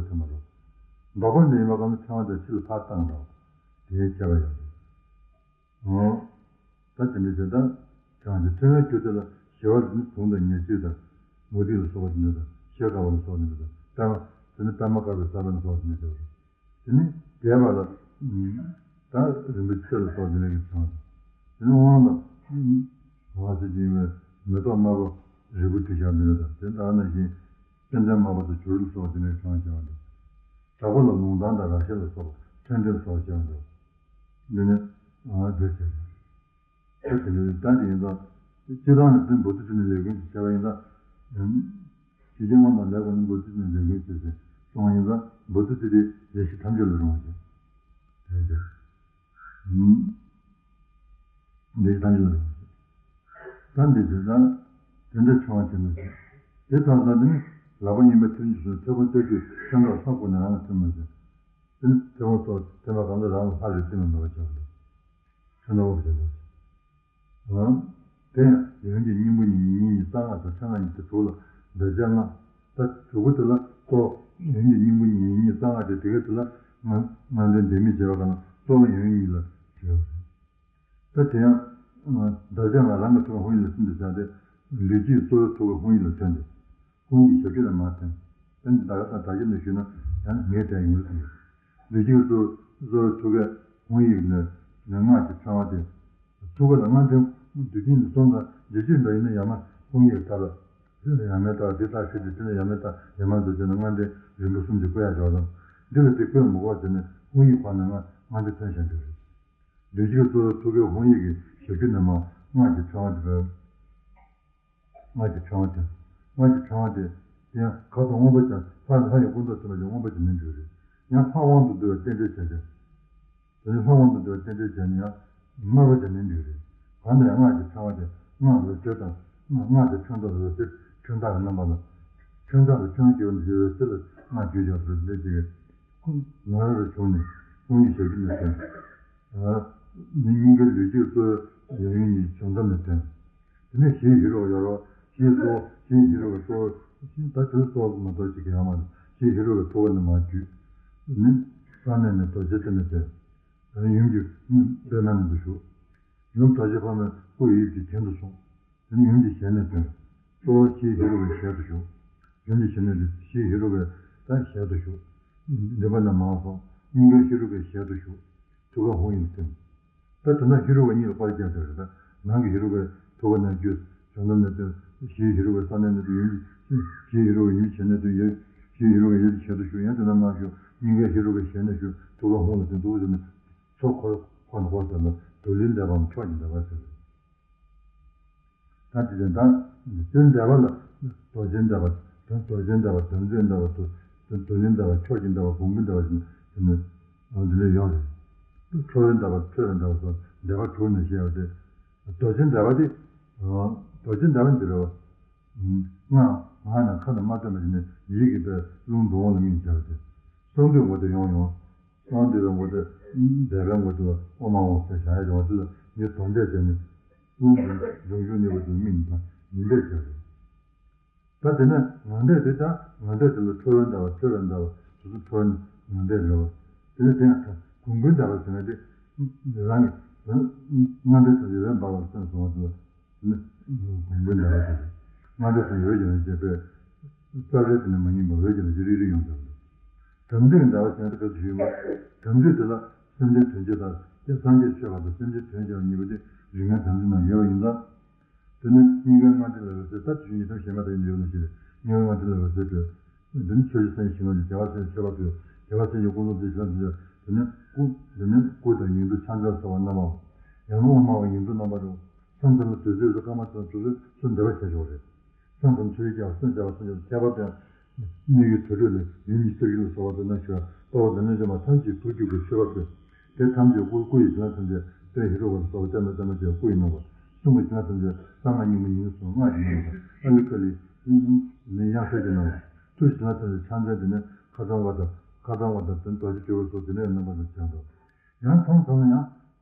ལ་ཐིམ་པ་རེད། ལྡོག་པ་འདི་ཡིན་པ་གང་ལ་ཕྲེང་བ་དེ་ཕྱི་ལ་ཕར་བཏང་རོགས། དེའི་ཁྱད་པར་ཡོད་རེད། ཨོ། ད་དེ་འདྲ་བྱས་ད། ཕྲེང་བ་དེ་ཕྲེང་བའི་རྒྱུ་དེ་ལ་ཞི་བ་ནི་དུང་དང་ཉེར་སྤྱོད་དང་། མུ་ཏིག་ལ་སོགས་པ་དེ་འདྲ་དང་། ཤེལ་དཀར་པོ་ལ་སོགས་པ་དེ་འདྲ་དང་། པདྨ། དེ་ནི་པདྨ་དཀར་པོའི་ས་བོན་ལ་སོགས་པ་དེ་འདྲ་བྱས་པ་རེད། དེ་ནི་རྒྱས་པ་ལ། ད་རིན་པོ་ཆེ་ལ་སོགས་དེ་འདྲ་གི་ཕྲེང་བ་དང་། དེ་ནི་དབང་ལ། བ་ཟེར་གྱི་ཡིན་པས་མེ་ཏོག་དམར་པོ་རིལ་བུ་དེ་བཞག་འདི་འདྲ་དང་། དེ་ལྟ་ན་བཞིན་ཙན་དན་དམར་པོ་དང་བྱུ་རུ་ལ་སོགས་དེ་འདྲའི་ཕྲེང་བ་བྱས་པ་འདུག་དྲག་པོ་ལ་ལུང་ཐང་དང་ར་ཤ་ལ་སོགས་པ་ཕྲེང་ཕྲེང་སོགས་བྱས་པ་འདུག་འདི་ནི་ཨ་འདིར་བྱས་ཏེ། དེ་ལས་ད་དེ་ཡིན་ཙང་། སྤྱིར་བཏང་ནི་དེ་འབུ་ཚ་ཅན་ནི་ལས་ཀུན་གྱི་བྱ་བ་ཡིན་ཙང་། ཞི་བྱེད་དབང་དང་ལས་ཀུན་ནི་འབུ་ཚ་ཅན་ནི་ལས་ཀུན་གྱི་ཟེར་གསུངས་ཡིན་ཙང་། འབུ་ཚ་ཅན་དེ་ལས་བཞི་ཐམས་ཅད་ལ་རུང་བ་ཞིག་དེ་ལས་བཞི་ཐམས་ཅད་ལ་རུང་བ་ཞིག་ད་འདི་བྱས་ཙང་། དེ་འདྲ་ཕྲེང་བ་བྱས་ནས་ཟེར། དེ་ཙམ་ཙམ་དེ་ནི་ལག་པ་གཉིས་པ་ཐལ་འགྱུར་སོགས་ཐལ་འགྱུར་ལྟ་བུའི་ཕྲེང་ཐག་ལྷ་བསྐོར་ནས་རང་ལ་ཐིམ་པར་བྱེད། དེ་ནི་ཐལ་འགྱུར་སོགས་ཐེམ་པ་གང་ལ་རང་ལ་ལྷ་རེ་ཐིམ་པར་མོས་པ་བྱ་བ་རེད། ཕྲེང་ཐག་པོ་བྱེད་པ། དེ་ཡང་ཡོན་གྱི་སྙིང་པོ་ཉིད་ཉེར་གཉིས་གསང་སྔགས་དང་ཕྲེང་ལྔ་ཉིད་དེ་དྲུག་ལ་བཟླ་བྱ་ལྔ། ད་དྲུག་པོ་དེ་ལ་གཙོ། ཡོན་གྱི་སྙིང་པོ་ཉིད་ཉེར་གཉིས་གསང་སྔགས་དེ་དེ་ག་དེ་ལ་ལྔ་ལྔ་ལྡན་ལྡན་མིན་བྱེད་པ་གང་ལ་གཙོ་བོ་ཡོན་གཉིས་ལ་བྱེད་པ་རེད། ད་དེ་ཡང་བཟླ་བྱ་ལྔ་རང་གི་ཐུགས་ཀ་ཧཱུྃ་ཡིག་ལ་སིམ་དུ་བྱ་སྟེ། ལུས་དཀྱིལ་གཙོ་བོའི་ཐུགས་ཀ་ཧཱུྃ་ཡིག་ལ་ཐིམ་སྟེ། ཧཱུྃ་ཡིག་ཞབས་ཀྱུ་ལ་མར་ཐིམ། ཨ་ནི་ད་ག་ད་ག་ཞིག་ལ་ཞུས་ན་ཡང་ངེས་གཏན་ཡོང་གི་ཡོད། ལུས་དཀྱིལ་གཙོ་གཙོ་བོའི་ཐུགས་ཀ་ཧཱུྃ་ཡིག་ལ་ལྔ་གི་ཕྲེང་བ་དེ། ཐུགས་ཀ་ལ་ལྔ་ཐིམ། དུས་རྒྱུན་དུ་གསུམ་དང་འབྲེལ་བྱེད་འདྲ་ཡིན་ན་ཡར་མར་ཧཱུྃ་ཡིག་ལྟར་ལ། ཡར་མར་ལྟ་བ་དེ་ལྟར་ཤེས་ཏེ། དེ་ནས་ཡར་མར་ལྟ་ཡར་མར་འདུག་བྱས་ན་ལྔ་ལྡན་རིམ་པ་གསུམ་གྱིས་བསྐོར་ཡག་ཞོག་དང་། འདི་ལ་དེ་བསྐོར་མི་དགོས་བྱས་ནས་ཧཱུྃ་ཡིག་ཁོ་ན་ལྔ་ལྔ་ལྡན་ཐོན་བཞག་འདོད་རེད། ལུས་དཀྱིལ་གཙོ་བོའི་ཐུགས་ཀའི་ཧཱུྃ་ཡིག་གི་ཞབས་ཀྱུ་ནས་མར་སྔགས་ཀྱི་ཕྲེང་བ་དེ་འབབ། སྔགས་ཀྱི་ཕྲེང་བ་དེ། སྔགས་ཀྱི་ཕྲེང་བ་དེ། དེ་ཡང་གར་སོང་མངོན་པར་བྱ། ལྷ་ལྷ་ཡི་སྐུ་མདོག་ཐིམ་པ་ཞིག་མངོན་པར་བྱེད་ནུས་འདོད་རེད། ཡང་ལྷ་དབང་དུ་འདུ་བའི་རྟེན་འབྲེལ་བྱས་ཏེ། དེ་ནི་ལྷ་དབང་དུ་འདུ་བའི་རྟེན་འབྲེལ་བྱས་ནས་ཡང་སྨྲ་བར་བྱ་ནུས་འདོད་རེད། གང་ལྟར་ཡང་སྔགས་ཀྱི་ཕྲེང་བ་དེ་སྔགས་རོལ་ཆོས་དང་། སྔགས་དེ་ཕྲེང་ཐག་རོལ་རྩེད་ཕྲེང་ཐག་གི་རྣམ་པ་ལ། ཕྲེང་ཐག་ལ་ཕྲེང་བཅས་པ་འདི་རོལ་རྩེད་ལ་སྔགས་བརྗོད་བྱ་བ་རོལ་རྩེད་ཅིག་གི་ཁོང་ང་རང་རུ་བྱུང་ནས་ཧཱུྃ་ཡིག་ཞབས་ཀྱུ་ནས་ཐོན། ནི་སྙིང་གའི་ལུས་དཀྱིལ་གཙོ་བོའི་ཡབ་ཡུམ་གཉིས་བྱང་ཐབས་ནས་ཐོན། དེ་ནས་གཞིའི་ཧེ་རུ་ཀ་ཡོད་རེད། གཞིའི་གཙོ་བོ་གཞིའི་ཧེ་རུ་ཀ་གཙོ་བོ་གཞི་ད་དུས་གཙོ་བོ་མ་གཏོགས་ཅིག་གི་ཡོད་མ་རེད། གཞིའི་ཧེ་རུ་ཀའི་ཐུགས་ཀ་ནས་མར་བརྒྱུད། ནི་གསང་གནས་ནས་རྡོ་རྗེ་གདན་ནས་ཐོན། ཡུམ་གྱི་པདྨ་ནང་དུ་བཞུགས། ཡུམ་རྡོ་རྗེ་ཕག་མོའི་སྐུ་ཡི་དབྱིབས་ཀྱི་གྱེན་དུ་སོང་། དེ་ནས་ཡུམ་གྱི་ཞལ་ནས་ཐོན། གཙོ་བོ་གཞིའི་ཧེ་རུ་ཀའི་ཞལ་དུ་བཞུགས། ཡུམ་གྱི་ཞལ་ནས་ཐོན། གཞིའི་ཧེ་རུ་ཀའི་ད་ཞལ་དུ་བཞུགས། མགྲིན་པ་ནས་མར་སོང་། སྙིང་གའི་ཧེ་རུ་ཀའི་ཞལ་དུ་བཞུགས། ཐུགས་ཀ་ཧཱུྃ་ཡིག་ལ་ཐིམ། ད་དེ་ན་ཧེ་རུ་ཀ་གཉིས་ལ་དཔར་བརྒྱབ་ཡོད་རེད། ད་ནང་གི་ཧེ་རུ་ཀའི་ཐུགས་ཀ་ནས་བརྒྱུད། བྱང་ཐབས་ནས་ཐོན། གཞིའི་ཧེ་རུ་ཀའི་གསང་གནས་ནས་ཐོན། ཡུམ་གྱི་གཞིའི་ཧེ་རུ་ཀ་ཡུམ་གྱི་ཞལ་ནས་ཐོན། ཡབ་གཞིའི་ཧེ་རུ་ཀ་ཡབ་ཀྱི་ཞལ་དུ་བཞུགས། ཡང་དེ་ན་མར་བཞུགས། སྙིང་གའི་ཧེ་རུ་ཀའི་ཞལ་ནས་བཞུགས། ཐུགས་ཀ་ཧཱུྃ་ལ་ཐིམ། ཐུགས་ཀ་དེ་ནས་ཚོགས་འཁོར་འཁོར་ནས་འཁོར་ཟེར་ལ་མདོ་ལུས་འདས་པའམ་མཆོག་གི་འདས་པ་ཟེར། ད་དེ་དེ་ད་དོན་འདས་པ་ལ་རྡོ་རྗེ་འདས་པ། དོན་རྡོ་རྗེ་འདས་པ། དོན་རྩེ་འདས་པ། དོན་མདོ་ལུས་འདས་པ། མཆོག་གི་འདས་པ། གོང་བུ་འདས་པ་ཟེར་ནས་དེ་ནས་འདི་ལས་ཡོང་རེད། ཁྲོ་བོའི་འདས་པ། ཁྲོས་པའི་འདས་པ་སོགས་འདས་པ་དྲུག་ནས་བཤད་པ་སྟེ། རྡོ་རྗེ་འདས་པ་དེ། རྡོ་རྗེ་འདས་པ་འདི་རེད་བ། སྔགས་ངག་ནས་ཁ་ནས་མ་ཐོན་པ་ཞིག་ནས་ཡིད་ཀྱིས་པའི་རླུང་འགྲོ་འོང་ལ་དམིགས་བྱས་པ་སྟེ། གསང་འདུས་ངོ་དེ་ཡོང་ཡོང་། གསང་འདུས་པའི་ངོ་དེ། འདས་པའི་ངོ་དེ་ལ་ཨོཾ་ཨཱཿཧཱུྃ་ཟེར་བཞག་ཡ་ཡོང་བ་དེ་ལ་ངས་དོན་འདས་བྱས་ནས། ཀུན་གྱི་འབྱུང་ཞུགས་གནས་པ་དེ་སྨིན་པ། ཉིན་འདས་ཀྱང་རེད། ད་དེ་ནས་ངང་འདས་དེ་དང་ངང་འདས་དེ་ལ་འཕྲོ་བའི་འདྲ་བ་འཕྲོ་བའི་འདྲ་བ་དེ་ཚོ་འཕྲོ་བའི་ངང་འདས་འདྲ་བ། དེ་ནས་དེ་ཡང་གོང་བུའི་འདྲ་བ་ཟེར་ན་དེ་རང་གི་རང་ངང་འདས་དང་ཡོད་པའི་འབར་བ་སེམས་སོང་བ་དེ་ལ་དེ་ནི་གོང་བུའི་འདྲ་བ་ཟེར། ངང་འདས་དང་ཡོད་ཀྱང་རེད་ཅེས་པས་རྩ་བའི་དེ་ནི་མ་ཡིན་པ་འོད་ཀྱང་རེད་ཅེས་རིག་རིག་ཡོང་ཚར་འདུག་དམ་ཚིག་འདྲ་བ་ཟེར་ན་དེ་ག་ཚོད་ཡོད་མ་དམ་ཚིག་དེ་ལ་སེམས་ཅན་དོན་བྱེད་དང་དེ་སངས་རྒྱས་ཆོས་པ་དང་སེམས་ཅན་དོན་བྱེད་པ་གཉིས་པོ་དེ་རིགས་ལྔའི་དམ་ཚིག་ནང་ཡོད་པ་ཡིན་ཙང་། དེ་ནི་སྙིང་གའི་སྔ་ལྟས་ལ་འོད་གསལ་ལྟར་དུ་ཡིད་དམ་ཞེན་མ་དང་ཡིད་འོང་ཞེས་སྙིང་གའི་སྔ་ལྟས་ལ་འོད་གསལ་སྤྲོས། དེ་ནི་ཆོས་ཀྱི་སེམས་ཞི་ལོང་གི་རྒྱལ་བ་སེམས་ཆོས་པ་སྤྲོས། རྒྱལ་བ་སེམས་ཀྱི་སྐུ་གཟུགས་དེ་ཞི་ལོང་དུ་འཇོག་དེ་ནི་སྐུ་དེ་ནི་སྐུ་དང་ཡིག་འབྲུ་ཕྱག་མཚན་སོགས་པ་རྣམ་པའོ། ཡང་ན་དབུ་མ་བ་ཡིག་འབྲུ་རྣམ་པ་རུ། མཚམས་མཚམས་ལ་དུས་ཚོད་སུ་སྐར་མ་ཚོ་དུས་ཚོད་སུ་འདས་པ་བྱ་ཆོག་རེད། མཚམས་མཚམས་ཆོས་ཀྱི་རྒྱལ་བ་སེམས་རྒྱལ་བ་སེམས་ཀྱི་ཁྱད་པར་དང་། སྨིག་རྒྱུའི་དུར་ཁྲོད་ལས་ཡུམ་གྱི་སྟོབས་ཡུལ་ལ་སོགས་པ་དུ་ན་ཞུ་བ་ལྟ་བ་དང་རྣལ་འབྱོར་མ་ཐམས་ཅད་ཐུགས་རྒྱུད་ཀྱི་མཆོད་པ་ཕུལ། དེ་ཐམས་ཅད་སྐུ་སྐུ་ཡི་བྱིན་རླབས་ཐམས་ཅད་དཔལ་ཧེ་རུ་ཀ་ལ་སོགས་པ་ལྟད་མོ་ལྟད་མོ་བཅས་སྐུ་ཡི་རྣམ་པ། གསུང་གི་བྱིན་རླབས་ཐམས་ཅད་གསང་སྔགས་སྙིང་པོ་ཉིད་སོགས་སྔགས་ཀྱི་རྣམ་པ། ཨ་ལི་ཀ་ལི་ནི་དབྱངས་གསལ་གྱི་རྣམ་པ། ཐུགས་ཀྱི་བྱིན་རླབས་ཐམས་ཅད་ཕྱག་མཚན་དེ་ནས་ཁ་ཚང་བ་དང་ཁ་ཚང་བ་དང་དོན་རྡོ་རྗེ་དྲིལ་བུ་སོགས་དེ་ནས་རྣམ་པ་དང་བྱང་དུ། ཡང་མཚམས་མཚམས་ལ་ཡང་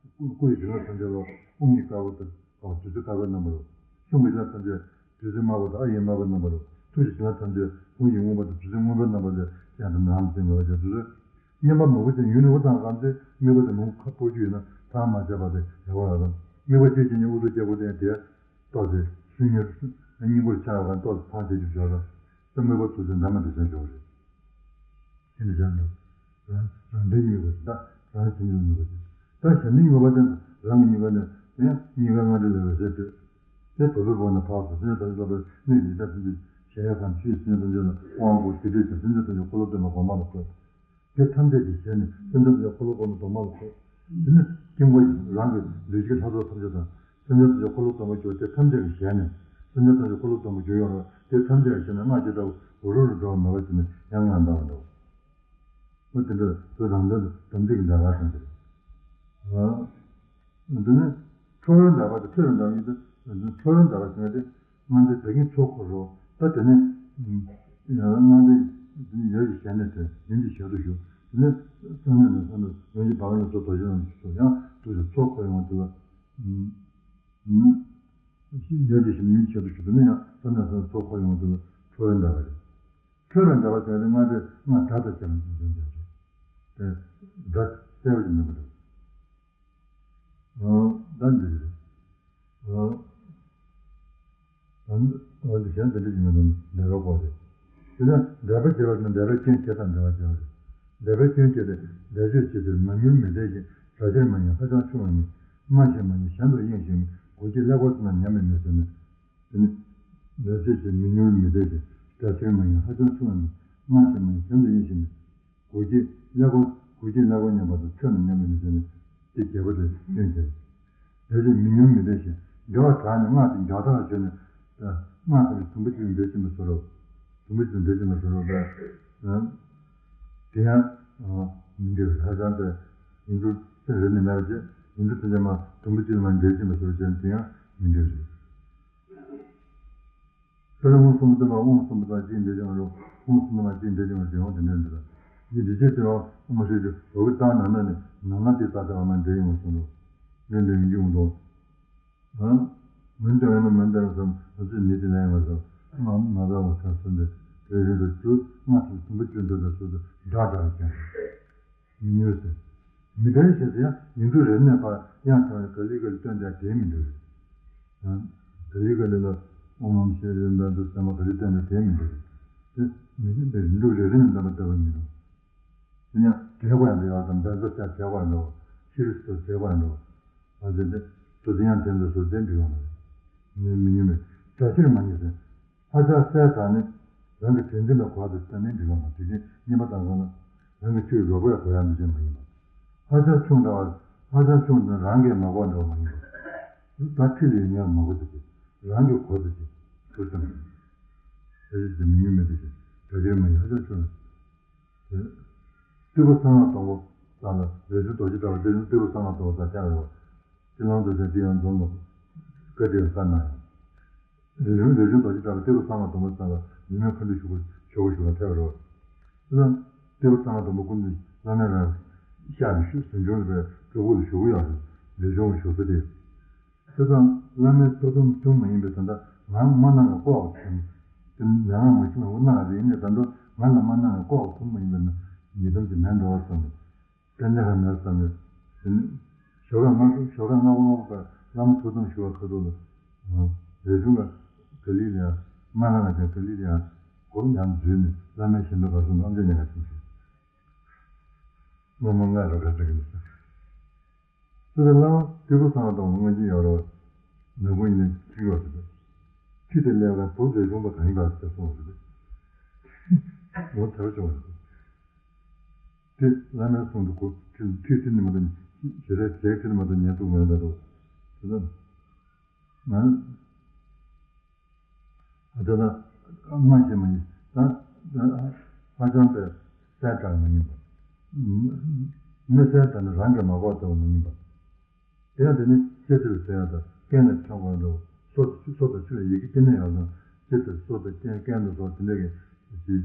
སྐུ་ཡི་བྱིན་རླབས་ཐམས་ཅད་ལ་དབུ་མའི་དཀར་པོ་དང་བདུད་རྩི་དཀར་པོའི་རྣམ་པ་རུ། གསུང་གི་བྱིན་རླབས་ཐམས་ཅད་བདུད་རྩི་དམར་པོ་དང་ཨ་ཡིག་དམར་པོའི་རྣམ་པ་རུ། ཐུགས་ཀྱི་བྱིན་རླབས་ཐམས་ཅད་ཧཱུྃ་ཡིག་སྔོན་པོ་དང་བདུད་རྩི་སྔོན་པོའི་རྣམ་པ་ལས་ཀྱང་དུ་ནང་དུ་འཛིན་པར་བྱ། དུས་ཚོད་བསྙེན་པ་མང་པོ་ཅན་ཡུན་རིང་པོ་བཏང་གང་ཚེ་དམིགས་པ་དེ་མང་པོ་ཁ་ཕོག་རྒྱུ་ཡིན་ན་ཐག་མ་ཆད་པ་དེ་ཡག་པོ་ལ་དང་། དམིགས་པ་གཅིག་བྱས་ནས་དབུ་ཚུགས་སྐྱ་བོ་དེ་དེ་ཏོག་ཙེ་སུན་ཉུལ་སྙིང་པོར་ཆགས་པ་གང་ཏོག་ཙེ་ཐང་ཆད་རྒྱུ་བྱོས་ལ། དམིགས་པ་ཐུགས་སུ་འདམ་མ་དེ་བྱས་འཇོག་རེད། ཅི་ནས་བྱ་འདུག་རང་རང་འདྲའི་དམིགས་པ་ཞིག་ད་རང་བྱེད་ཉིད་ལ་དམིགས་པ་ཞིག་ད་གཞན་ནི་དམིགས་པ་ཅན་རང་གི་དམིགས་པ་ནི་དེ་ཡང་སྙིང་གའི་སྔ་ལྟས་ལ་འོད་གསལ་སྤྲོས། དེ་བུ་ལུས་པོ་ནས་འཕགས་སུ་སེམས་ཅན་ཐམས་ཅད་ལ་སོགས་པའི་སྣོད་ཀྱི་ཡི་དྭགས་ཐམས་ཅད་གཞལ་ཡས་ཁང་ཆུའི་སེམས་ཅན་ཐམས་ཅད་ལ་དབང་བསྐུར་ཞི་ཁྲོའི་ཚེ་སེམས་ཅན་ཐམས་ཀྱི་འཁོར་ལོ་སྟོན་པ་གོང་མ་ལ་བསྐུར། དེ་ཐམས་ཅད་ཀྱི་ཞལ་ནས་སེམས་ཅན་ཐམས་ཅད་འཁོར་ལོ་སྟོན་པ་གོང་མ་ལ་བསྐུར། དེ་ནས་དཀྱིལ་འཁོར་གྱི་རང་གི་ལུས་ཀྱི་ལྷ་ཚོགས་ཐམས་ཅད་དང་། སེམས་ཅན་ཐམས་ཅད་འཁོར་ལོ་སྟོན་པ་གྱུར་དེ་ཐམས་ཅད་ཀྱི་ཞལ་ནས་སེམས་ཅན་ཐམས་ཅད་འཁོར་ལོ་སྟོན་པ་གྱུར་ཡོང་རོགས། དེ་ཐམས་ཅད་ཀྱི་ཞལ་ནས་སྔགས་ཀྱི་སྒྲ་འུར་རུ་འགྲོ་བ་མེད་པ་ཞིག་ནས་ཡང་ངང་འདར་བ་འདྲ། འོ་དེ་འདྲ་བོད་རང་དོན་དུ་དམ་ཚིག་གི་འདྲ་བ་དང་དེ་རེད། འདི་ནི་ཁྲོ་བོའི་འདྲ་བ་དང་ཁྲོ་བའི་འདྲ་བ་གཉིས་དེ། ཁྲོ་བོའི་འདྲ་བ་ཟེར་ན་དེ་སྔ་ལྟས་ད་གིན་ཚོགས་འཁོར་རོ། ད་དེ་ནི་སྔ་ལྟས་འདི་ནི་ཡོད་ཀྱི་ཞལ་ནས་དེ་ཡིན་གྱི་ཞལ་དུ་ཞུགས། དེ་ནི་བསམ་ནས་ནི་བསམ་ནས་ཡོན་གྱི་བག་ཡོན་སོགས་རྡོ་རྗེ་རྣམས་སུ་ཡང་དུ་ཞིག་ཚོགས་འཁོར་ཡོང་བ་དེ་ལ། ཡོད་ཀྱི་ཞལ་ནས་ཡིན་གྱི་ཞལ་དུ་ཞུགས། དེ་ནི་ཡང་བསམ་ནས་བསམ་ནས་ཚོགས་འཁོར་ཡོང་བ་དེ་ལ་ཁྲོ་བོའི་འདྲ་བ་རེད། ཁྲོ་བའི་འདྲ་བ་ཟེར་ཏེ་སྔ་ལྟས་སྔ་སྒྲ་དང་བཅས་པ་འཛིན་དོན་ཀྱང་རེད། དེ་སྒྲ་གསལ་བ་ཞིག་མིན་པ་རེད། ཨོ། ད་འདི་རེད། ཨོ། ཨོ་འདི་གཞན་དེ་འདྲ་ཞིག་མིན་ནམ་འདྲ་བའི་སྐོར་རེད། དེ་ནས་འགྲེལ་པ་བྱས་པ་ནི་འགྲེལ་པའི་སྐྱོན་བྱེད་དང་འགྲེལ་པ་བྱས་པ་རེད། འགྲེལ་པའི་སྐྱོན་བྱེད་དེ་བཟླས་བརྗོད་བྱེད་ཕྱིར་མང་ཉུང་མི་འདོད་ཅིང་། གྲགས་ཆེར་མ་ཡིན་ཧ་ཅང་ཆུང་བ་ཉིད། སྨྲ་ཞིང་མ་ཡིན་གཞན་དུ་གཡེང་ཞིང་མིན། གོ་རྒྱུའི་ཀླད་ཀོར་ཙམ་ན་ཉམས་པའི་མི་ཟེར་ནས། དེ་ནི་འདོད་ཆེས་ཀྱི་མི་མྱུར་མི་འདོད་ཅིང་། གྲགས་ཆེར་མ་ཡིན་ཧ་ཅང་ཆུང་བ་ནི། སྨྲ་ཞིང་མ་ཡིན་གཞན་དུ་གཡེང་ཞིང་མིན། གོ་རྒྱུའི་ཀླད་ཀོར་གོ་རྒྱུའི་ཀླད་ཀོར་ཉམས་པ་དང་ཆོས་རྣམས་ཉམས་པའི་མི་ཟེར་ནས་དེ་རྒྱལ་པོ་དེ་སྐྱོན་བྱེད། འདོད་ཆེས་མི་མྱུར་མི་འདོད་ཅིང་། འགྲེལ་པ་དྲངས་ནས་སྔགས་དེ་འགྲེལ་དག་བྱས་ནས་སྔགས་དེ་དུམ་བུ་གཅིག་འདོད་ཀྱིན་པའི་བཟོ་འདྲ། དུམ་བུ་གཅིག་འདོད་ཀྱིན་པའི་བཟོ་འདྲ། དེ་ཡང་མི་འདོད་ཧ་ཅང་དེ་ཡིན་དུ་སེམས་རེ་ནས་མེད་པ་བྱས་ཡིན་དུ་ཐམས་ཅད་མ་དུམ་བུ་གཅིག་མ་འདོད་ཀྱིན་པའི་བཟོ་འདྲ་བྱས་ནས་དེ་ཡང་མི་འདོད་རེད། ཁྱོད་རང་དབུང་གསུམ་སྟོན་པ་དབུང་གསུམ་པ་དང་གཅིག་འདོད་ཀྱང་རུང་དབུང་གསུམ་པ་གཅིག་འདོད་ཀྱང་རུང་དེ་འོང་དེ་འདྲ་འདི་ལ། ཡིད་འདི་ཅེས་ཟེར་བ་དབུ་མ་ཤེས་ཀྱི་འོག་གི་རྟགས་ནང་ན་ནི་ནང་ན་དེ་རྟགས་དེ་བ་མ་འདྲེ་ཡིན་པ་གསུངས་རོགས། འདི་འདྲ་ཡིན་རྒྱུ་འདུག་ཨང་། མུན་དེ་བས་ན་མུན་དེ་རུ་སོང་ང་ཚོས་ནི་དེ་ལ་ཡང་མ་སོང་མ་མ་བ་བ་ཚ་སོང་སྟེ་དེ་བཞིན་དུ་ཚུལ་སྔགས་ཀྱི་དུམ་བུ་གཅིག་འདོད་པའི་ཚུལ་དུ་སྒྲ་སྒྲ་ཀྱང་། མི་མྱུར་ཟེར། མི་འདོད་ཞེས་ཟེར་ཡང་ཡིན་དུ་རེ་ནས་ཕར་དབྱངས་འཆང་བའི་ག་ལི་ག་ལི་སྟོན་ཏེ་དེ་མི་འདོད་རེད། ག་ལི་ག་ལི་ལ་ཨོཾ་ཞེས་པའི་འབེན་ཚོ་ཚད་མ་ག་ལི་སྟོན་ཏེ་དེ་མི་འདོད་རེད། དེ་མི་འདོད་པའི་རིན་ལུགས་རེ་རེ་ནས་འདོན་པ་ལྟ་བུ་མི་འདུག་དེ་ཡང་དྲེགས་པ་ཡང་འདོད་ཡག་དང་འབེན་ཚོ་ཤ་དྲེགས་པ་ཡང་འདོད་ཤི་རི་སུ་དྲེགས་པ་ཡང་འདོད། ཨ་ཙི་ཙི། དུ་ཙི་ཡང་དེ་འདྲ་སོར་དེ་འགྲིག་ཡོང་བ་རེད། མི་མི་ཉུང་མེད། གྲགས་ཆེར་མ་ངེས་ཟེར། ཧ་ཅང་གསལ་དྲགས་ནི། རང་གི་དྲན་འཛིན་པའི་གོ་བ་དེ་བཏང་ནས་འགྲིག་ཡོང་བ་དུས་རྒྱུན་རྙེད་པ་དང་གང་ལ། རང་གི་ཆོས་རོགས་པས་གོ་ཡག་འདུ་བྱེད་མ་ཡིན་པ། ཧ་ཅང་ཆུང་དྲགས་པ། ཧ་ཅང་ཆུང་དུས་རང་གིས་མ་གོ་འདྲ་བ་མ་ཡིན་པ། ད་ཁྲིད་ལས་ངས་མ་གོ་ཟེར་གྱི། རང་གིས་གོ་ཟེར་གྱི། ཐུགས་བསམ་རེ་རེ་ཟེར་མི་ཉུང་མེད་དུ་ཞིག་གྲགས་ཆེར་མ་ཡིན་ཧ་ཅང་ཆུང་། ཏི་ཕུ་གསང་སྔགས་སྡོང་པོ་ཙམ་ལ་རས་ཆུང་རྡོ་རྗེ་གྲགས་པ་དེ་ནི་ཏི་ཕུ་གསང་སྔགས་སྡོང་པོ་ཙམ་ཐལ་བ། ཅི་ལང་དུ་ཟེར་དེ་ཡང་འཛོམས་ལོ། བཀའ་དྲིན་གསར་གནང་ཡང་། རས་ཆུང་རས་ཆུང་རྡོ་རྗེ་གྲགས་པ་ཏི་ཕུ་གསང་སྔགས་སྡོང་པོ་ཙམ་ལ་ཉི་མའི་མཁའ་འགྲོ་ཞུགས་པ་ཞུགས་པ་ཞུགས་པ་ཐལ་བ་རེད། དེ་ལ་ཏི་ཕུ་གསང་སྔགས་སྡོང་པོ་ཀུན་ཏུ་བླ་མེད་རང་ཤར་ནས་ཞུ་ཟིན་ཆུང་ལ་བའི་སྤྲུལ་སྐུ་ལ་ཞུགས་ཡོད་རེད། རས་ཆུང་ཞུགས་ས་དེ། དེ་དང་བླ་མའི་ཐུགས་དམ་ཆུང་མ་ཡིན་པའི་ད་ལྟ་ ང་མ་གནང་བའི་ལྐོག་གི་ཐུག་དེ་ལས་ང་མ་ཤི་ན་འོ་གནང་རེད། ཡིན་ནའི་ད་དུང་ང་ལ་མ་གནང་བའི་ལྐོག་གི་ཐུག་མ་ཡིན་པ་ན་ཡི་དམ་གྱི་མེ་འགྲོ་བ་བསམ་ནས། དེ་ནས་ཧ་མེད་བསམ་ནས། དེ་ནས་ཞོགས་ཀ་སྔ་ཞོགས་ཀ་སྔ་པོ་སྔ་པོ་ཀ་བླ་མ་ཐུགས་དམ་ཞུ་བ་ཁ་ཐུག་ལ། རས་ཆུང་ལ་ག་ལི་ལ་ཡང་། སྨན་བླ་ལ་ཀྱང་ག་ལི་ལ་ཡང་སྒོམ་ཡང་འཛུལ་ནས་བླ་མའི་ཞལ་འདོན་ག་སོང་ཨམ་ཅོག་ནས་ག་སོང་ཞེས། སློབ་མ་ལྔ་རུ་ཁ་ཚ་གི་མི་ས། སི་ཏཱ་བླ་མ་ཏི་ཕུ་ཚང་བ་དང་མངོན་གྱི་ཡོད་རོགས། ནག་པོ་ཡིན་ནས་ཁྱི་ཡོད་རེད། ཁྱི་དེ་ལས་ཀ་བུ་རས་ཆུང་པ་གང་ཡིན་པ་ཟེར་སོང་རེད། ངོ་ཚ་བ་བྱུང་བ་རེད། དེ་བླ་མའི་གསུང་དུ་གོ་ཁྱི་ཁྱི་དེ་ནི་མ་དང་ཞེ་རེ་ཞེ་ཁྱི་དེ་མ་དང་ཉན་ཐུབ་མེད་འདྲ་འདུག་དེ་ལ་ང་ཨ་ད་ལ་སྔ་ཞེས་མ་ཡིན་ད་ད་ཧ་ཅང་པའི་གསལ་དྲགས་མ་ཡིན་པ། མི་གསལ་དྲགས་ནི་རང་གིས་མ་གོ་ལྟ་བུ་མ་ཡིན་པ། དེ་ཡང་དེ་ནི་ལྕེ་ཐིལ་ཟེར་ཡང་དང་རྐན་ལ་ཆགས་པ་འདྲ་བོ། སོ་སོ་དང་ཆུ་ལ་ཡི་གེ་སྐྱེ་གནས་ཡོད་ཙང་ལྕེ་ཐིལ་སོ་དང་རྐན་རྐན་དང་སོགས་དེ་འདྲ་གི་ཅི་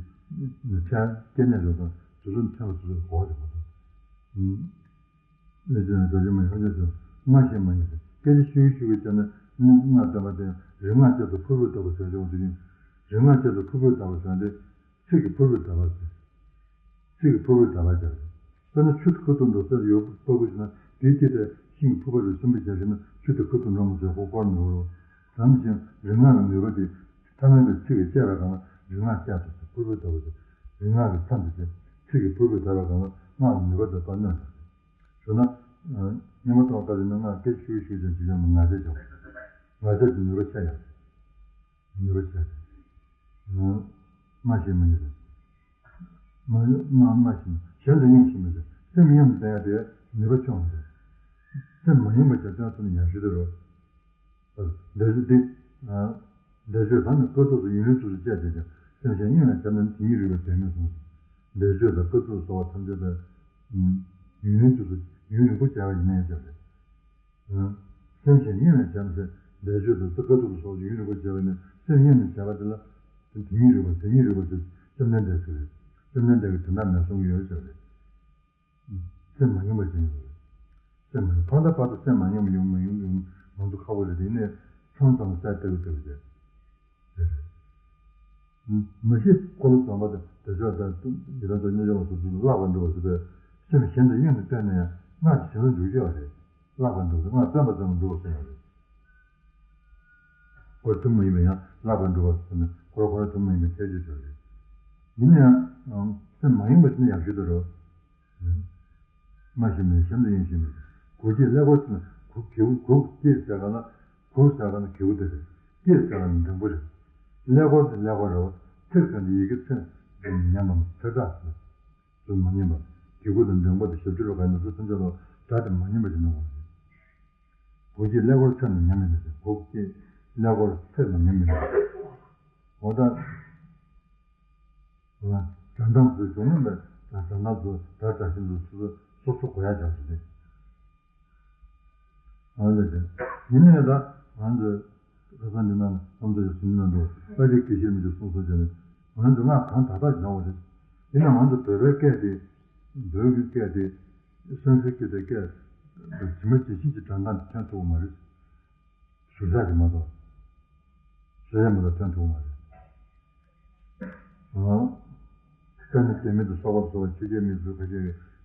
ནི་ཕྲན་སྐྱེ་གནས་ཡོད་ཙང་དེ་ཚོ་ཕྲན་བུ་སོ་སོའི་གོ་བ་རེད་མ་གཏོགས། ཨེ་ཅེ་ན་ག་ཅི་མ་ཡིན་ཧ་ཅང་ཆུང་སྔ་ཞེས་མ་ཡིན་ཟེར་སྐད་ཆ་ཤུགས་ཤུགས་ཀྱི་བྱས་ན་སྔ་སྟོན་པ་དེ་རིག་སྔགས་གཅེར་དུ་ཕུར་བུ་ལྟ་བུ་ཟེར་ཆོག་དེ་ཡིན། རིག་སྔགས་གཅེར་དུ་ཕུར་བུ་ལྟ་བུ་ཟེར་དེ། ཚིག་གི་ཕུར་བུ་ཟླ་བ་ཟེར། ཚིག་གི་ཕུར་བུ་ཟླ་བ་ཟེར། དཔེར་ན་ཆུ་དེ་ཁུ་ཐུར་འགྲོ་ས་ཡོད་པ་པོ་ཞིག་ན་དེའི་དཀྱིལ་དེ་ཤིང་གི་ཕུར་པ་རུ་ཆེན་པོ་བྱས་ཤིག་ན་ཆུ་དེ་ཁུ་ཐུར་འགྲོ་མི་ཚོད་ཁོ་སྐོར་འགྲོ་རོགས། དམ་ཞིང་རིག་སྔགས་ཀྱི་ནུས་པ་དེ་ཐ་མལ་པའི་ཚིག་གིས་བཅད་པའི་སྒང་ལ་རིག་སྔགས་བཅད་དུ་ཕུར་བུ་ཟླ་བ་ཟེར། རིག་སྔགས་ཀྱི་མཚམས་དེ་བཅད་ཚིག་གི་ཕུར་བུ་ཟླ་བའི་སྒང་ལ་སྔགས་ཀྱི་ནུས་པ་དེ་པར་གནོན་ཟེར། ཞུ་ན། སྙན་པོ་ཐོག་ལྟ་བྱས་ན་སྔགས་སྐད་ཤུགས་ཤུགས་ཅན་ཅིག་ཡང་མི་ང་རྒྱལ་བྱ་བ། ང་རྒྱལ་གྱི་ནུས་པ་ཆེ་ཡང་། ནུས་པ་ཆེ། སྨྲ་ཤེས་མ་ཡིན་པས། སྨྲ་སྨྲ་སྨྲ་ཤེས་མ་གཞན་དུ་གཡེང་ཤེས་མ་ཡིན་པས་སེམས་གཡེང་དུ་བསྟན་ཡ་དེ་ནུས་པ་ཆུང་བ་རེད། སེམས་མ་གཡེང་བ་བྱ་སྟོན་ཚུལ་ནི་ཡང་ཞུ་དེ་རོ། འདས་རྒྱུ་འདི། འདས་རྒྱུ་དང་ནི་སྐབས་ཐོག་ཏུ་ཡུན་རིང་དུ་བྱས་ཏེ་ཀྱང་སེམས་གཞན་གཡེང་བས་བྱས་ན་དེ་ཉིད་རིག་པ་དོན་མེད་གསུངས། འདས་རྒྱུ་དང་སྐབས་ཐོག་ཏུ་བྱ་བ་ཐམས་ཅད་པས། ཡུན་རིང་དུ་ཡུན་རིང་པོ་བྱས་པ་ཡིན་ནའི་ཀྱང་རེད། སེམས་གཞན་གཡེང་བས་བྱས་ན་ཟེར། འདས་རྒྱུ་དང་སྐབས་ཐོག་ཏུ་སོགས་ཀྱི་ཡུན་རིང་པོ་བྱས་པ་ནི་སེམས་གཡེང་ནས་བྱས་པ་དེ་ལ། དེ་ཉིད་རིག་པ་དེ་ཉིད་རིག་པ་ཟེར་བཅོམ་ལྡན་འདས་ཟེར་རེད། བཅོམ་ལྡན་འདས་ཀྱིས་དོན་དག་མེད་གསུང་གི་ཡོད་ཟེར་རེད། སེམས་མ་ཡེངས་པ་ཅན་ཡོད་རེད། སེམས་མ་ཡེངས་ཕར་དང་ཕར་དུ་སེམས་མ་ཡེངས་པ་ཡོང་མ་ཡོང་ཡོང་ང་ཚོ་ཁག་པོ་རེད་དེ་ནས་མཚམས་མཚམས་ལ་གསལ་ལྟ་བུ་ལྟ་བུ་ཟེར། མ་གཞི་འཁོར་ལོ་སྡོམ་པ་དང་དེ་ཚོ་དང་ཡི་དམ་དང་མཉམ་འབྱོར་བ་སོ་སོ་ལ་བརླག་པར་འགྲོ་བ་ཟེར་བས་སེམས་གཞན་དུ་གཡེང་ནས་བསྟན་ན་ཡང་སྔགས་ཀྱི་བྱིན་རླབས་འཇུག་ཀྱི་ཡོད་རེད། བརླག་པར་འགྲོ་ཟེར་སྔགས་བརྩམས་པ་ཙམ་ལ་འགྲོ་བ་ཟེར་ཡོད་རེད། འཁོར་ཐུན་མོང་མ་ཡིན་པ་ཡང་བརླག་པར་འགྲོ་བ་ཟེར་ན་འཁོར་ཁོ་ན་ཐུན་མོང་མ་ཡིན་པའི་ཁྱད་ཆོས་ཅིག་རེད། ཡིན་ན་ཡང་སེམས་མ་ཡེངས་པ་ཞིག་ནི་ཡག་ཤོས་དེ་རེད། སྨྲ་ཤེས་མིན་གཞན་དུ་གཡེང་ཤེས་མིན། གུག་སྐྱེས་ཀླད་ཀོར་ཟེར་ན་གུག་གེའུ་གུག་སྐྱེས་ཟེར་ག་ན་གུག་ཟེར་ག་ན་གེའུ་དེ་རེད། སྐྱེས་ཟེར་ག་ན་འགྲེང་བུ་རེད། ཀླད་ཀོར་དེ་ཀླད་ཀོར་རེད་བ། ཚེག་ཟེར་ན་ཡི་གེ་ཚེག་ཉམས་པ་ཚེག་དྲག་ཟེར། ཚུལ་མ་ཉམས་པ། གེའུ་དང་འགྲེང་བུ་དང་ཞབས་ཀྱུ་རུ་ག་ནི་ཚུལ་ཐམས་ཅད་ལ་སྒྲ་དེ་མ་ཉམས་པ་ཞིག་གནང་བ་རེད། གུག་སྐྱེས་ཀླད་ཀོར་ཚེག་ནི་ཉམས་མི་འདུག་ཟེར། གུག་སྐྱེས་ཀླད་ཀོར་ཚེག་ནི་ཉམས་མི་འདུག་འོ་ད། སྒྲ་གདངས་ཚུལ་བྱུང་མིན་པའི་སྒྲ་གདངས་ཚུལ་སྒྲ་སྒྲ་བཞིན་དུ་སོ་སོ་སོ་སོ་གོ་ཡ་བྱ་ཞིག་རེད། ཨ་ལས་ཀྱང་། ཡིན་ནའི་ད་ང་ཚོས་ཁ་སང་འདི་ནང་ལ་ཨ་མདོ་ཡི་ཟིན་ན་འགྲོ་ཨ་རིའི་སྐད་ཤེས་མི་ཚོས་གསུངས་སོང་ཀྱང་ནི་ང་ཚོ་སྔགས་གང་དག་དག་ཡོང་བ་རེད། ཡིན་ན་ང་ཚོ་བོད་པའི་སྐད་དེ་བོད་ཀྱི་སྐད་དེ་སན་སི་ཀྲིད་དེ་སྐད་དེ་ཇི་མ་ཇི་བཞིན་གྱི་སྒྲ་གདངས་དེ་ཐོན་ཐུབ་པ་མ་རེད། ཟུར་བཞག་གི་མ་གཏོགས། ཟུར་བཞག་མ་གཏོགས་ཐོན་ཐུབ་མ་རེད། ཨང་། དཔེར་ན་སྐྱེ་མེད་དུ་སོགས་པ་སོགས་ཆོས་སྐྱེ་མེད་ཚུལ་ཁ་ཤས་ཀྱི་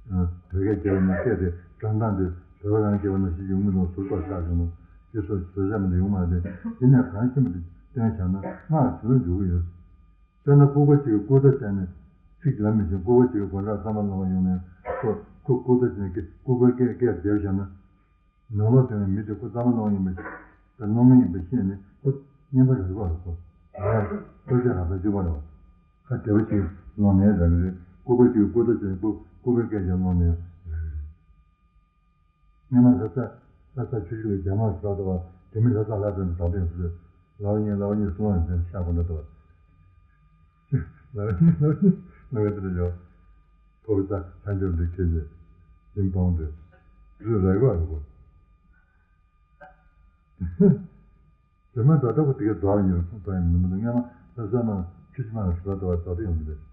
བོད་སྐད་རྒྱབ་ན་སྐད་དེ་སྒྲ་གདངས་དེ་བོད་པ་རང་རྒྱབ་ན་ཞིག་ཡོང་མི་འདུག་ཟུར་པར་བཞག་བྱུང་ནོ། དེ་སོགས་ཟུར་བཞག་མི་འདུག་ཡོང་མ་རེད། དེ་ནས་གང་ཤེས་མི་འདུག་བསྟན་བཞག་ན་སྔགས་ཇི་ལྟར་འཇུག་གི་ཡོད། དཔེར་ན་ལྐུགས་པ་གཅིག་གིས་ལྐུགས་རྟ་བྱས་ནས་ཚིག་ལབ་མི་ཤེས་ལྐུགས་པ་གཅིག་གིས་སྒོ་འགྲམ་གཙང་མ་སློང་བ་ཡོང་ནས་ཁོ་ཁོ་ལྐུགས་རྟ་བྱས་ནས་ལྐུགས་པའི་སྐད་སྐད་རྒྱབ་བཞག་ན། ནང་ལོགས་དེ་ནས་མི་དེ་ཁོ་གཙང་མ་སློང་ཡིན་པ་ཞིག་དང་སློང་མི་ཡིན་པ་ཤེས་ནས་ཁོ་རྔན་པ་རག་གི་རེད་ཁོ། ཨ་ཁོ་ཚོས་རག་ས་གཅིག་པ་རེད་བ། ཁ་བདེ་པོ་ཞིག་སློང་ནའི་རག་གི་རེད། ལྐུགས་པ་གཅིག་ལྐུགས་རྟ་བྱས་ནས་ལྐུགས་ལྐུགས་པའི་སྐད་ཆ་སློང་ནའི་རག་གི་རེད། སྔོན་མ་ལྷ་ས་ལྷ་ས་ཆུ་ཤུར་ལ་རྒྱ་དམག་ཞིག་ལ་དོ་བ་དེ་མི་ལྷ་ས་ལྷ་ས་ནས་བྲག་སྟོང་ཞིག་ལ་བ་ཉེ་ལ་བ་ཉེ་སོང་བ་ཡིན་ཤག་གོ་འདྲ་དོ། ལ་བ་ཉེ་ལ་བ་ཉེ་ལ་བ་ཉེ་དེ་ལ་ཡོད། ཁོ་བོ་ད་ལྷ་འབྱོར་འདི་ཁྱེད་ཀྱིས་ཡིན་སྤང་དུས་རི་རེག་གོ་རེ་གོ། དེ་མ་ད་ལྟ་བུ་དེ་གའི་རྫོགས་ཡིན་རུང་ཕུང་པ་ཡིན་མི་འདུག་སྔོན་མ་ལྷ་ས་ནང་ཆུ་ཤུར་མ་ཞིག་ལ་དོ་བ་རྫོགས་ཡོང་གི་རེད།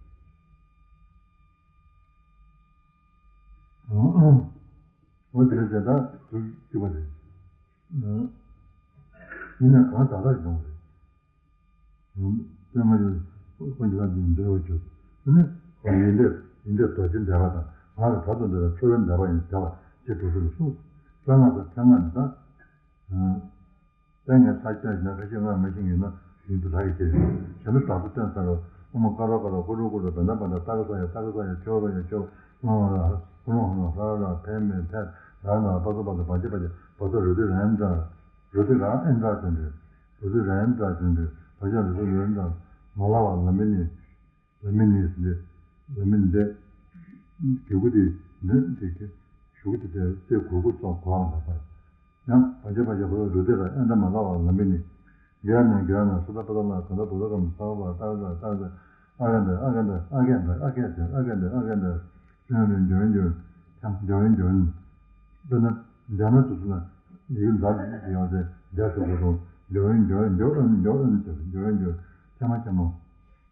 འོ་དེ་རེད་ཟེར་ད་དུ་སྐྱུག་པ་རེད། ཡིན་ན་གང་དག་དག་ཡོང་རེད། སྟོན་ང་ཡོད། དཀོན་མཆོག་ལྷ་ཆེན་འདྲ་བོ་བྱོས། དེ་ནས་ཡིན་འདྲེ་ཡིན་འདྲེ་རྡོ་རྗེ་འདྲ་བ་དང་ང་རང་བར་དུ་འདྲ་བ་ཁྲོ་བོའི་འདྲ་བ་ཡིན་འདྲ་བ་ཅེས་འགྲོ་ཚུལ་གསུངས། རྩ་སྔགས་དང་ཚེ་སྔགས་ནི་དང་། ཨ། ད་ངས་ས་སྐྱ་ཞིག་ན་ཁ་ཤས་སྔགས་མ་ཤེས་ཡོད་ན་ཡིན་དུ་ལྷག་གི་ཆེ་ཡོད། གཞན་དུ་དྲག་པོ་བསྟན་ཚར་རོ། ཨོཾ་ཀ་རོ་ཀ་རོ་ཀུ་རུ་ཀུ་རུ་བན་ད་བན་ད་ཏ་ཀ་ས་ཡ་ཏ་ཀ་ས་ཡ་ཁྱོ་རོ་ཡ་ཁྱོ་ལ་ལ་ཧ་རོ་ཧ་རོ་ཧ་ར་ར་ཕན་མེ་ཕན་ར་ན་པ་ས་པ་ས་བ་ཇ་བ་ཇ་བ་ས་རུ་དུ་རན་ཛ། རུ་དུ་ར་ཨན་ཛ་ཅན་དུ། རུ་དུ་རན་ཛ་ཅན་དུ། བ་ཇ་རུ་དུ་རན་ཛ། མ་ལ་བ་ལ་མི་ནི། ལ་མི་ནི་ཟེར་ཏེ། ལ་མི་འདི། གི་གུ་དེ་འདི་དེ་གི་ཞུ་གུ་དེ་དེ་དེ་གུ་གུ་ཙམ་གོ་བ་མ་པར། ཡང་བ་ཇ་བ་ཇ་བ་རུ་དེ་ལ་ཨན་ད་མ་ལ་བ་ལ་མི་ནི། ག་ན་ག་ན་ས་ད་པ་ད་ལ་ག་ད་བུ་ད་ག་མ་ས་བ་ད་ད་ད་ད། ཨ་ག་འདི་ཨ་ག་འདི་ཨ་ག་འདི་ཨ་ག་འདི་ཨ་ག་འདི་ཨ་ག་འདི། འཇོན་འཇོན་འཇོན་འཇོན། འཇོན་འཇོན། དཔེར་ན་འཇོན་ན་དུ་སུ་ན་ཡིག་འཛག་ཡོང་སྟེ་འཇག་ཏུ་གོ་དང་འཇོན་འཇོན་འཇོན་འཇོན་འཇོན་ཟེར་འཇོན་འཇོན་ཚད་མ་ཚད་མ།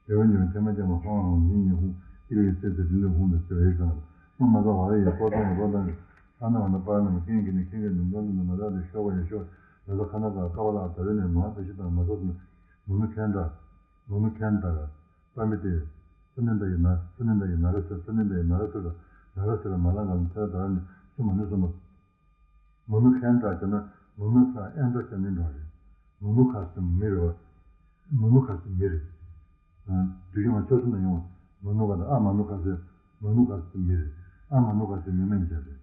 རྒྱལ་བ་ཉིད་ཚད་མ་ཚད་མ་ཧོང་ཧོང་ཉིན་ཉིན་ཧོང་ཨི་ལི་སེ་སེ་རི་ལི་ཧོང་དུ་ཟེར་བའི་སྒང་ལ་སྔོན་མ་ཚོ་བ་ར་ཡི་ཀོ་ཏོང་ལ་ཀོ་ཏོང་གི་ཨ་ན་བ་ན་པ་ན་མ་ཁེན་གི་ནི་ཁེན་གི་ནི་ནོ་ནི་མ་ར་ནི་ཤོ་བ་ཡི་ཤོ་ན་ཚོ་ཁ་ན་ཀ་ཀ་བ་ལ་ད་རེ་ནི་མ་ད་ཤི་དང་མ་ཚོ་ནི་མུ་ནུ་ཁེན་ད་མུ་ནུ་ཁེན་ད་པ་མི་ཏེ་ས་ནི་ད་ཡི་ན་ས་ནི་ད་ཡི་ན་ར་ས་ས་ནི་ད་ཡི་ན་ར་ས་ལ་ན་ར་ས་ལ་མ་ལ་ང་ལ་ཚེ་ད་ར་ནི་སུ་མ་ནི་སུ་མ། མུ་ནུ་ཁན་ད་ཅེ་ན་མུ་ནུ་ས་ཨན་ད་ཅེ་ནི་འགྲོ་རེད། མུ་ནུ་ཁ་སི་མི་རེད་བ། མུ་ནུ་ཁ་སི་མི་རེད། དུས་རྒྱུན་ང་ཆོས་སུ་ན་ཡོང་བ་མུ་ནུ་ཁ་ད་ཨ་མ་ནུ་ཁ་སི་མུ་ནུ་ཁ་སི་མི་རེད། ཨ་མ་ནུ་ཁ་སི་མི་མན་ཅེ་རེད།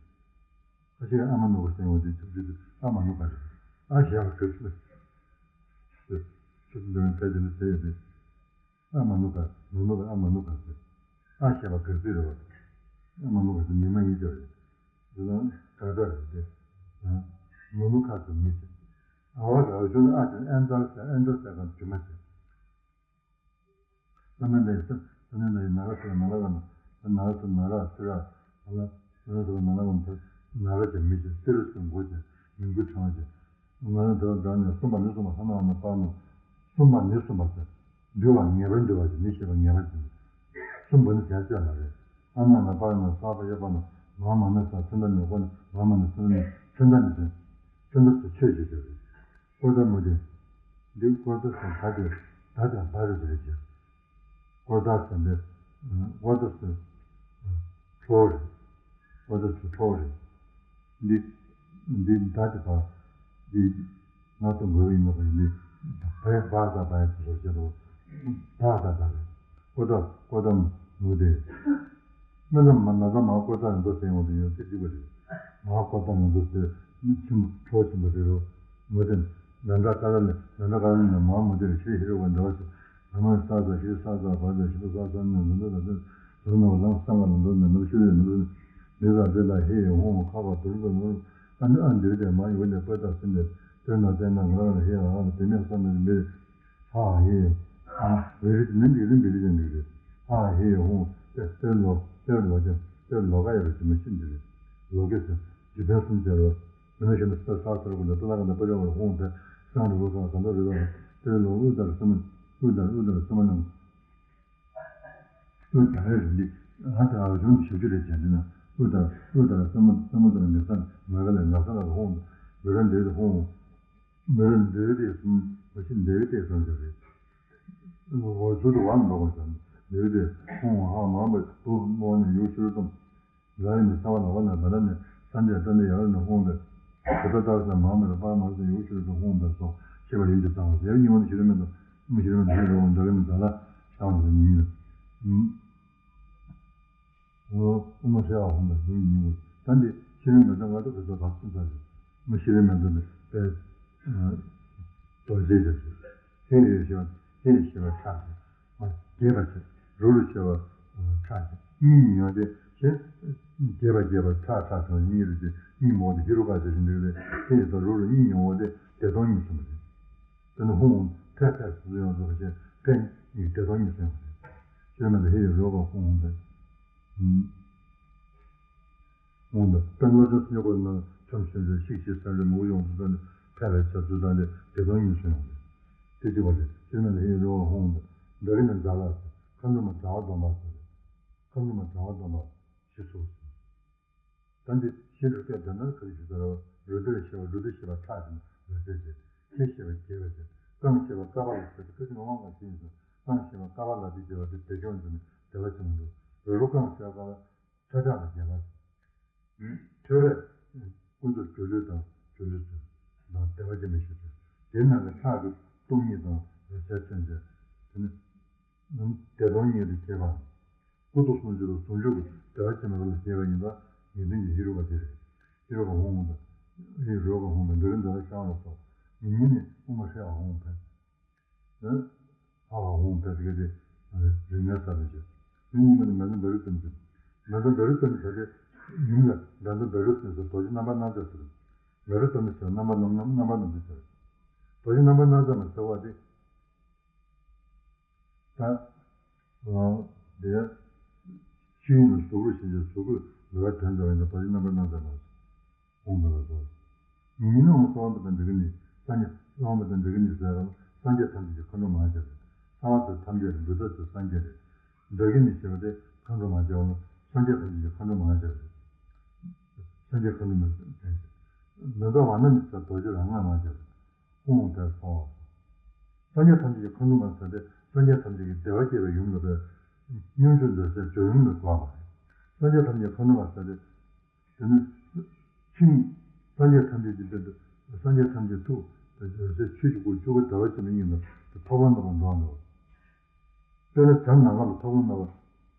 ཁ་ཤས་ཨ་མ་ནུ་ཁ་སི་ཡོང་བ་དེ་ཆུབ་ཆུབ་ཨ་མ་ནུ་ཁ་རེད། ཨ་ཞེས་པ་ག་ཚོད་ཆོས་སུ་འདོན་ཕལ་ཆེར་ཟེར་ཡོད་དེ། ཨ་མ་ནུ་ཀ་ནུ་ནུ་ཀ་ཨ་མ་ནུ་ཀ་ཟེར། ཨ་ཞེས་པ་ག་ཚོད་རེད་བ། ཨ་མ་ནུ་ཀ་ཟེར་མི་མ་ཡིན་ཅོ་རེད། འདི་ན་ག་ག་རེད་དེ། ནུ་ནུ་ཀ་ཟེར་མི་ཟེར། ཨ་བ་ག་བ་ཆུ་ནི་ཨ་ཅེ་ཨན་ཙར་ཟེར་ཨན་ཙར་ཟེར་ག་དྲི་མ་ཟེར། ས་ནན་ད་ཡི་ས་ས་ནན་ད་ཡི་ན་ར་ཟེར་ན་ར་ག་ན་ན་ར་ཟེར་ན་ར་ཟེར་ར་ན་ར་ཟེར་ན་ར་ག་ན་ན་ར་ཟེར་མི་ཟེར་སེ་རུ་ཟེར་མགོ་ཟེར་མིང་དགུ་ཕྲེང་བ་ཟེར། ང་ནི་དེ་ལ་བདག་ནི་གསུམ་པ་ནི་གསུམ་པ་ལྷ་ནང་ན་པར་ནོ། གསུམ་པ་ནི་གསུམ་པ་ཟེར། འདུལ་བ་ངེས་པར་འདུལ་བ་ཟེར་མི་ཤེས་པ་ངེས་པར་ཟེར། གསུམ་པ་ནི་ཟེར་ཚད་མ་རེད། ཨ་ན་ན་པར་ན་ས་པ་ཡ་པ་ན་མ་མ་ན་ས་ཚེ་འདའ་ནི་ཀོ་ནི་མ་མ་ན་ཚེ་འདའ་ནི་ཚེ་འདའ་ནི་ཟེར། ཚེ་འདའ་ཟེར་ཆོས་ཅིག་ཟེར་རེད། ཀོ་ད་མོ་དེ། འདི་ཀོ་ད་ཟེར་ད་དེ་ད་དེ་བ་རེད་ཟེར་རེད་ཅེ། ཀོ་ད་ཟེར་འདི། ཀོ་ད་ཟེར། ཁྲོ་བོ་རེད། ཀོ་ད་ཟེར་ཁྲོ་བོ་རེད། འདི། འདི་ད་དེ་བ། འདི། ང་ཚོ་འགོས་ཡིན་ན་བ་ཡིན་འདི། བ་ཡ་བ་ད་བ་ཡ་ཅི་ཟེར་ཅེ་རོ། ད་ད་ད་རེད། ཀོ་ད་ཀོ་ད་མོ་དེ། མི་རྣམས་མ་ན་ཚ་མ་ཀོ་ཏ་ཡོད་དོ་ཟེར་ཡོང་དུ་ཡོད་ཚེ་གཅིག་པ་རེད། མ་ཀོ་ཏ་ཡོད་དོ་ཟེར་མི་ཆེན་པོ་ཁྲོ་ཆེན་པོ་རེད་རོ། མོ་དེ་ན་འདྲ་ཀ་ར་ལེ་ན་འདྲ་ཀ་ར་ལེ་ན་མ་མོ་དེ་རེ་ཤེས་ཧེ་རོ་ག་འདྲ་བ་ཞིག་ན་མ་ས་ས་ཤི་ས་ས་བ་ས་ཤི་ས་ས་ནི་ནི་ནི་ནི་ནི་ནི་ལམ་ས་ང་ལ་འདོད་ནི་ནི་ཤི་རེ་ནི་ནི་ནི་ས་དེ་ལ་ཧེ་ཧོ་ཁ་བ་དུར་དུ་ནི་ཨ་ནི་ཨ་འདི་དེ་མ་ཡོད་ནི་པ་ད་སིན་ནི་དེ་ན་དེ་ན་ང་རང་ཧེ་ཨ་དེ་མེད་ས་ནི་མེད། ཧ་ཧེ། ཨ། བེ་རི་ནི་འདི་རི་འདི་རི་ཅན་འདི་རི། ཧ་ཧེ་ཧུང་། ཏེ་ཏེ་ལོ། ཏེ་ལོ་ཅན། ཏེ་ལོ་ག་ཡ་རི་ཅི་མ་ཤིན་འདི་རི། ལོ་གེ་སི། འཇིག་རྟེན་གསུམ་སྦྱར་བ། མི་ན་ཤི་ན་ས་ས་སར་གུ་ལ་ཏེ་ལ་ག་ན་པ་ར་བ་ཧུང་ཏེ། སང་རི་བུ་ཁ་ག་ན་རི་བ། ཏེ་ལོ་ཨུ་དར་སི་མ། ཨུ་དར་ཨུ་དར་སི་མ་ནང་། ཨུ་དར་རི་འདི། ཨ་ཏེ་ཨ་བ་ཞུང་ཞབས་ཀྱུ་རེ་བྱས་འདི་ན། ཨུ་དར་ཨུ་དར་སི་མ་སི་མ་དར་མི་ས་མ་ག་ལ་ན་ས་ལ་ཧུང་། མི་ར་འདི་ཧུང་། མི་ར་འདི་དེ་གསུམ་མ་ཤི་འདི་དེ་གསུམ་ཞིག་རེད། འོ་ཚུལ་དུ་བ་མི་འདོགས་པ་བྱ། འདི་དེ་ཁོང་ཧ་མ་པ་བུ་མོ་ནི་ཡུག་ཤུལ་དུ། ར་ཡི་ནི་ས་བ་ལ་བ་ན་བ་ན་ནི་ས་འདི་ཏ་ནི་ཡ་ར་ནི་ཧོང་པས། ག་ད་ཏ་ས་མ་མི་ར་པ་མ་ས་ཡུག་ཤུལ་དུ་ཧོང་པས་སོ་ཤེས་པ་ཡིན་གྱི་ཙང་ཟེར་ཉི་མ་ནི་ཤི་རི་མེད་དུ་མི་ཤི་རི་མེད་དུ་ཧེ་རོ་འདྲ་གི་ནི་ད་ལ་ཤ་བ་ནི་ཉི་མ། འོ། དབུ་མ་ཧྲལ་བ་ཧོན་པ་ཡུལ་ཉིད་དུ། ད་འདི་ཤེས་རིག་མེད་ན་ང་ཚོ་ག་ཚོད་བག་ཚོད་ཚ་རེད། མ་ཤེས་རིག་མེད་ན་པའི་རྡོ་རྗེ་རེད། ཧེ་རེ་ཤེས་པ་ཧེ་རེ་ཤེས་པ་ཁྲག་རེད། མ་རྒྱས་པ་ཆེ་རུ་རུ་ཤེས་པ་ཁྲག་རེད། གཉིས་གཉིས་ཡོང་དེ་ཞེས། རྒྱས་པ་རྒྱས་པ་ཁྲག་ཁྲག་ཟེར་གཉིས་རེད་དེ་གཉིས་མོ་དེ་ཧེ་རུ་ཀ་ཟེར་བཞིན་འདུག་ལས་ཧེ་རེ་དང་རུ་རུ་གཉིས་ཡོང་བ་དེ་བདེ་སྟོང་གཉིས་གསུངས་པ་རེད། དེ་ནི་ཧུང་ཕལ་ཕལ་སུ་ཡོང་ཟེར་བ་ཞེས་ཕན་ཡིག་བདེ་སྟོང་གཉིས་གསུངས་པ་རེད། ཤེས་རིག་མེད་ན་ཧེ་ཡི་རོ་ག་ཧུང་ཧུང་དེ། ཧུང་དང་དཔེ་ནོར་ཅོག་སྨྱོ་གོ་ན་ཁྲམ་ཤོད་རེ་ཤིག་ཤིག་ས་རེ་མུ་ཡོང་དུ་ད་ནི་ཕལ་ལ་ཆ་ཚུལ་དང་ལས་བདེ་སྟོང་གཉིས་སུ་ཡོང་རེད། དེ་གཅིག་པ་རེད། ཤེས་རིག་མེད་ན་ཧེ་ཡི་རོ་ག་ཧུང་དང་འདྲ་གི་ནི་འཛག་ལ་ཟེར་ཁམས་ནུ་མ་འཛག་པ་སྡོམ་པ་ཟེར་རེད། ཁམས་ནུ་མ་འཛག་པ་སྡོམ་པ་ཞེས་སོ། ད་འདི་ཤེས་རབ་སྐད་དོད་ན་ག་རེ་ཞུ་ཟེར་བ་རུ་དེར་ཤེས་པ་རུ་དེ་ཤེས་པ་ཁྲག་ཅན་རུ་དེ་ཅན་ཁྱེད་ཤེས་པ་རྒྱས་པ་ཅན་ རྐང་བཞི་པ་ཀ་པ་ལ་ཟེར་ཏེ་ཁ་ཅིག་ནང་དབང་ག་ཞིག་ཡིན་ཙང་རྐང་བཞི་པ་ཀ་པ་ལ་དེ་བྱེད་པ་དེ་བདེ་མཆོག་འདི་ནི་བདེ་བ་ཆེན་པོ་འདུག་རོལ་རོ་རྐང་བཞི་པ་ཀ་པ་ཁྲོས་ཁྲག་ལ་རྒྱས་པ། ཁྲོས་རེག་ཀུན་ཏུ་སྒྱུ་ལུས་དང་སྒྱུ་ལུས་སུ་དང་བདེ་བ་ཅན་པའི་ཤེས་བྱ། དེ་ནང་གི་ཁྲག་གི་སྟོང་ཉིད་དང་རོལ་རྩེད་མཚོན་བྱེད་དེ་ནི། བདེ་སྟོང་ཉིད་དུ་སྐྱེས་པའམ། སྐུ་མདོག་ཟུང་འཇུག་ལ་ཟུང་འཇུག་གི་བདེ་བ་ཅན་པའི་རོལ་ལ་སྐྱེས་པ་ཡིན་པ་ངེས་དོན་གྱི་ཧེ་རུ་ཀ་དེ་རེད། ཧེ་རུ་ཀ་ཧཱུྃ་དང་། ཧེ་རུ་ཀ་ཧཱུྃ་དང་འདྲ་གི་འདྲ་ལ་ཤར་བ་སོགས་ཉིད་ཉིད་ནས་དབུ་མ་ཧྲཱིཿ་ཧཱུྃ་ཕཊ། ཧ་ཧ་ཧཱུྃ་ཕཊ་གི་དེ་རིག་གནས་ས་ནས་བྱས། དེ་གཉིས་ཀ་ནི་མེ་ཏོག་བཻ་རོ་ཙི་ཏི། མེ་ཏོག་བཻ་རོ་ཙི་ཏི་ཟེར་ཏེ་མིང་ལ་མེ་ཏོག་བཻ་རོ་ཙི་ཏི་ཟེར་རྡོ་རྗེ་རྣམ་པར་སྣང་མཛད་ཟེར། བཻ་རོ་ཙི་ཏི་ཟེར་རྣམ་པར་སྣང་རྣམ་པར་སྣང་མཛད་ཟེར། རྡོ་རྗེ་རྣམ་པར་སྣང་མཛད་མ་ཟེར་བ་དེ། ད། འདིར། ཆོས་དབྱིངས་ལ་གཟུགས་སྐུ་ཞེས་བྱའི་གཟུགས་སྐུ་འདུལ་བའི་དོན་མཛད་པ་ཡིན་ན་རྡོ་རྗེ་རྣམ་པར་སྣང་མཛད་མ་ཟེར། ཨོཾ་ཏཱ་ར་ཏཱ། ཉིད་ནི་ཨོཾ་གསང་བ་པོ་དང་འདྲ་གི་ནི་སངས་རྒྱས་གསང་བ་པོ་དང་འདྲ་གི་ནི་ཟེར་བ་ལ་སངས་རྒྱས་ཐམས་ཅད་ཀྱི་མཁའ་འགྲོ་མ་ཟེར་རེད། གསང་བ་པོ་ཐམས་ཅད་རེད། བུདྡྷ་ཏུ་སངས་རྒྱས་རེད། འདྲ་གི་ནི་ཞེས་པ་དེ་མཁའ་འགྲོ་མ་ཟེར་བ་ལ་སངས་རྒྱས་ཐམས་ཅད་ཀྱི་མཁའ་འགྲོ་མ་ཟེར་རེད། སངས་རྒྱས་མཁའ་འགྲོ་མ་ཟེར་རེད། མི་འདའ་བ་ན་ནི་ཟེར་རྡོ་རྗེ་རང་སྔགས་མ་ཟེར་རེད། ཨོཾ་ཏཱ་རེ་སྭཱ་ཧཱ། སངས་རྒྱས་ཐམས་ཅད་ཀྱི་མཁའ་འགྲོ་མ་ཟེར་ཏེ་སངས་རྒྱས་ཐམས་ཅད་ཀྱི་བདེ་བ་སྐྱེད་པའི་ཡུམ་ལ་བས་སྙོམས་འཇུག་འདོད་སའི་སྦྱོར་ཡུམ་ལ་གོ་བ་མ་རེད། སངས་རྒྱས་ཐམས་ཅད་མཁའ་འགྲོ་མ་ཟེར་ཏེ། དེ་ནི། ཆོས་ཉིད། སངས་རྒྱས་ཐམས་ཅད་ཀྱི་དོན་དུ། སངས་རྒྱས་ཐམས་ཅད་ཐུགས་དང་འོད་གསལ་ཆོས་ཀྱི་སྐུ་ཆོས་སྐུ་བདེ་བ་ཅན་མའི་དབྱིངས་ལ་ཐོགས་པ་མེད་པར་འགྲོ་བ་འདྲ། དཔེར་ན་བྱམས་ནམ་མཁའ་ལ་ཐོགས་པ་མེད་པར་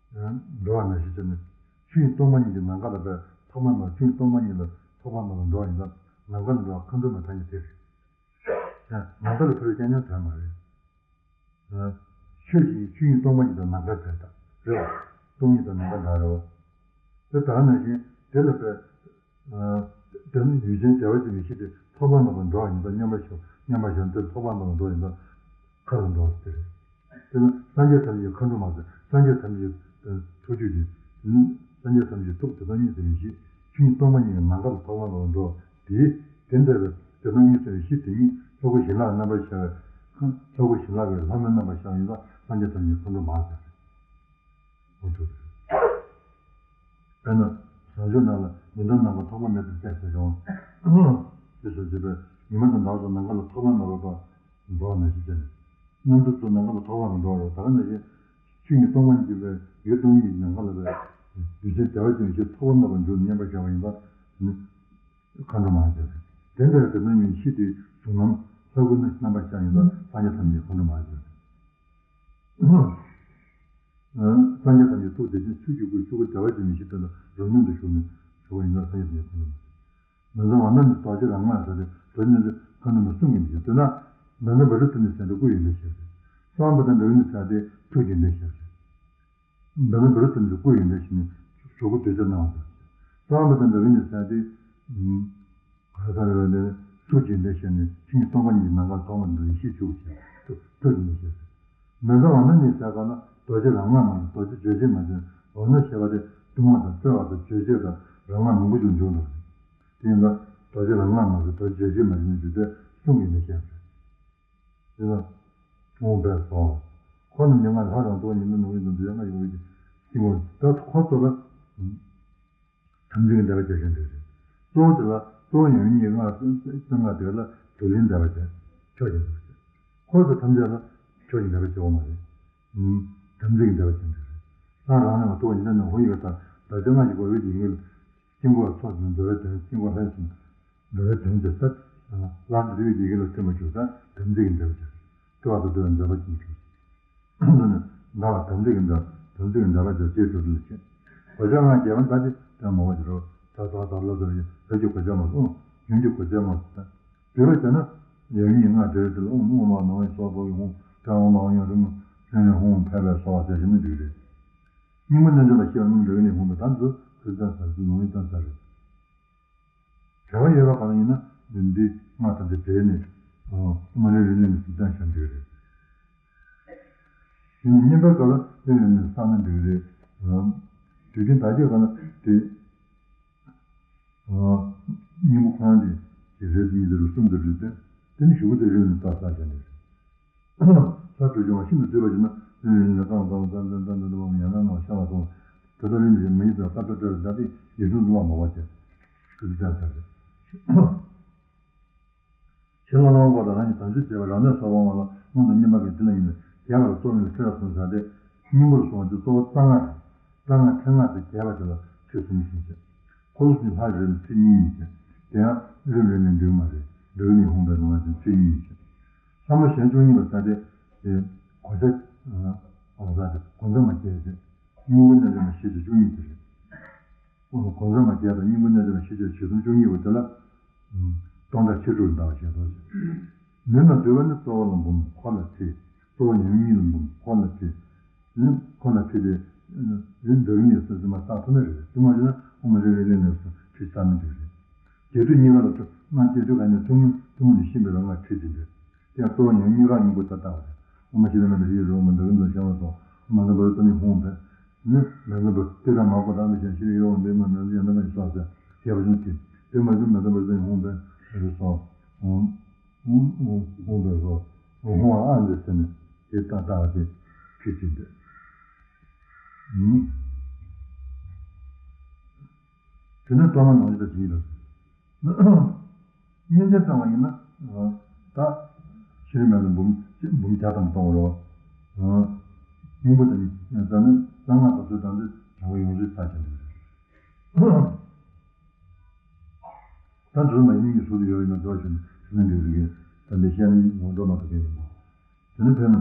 འགྲོ་བ་ནང་བཞིན་བྱས་ནས་ཆོས་ཉིད་སྟོང་པ་ཉིད་ཀྱི་ནམ་མཁའ་ལ་བས་ཐོགས་པ་མེད་པར་ཆོས་ཉིད་སྟོང་པ་ཉིད་ལ་ཐོགས་པ་མེད་པར་འགྲོ་བ་ཡིན་ཙང་ནམ་མཁའ་ལ་འགྲོ་བ་མཁའ་འགྲོ་མའི་ཐ་སྙད་དེ་རེད། ཡང་ནམ་མཁའ་ལ་འཕུར་བའི་རྐྱང་རྐྱང་དོན་མ་རེད། ཆོས་ཀྱི་ཆོས་ཉིད་སྟོང་པ་ཉིད་དང་ནམ་མཁའ་བྲལ་དག་རེད་བ། སྟོང་ཉིད་དང་ནམ་མཁའ་བྲལ་རེད་བ། དེ་ལྟར་ན་བཞིན་དེ་ལ་བས། དོན་ཡུལ་ཅན་བདེ་བ་ཅན་གྱི་གཤིས་དེ་ཐོགས་པ་མེད་པར་འགྲོ་བ་ཡིན་པ་མཉམ་པ་ཞིག་མཉམ་པ་ཞིག་དེ་ཐོགས་པ་མེད་པར་འགྲོ་ཡིན་པ་མཁའ་ལ་འགྲོ་བ་དེ་རེད། དེ་ནི་སངས་རྒྱས་ཐམས་ཅད་ཀྱི་མཁའ་འགྲོ་མ་ཟེར་སངས་རྒྱས་ཐམས་ཅད་ཀྱི་ཐུགས་རྒྱུད་ཀྱི། སངས་རྒྱས་ཐམས་ཅད་ཐུགས་དེ་དང་གཉིས་ཟེར་བའི་གཞི་ཆོས་ཉིད་སྟོང་པ་ཉིད་ཀྱི་ནམ་མཁའ་ལ་ཐོགས་པ་མེད་པར་འགྲོ་བ་དེ་དེ་འདྲ་བའི་དེ་དང་གཉིས་ཟེར་བའི་གཞི་དེ་ཉིད་ལྷ་སྐུ་བྱིན་རླབས་རྣམ་པར་ཤར་བའི་ལྷ་སྐུ་བྱིན་རླབས་ཀྱི་ལྷ་མོའི་རྣམ་པར་ཤར་ཡིན་ཙང་སངས་རྒྱས་ཐམས་ཅད་ཀྱི་མཁའ་འགྲོ་མ་ཟེར། དབང་ཕྱུག་དེ། དཔེར་ན། བྱང་ཆུབ་ནང་ལ་ཉི་ཟླ་ནམ་མཁའ་ཐོགས་པ་མེད་པར་བརྩེགས་སུ་བྱུང་། ཞེས་སོགས་བརྗོད་པས་ཉི་མ་དང་ཟླ་བ་སོགས་ནམ་མཁའ་ལ་ཐོགས་པ་མེད་པར་འགྲོ་བ་ནང་བཞིན་བྱས་ནས། གནམ་གྲུ་ཚོ་ནམ་མཁའ་ལ་ཐོགས་པ་མེད་པར་འགྲོ་བ་རེད། ད་ག་ནང་བཞིན། ཆོས་ཉིད་སྟོང་པ་ཉིད་ཀྱི་བའི་ཡུལ་སྟོང་ཉིད་ཀྱི་ནམ་མཁའ་ལ་བའི། ཡུལ་ཅན་བདེ་བ་ཅན་གྱི་ཐོགས་པ་མེད་པར་འགྱུར་ནས་མཉམ་པར་བཞག་པ་ཡིན་པ། ནི། མཁའ་འགྲོ་མ་ཟེར། དེ་འདྲ་དེ་ནི་ཉིད་ཤེས་དེ་གཟུགས་རྣམས་ལྷ་སྐུ་ནི་རྣམ་པར་ཤར་ཡིན་ལ་སངས་རྒྱས་ཐམས་ཅད་མཁའ་འགྲོ་མ་ཟེར། སངས་རྒྱས་ཐམས་ཅད་ཐུགས་དེ་བཞིན་ཆོས་ཀྱི་སྐུ་ཆོས་སྐུ་བདེ་བ་ཅན་མི་ཤེས་དོན་ལ་རང་མཉམ་དུ་བཞུགས་ནས་བཞུགས་པ་ཡིན་ལ་སངས་རྒྱས་ཐམས་ཅད་མཁའ་འགྲོ་མ་ཟེར། མི་འདའ་བ་ན་ནི་རྡོ་རྗེ་རང་སྔགས་ཟེར་ཏེ་རྡོ་རྗེ་ནི་མཁའ་འགྲོ་མ་གསུམ་གྱི་མི་ཤེས་དོན་ལ། མི་འདའ་བ་རུ་ཏུ་ནི་ཟེར་ཏེ་སྐུ་ཡིན་པའི་ཤེས་ཟེར། གསང་བ་དང་འདྲ་བའི་ནི་ཟེར་ཏེ་ཐུགས་ཀྱི་འདི་ཤེས་ཟེར། འདི་ནི་བུ་རུ་ཐུན་གྱི་སྐུ་ཡིན་པའི་ཕྱིར་ནི་གཟུགས་སྐུ་གདུལ་བྱ་སྣང་བ་དང་། གསང་བ་དང་འདྲ་བའི་ནི་ཟེར་ཏེ། ག་ས་རེ་བའི་ནི་གཟུགས་ཀྱི་འདི་ཤེས་ནི་ཕྱིན་སྟོང་པ་ཉིད་ནམ་མཁའ་མཐོང་བ་འདི་ཡེ་ཤེས་ཆུ་ཞེས་ཐུགས་ཐུགས་ཀྱི་འདི་ཤེས། མི་འདའ་བ་ན་ནི་ཟེར་ག་ན་རྡོ་རྗེ་རང་སྔགས་མ་ཟེར་རྡོ་རྗེ་རྗོད་བྱེད་མ་ཟེར་བ་ན་ཞེས་པ་དེ་རྡུང་བ་དང་རྩོལ་བ་དང་རྗོད་བྱེད་དང་རང་སྔགས་མང་པོ་ཅིག་འཇུག་འདུག་དེ་ཡིན་ལ་རྡོ་རྗེ་རང་སྔགས་མ་ཟེར་རྡོ་རྗེ་རྗོད་བྱེད་མ་ཟེར་ནི་རྒྱུ་དེ་གསུང་གི་འདི་ཤེས། དེ་ལ་ཨོཾ་བྷཻ་སྭཱ་ཧཱ། འཁོར་རྣམས་ནི་ལྔ་ལྷ་རང་རྫོགས་ཉི་མའི་ནོར་བུའི་དོན་དུ་ཡང་ལྔ་ཡོད་པའི་དཀྱིལ་འཁོར་ད་འཁོར་ཚོ་ལ་དམ་ཚིག་གི་བཟླས་པ་བྱ་བཞིན་འདུག་ཟེར། གཙོ་བོ་དེ་ལ་གཙོ་བོ་ཡང་སྙིང་ལྔ་གསང་སྔགས་དེ་ལ་དུ་ལེན་བཟླས་པ་བྱ་ཆོག་ཅིང་འདུག་ཟེར། འཁོར་ཚོ་ཐམས་ཅད་ལ་ཆོག་ཅིང་བཟླས་པ་བྱ་བ་མ་རེད། དམ་ཚིག་གི་བཟླས་པ་བྱ་འདུག་ཟེར། ལྷ་རང་སྔགས་ལ་གཙོ་བོ་ཡིན་ན་ནི་འོ་ཡི་བ་དང་བཟླས་བྱ་ལྔ་ཞིག་གོ་བའི་ཡིན་ངེས་ལ། དཀྱིལ་འཁོར་ཚོགས་ཀྱི་འགྲོ་བའི་དོན་དཀྱིལ་འཁོར་ལྷ་ཡི་གསུང་། འགྲོ་བའི་དོན་བྱེད་ས། ལྷ་འདུལ་བའི་ཡི་གེ་ལ་བརྟེན་པར་གྱུར་ས་དམ་ཚིག་གི་འདྲ་བ་བྱ། སྤྲོ་བ་དང་བྲལ་བའི་འདྲ་བ་ཅན་གྱུར། འདི་ནི་འདའ་བ་དམ་ཚིག་གི་འདྲ་དམ་ཚིག་གི་འདྲ་བ་བྱ་ཅེས་སོ་སོ་ལ་བྱེད། གོ་ཆ་ལྔ་རྒྱལ་བ་འདའ་སྟེ་དོན་མོ་བ་ཞིག་རོ། ད་ད་ད་ལ་དོ་ཡི་རེ་ཅིག་གོ་ཆ་མ་སོང་ཡོན་གྱི་གོ་ཆ་མ་སོང་། འདུལ་བ་བྱས་ན་ཡོན་གཉིས་ལྔ་འབྲེལ་དེ་ལ་ཨོཾ་ཨོཾ་མ་ནོ་ཡི་སོགས་པོ་ཡི་ཧོང་ཕྲ་ཨོཾ་མ་ཨོ་ཡང་རིང་རིང་ནས་ཧོང་ཕལ་བའི་སོགས་པ་བྱ་ཞིག་ནི་འདུལ་རེད། སྙིང་པོ་རྣལ་འབྱོར་པ་ཤེས་པ་རྣམས་འདོད་ནས་འོངས་པ་དམ་དུ་ཁུར་ཙམ་ཟ་ཟི་ལོང་ཡིན་ཙམ་ཟ་རེད། བྲལ་བ་ཡོད་པ་གང་ཡིན་ན་འདི་འདི་སྔགས་ཐམས་ཅད་བྲལ་ནས་མ་ལུས་རིགས་ལས་ནས་སུ་ཙམ་བྱ་འདོད་རེད། ཡིན་ནས་བསྙེན་པའི་སྐབས་ལ་རིགས་ལས་ནས་བསགས་ན་འདོད་རེད། དུས་རྒྱུན་བདག་རྒྱུད་གང་ལ་དེ་སྙིང་པོ་ཁོ་རང་དེ་ཅི་རེད་གཉིས་དེ་རུ་གསུམ་དེ་རུ་དེ་དེ་ནི་ཞུ་གུ་དེ་རིགས་ལས་བསགས་བསགས་བྱ་འདོད་རེད། ས་དྲོད་བྱུང་བ་ཤིན་ཏུ་བསྡུས་པ་ཡིན་ན་ལུས་ལུས་ནས་རྐང་རྐང་རྐང་རྐང་རྐང་རྐང་རྐང་ཡང་ན་ནང་ཤ་ལ་སོང་། དེ་ལྟར་ལུས་ནས་མི་ཡིན་པའི་སྐབས་དང་བྲལ་བའི་བདག་དེ་ཡིད་གསུམ་ལ་མ་བ་བྱས། ཁུ་ཚུར་བསྟན་ཚར་རེད། དེ་ལ་ལམ་བར་དང་རང་གི་དམ་ཚིག་བྱས་པ་རབ་གནས་སོགས་པ་དབང་ལ་སྔོན་དུ་བསྙེན་པ་གི་དེ་ལ་ཡིན་ནས་རྒྱས་པར་རྩོམ་ཡོད་ཁྱེད་ལ་གསུངས་བྱ་སྟེ། སྙིང་པོར་སོང་བ་དེ་གཙོ་བོ་རྩ་སྔགས་རེད། རྩ་སྔགས་ཕྲེང་སྔགས་དེ་རྒྱས་པ་དེ་ལ་ཁྲིད་གསུམ་ཡིན་ཞེས། འཁོར་ལོ་གསུམ་ལྷ་རེ་ལ་ཁྲིད་གཉིས་ཡིན་ཞེས། དེ་ཡང་རིམ་རེ་ནས་འགྲིག་མ་རེད། འགྲིག་ནས་འོང་བའི་ནང་བཞིན་ཁྲིད་གཉིས་ཡིན་ཞེས། ལྷ་མོ་གཞན་བཅུ་གཉིས་པ་ཟེར་ཏེ། དེ་གོ་ཆ་འོང་ས་དེ་གོ་མཚམས་མ་བཅད་ཅེས། སྙིང་པོ་རྣལ་འབྱོར་མ་ཞེས་བྱ་བཅུ་གཉིས་དེ་རེད། གོ་མཚམས་མ་བཅད་དང་སྙིང་པོ་རྣལ་འབྱོར་མ་ཞེས་བྱ་བྱེད་གསུམ་བཅུ་གཉིས་པོ་དེ་ལ། སྟོང་ཕྲག་ཕྱེད་དྲུག་འདའ་བ་ཞེས་སོ་ཞེས། མུན་ལ་འདུས་པ་ནི་གཙོ་བོ་ལ་འབུམ་འཁོར་ལ་ཁྲིད། གཙོ་བོ་ཉེ་བའི་གཉིས་ལ་འབུམ་འཁོར་ལ་ཁྲིད། ནི་འཁོར་ལ་ཁྲིད་དེ། རིམ་འདོད་ཉིད་སོ་སོ་མ་བཏགས་ཐུབ་ན་རེད། དེ་མ་བྱུང་ན་དབུ་མ་རེ་རེ་རེ་ནས་སུ་ཁྲིད་ཚར་ན་འགྲིག་རེད། རྒྱས་བསྡུས་གཉིས་ཀ་ལ་ཐུག་སྔར་རྒྱས་བསྡུས་ག་ནས་ཐུན་མོང་ཐུན་མོང་ནས་ཤེས་པའི་རང་ལ་ཁྲིད་ཟིན་པས། དེ་ཡང་གཙོ་བོ་ཉེ་བའི་གཉིས་ཀ་སྙིང་པོ་ད་བཏགས་པ་རེད། དབུ་མ་ཤེས་ལ་མེད་པའི་ཡིད་རུང་བ་འདོད་ཀྱི་འདོད་ཤེས་པ་སོགས་དབུ་མ་ལ་འབར་ཙམ་ཡིན་འོང་བས། ནི་མེ་ཟོན་པ་སྟེ་ད་མ་གོ་དང་མི་ཤེས་ཤེས་ཡོད་འདི་མ་མེ་ཟོན་ཡང་འདི་མ་ཡིན་སོགས་ཟེར་ཞེས་པ་བཞིན་གྱི་དེ་མ་ཟོན་མེ་ཟོན་པ་ཟོན་འོང་བས་རེ་སོགས་འོང་འོང་འོང་བས་སོ། འོང་བ་ཨ་འདི་ཟེར་ནས་དེ་ལྟ་ལྟ་བ་དེ་ཁྲིད་ཅིག་འདོད། དེ་ནས་གཏོར་མ་ནང་བཞིན་དུ་བྱེད་ཀྱི་རེད། བསྙེན་ཆེན་བཏང་བ་ཡིན་ན། ད་ཤེས་རིག་མེད་ན་འབུམ་འབུམ་བརྒྱ་ཙམ་གཏོང་བ་རེད་བ། སྙིང་པོ་དང་ཉིད་ཟ་ནི་གསང་སྔགས་དང་ཚུལ་དང་དེ་བྱ་བ་ཡོངས་སུ་ཚར་ཕྱིན་པ་རེད། ད་འདིར་མ་ཡིན་གྱི་ཟུར་དུ་ཡོད་ཡིན་ན་འདོད་ཞུ་ནས་ཞུ་ན་འདི་རིགས་ད་འདི་བཤད་ན་ངོ་འགྲོ་མ་ཐུབ་མཁན་ཡིན་པ། དེ་ནི་ཕན་མ།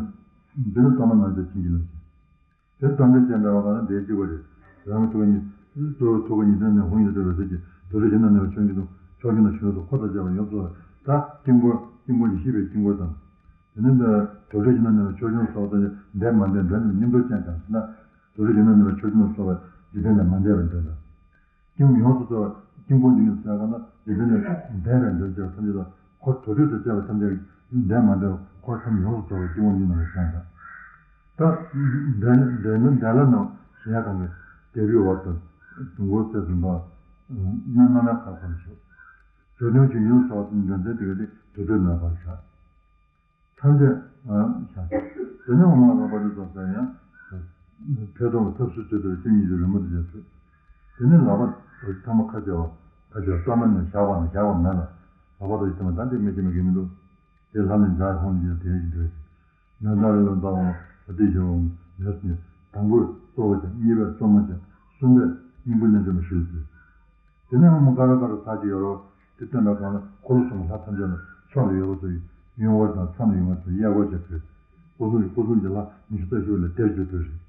འདི་ནི་གཏོར་མ་ནང་བཞིན་བྱེད་ཀྱི་ལ། དེ་གཏོར་འདྲེ་ཅན་འདྲ་བ་གང་ལ་འདྲེ་གཅིག་པ་རེད། རང་གི་ཐུགས་ཉིད་གཙོ་བོ་ཐུགས་ཉིད་ནས་ཧཱུྃ་ཡེ་ཤེས་རོལ་རྩེད་ཀྱི་རྡོ་རྗེ་ཞིང་ན་གནས་པ་ཕྱོགས་ཀྱི་དུ་ཕྱོགས་ཀྱི་ན་ཞུ་དུ་འཁོར་དང་བཅས་པ་ཡོངས་སུ་ད་དཀྱིལ་འཁོར་དཀྱིལ་འཁོར་གྱི་ཤེས་པའི་དཀྱིལ་འཁོར་དང་། དེ་ནས་འདི་རྡོ་རྗེ་ཞིང་ན་གནས་པ་ཕྱོགས་སྐྱོང་སོགས་དང་འདྲེ་མ་འདྲེ་འདྲེ་ནི་མཉམ་དུ་ཅན་དང་ཟེར་ན། རྡོ་རྗེ་ཞིང་ན་གནས་པ་ཕྱོགས་སྐྱོང་སོགས་པ་འཇིག་རྟེན་ལས་མ་འདས་པའི་འདྲེ་དང་། དཀྱིལ་ཡོངས་སུ་རྫོགས་པ་དཀྱིལ་འཁོར་འདི་ཡིན་ཟེར་ག་ན་འཇིག་རྟེན་ལས་འདས་པའི་འདྲེ་ཅེས་ཐམས་ཅད་ལ་འཁོར་དུར་ཁྲོད་དུ་བཅས་པ་ཐམས་ཅད་འདས་མ་འདས་པ་འཁོར་ཐམས་ཅད་ཡོངས་སུ་རྫོགས་པའི་སྐྱེ་བོ་འདི་རྣམས་ལ་བྱང་དང་། ད་འདས་འདས་ནི་འདས་ལ་ནང་གཞན་གང་གི་འདས་པའི་འོག་ཏུ་དུང་འཁོར་རྩེ་གསུམ་པ་སྣོད་སྔ་མའི་ཁར་འཁོར་ཞུགས། བྱོལ་སྟོན་གྱི་ཡུལ་སོགས་དུ་འདྲེན་ཚད་དེ་ག་དེ་དུར་ཁྲོད་ནང་པར་བཞག་ཐམས་ཅད་བཞག་དེ་ནས་འོ་མ་ལ་སོགས་པ་དེ་ཚོ་ཟེར་ཡང་། འཕེལ་གཏོང་གི་ཐབས་སུ་བྱེད་པའི་སྤྱོད་ཉིད་ཀྱི་རི་མོ་དེ་བྱས་ཚུལ། དེ་ནས་ལག་པ་དོ་ཐ་མ་ཁ་བྱེ་བ་ཁ་བྱེ་བ་གཏོར་མ་ནས་བཞག་པ་ན་བཞག་པ་མེད་ལ། ལག་པ་དོ་ཐ་མ་ད་འདི་མི་བྱེད་མི་དགེ་མི་འདུག་དེ་ལྷ་ནི་འཇའ་ཧོང་ཡོད་དེ་ཡིན་འདོད། ན་ད་རེ་ལ་འདའ་འོང་ལ་ཏི་ཞེ་འོང་ལས་ནི་དང་པོར་གཙོ་བོ་བྱ་གཉིས་པར་གཙོ་མོ་བྱ་གསུམ་པས་སྙིང་པོ་རྣལ་འབྱོར་མ་ཞུས་ཚུལ། དེ་ནས་འོ་མ་དཀར་དཀར་ཚ་གྱི་ཡོ་རོ། དེ་སྟོན་པའི་སྒང་ལ་འཁོར་ལོ་གསུམ་ལྷ་ཐམས་ཅད་ལ་ཕྱོགས་ལ་ཡོད་པ་ཚོ་ཡི་གཡོན་སྐོར་དང་མཚམས་ལ་ཡོད་པ་ཚོ་གཡས་སྐོར་བྱས་ཕུལ། སྐུ་གསུམ་གྱི་སྐུ་གསུམ་གྱི་ལྷ་ཉི་ཤུ་རྩ་བཞི་པོ་ལ་དེར་བྱས་ཕུལ་ཞིང་།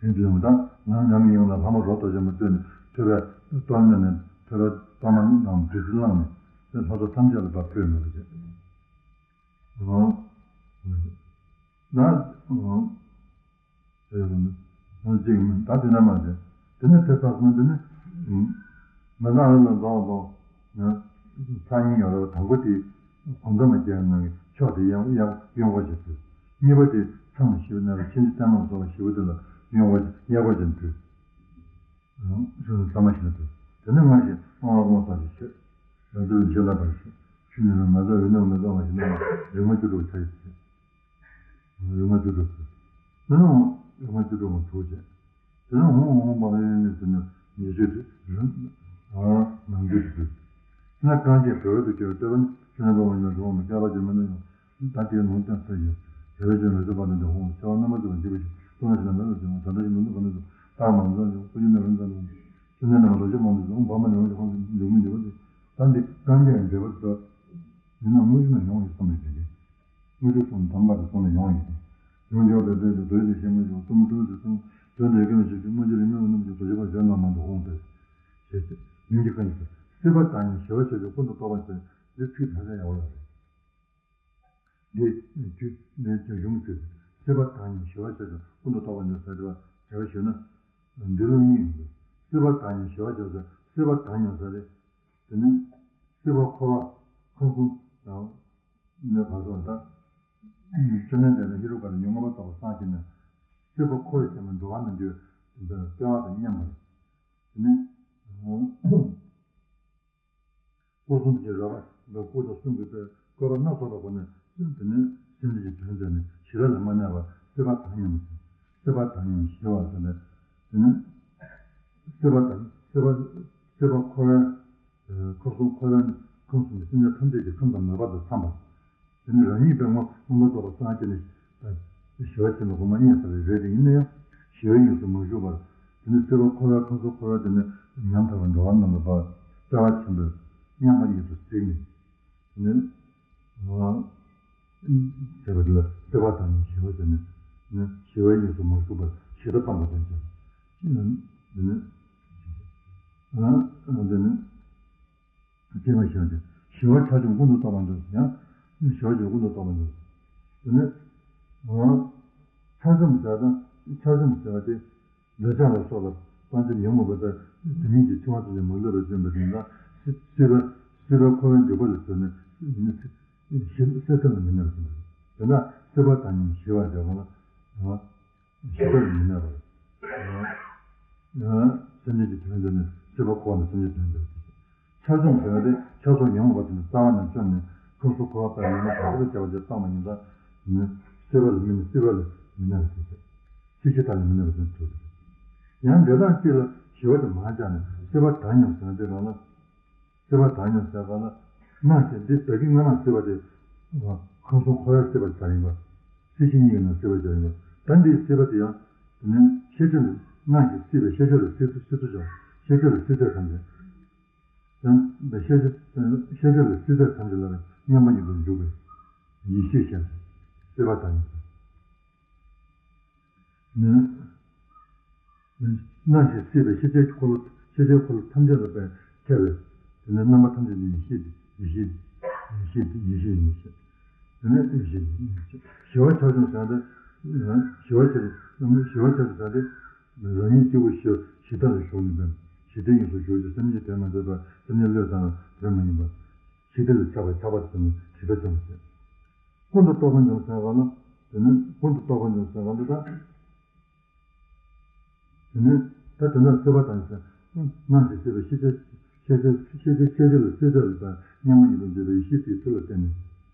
དེ་དུས་ཡང་དང་ངམ་ངམ་ཡིན་ལ་ལྷ་མོ་རོ་ཏོ་ཆེན་པོ་བཏོན་ནས་ཐོད་པའི་གཏོར་མ་ནས་ཐོད་པའི་གཏོར་མ་རྣམས་བདུད་རྩི་བླངས་ནས་དེ་ལྷ་ཚོགས་ཐམས་ཅད་ལ་ཕར་ཕུལ་མོད་པ་བྱས། ད། ཨ་ཅིག་མིན་ད་དེ་འདྲ་མ་རེད། དེ་ནས་དེ་ཚ་སོང་དེ་ནས་མི་ཚང་རིང་ལ་རྫོགས་རྫོགས་ཚ་གཉིས་ཡོད་རེད། དང་པོ་དེ་གོང་ཚ་མ་སྐྱེས་ན་ཕྱོགས་དེ་གཡང་གཡང་གཡོན་སྐོར་བྱེད་དགོས། གཉིས་པ་དེ་མཚམས་ལ་བཞི་པ་ན་ར་ཆེན་གྱི་ལྟད་མོ་ལ་སོགས་པ་བཞི་པོ་དེ་ལ་གཡོན་སྐོར་གཡས་སྐོར་བྱེད་དགོས། ཟ་མ་ཞིག་ལ་དེ་ནས་སྔར་བཞིན་དབང་བ་སྔོ་ཚང་ཞིག་བྱེད། རང་ཚོའི་འཆི་ལ་བར་ཞིག་ཆུ་ནས་མ་ཟ་འོད་ནམ་མ་ཟ་མ་ཞིག་ན་རིག་མ་བཅུ་དྲུག་ཆ་ཡིས་བྱེད། རིག་མ་བཅུ་དྲུག་ཚུལ། དེ་ནས་འོང་རིག་མ་བཅུ་དྲུག་མ་དྲུག་བྱས། དེ་ནས་འོང་འོང་བག་ཡོད་ནས་དེ་ནས་ཉེས་སྤྱོད་དེ་རིམ་ཨ་ནང་རྒྱུད་དུ་བུད། དེ་ནས་གང་སྐྱེས་བྲོ་བའི་དུ་སྐྱེ་བའི་སྟོད་པ་ནི་ཕྱི་ནས་འབབ་པ་ཡིན་ན་འགྲོ་བ་མི་སྐྱེ་བ་ཅན་མི་ནི་ཡང་ད་དེའི་ནང་བསྟན་ཚུལ་ཡིན། དེ་བས་ཀྱང་མི་བཟོད་པ་ནི་འདི་འོང་ཚེ་བ་རྣམ་པ་ཚོ་ལ་འཇིགས་པ་ཞིག་སྟོང་ན་ཞིག་ན་མེད་པར་འཇིགས་འོང་ད་ལྟ་ཞིག་ནང་དུ་ག་ནས་སུ་རྟག་མ་འཛོམས་ཀྱང་སྐུ་ཡོན་ནས་རང་ཚ་ནས་ཕྱི་ནས་ནམ་ལོ་ཆུ་མང་དུ་འོང་བ་མ་ནི་འོང་ཞིག་ཁོང་ཚོ་འཇུག་མི་འཇུག་པ་དེ། ད་འདི་གང་ཀྱང་འབྲེལ་བ་དོད་ཡིན་ན་དངོས་གཞི་ན་ཡོང་ཡོད་བསམ་མེད་དེ་གི། དངོས་གཞི་གསུམ་དམ་པ་དེ་གསུམ་ལ་ཡོང་ཡོད་དེ། ཡོང་འཇོག་དེ་དོད་དེ་དོད་དེ་ཤེས་མི་འཇོག་གཏུམ་མོ་གཏུམ་དེ་གསུམ་དོན་དེ་ཀུན་ལ་ཞིབ་ཞིབ་དངོས་གཞི་རིག་མིན་འོ་ནུབ་ཀྱི་རྡོ་རྗེ་པ་གཞན་ལ་མ་འདུག་ཧོང་དེ། ཞེས་ཏེ་ཉིན་གྱི་ཁ་ཉིན་དུ་སྲིད་པ་དང་ནི་ཞི་བ་ཆོས་ཀྱི་ཀུན་ཏུ་རྟོག་པ་ཟེར་འདི་ཚིག་ཕལ་ཆེར་ཡག་པོ་ཡོད་རེད། འདི་རྒྱུ་འདི་རྒྱུ་གཞུང་ཚིག་སྲིད་པ་དང་ནི་ཞི་བ་ཆོས་ཀྱི་ཀུན་ཏུ་རྟོག་པ་ཟེར་དེ་བ་དེ་བ་ཞུས་ན། འདི་ལུགས་གཉིས་ཡིན་འདུག་སྲིད་པ་དང་ནི་ཞི་བ་ཆོས་ཀྱི་སྲིད་པ་དང་ནི་ཟེར་རེད། དེ་ནི་སྲིད་པ་འཁོར་བ་ཁམས་གསུམ་དང་ནི་བར་སོང་ད། བཅོམ་ལྡན་འདས་ནི་ཧེ་རུ་ཀ་ལ་ཉོན་མོངས་པ་རྟོག་པ་སངས་རྒྱས་ནས་སྲིད་པ་འཁོར་བའི་རྐྱེན་པས་འགྲོ་བ་མི་འདུལ་བའི་སྤེལ་བ་དང་མཉམ་པར། དེ་ནི་སྐུ་གསུམ་གྱི་རོལ་པ་འདི་སྐུ་དང་གསུང་གི་བཀོད་པ་སྣ་ཚོགས་པའི་སྒོ་ནས་དེ་ནི་སེམས་ཅན་གྱི་དོན་མཛད་ནས་ཞི་བ་ལ་མ་གནས་པར་སྲིད་པ་དང་མཉམ་སྲིད་པ་དང་མཉམ་ཞི་བ་ཟེར་ནས་དེ་ནི་སྲིད་པ་དང་སྲིད་པ་སྲིད་པ་འཁོར་བའི་ཁམས་གསུམ་འཁོར་བའི་ ཁམས་གསུམ་གྱི་སེམས་ཅན་ཐམས་ཅད་ཀྱི་ཁམས་དང་མོས་པ་དང་འཚམས་པ། དེ་ནི་རང་ཉིད་པའི་ངོ་མངོན་པར་རྟོགས་པ་སངས་རྒྱས་ནས་ཞི་བ་ཆེན་པོའི་གོ་འཕང་བརྙེས་ཚར་བའི་རེད་དེ། ཡིན་ན་ཡང་ཞི་བའི་དབྱིངས་སུ་མ་ཞུགས་པར། དེ་ནི་སྲིད་པ་འཁོར་བའི་ཁམས་གསུམ་འཁོར་བ་དེ་ནས་ཉམ་ཐག་པའི་འགྲོ་བ་རྣམས་ལ་བསླབ་པ་བརྩེ་བ་ཆེན་པོས་མཉམ་པ་ཉིད་དུ་གཟིགས་ནས། དེ་ནི་ཟེར་བ་དེ་ལ་སྲེད་པ་དང་ནི་ཞི་བ་ཟེར་ནས་ནི་ཞི་བའི་དབྱིངས་སུ་མ་ཞུགས་པར་ཞི་བདེ་སྤངས་པ་ཅན་བྱས། དེ་ནི་དེ་ནི་སྐྱེ་བ་ཞི་བ་ཅན། ཞི་བ་ཆགས་བཅོམ་ཀུན་ཏུ་རྟོག་པ་འབྱུང་ཡང་། ཞི་བ་ཆགས་བཅོམ་ཀུན་ཏུ་རྟོག་པ་འབྱུང་། དེ་ནི་ཆགས་བཅོམ་ཟེར་དང་ཆགས་བཅོམ་ཟེར་བ་དེ། འདོད་ཆགས་ལ་སོགས་པ་དང་བཅས་ཉོན་མོངས་པ་དང་དེ་ཉིད་ཀྱི་འཆིང་བ་ཙམ་ཡང་མ་ལུས་པར་བཅོམ་པའི་དོན་དག་སྲིད་པ་སྲིད་པ་འཁོར་བའི་འཇིགས་པ་ལས་ཐར་ནས་སྲིད་སྲིད་ཐར་ལ་མི་གནས་པར་གསུངས་པ་རེད། དེས་ན་སྲེད་པ་དང་ནི་ཞི་བ་ཟེར་བ་ལ། ཞི་བ་ལ་མི་གནས་པར། སེམས་ཅན་གྱི་དོན་མཛད་ནས་སྲིད་པ་འཁོར་བ་ལ་སེམས་ཅན་དོན་མཛད་པ་དེ། ཆགས་བཅོམ་ཟེར་བ་དེ་ཆགས་སོགས་ཉོན་མོངས་པ་དེ་ནི་རྩ་བ་ནས་བཅོམ་ནས་ཁམས་གསུམ་འཁོར་བ་དང་ཉོན་མོངས་པ་དག་ཏུ་སྐྱེ་བ་ཅན་བཏང་བ་ཡིན་ཙང་ནི་སྲེད་པ་ལ་མི་གནས། སྲིད་པ་ལ་མི་གནས་པ་དེ་ཆགས། སྲིད་ཞི་ཐར་ལ་མི་གནས་པ་དེ་ཐུག་ཡང་འདི་དང་གཅིག་ལ་ཞི་བ་དེ་མར་བཅག་ནས་སྲེད་པ་དག་སྙོམས་ཟེར་བ་དེ་གང་ལ། སྲེད་པ་དག་སྙོམས་ཟེར་གང་ལ། སྣང་ཞེན་འདི་བདག་གི་སྔ་མ་སྲེད་པ་དེ། ཁམས་གསུམ་འཁོར་བའི་སྲེད་པ་དེ་ཡིན་པ། སྲིད་ཞི་གཉིས་ཀྱི་ནང་སྲེད་པ་དེ་ཡིན་པ། ད་འདིའི་སྲེད་པ་དེ་ཡང་། དེ་ནི་ཤེས་བྱ་ལ་སྣང་ཞེན་སྲིད་པའི་ཤེས་བྱ་ལ་སྲིད་སྲིད་དུ་བྱ། ཤེས་བྱ་ལ་སྲིད་ཚད་ཐམས་ཅད། ཡང་ཤེས་བྱ་ཤེས་བྱ་ལ་སྲིད་ཚད་ཐམས་ཅད་ལ་མཉམ་པ་ཉིད་དུ་འཇུག་པའི་ཡེ་ཤེས་ཤར་ཏེ་སྲེད་པ་དག་ཡིན་པ། ནི། སྣང་ཞིང་སྲིད་པའི་ཤེས་བྱའི་འཁོར་ལོ། ཤེས་བྱའི་འཁོར་ལོ་ཐམས་ཅད་ལ་ཕན་ཐེ་བའི། དེ་ནི་རྣམ་པ་ཐམས་ཅད་ནི་ཡེ་ཤེས་ཏེ་ཡེ་ཤེས་ཏེ་ཡེ་ཤེས་ཏེ་ཡེ་ཤེས་ཡིན་ཞེས། དེ་ནི་ཡེ་ཤེས་ཏེ་ཡེ་ཤེས། ཞི་བ་ཆགས་བཅོམ་ཟེར་ཏེ། ཞི་བ་ཆགས་ཞི་བ་ཆགས་ཟེར་ཏེ། རང་ཉིད་གཅིག་པུ་ཞི་ཞི་ཐར་ལ་ཞུགས་ནས་པས་ཞི་བདེའི་དབྱིངས་སུ་ཞུགས་ཏེ་སེམས་ཉིད་དོན་མ་མཛད་པ་སེམས་ཉིད་བློས་བཏང་བ་དོན་མ་ཡིན་པ། ཞི་བདེ་ལ་ཆགས་པ་ཆགས་པ་ཟེར་ནས་ཞི་བདེ་བཅོམ་ཞེས། ཀུན་ཏུ་རྟོག་པ་འཇོམས་ཟེར་བ་ལ། དེ་ནི་ཀུན་ཏུ་རྟོག་པ་འཇོམས་ཟེར་བ་འདི་དག་དེ་ནི་ད་དེ་འདྲ་སྲེད་པ་དང་ཟེར། སྣང་ཞིང་སྲིད་པའི་ཤེས་བྱ་ཤེས་བྱ་ཤེས་བྱ་ཤེས་བྱ་ལ་སྲིད་ཚད་ལ་དང་མཉམ་པ་ཉིད་དུ་འཇུག་པའི་ཡེ་ཤེས་དེའི་ཚུལ་ལ་བརྟེན་ནས།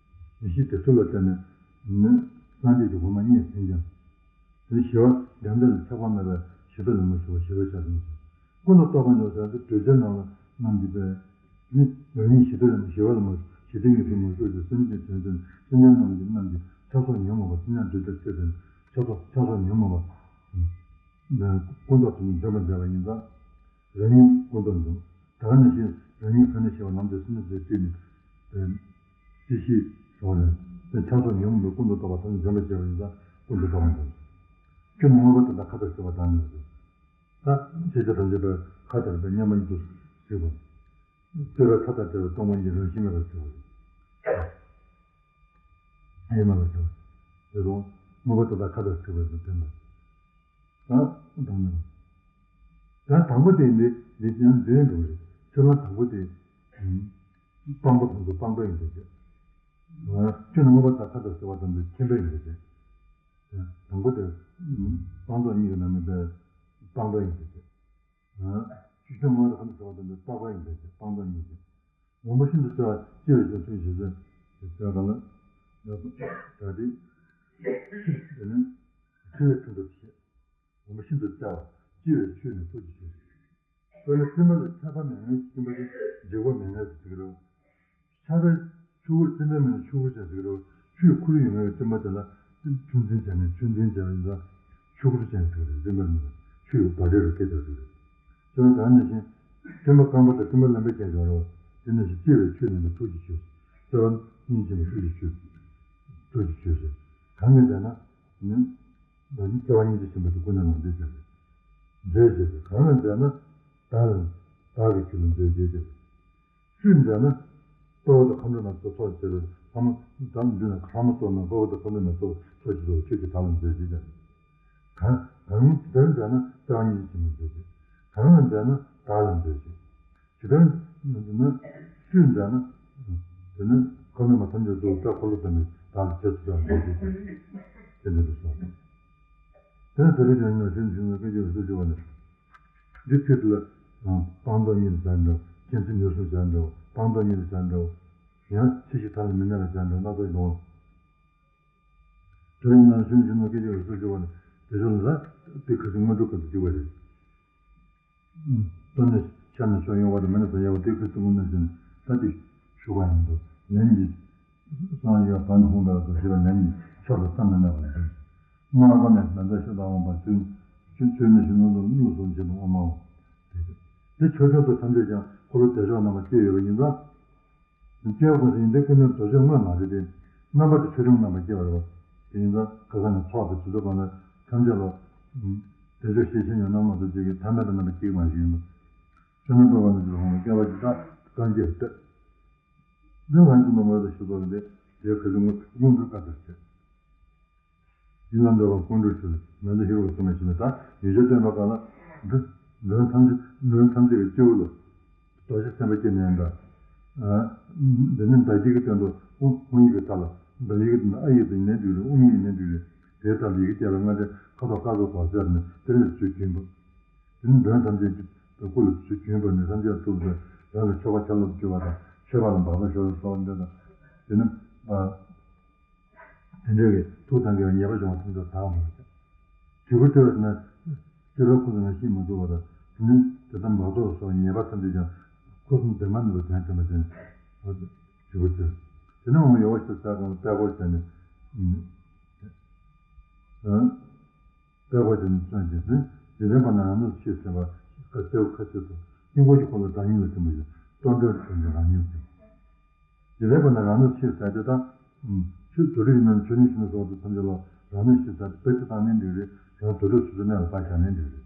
ཡེ་ཤེས་དེའི་ཚུལ་ལ་བརྟེན་ནས་ནི་སངས་རྒྱས་ཀྱི་གོ་འཕང་བརྙེས་ཟིན་ཀྱང་། དེ་ཞི་བ་འདི་འདྲ་ལ་ཆགས་པ་མེད་པར་ཞི་བདེ་ལ་མ་ཞུགས་པར་ཞི་བ་ཆགས་ཟིན་ཀྱང་། ཀུན་ཏུ་རྟོག་པ་འཇོམས་ཟེར་དེ་གདུལ་བྱའི་ནང་ལ་རྣམས་ཀྱི་པའི། ནི་རང་ཉིད་ཞི་བདེ་ལ་ཞི་བ་ལ་མ་ཞི་བདེའི་དབྱིངས་སུ་མ་ཞུགས་ཏེ་སེམས་ཅན་དོན་དོན་སེམས་ཅན་རྣམས་ཀྱི་རྣམས་ཀྱི་ཆགས་སོགས་ཉོན་མོངས་པ་སེམས་ཅན་འདུལ་བྱ་ཆོས་དོན་ཆགས་སོགས་ཆགས་སོགས་ཉོན་མོངས་པ། ཀུན་རྟོག་དེ་ཉིད་འཇོམས་པར་བྱ་བ་ཡིན་ཙང་། རང་ཉིད་ཀུན་རྟོག་འཇོམས། ད་ག་ནང་བཞིན་རང་ཉིད་ཁོ་ནས་ཞི་བ་ལམ་དུ་སེམས་ཅན་བསྒྲལ་ནས། སྲིད་ཞི་སོགས་ལས། ཆགས་སོགས་ཉོན་མོངས་པའི་ཀུན་རྟོག་རྟོག་པ་ཐམས་ཅད་འཇོམས་པར་བྱ་བ་ཡིན་ཙང་ཀུན་རྟོག་རྟོག་པ་འཇོམས། སྐྱོན་མང་པོ་དེ་དག་ཁ་དོག་ཟེར་བ་དང་ནི། ད་ཤེས་བྱ་ཐམས་ཅད་པའི་ཁ་དོག་པའི་མཉམ་པ་ཉིད་དུ་གཟིགས་པ། རྩོད་པའི་མཐའ་དང་བྲལ་བའི་སྟོང་པ་ཉིད་རང་བཞིན་མེད་པར་གཟིགས་པ། ཡེངས་མེད་པར་གཟིགས་པ། དེ་སོང་དངོས་པོ་དེ་དག་ཁ་དོག་གཟིགས་པའི་དོན་དུ། ད་དང་ནི། ད་དང་པོ་དེ་འདི་འདི་ཡང་འདྲེན་འགྲོ་གི་རེད། ཆོས་ལམ་དང་པོ་དེ། སྤངས་པ་ཁོང་ཚོ་སྤངས་པ་ཡིན་པའི་ཕྱིར། སྐྱོན་དངོས་པོ་དག་ཁ་དོག་ཟེར་བ་དང་འདི་མཁྱེན་པ་ཡིན་པའི་ཕྱིར། དང་པོ་དེ། སྤངས་རྟོགས་གཉིས་ཀྱི་ནང་ནས་པའི་སྤངས་རྟོགས་ཡིན་པའི་ཕྱིར། ཆོས་ཅན་ངོ་བོ་དང་ཁམས་ཟེར་བ་དང་འདི་རྟོག་པ་ཡིན་པའི་ཕྱིར་སྤངས་རྟོགས་གཉིས་ཀྱི། ངོ་བོ་ཤིན་ཏུ་བཙལ་བ་སྐྱེ་བའི་ཆོས་ཐུགས་རྗེ་ཆེ་ཟེར་བའི་གང་ལ། ད་དེ། ཆོས་ཀྱི་ཕན་འདོགས་བྱེད། ངོ་བོ་ཤིན་ཏུ་བཙལ་བ། སྐྱེ་བའི་ཆོས་ནི་ཐུགས་རྗེ་ཆེ། དཔེར་ན་སྲིན་མོ་ལ་ཆགས་པ་མེད་མཁན་གྱི་སྲིན་པོ་དེ་འཇིགས་པ་མེད་མཁན་ཟེར་གྱི་རེད། ཆགས་པའི་ཆུ་བུར་སྲིན་པོའི་མིང་ལ་ཆུ་བུར་ཅན་ཟེར་གྱི་རེད། ཆུའི་ཁོར་ཡུག་ཡོད་མཁན་གྱི་སྲིན་པོ་དེ་ལ་ཆུ་འཛིན་བྱས་ནས་ཆུ་འཛིན་བྱས་པ་ཡིན་ཙང་ཆུ་བུར་ཅན་ཟེར་གྱི་རེད། སྲིན་པོའི་མིང་ལ་ཆུ་ཡི་བ་རེ་རུ་སྐད་ཆ་ཟེར་གྱི་རེད། དེ་ནི་ད་ནང་བཞིན་སྲིན་པོ་རྐང་པ་དང་སྲིན་པོ་ལན་པ་བརྒྱད་ཡོད་རེད་བ། དེ་ནང་བཞིན་སྐྱེ་བའི་ཆོས་ནི་ཐུགས་རྗེ་ཆེ། བཙལ་བ་སྙིང་རྗེ་ཆེན་པོ་ཐུགས་རྗེ་ཆེ། ཐུགས་རྗེ་ཆེ་ཟེར། གང་གིས་མཛད་ན། ནི། ད་ནི་སྐྱེ་བ་སྙིང་རྗེ་ཆེན་པོ་དེ་ཀུན་ནས་ནང་འདྲེན་བྱ་བའི། མཛོད་ཅེས་པའི་གང་ལ་མཛད་ན། བདག་ལ། བདག་གི་ཆོས་ལ་མཛོད་ཅེས་བྱ་བའི། སུས་མཛད་ན། དཔའ་བོ་དང་ཁམས་དྲུག་རྣམས་ཚོགས་ཚོགས་བྱེད་པའི་ལྷ་མོ། བདག་འདི་ན་ལྷ་མོ་ཚོགས་རྣམས་དཔའ་བོ་དང་ཁམས་དྲུག་རྣམས་ཚོགས་ཚོགས་བྱེད་པའི་ཆོས་ཀྱི་བདག་ལ་མཛོད་ཅེས་བྱ་བའི། གང་གང་ཇི་ལྟར་མཛད་ན་སྐྱེ་བ་སྙིང་རྗེ་ཆེན་པོ་མཛོད་ཅེས། གང་ལ་མཛད་ན་བདག་ལ་མཛོད་ཅེས། ཇི་ལྟར་ན་སུས་མཛད་ན། དེ་ནི་ཁམས་དྲུག་མ་ཐམས་ཅད་དུ་བཀྲ་འཁོར་ལོ་ལྟ་བུའི་བདག་ལ་རྗེས་སུ་བདག་འཛིན་ཅིང་། དེ་འདྲ་དུ་གསུངས། དེ་ནི་དེ་རིང་ཀྱང་ནང་བཞིན་བྱུང་བའི་སྐད་ཅིག་རེ་ཟུང་བཅུ་པ་ནི། འདི་ཚིག་ལ་སྤངས་རྟོགས་གཉིས་ལ་སྦྱར་འདྲ་བ། མཁྱེན་བརྩེ་ནུས་གསུམ་སྦྱར་འདྲ་བ། སྤངས་རྟོགས་གཉིས་ལ་སྦྱར་འདྲ་བ། ཡང་སྲིད་ཞི་མཐའ་ལ་མི་གནས་པ་སྦྱར་འདྲ་བ་སྣ་ཚོགས་ཡོང་བ། དེ་རིང་ནང་བཞིན་བྱུང་བའི་སྐད་ཅིག་རེ་ཟུང་བཅུ་པ་ནི་དེ་ཚོ་ལ་དེ་ཁ་སང་སྔོན་འགྲོ་སྐབས་སུ་བཅུག་པ་རེད། སྟོད་ནས་ཤར་ནས་ཕྱོགས་གཡོན་བར་དུ་མེ་ནས་བཟང་ཡལ་བ་དེ་ཁོས་གསུང་ངོ་ནས་བཞིན་ད་དེ་ ཞུ་བ་ཡིན་འདུག་ལན་གྱི་སངས་རྒྱས་བར་དུ་འོངས་པའི་བར་དུ་ཞེས་པ་ལན་གྱི་ཕྱོགས་སུ་མཚམས་མི་སྣང་བར་འདོད། སྔོན་ལ་ནས་མེ་ཏོག་ཤ་དང་འོངས་པ་ཚུལ། ཆོས་ཆོས་ནི་གཞོན་ནུ་ལ་གནུབས་སོ་ཞེས་པའི་དབུ་མའོ། དེ་ཆོས་སྐྱོང་དུ་ཐམས་ཅད་ཀྱང་འཁོར་ལོ་བདེ་མཆོག་རྣམ་པར་སྐྱེས་ཡོད་པ་ཡིན་ཙང་། སྐྱེ་བ་ཀུན་ཟད་ཡིན་ཏེ་ཀུན་ནས་དོ་ཆོས་དངོས་མ་རེད་དེ། རྣམ་པ་དེ་ཆོས་སྐྱོང་རྣམ་པར་སྐྱེས་པ་རེད་བ། དེ་ཡིན་ཙང་ཁ་སང་ནས་ཚོགས་དང་དུས་ཚོད་གང་ལ་ཐམས་ཅད་ལ། བདེ་མཆོག་ཤེས་བཞིན་ཡང་རྣམ་མང་དུ་བྱེད་ཀྱི་ཐ་མལ་པའི་རྣམ་པ་སྐྱེས་མ་ཞིག་ཡིན་པ། ཆོས་རྣམ་པར་བ་ནི་ཅི་ལ་ཧོང་བའི་སྐལ་བ་ཇི་ལྟར་གང་སྐྱེས་ཏེ། འདི་ང་ཚོ་ནང་མོལ་དུ་ཞུ་དགོས་ཏེ། དེ་ཁ་ཅིག་དངོས་དངོས་འབྲེལ་བཀའ་ལྟར་བྱས། ཡིན་ལ་འདོད་པ་ཀུན་འགྲུབ་ཕྱིར། མེ་ཏོག་ཧེ་རུ་ཀ་གསུངས་པའི་ཕྱིར་ད་ཡོད་ཆོས་སྟོན་པ་ག་ལ། འདི་ལུང་ཐམས་ཅད་ལུང་ཐམས་ཅད་ཀྱི་སྤྱི་བོ་ལ། རྡོ་རྗེ་སེམས་དཔའ་སྐྱེས་ནས་འདྲ། འདི་ནི་བརྡ་བརྒྱད་ཀྱི་སྟེང་དུ་དབུ་དབུ་ཡིག་གི་མཐའ་ལ་བརྡ་ཡིག་གི་སྟེང་དུ་ཨ་ཡིག་དེ་ནས་འདུས་རེད། དབུ་མ་ཡིག་ནས་འདུས་རེད། དེའི་མཐའ་ལ་ཡི་གེ་བརྒྱད་པའི་སྔ་ལྡན་ཁ་དོག་དཀར་པོའི་གོ་ཟེར་ནས་དེ་ནས་ཚུལ་གྱིན་པ། དེ་ནི་མགྲོན་ཐམས་ཅད་ཀྱི་སྐུ་ལ་ཚུལ་གྱིན་པ་ནི་ཐམས་ཅད་ཐུགས་སུ་རང་གི་ཆོ་ག་ཆ་ལུགས་བཅུ་པ་དང་མཆོད་པ་ལ་འབག་ལ་ཞོར་དུ་གསོལ་བ་འདེབས་དང་། དེ་ནི། དེ་འདྲ་བའི་ཐུགས་དང་འགལ་བའི་ཉེས་པ་སྦྱོང་བ་ཐམས་ཅད་དག་པར་བྱ། དྲིལ་བུ་བཀྲོལ་བ་ན། བཀྲོལ་བའི་ཁུངས་སུ་ན་ཤིང་མ་གྲུབ་པ་དང་དེ་ནི་དེ་ལྟར་མ་གཏོགས་སོགས་ཉེས་པ་ཐམས་ཅད་ཀྱང་ཁུ་སིམ་དེ་མ་ནུབ་པའི་དོན་བསྟན་པ་ཅན། དྲིལ་བུ་བཀྲོལ། དེ་ནས་འོང་ཡོ་བ་ཤི་ས་གང་ལ་པད་ཀོར་བྱས་ནས། པད་ཀོར་བྱས་ནས་བརྩོན་བྱས་ཏེ། འཇིག་རྟེན་པ་ན་རང་ནུས་ཆེས་ཟིན་པ་ཁ་གསལ་ཁ་ཆེ་དང་དཀྱིལ་འཁོར་གྱི་འཁོར་ལོ་བདག་ཉིད་ལ་ཐིམ་པ་ཡིན། སྟོང་གྲོལ་དོན་གྱི་རང་ཉིད་ཟིན། དེ་ལས་པ་ན་རང་ནུས་ཆེས་ཟད་དེ་དང་། ཆོས་དུ་རིག་ནང་ཆོས་ནུས་ཤིང་སོགས་དུ་ཐམས་ཅད་ལ་རང་ནུས་ཆེས་ཟད་དེ་བེད་སྤྱོད་བཏང་ནས་འདུག་རེད། རང་དུ་རིག་སོ་སོའི་གནས་ལ་ཕར་བཞག་ནས་འདུག་རེད།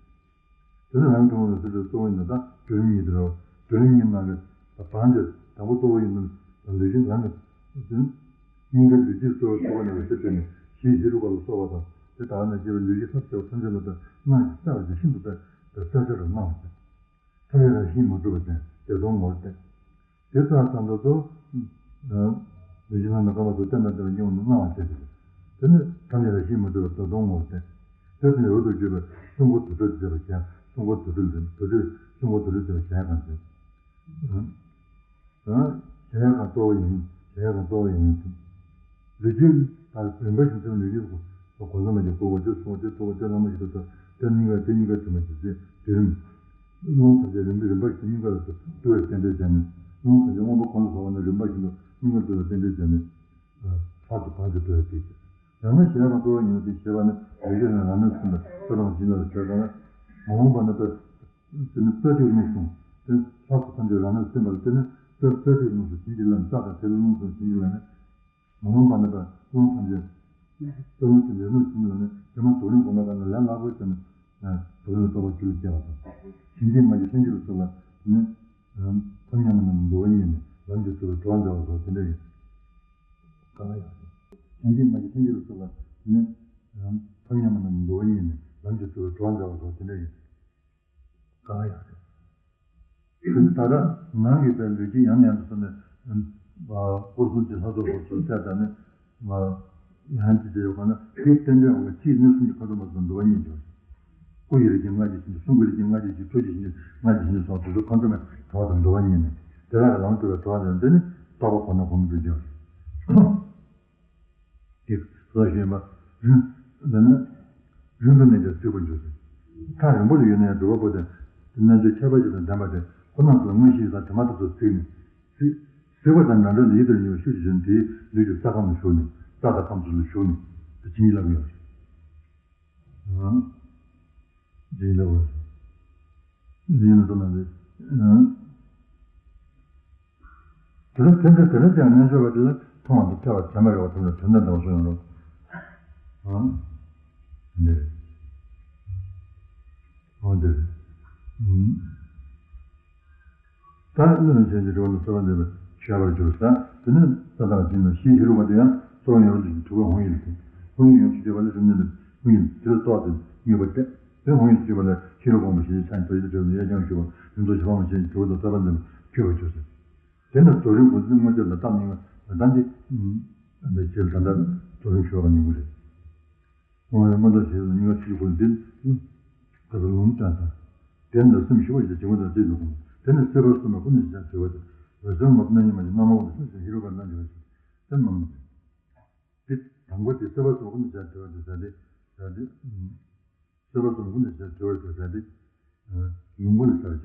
དེ་ནི་རང་གི་ཐུན་མོང་ལ་སྲིད་པའི་གཙོ་བོ་ཡིན་ནོ་ད་དུ་རིག་གཉིས་དེ་རེད། དུ་རིག་གཉིས་ནང་གི་བང་ཆེན་དང་པོ་གཙོ་བོ་ཡིན་ནོ་ལུས་ཅན་རང་གི་སྙིང་གའི་ལུས་ཀྱི་གཙོ་བོ་གཙོ་བོ་ནང་གི་སྲིད་པའི་ནི་གཞི་ཧེ་རུ་ཀ་ལ་སོགས་པ་དང་དེ་དག་ནས་སྐྱེ་བའི་ལུས་ཀྱི་ས་སྐྱེ་བ་ཐམས་ཅད་ལ་ད་སྣང་ཞིང་གསལ་བ་ཞིག་ཤིན་ཏུ་དཔེ་དང་གསལ་ཆ་རུ་སྣང་བ་ཞིག་ཐ་མལ་རང་བཞིན་མ་གྲུབ་པ་ཅན་བདེ་སྟོང་ངོ་བོར་བསྟན། དེ་ལྟར་ཙམ་དུ་ལུས་ཀྱི་རྣམ་པར་ཀ་མ་སུ་བསྟན་དང་བསྟན་པའི་སྙིང་པོ་སྣང་བ་བྱས་ཏེ། དེ་ནི་ཐ་མལ་རང་བཞིན་མ་གྲུབ་པ་བདེ་སྟོང་ངོ་བོར་བསྟན། དེ་ནི་འོག་ཏུ་གྱུར་པའི་གསུང་འཁོར་དུར་ཁྲོད་ཅེས་པ་གཞན་གསུང་འཁོར་དུར་ཁྲོད་དུར་ཁྲོད་གསུང་འཁོར་དུར་ཁྲོད་ཅེས་པ་གཞན་གང་ཟེར། གཞལ་ཡས་ཁང་གཙོ་བོ་ཡིན། གཞལ་ཡས་ཁང་གཙོ་བོ་ཡིན། ལུས་ཀྱི་ད་རིམ་པ་བཞིན་དུ་ལུས་ཀྱི་གོ་འཛོམས་མ་གྱི་གོ་བ་དེ་སོང་དེ་ཐོག་དེ་ལ་མ་ཞིག་ཏུ་དེ་གཉིས་ཀ་དེ་གཉིས་ཀ་དྲི་མ་ཞིག་ཅེས་དེ་རིམ། རླུང་ཐམས་ཅད་རིམ་པས་རིམ་པ་བཞིན་དུ་སྙིང་ག་ལ་སོགས་དུ་བའི་རྟེན་འབྲེལ་བྱས་ནས་རླུང་ཐམས་ཅད་མངོན་པ་གང་དུ་བྱུང་བ་ནས་རིམ་པ་བཞིན་དུ་སྙིང་ག་ལ་སོགས་པའི་རྟེན་འབྲེལ་བྱས་ནས། ལྷག་ཏུ་བར་གྱི་དུ་བའི་རྟེན་འབྲེལ། ཡང་ན་གཞལ་ཡས་ཁང་གཙོ་བོ་ཡིན་ཏེ་ཞེས་པ་ནི་ལུས་ཀྱི་ནང་རང་ནུས་སུ་ལ་ཆོས་དང་བྱིན་རླབས་ཆོས་གང་ན། མ་འོངས་པ་ནི་ད། དེ་ནི་རྩ་ཐིག་རླུང་གསུམ། དེ་ལྷག་ཏུ་ཐམས་ཅད་རང་ནུས་སུ་ལ་དེ་ནི་རྩ་རྩ་ཐིག་རླུང་གསུམ་བྱིན་གྱིས་བརླབ་རྩ་དང་ཐིག་རླུང་གསུམ་བྱིན་གྱིས་བརླབ་ནས། མ་འོངས་པ་ནི་ད་རླུང་ཐམས་ཅད། རྩ་རླུང་ཐམས་ཅད་རྣོ་ཞིང་ལ་ནི་དེ་མ་དོ་རིང་གོང་མ་ག་ན་ལས་སླ་པོ་བྱས་ནས། དོ་རིང་རྟོགས་པ་ཆུ་ལ་སྐྱེ་བ་དང་། བྱིན་གྱིས་མ་གྱིས་སེམས་ཀྱི་ལ་སོགས་ལ་ནི། ཐོབ་མཉམ་མ་རྣམས་འདུལ་བ་ཉིད་ནི་ལམ་གྱི་ཚུལ་གྲོགས་མཛད་པ་སོགས་དེ་འདྲ་ཡིན། གང་ཡང་། བྱིན་གྱིས་མ་གྱིས་སེམས་ཀྱི་ལ་སོགས་ལ་ནི། ཐོབ་མཉམ་མ་རྣམས་འདུལ་བ་ཉིད་ནི་ལམ་གྱི་ཚུལ་གྲོགས་མཛད་པ་སོགས་དེ་འདྲ་ཡིན། གང་ཡང་རེད། དེ་ནི་ད་ལྟ་ནང་གི་པའི་ལུས་ཀྱི་ཡང་ནས་ཡང་དུ་སོང་ནས། སྐོར་གསུམ་གྱི་ལྷ་ཚོགས་སོགས་སུ་བཙལ་ད་ནི། ཡང་ཅི་བྱེད་ཡོད་ག་ན་དེའི་རྟེན་འབྲེལ་འོག་གི་ཕྱིའི་གནས་གསུམ་གྱི་ཁ་དོག་མ་སོགས་འདུལ་བ་གཉིས་འབྱུང་ཞིང་། སྐུ་ཡི་རིགས་ཀྱི་ལྔ་བརྒྱ་བྱིན་གྱིས་གསུང་གི་རིགས་ཀྱི་ལྔ་བརྒྱ་བྱིན་གྱིས་ཐུགས་ཀྱི་བྱིན་གྱིས་ལྔ་བརྒྱ་བྱིན་གྱིས་སོགས་དེ་ཚོ་ཁ་དོག་མེད་གྲོགས་དང་འདུལ་བ་གཉིས་ནི། དེ་དག་གི་ལམ་སྒྲུབ་པའི་གྲོགས་ཀྱང་དེ་ནི་རྟོགས་པ་གོ་ན་གོ་མི་འགྲོ་འབྱུང་ཞིང་། དེ་ལ་ཞེན་པ། རིང་། འདི་ནི། རིང་དུ་གནས་ཀྱང་སྲིད་པར་འགྱུར་ཞིང་། ཐག་རིང་པོ་ལ་ཡོད་ན་ཡང་སྒྲུབ་པ་པོ་དེ། དེ་རྣལ་འབྱོར་ཁྱད་པར་ཅན་དང་ལྡན་པ་དེ་ཁོ་ན་ཚོ་མངོན་ཤེས་དང་དེ་མ་ཐག་ཏུ་གཟིགས་ནས། གཟིགས། གཟིགས་པ་དང་ནམ་འགྲོ་ལ་ཡིད་དུ་ཉེ་བའི་ཤུགས་ཀྱིས་བྱོན་དེའི་ལུས་ཀྱི་རྩ་ཁམས་སུ་ཞུགས་ནས་རྩ་དང་ཁམས་སུ་ལ་ཞུགས་ནས་དེ་བྱིན་གྱིས་བརླབས་ཡོད། བྱིན་གྱིས་བརླབས་ཡོད། ཡིན་ན་ཚོ་ན་དེ། དེ་ལ་ཕན་ཚུན་དེ་ལ་ཀྱང་རྣལ་འབྱོར་པ་དེ་ལ་མཐོང་བ་དང་ཕྲ་བ་དྲན་པ་རེ་བ་ཐམས་ཅད་དོན་དམ་དང་སོང་ཡང་རུང་། ཨང་། འདི། ཨང་འདི། ད་གནོད་མི་བྱེད་ཀྱི་རེ་བ་ལ་གསོལ་བ་འདེབས་པའི་མཆོད་པར་གྱུར་ས། དེ་ནི་ས་དང་བྱིན་ནོ་ཞེས་ཧེ་རུ་ཀ་དེ་ཡང་གཙོ་བོ་ཡོངས་སུ་གྲུབ་པའི་ཧཱུྃ་ཡིག་སྟེ། ཧཱུྃ་ཡིག་ཡོངས་སུ་གྲུབ་པ་ལ་རིམ་གཉིས་ལ་ཧཱུྃ་ཡིག་དེ་ལ་གཏོགས་ཏེ་དམིགས་པ་སྟེ། དེ་ཧཱུྃ་ཡིག་གཅིག་པ་ལ་ཤེས་རབ་སྤོང་བའི་ཞིང་ཆེན་ཆ་ཉིད་དོ་ཞེས་བརྗོད་ནས་གཡས་བརྐྱང་ཞུ་བ་ཡོངས་རྫོགས་ཞི་བ་མ་ཞེས་གྲུབ་པ་དང་བསྟོད་པ་འདི་ལ་མཆོད་པར་གྱུར་ཟེར། དེ་ནི་རྫོགས་རིམ་འོད་གསལ་མངོན་གྱུར་ལ་སྟབས་གཉིས་པ་ལ་ད་འདི། འདི་ཕྱིར་ད་ལྟ་རྫོགས་རིམ་ཞུ་བ་གཉིས་པོ་རེད། སྔོན་མངོན་རྟོགས་ཞེས་སུ་གཉིས་པ་ཚུལ་ཁོ་འདི། ཁ་ཚུར་ལུང་བསྟན་དང་། དེ་འདི་སེམས་ཞི་བ་ཞེས་བྱིང་བ་དང་བཅས་སུ་བསྒོམ། དེ་ནི་སྲིད་པ་གསུམ་པ་ཀུན་ནས་བྱ་དྲི་བ་དེ། འོད་གསལ་མ་བུ་རྣམ་གཉིས་མ་ཞེས་རྣམ་སྨིན་དུ་ཤོར་ཞིང་ཧེ་རུ་ཀར་སྣང་གི་བ་ཞིག་དེ་མང་། དེ་དང་པོ་དེ་སྲིད་པ་གསུམ་པ་ཀུན་ནས་བྱ་དྲི་བ་དེ་ཟ་དེ་ཟ་དེ། སྲིད་པ་གསུམ་ཀུན་ནས་བྱ་དྲི་བ་དེ་ཟ་དེ། ལུང་ཀུན་ལ་ཟ་བ་ཅག་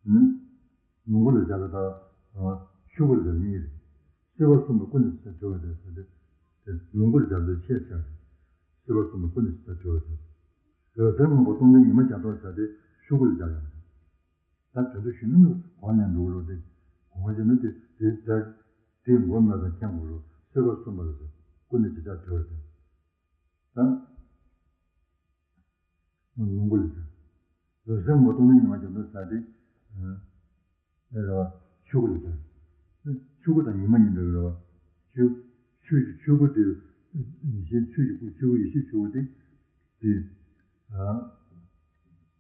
ཟེར། ནི། ལོངས་སྐུ་ལ་སྦྱར་བ་དང་། ཤུ་གུ་ལ་སྦྱར་བ་གཉིས་རེད། སྲིད་པ་གསུམ་པོ་ཀུན་ནས་ཇི་ལྟར་གྲོལ་བ་དེ་ཟེར་ཏེ། དེ་ལོངས་སྐུ་ལ་སྦྱར་བའི་ཆེད་བྱ་རེད། སྲིད་པ་གསུམ་པོ་ཀུན་ནས་ཇི་ལྟར་གྲོལ་བ་དེ། འོད་གསལ་ངོ་བོ་སྟོང་ལྡན་ཉི་མ་རྒྱ་མཚོ་ཟེར་ཏེ་ཤུ་གུ་ལ་སྦྱར་ཡོང་། ད་དོན་དུ་ཞུ་ན་ནི་གོང་ནས་འགྲོ་རོགས་དེ། གོང་བ་ཞིག་ན་དེ་དེ་ལྟར་དེའི་མགོ་སྨོས་དང་མཁྱེན་དགོས་རོགས། སྲིད་པ་གསུམ་པོ་ལ་ཟེར། ཀུན་ནས་ཇི་ལྟར་གྲོལ་བ་དེ། ད་ལོངས་སྐུ་ལ་ཟེར། འོད་གསལ་ངོ་བོ་སྟོང་ལྡན་ཉི་མ་རྒྱ་མཚོ་ཟེར་ཏེ། ཨ་རེད་བ། ཤུ་གུ་ལ་ཟེར། ཤུ་གུ་དང་ཉི་མ་གཉིས་འདྲ་གི་རེད་བ། ཆོས་ཆོས་ཀྱི་ཆོས་སྐུ་དེ། ཡེ་ཤེས་ཆོས་ཀྱི་སྐུ་ཆོས་སྐུ་ཡེ་ཤེས་ཆོས་སྐུ་དེ། དེ། ཨ།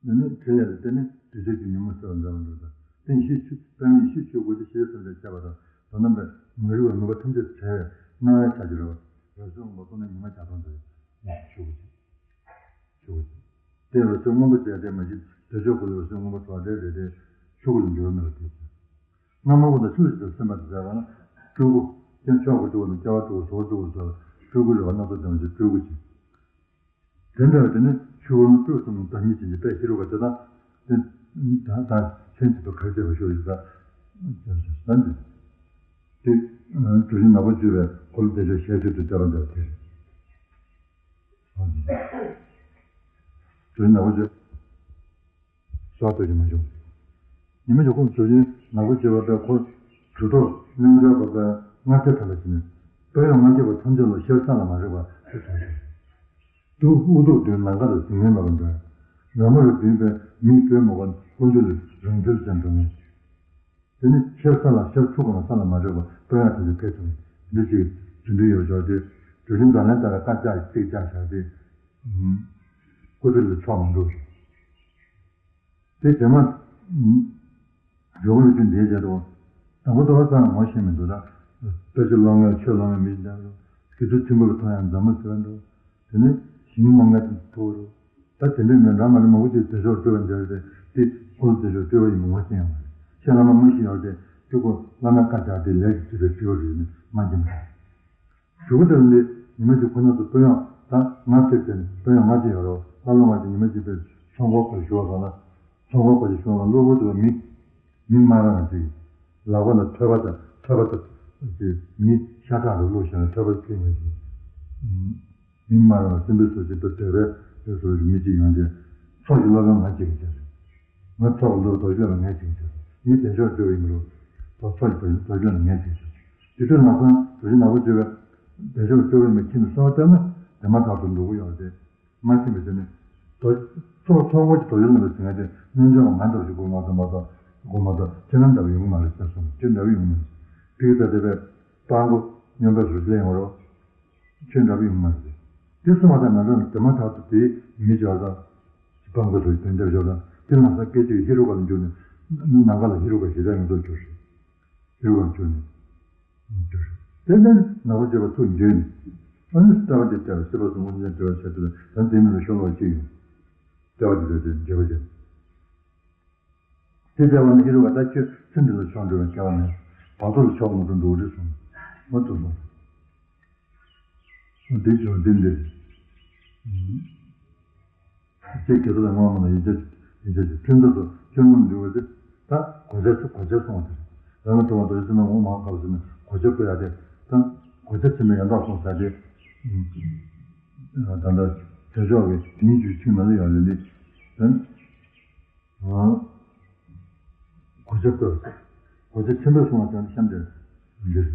དེ་ནི་བྲལ་ཡ་ལ་བརྟེན་ནས་འདུས་བྱས་ཀྱི་ཉོན་མོངས་སེལ་བར་འགྲོ་བ་འདྲ་ད། དེ་ཡེ་ཤེས་ཆོས་པདྨའི་ཡེ་ཤེས་ཆོས་སྐུ་དེ་ཤེས་བྱ་ཐམས་ཅད་ཁྱབ་པ་དང་། དོན་དམ་པའི་མ་རིག་པའི་མུན་པ་ཐམས་ཅད་བྲལ་བའི་སྣང་བའི་ཆ་གྱུར་རེད་བ། འོད་གསལ་ངོ་བོ་སྟོང་ལྡན་ཉི་མ་རྒྱ་མཚོ་འདྲ་ཡེ་ཤེས་ཆོས་སྐུ་ཆེ། ཆོས་སྐུ་ཆེ། དེ་འོད་གསལ་སྔོན་པོ་བྱས་ཏེ་མ་གཞི་བདེ་མཆོག་གོ་ལའི་འོད་གསལ་སྔོན་པོ་གྲོགས་འདྲ་རེད་དེ། ཆོས་སྐུ་ལ་འགྱུར་མེད་པ་དེ་ཆེ། རྣམ་སྨིན་པོ་དང་ཆུ་ཞིག་ཏུ་སེམས་པ་དེ་བྱས་པ་ན། སྤྲུལ་སྐུ། སྤྱན་ཕྱོགས་ཀྱི་སྤྲུལ་སྐུ་དང་སྐྱེ་བ་སྤྲུལ་སྐུ་གཟུགས་སྐུ་སོགས་སྤྲུལ་སྐུ་རེད་བ། སྣ་ཚོགས་ལྡན་པ་ཞིག་སྤྲུལ་སྐུ་ཆེ། དེ་འདྲ་བ་དེ་ནི་ཆོས་སྐུ་ནི་སྤྲུལ་གསུམ་ནི་བདག་ཉིད་ཅན་གྱི་དཔལ་ཧེ་རུ་ཀ་དེ་དང་། དེ་ད་ད་མཚན་གཅིག་ཏུ་ག་རེ་བྱས་པ་ཤོག་ཡིག་ད་ཟེར་ཟེར་ཟེར་འདི། དེ་གྲུ་བཞི་ནག་པོ་བརྗོད་པའི་འཁོར་ལོ་བདེ་མཆོག་ཞལ་གཅིག་ཏུ་སྤྲད་པ་འདྲ་བ་དེ་རེད། གྲུ་བཞི་ནག་པོ་བརྗོད། སོགས་ཐོས་ཀྱི་མ་བྱུང་། ཉི་མ་ཞིག་ཁོང་གྲུ་བཞི་ནག་པོ་བྱེད་པ་པའི་འཁོར། གྲུབ་ཐོབ་རྣལ་འབྱོར་པ་པའི་ལྔ་བརྒྱ་ཐམ་པ་ཞིག་ནས། དཔལ་དབྱངས་ལྔ་བརྒྱ་པ་ཐམས་ཅད་ལ་ཤར་ས་ལ་མ་རེག་པ་ཞེས་གསུངས་ཤིང་། དུག་དབུ་ཐོག་བདུན་ནམ་མཁའ་ལ་གཟིགས་མིན་ལ་བར་འདྲ། ར་མ་རུ་བདུན་པའི་མིག་སྤྲོས་མ་བགོ་ན་དཀོན་མཆོག་ལ་རང་འཁྲུལ་ཅན་འགྲོ་ངེས། དེ་ནི་ཤར་ས་ལ་ཤར་ཐུབ་པ་ན་ས་ལ་མ་རེག་པ་དཔལ་དབྱངས་ཐམས་ཅད་ཕེབས་ཐུབ་ངེས་འདི་ཞིག་དེ་འདྲ་ཡོད་ཆོག་སྟེ། གྲུ་བཞི་འཛམ་གླིང་ལྟར་བཀའ་བཅག་ཚིག་བཅག་བཞག་སྟེ། སྐུ་ཚེ་ལ་ཆོག་མ་འགྲོ། དེ་རྗེས་མ། འགྲོ་བ་ལུགས་ཀྱི་འདིའི་རྗེས་སུ། དང་པོ་རྡོ་བ་ཙམ་ངོ་ཤེས་མི་འདུག་ད། དཔེ་ཆ་ཀློག་མཁན་ཆོས་ཀློག་མཁན་མི་འདྲ་རོ། དགེ་ཚུལ་ཆེན་པོ་གི་ཐོག་ཡང་མཛའ་མོ་ཟེར་བ་འདུག་དེ་ནས་ཞིང་རྨོ་མཁན་ཐུག་རོ། ད་དེ་འདྲའི་མི་འདྲ་མ་འདྲ་མང་པོ་ཅིག་བདེ་མཆོག་སྤྲུལ་པ་འདྲ་རེད་དེ། འཁོར་ལོ་བདེ་མཆོག་སྤྲུལ་པ་ཡིན་པ་ངོ་ཤེས་ཡོང་བ་རེད། ཁྱེད་བླ་མ་དངོས་གཞི་ཡོད་དེ་སྤྲུལ་སྐུ་བླ་མའི་བཀའ་བཅག་དེ་ལས་ཀྱི་སྤྲུལ་པའི་སྤྲུལ་པ་རེད་ནི་མ་མཁྱེན་པ་རེད། གཞུག་གུ་དེར་འདི་ཉི་མ་གཅིག་ཁོ་ན་ཚོ་དཔོན་གཡོག་ད་ང་ཐེབས་ཟིན་དཔོན་གཡོག་ལྔ་བཅུ་ཡོད་རོགས། ལྷ་ལོ་མ་གཅིག་ཉི་མ་གཅིག་པའི་ཚོང་སྐོར་བར་ཞུ་བ་གང་ལ། ཚོང་སྐོར་བར་ཞུ་བ་གང་གློ་བུར་དུ་མི་མི་སྨ་ར་བ་ཅིག་ལག་པ་ལ་ཐོད་པ་དང་ཐོད་པ་དང་ཅིག་མི་ཤ་ཁྲག་རུ་བླུགས་བཞག་ནས་ཐོད་པ་ཕིག་མ་ཅིག་མི་སྨ་ར་བ་སྲིན་པོའི་གཟུགས་ཅིག་ཏུ་དོད་པའི་དུས་སུ་མི་གཅིག་ཡོང་རྗེས་ཚོགས་ཀྱི་སློབ་དཔོན་ང་གཅིག་གིས་བྱས་སོང་། ང་ཚོགས་ཀྱི་སློབ་དོན་ལ་ངས་བྱས་སོང་། མི་དེ་ཕྱོགས་བརྗོད་པ་ཡིན་རུང་ཚོགས་ཀྱི་དོན་ལ་ངས་བྱས་སོང་། དེ་དུས་ལམ་སང་གྲུ་བཞི་ནག་པོ་བརྗོད་པའི་དེ་ཕྱོགས་བརྗོད་པའི་མི་ཁྱིམ་དུ་གསོལ་བ་བཏབ་ན་དེ་མ་ཐག་ཏུ་འགྲོ་གི་ཡོད་རེད། མ་ཕྱིན་པའི་ཚེ་ནི། རྡོ། ཚོགས་ཚོགས་འཁོར་གྱི་རྡོ་རྗེ་ལ་ཟིན་ན་དེ་རྣལ་འབྱོར་པ་ང་འདྲ་བ་ཞིག་དགོས་མ་གཏོགས་མ་གཏོགས་དགོས་མ་གཏོགས་ཁྱེད་རང་འདྲ་བ་ཡོང་གི་མ་རེད་ཟེར་སོང་། ཁྱེད་འདྲ་བ་ཡོང་གི་མ་རེད། དེ་ཡི་ད་དེ་བས་སྤྲང་པོ་སྨྱོན་པའི་རུ་ལེན་ཡོང་རོགས། ཁྱེད་འདྲ་བ་ཡོང་གི་མ་རེད། དེ་གསུངས་པ་དང་ང་ཚོ་དེ་མ་ཐག་ཏུ་དེའི་མི་བྱ་དང་། སྤྲང་པོ་རུ་དོན་འདེབས་བྱ་དང་དེ་ལམ་སང་སྐད་ཅིག་ཧེ་རུ་ཀ་ལ་འཇུག་ནས་ནམ་མཁའ་ལ་ཧེ་རུ་ཀ་ཞེ་དྲག་ཡོང་ཚུལ་གྱུར་ཞིང་། ཧེ་རུ་ཀ་འཇུག་ནས། དེ་ནས་ནག་པོ་བརྗོད་པ་ཐུགས་འགྱོད་ནས། ཨ་ནི་ལྟ་བ་དེ་བལྟ་བ་སྲིད་པ་གསུམ་དབུ་མའི་འགྲེལ་བ་བྱ་དུས་ད་དེ་མིན་ལ་ཤོ་ལོ་ཀ་གཅིག་ཡོང་། ལྟ་བ་དེ་བལྟ་དུས་འགྱོད་པ་བྱེད། དེ་བྱ་བ་ནི་ཧེ་རུ་ཀ་ད་ཁྱོད་ཚེ་འདི་ལ་མཆོག་འགྲོ་བའི་སྐལ་བ་མེད། བར་དོ་ལ་མཆོག་མ་འགྲོ་འགྲོ་རེད་གསུངས། མ་ཐུབ་སོང་། འདི་ཚོ་འདི་འདི། ཅེས་དགེ་ཚུལ་ལ་བསྔོ་བ་མ་ལ་ཡིད་ཆེས་ཡིད་ཆེས་ཀྱི་ཁྲིམས་ཐོག་ཏུ་སྤྱོད་ལམ་འདུལ་བ་དེ་ད་གོ་ཆ་གོ་ཆ་སོང་བ་དེ་རེད། རང་གི་ཐུབ་པ་རྡོ་རྗེ་སེམས་དཔའ་འོག་མ་དཀར་པོ་ཟེར་ནས་གོ་ཆ་བཀོད་ཡ་དེ་ད་གོ་ཆ་ཆེན་པོའི་ཡང་དག་སོང་ཟེར་ཏེ། ད་ལྟ་དེ་ཕྱོགས་ཀྱི་དེང་རྒྱུད་ཚིག་མ་ལ་ཡོད་ལ་ནི། གོ་ཆ་བཀོད། གོ་ཆ་ཆེན་པོས་གསུངས་པ་དང་གཤམ་དེར་འདིར།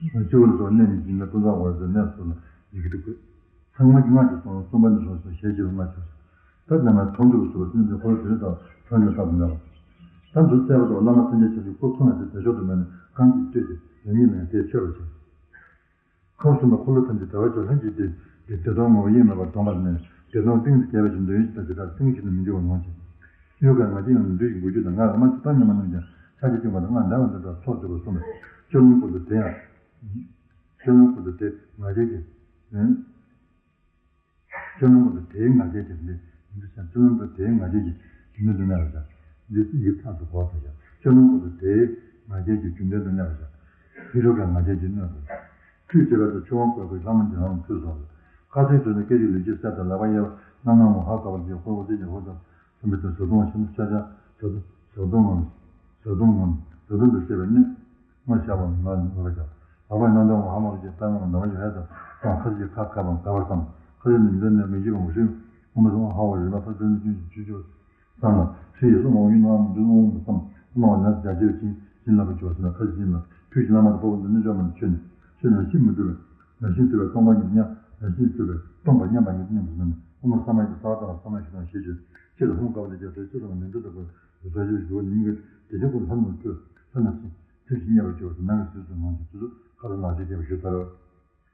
སྤྱི་བོར་སོགས་གནས་ནི་སྦྱིན་ལ་ཀུན་བཟང་བར་དུ་གནས་སུ་ལ་ཡི་གེ་དྲུག་བཀོད། ཚང་མ་གྱི་སྔགས་ཀྱི་གསུང་གསུམ་པ་ནི་སོ་སོ་ཞལ་གྱི་རུ་མ་བྱོས། ད་ནས་མ་མཐོང་གྲུབ་སུ་སེམས་ཅན་འཁོར་བ་དུས་དང་འཁྲུལ་ནས་བཏབ་འདྲ་བ། ད་འདུ་བཙལ་བ་དང་བླ་མ་སེམས་ཅན་ཆེ་ཆུང་སྐུ་མཐོང་བ་དེ་དེ་ཕྱོགས་དུ་མེད་ནས་གང་གིས་བསྟོད་ཅིང་ཡང་ཉིད་ལ་ཡང་དེས་མཆོད་པར་བྱ། ཁམས་གསུམ་པ་འཁོར་ལོ་ཐམས་ཅད་བདེ་བ་ཅན་ལྷུན་གྱིས་གྲུབ་པའི་བདེ་སྟོང་ངོ་བོ་དབྱེར་མེད་པར་སྟོང་པར་གནས། བདེ་སྟོང་གཏིང་དུ་རྒྱས་པ་ཞིག་འདོད་ཡོན་ཅི་ལྟར་ཇི་ལྟར་སེམས་ཀྱི་ཆེད་དུ་མི་འགྱུར་བར་ངོམས་ཤིག་ཡུལ་གང་ང་རྒྱལ་ཡོད་ན་ལུས་ཀྱི་འགུལ་སྐྱོད་དང་ངག་གི་སྨྲ་བརྗོད་གཏམ་སྙན་མ་རྣམས་ཀྱང་ཕྱག་རྒྱ་བཅིངས་པ་དང་སྔགས་བཟླས་པ་འདི་ལྟར་ཚོགས་སྒྲུབ་པར་གསུངས་པས་སྤྱོད་ལམ་ཀུན་ཏུ་དེ་ཡང་། སྤྱོད་ལམ་ཀུན་ཏུ་དེ་ང་རྒྱལ་གྱི། སྤྱོད་ལམ་ཀུན་ཏུ་དེའི་ང་རྒྱལ་གྱི་ནི། འདི་ཚོ་སྤྱོད་ལམ་ཀུན་ཏུ་དེའི་ང་རྒྱལ་གྱི་རྒྱུ་ནི་འདི་ནས་རེད། འདི་ཡི་གེ་ཚང་དུ་གོ་བར་བྱ། སྤྱོད་ལམ་ཀུན་ཏུ་དེའི་ང་རྒྱལ་གྱི་རྒྱུ་འབྲས་འདི་ནས་རེད། ཧེ་རུ་ཀའི་ང་རྒྱལ་གྱི་གནོད་པ། ཁྲུས་བྱེད་པ་དང་མཆོད་པ་འགོད་པའི་ལྷ་མོ་འདི་རང་ལ་ཕུལ་སོགས། ཁ་ཟས་དུས་ནི་སྐད་ཅིག་ལུས་ཀྱི་གསེར་དང་ལག་པ་གཡས་པ་རྣམ་སྣང་ངོ་ཧ་གོ་བར་བྱེད། ཧོ་ཧོ་ཟེར་གྱི་ཧོ་དང་། ཐུན་པའི་ཚེ་བཟོད་གཏོང་ཆེན་པོ་ཤཱཀྱ། བཟོད་གཏོང་བཟོད་གཏོང་ངམ། བཟོད་གཏོང་ངམ། བཟོད་གཏོང་དུ་བཤད་པའི་གནད། སྔར་བཤད་པ་ལ་ལ་བཞག་ལྷག་པའི་རྣམ་གྲངས་ལ་ཧ་མ་རུ་སྐྱེ་ལྟ་ངོ་ནམ་ཞིག་ཧད་དང་ཁ་ཅིག་ཁ་ཁ་བ་འགའ་བར་བསམ། ཁ་ཅིག་ནི་འདི་ནས་མི་བགྱིད་པ་མ་ཤེས། ཨོ་མ་སོང་ཧ་བ་རིམ་པ་ཕར་སྟོན་ནས་ཀུན་གྱི་ཆོས་སྤྱོད་བསམ་ལ། ཧྲི་ཡི་སོང་འོང་ཡུན་ནམ་འདུན་འོང་མི་བསམ། ཨོ་མ་བ་ནས་རྒྱ་ཆེར་ཕྱིན་ཕྱིན་ལ་བ་འགྱོ་ཟེར་ན་ཁ་ཅིག་ཕྱིན་ལ། ཕུད་ཀྱི་བླ་མ་དང་པོ་པོ་འདི་ནི་བཅོས་མ་ནི་ཆོས་ནི་ཆོས་ནི་ཤིན་མི་བཏུབ་པས། རང་བཞིན་བཏུབ་པས་སྟོང་པ་ཉིད་མཉམ། རང་བཞིན་བཏུབ་པས་སྟོང་པ་མཉམ་པ་ཉིད་མཉམ་དུ་མིན། དབུ་མ་ས་མ་ཡི་ས་བ་ཏང་ས་མ་ཞིག་དང་ཞེས་བརྗོད། སྤྱིར་དབུ་མ་དཀར་པོ་ལས་ཀྱང་ཟེར་སྤྱིར་དང་ནི་འདི་ལྟ་བུར་བཟོ་བྱའི་གཞུག་ནི་མི་འགལ་དེ་བཞིན་ཀུན་ལྷ་ནང་བཅུ་ལྷ་ནང་བཞིན་ཐུན་བཞི་བརྙེས་པར་གྱུར་ཟེར་ནང་གི་ཟིལ་དུ་ནང་གི་དུས་སུ་ཁ་ལ་ལག་བཅད་བརྒྱབ་པ་ཞུས་ཚར་བ།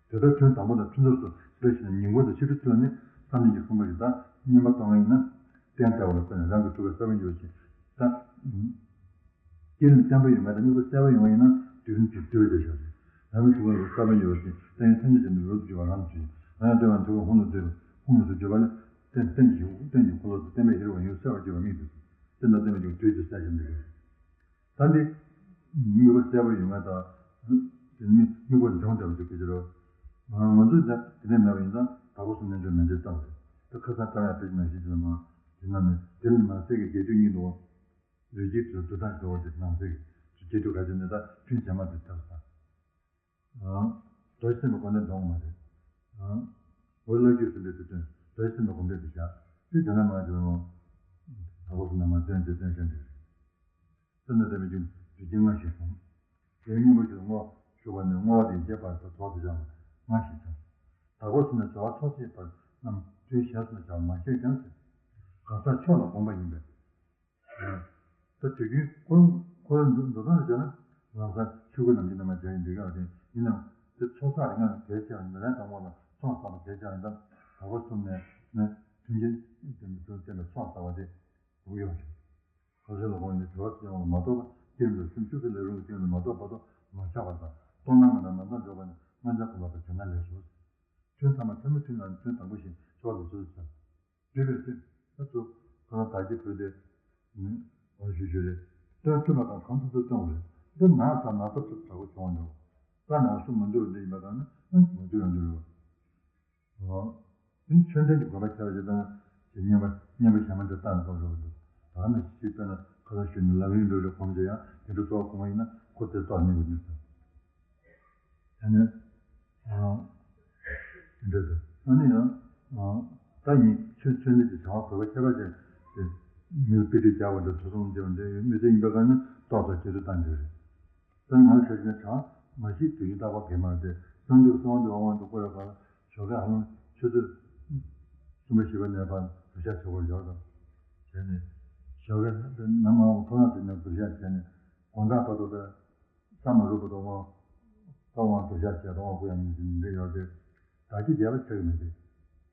དེ་ལྟར་ཐུན་དང་པོ་དང་ཐུན་ཐོར་དུ་སྦས་ཕྱིན་ན་ཉིན་གུང་དང་ཕྱི་དྲོའི་ཐུན་ལ་ནི་བསམ་གཏན་གྱི་གསུམ་པ་ཞིག་དང་བསྙེན་པ་གཏོང་མཁན་ཡིན་ན་རྟེན་ལྟ་བུ་ལ་བརྟེན་ནས་རང་གི་གྲུབ་པའི་ས་བོན་ཡོད་ཅིང་ད། བསྐྱེད་རིམ་བརྟན་པོ་ཡོད་མེད་དང་དམིགས་པ་གསལ་པོ་ཡོང་བ་ཡིན་ན་དུས་རིམ་གྱི་དུས་དེ་བཞག་ཅིང་། རང་གི་ཐུགས་ཀ་ལ་ས་བོན་ཡོད་ཅིང་བརྟན་ཡོད་ཐམས་ཅད་ཀྱི་ནི་རབ་ཏུ་གྱུར་པ་རང་དུ་བྱེད། རང་ཡང་ལྟེ་བ་ཐུགས་ཀ་ཧཱུྃ་ལ་བསྡུས་པ་ཧཱུྃ་ལ་བསྡུས་པ་ལས་རྟེན་རྟེན་གྱི་ཧཱུྃ་རྟེན་གྱི་འཁོར་ལོ་དང་བརྟེན་པའི་ཧེ་རུ་ཡང་གསལ་བར་གྱུར་པ་དམིགས་ཏེ། རྟེན་དང་བརྟེན་པའི་རྒྱུ་དུས་དེ་གསལ་ཞིང་འདུས། ད་འདི་དམིགས་པ་གསལ་པོ་ཡོད་མེད་དང་དེ་ནི་དམིགས་པ་འབྱུང་བསྡད་པ་དེ་སྐད་ཅེས་རོ། ང་ཚོས་ད་དེ་འདྲ་མེད་པ་ཡིན་ཙང་དྭགས་པོ་གསུམ་རྣལ་འབྱོར་མན་ཆད་ཙམ་རེད། ད་ཁ་སང་བཀྲམ་ཡག་དཔེ་ཅིག་ནང་བཞིན་ཅིག་ལ་མ་དེ་ན་ནི་དེ་ལ་མ་ཟད་ཀྱི་རྒྱས་བསྡུས་གཉིས་འདུག་རིགས་ཀྱི་དུ་དུ་དང་ཞོ་བ་དེ་ནང་གསེས་ཀྱི་སྐྱེ་དུས་ག་ཅི་ནས་ད་ཐུན་བྱེ་མ་དེ་ཐབས་དང་། རྡོ་རྗེ་སེམས་དཔའི་སྒོམ་བཟླས་འདོང་མ་རེད། འོ་ལ་རྒྱུ་ཟིན་པའི་དུས་སྟོན་རྡོ་རྗེ་སེམས་དཔའི་སྒོམ་བཟླས་དེ་བཞག་དེ་དེ་ན་མ་བྱུང་རུང་། ད་བོ་སུ་ན་མ་བསྟན་དེ་བསྟན་བཞིན་དུ། སེམས་ནི་བདེ་བའི་རྒྱུ་རྒྱུ་རྐྱེན་ལྔ་ཞིག་གསུངས། དེའི་སྙིང་པོ་ཞིག་བསྔོ་ཞུ་བ་ནི་བསྔོ་བ་དེ་རྒྱས་པར་དུ་གྲོགས་སུ་བྱ་བ་ལྔ་ཞིག་བྱ། ད་བོ་སུ་ན་བྱ་བ་ཐོག་ཆེས་པར་རྣམས་དུས་ཞག་སུ་ན་བྱ་བ་མ་ཤེས་ཀྱང་ཟེར། གང་ཟག་མཆོག་ལ་དགོངས་པ་ཡིན་པས། ད་དུས་རྒྱུན་འཁོར་འཁོར་འགྲོ་སྟངས་བྱས་ན་ལམ་སང་ཆོས་སྐུ་ནམ་རྒྱུན་ནམ་མ་བྱ་ཡིན་འདི་ག་དེ་ཡིན་ནམ་དེ་ཚོགས་བསགས་ལྔ་གལ་ཆེ་བ་ཡིན་ན་ལན་དང་པོ་ལ་ཚོགས་བསགས་པ་གལ་ཆེ་བ་ཡིན་ཙང་ད་བོ་གསུམ་ནས་ནི་མཐུན་རྐྱེན་དེ་མི་ཚུལ་བསྟན་པའི་ཚོགས་བསགས་པ་དེ་དགོས་ཡོང་ཞིང་། ཁ་སང་ལ་དགོངས་ནས་དྲི་བ་དེ་ཡོང་བ་མ་གཏོགས་པ་སྐྱེ་རིམ་དུ་སེམས་བཅུ་ཁ་ལས་རུང་གི་སྐྱེ་རིམ་དུ་མ་གཏོགས་པ་དང་མ་ཆགས་པ་དང་སྟོང་ན་མ་ན་ནམ་ཟླ་འཇོག་པ་ནི་སྔོན་ཆད་གོམས་པ་དང་བྱེད་ན་ལས་སོ། ཐུན་ཐ་མ་ཐུན་མོང་ཐུན་ལ་ནི་ཐུན་དང་པོ་བཞིན་ཆོག་ལ་ཚུལ་དུ་བྱ། འདུས་པའི་སེམས་ཨ་ཚུ་ཁོ་ན་བདག་གི་བུ་དེ་ནི་འོ་ཞུ་ཞུ་རེད། སྟོན་ཐུབ་པ་དང་གང་ཐུབ་ཐུབ་སྟོན་དགོས་རེད། འདི་ན་ཚ་ན་ཚ་ཚུ་དྲག་པོ་བྱུང་འགྲོ། ས་ན་སུ་མི་འདུག་འདི་ཡིན་པ་དང་ནི་ཨ་མི་འདུག་ཡང་འདུག་རེད། འོ། དེ་མཚོན་དོན་གྱི་དགོས་པ་ཁྱད་པར་ཅན་དང་ཞེས་བསྙེན་པ་བསྙེན་པ་ཞག་མ་འདྲ་བཏང་ཐོག་རེད་འདུག་ད་ནི་ཞིག་དཔེར་ན་ཁ་ལ་ཞུས་ནས་ལམ་རིམ་འགྲོ་རེ་གོམས་ཀྱང་ཡང་དེ་འདྲ་གཙོ་བོ་གོང་མ་ཡིན་ན་ཁོ་དེ་རྟོགས་ཉེ་བའི་གནས་སུ། ཨ་ནི། ཨ། འདྲ་དུ་ཨ་ནི་ཡང་། ཨ། ད་ཉིད་ཆོས་ཆོས་ཉིད་ཀྱི་བྱ་བ་བོད་པ་ཁྱད་པར་ཅན་གྱི་མིའི་དཔེ་ཁྲིད་རྒྱག་པ་འདྲ་ཐུགས་སྲུང་རྒྱབ་འདྲ་ཡོད་མི་ཚེ་ཡིན་པའི་སྒང་ནས་ཏོག་ཙམ་སྐྱེ་ཚུལ་བཏང་རྒྱུ་རེད། ད་ང་ལ་ཆ་བཞག་ན་གྲངས་མ་ཤེས་དུས་ཀྱི་རྟག་པར་གས་མ་རེད་དེ་གསང་འདུས་གསང་འདུས་དབང་དབང་དུ་བསྐོར་བའི་སྐབས་ལ་ཞོགས་ཀས་ཧ་ལམ་ཆུ་ཚོད་གསུམ་པ་བཞི་པ་ནས་ཕར་གདུལ་བྱ་བྱེད་སྒོར་ཡོང་དང་བྱས་ནས་ཞོགས་ཀས་ནམ་ལངས་ཐོ་རངས་དེ་ནས་གདུལ་བྱ་བྱས་ནས་དགོང་དག་བར་དུ་ད་ས་མ་རུབ་བར་དུ་དབང་དབང་དུ་བཞག་བྱས་དབང་བསྐུར་ཡང་མི་འདྲ་ཡོད་དེ་བདག་གི་རྒྱལ་ལ་ཆགས་མི་འདུག་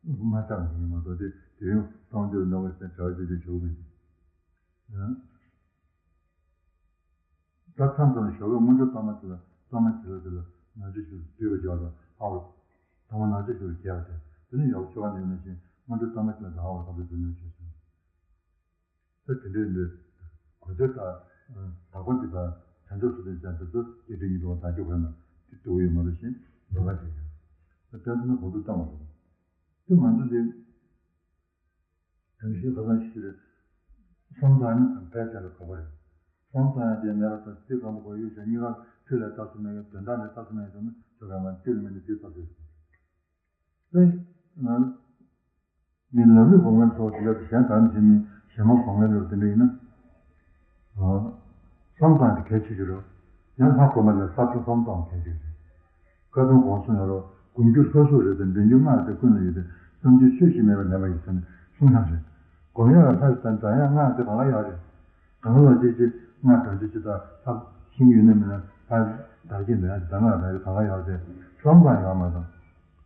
མ་ཆགས་མི་འདུག་མ་གཏོགས་དེ་དེ་ཡང་གསང་འདུས་ནོར་བུ་ཟེར་བྱ་བ་ཅི་ཞིག་ཞུགས་མི་འདུག་ད་མཚམས་མཚམས་ཞོགས་ཀས་སྔོན་འགྲོ་གཏོར་མ་དེ་ལ་གཏོར་མ་བྱེད་ལ་དེ་ལ་ནག་ཆུ་ཞིག་བསྡུས་པ་བརྗོད་དང་ཨ་བ། གཏོར་མ་ནག་ཆུ་ཞིག་རྒྱས་པ་དེ་དེ་ནི་ཡག་ཆོ་ག་ནས་ཡོད་ན་བཞིན་སྔོན་འགྲོ་གཏོར་མ་བྱེད་ལ་དེ་ཨ་བ་ཐོབ་པའི་དོན་ནས་བྱས་སོང་། ད་དེ་འདྲའི་འདི་གོ་ཚོད་ལྟར་དག་པ་འདི་དང་བྱང་ཆུབ་སུ་ལྡན་ཅན་དེ་ཚོ་སྐྱེ་དུས་ཉིད་དུ་བདག་གི་འོས་ན་དེ་ལྟ་བུ་ཡོད་མ་རེད་ཞེས་འདོད་པ་བྱེད་ཀྱང་། ད་ལྟ་ན་གོ་བསྡུར་བཏང་བ་རེད། དེ་ང་ཚོ་འདི་དེང་ཞིག་ཁ་སང་ཞིག་རེད། བསམ་བཏང་ཡང་ཕལ་ཆེར་ལ་གོ་བ་རེད། བསམ་བཏང་ཡང་དེ་མེད་པ་དང་ཚིག་གང་དུ་གོ་ཡུལ་བྱ་གཉིས་ཀ་ཆོས་ལས་བཏགས་སུ་མེད་ཀྱང་དོན་དག་ལས་བཏགས་སུ་མེད་ཀྱང་ཆོ་ག་མ་ཚིག་ལ་མེད་ནས་ཚིག་བཏགས་སུ་ཡོད། ཏེ། ང་། མི་ལམ་ལུགས་གོང་མའི་ཚོགས་དེ་ལ་གཞན་དག་ནི་བྱེད་མིན་གཞན་མ་གོང་མའི་ལུགས་དེ་འདྲ་ཡིན་ན། བསམ་བཏང་དེ་གལ་ཆེ་ཤོས་རེད། ཡང་ལྷ་གོང་མ་ལ་ས་ཐོབ་བསམ་བཏང་གལ་ཆེ་ཤོས་རེད། བཀའ་གདམས་གོང་གསུངས་ཡོད་རོ། དགུ་འགྱུར་ལྷ་གཟུགས་རེད་དེ་འདྲེན་རྒྱུ་སྔགས་དེ་ཀུན་ལ་ཡོད་དེ་བསམ་རྒྱུ་ཆོས་ཤིག་མེད་པར་ལེན་པ་ཡིན་ཟེར་ནས་གསུངས་ཡག་རེད། སྒོམ་ཡག་ལ་ལྷ་ཞིག་དང་འདྲ་ཡག་སྔགས་དེ་གང་ལ་ཡོད་རེད། གང་ལ་ཅིག་ཅིག་སྔགས་གྲངས་ཅིག་ཅིག་དང་ལྷ་ཤིང་ཡོད་ན་མེད་ན་ལྷ་བདག་གིས་འདྲ་ཡག་དེ་གང་ལ་ཡོད་རེད་བསམ་པ་ཡོད་མ་གཏོགས།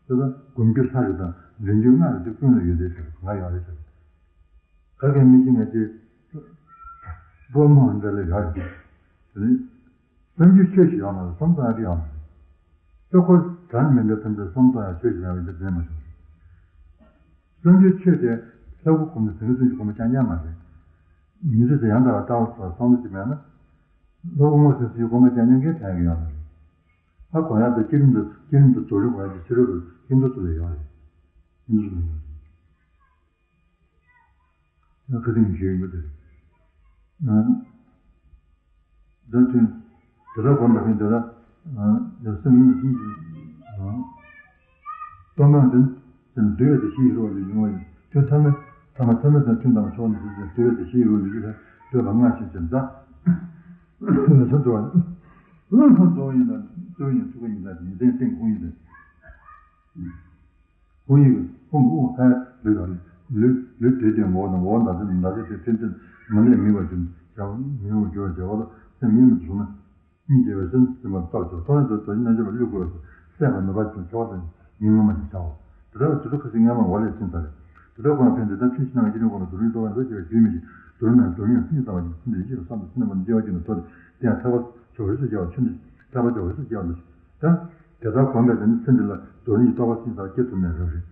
དེ་ལ་སྒོམ་རྒྱུ་ལྷ་རེད་དང་འདྲེན་རྒྱུ་སྔགས་རེད་དེ་ཀུན་ལ་ཡོད་དེ་ཟེར་གང་ལ་ཡོད་རེད་ཟེར། ག་གེ་མི་ཤེས་ངེས་ཀྱི་སྒོ་མོ་འདི་ལ་ཡོད་རེད། དེ་ནི་བསམ་རྒྱུ་ཆོས་ཤིག་ཡོད་མ་རེད་བསམ་བཏང་ཡག་ཡོད་མ་རེད། ད་ཁོ་དྲན་མི་འདོད་ཐམས་ཅད་བསམ་བཏང་ཡག་ཆོས་ཤིག་མེད་པ་འདི་དྲན་མ་བྱུང་། བསམ་རྒྱུ་ཆོས་དེ་ལྷ་སྐུ་གོང་མ་ཟིལ་གནོན་གྱི་སྒོམ་པ་རྐྱང་རྐྱང་མ་རེད། མི་ཚེ་དེ་ཡང་དག་པར་བལྟ་བ་སོགས་བསམ་བློ་ཅིག་མེད་ན། ལྷ་སྐུ་ངོ་ཟིན་སའི་སྒོམ་པ་རྐྱང་རྐྱང་གིས་དྲན་ཡག་ཡོད་མ་རེད། ལྷ་གོ་ཡག་དང་བསྐྱེད་རིམ་དུ་བསྐྱེད་རིམ་དུ་རྫོགས་རིམ་གོ་ཡག་དེ་ཕྱི་རོལ་དུ་ཧིན་དུ་ཚོ་ལ་ཡོད་རེད། ཧིན་དུ་ཚོ་ལ་ཡོད་རེད། ཁ་སེང་ཞུ་ཡིན་པ་དེ་རེད། ད་ཐུན་དེ་ལྟར་གོམས་པ་ཕན་དེ་ལ་ཡང་སེམས་ཡིན་ཞིང་གཏོར་མ་འདི་ཚེ་འདུལ་བའི་དེ་ཞི་ཡི་རོ་ལས་ཡོང་བ་ཡིན། ཐུན་ཐ་མ་ཐ་མ་ཐ་མ་དང་ཐུན་དང་ཕྱོགས་ནས་ཚེ་འདུལ་བའི་དེ་ཞི་ཡི་རོ་ལས་ཡོང་བའི་འདོད་པ་སྔར་བཞིན་ཅན་དང་། ལས་སུ་འགྲོ་བ་ལས་སུ་འགྲོ་བ་ཡིན་ལ་སུ་ཡིན་ཐུག་པ་ཡིན་ལ་ཡིན་ཏན་ཏན་ཁོང་ཡིན་ཏན། ཧོ་ཡིག་ཧོ་ཧོ་ཧ་ལུས་དང་ལུས་ལུས་དེ་དེ་ངོ་དང་ངོ་ད་དེ་ལ་དེ་དེ་ཐེམ་ཐེམ་མ་ལས་མི་བ་ཅུན་བྱ་བ་མི་འོང་རྒྱུ་བ་བྱ་བ་ལ་སེམས་ཡིད་མི་བཟུང་ན་སྙིང་རྗེ་བའི་སེམས་སེམས་པ་བཏབ་ཆོག་ཐོག་ནས་དོ་དོ་ནས་ཅོ་བ་བླུག་དགོས་སོ་སད་པ་མི་བ་ཅུན་ཆོག་དང་ཉིན་ངོ་མ་ཅིག་བྱའོ། དེ་ལྟར་དུ་ཁ་སི་ངན་མ་བ་ལས་ཕྱིན་ཚར་རེད། དེ་ལྟར་ཁོ་ན་ཕན་ཚུན་ད་ཕྱིན་ཕྱིན་ནང་གི་ནི་ཁོ་ན་དུ་རུང་ལྟོ་བ་ལོ་སྐྱེ་བའི་རྒྱུས་མི་ཤེས་དུ་རུང་ནང་དུ་རུང་ཡང་ཕྱིན་ཙམ་པ་ཅིག་ཕྱིན་དུ་ཡིན་ཤེས་བསམ་དུ་ཕྱིན་ནས་མ་ནི་སྐྱེ་བ་ཅིག་ནི་དོ་དེ་ཡང་ཐར་པ་ཆོག་འོས་སུ་སྐྱེ་བ་ཕྱིན་ནས་ཐར་པ་ཆོག་འོས་སུ་སྐྱེ་བ་ནི། ད། དེ་ལྟར་གོམས་པས་དེ་ནི་ཚེ་འདི་ལ་རྡོ་རིང་གི་རྟོགས་པ་ཅི་ཙམ་སྐྱེ་ཐུབ་ནའང་རབ་རེད།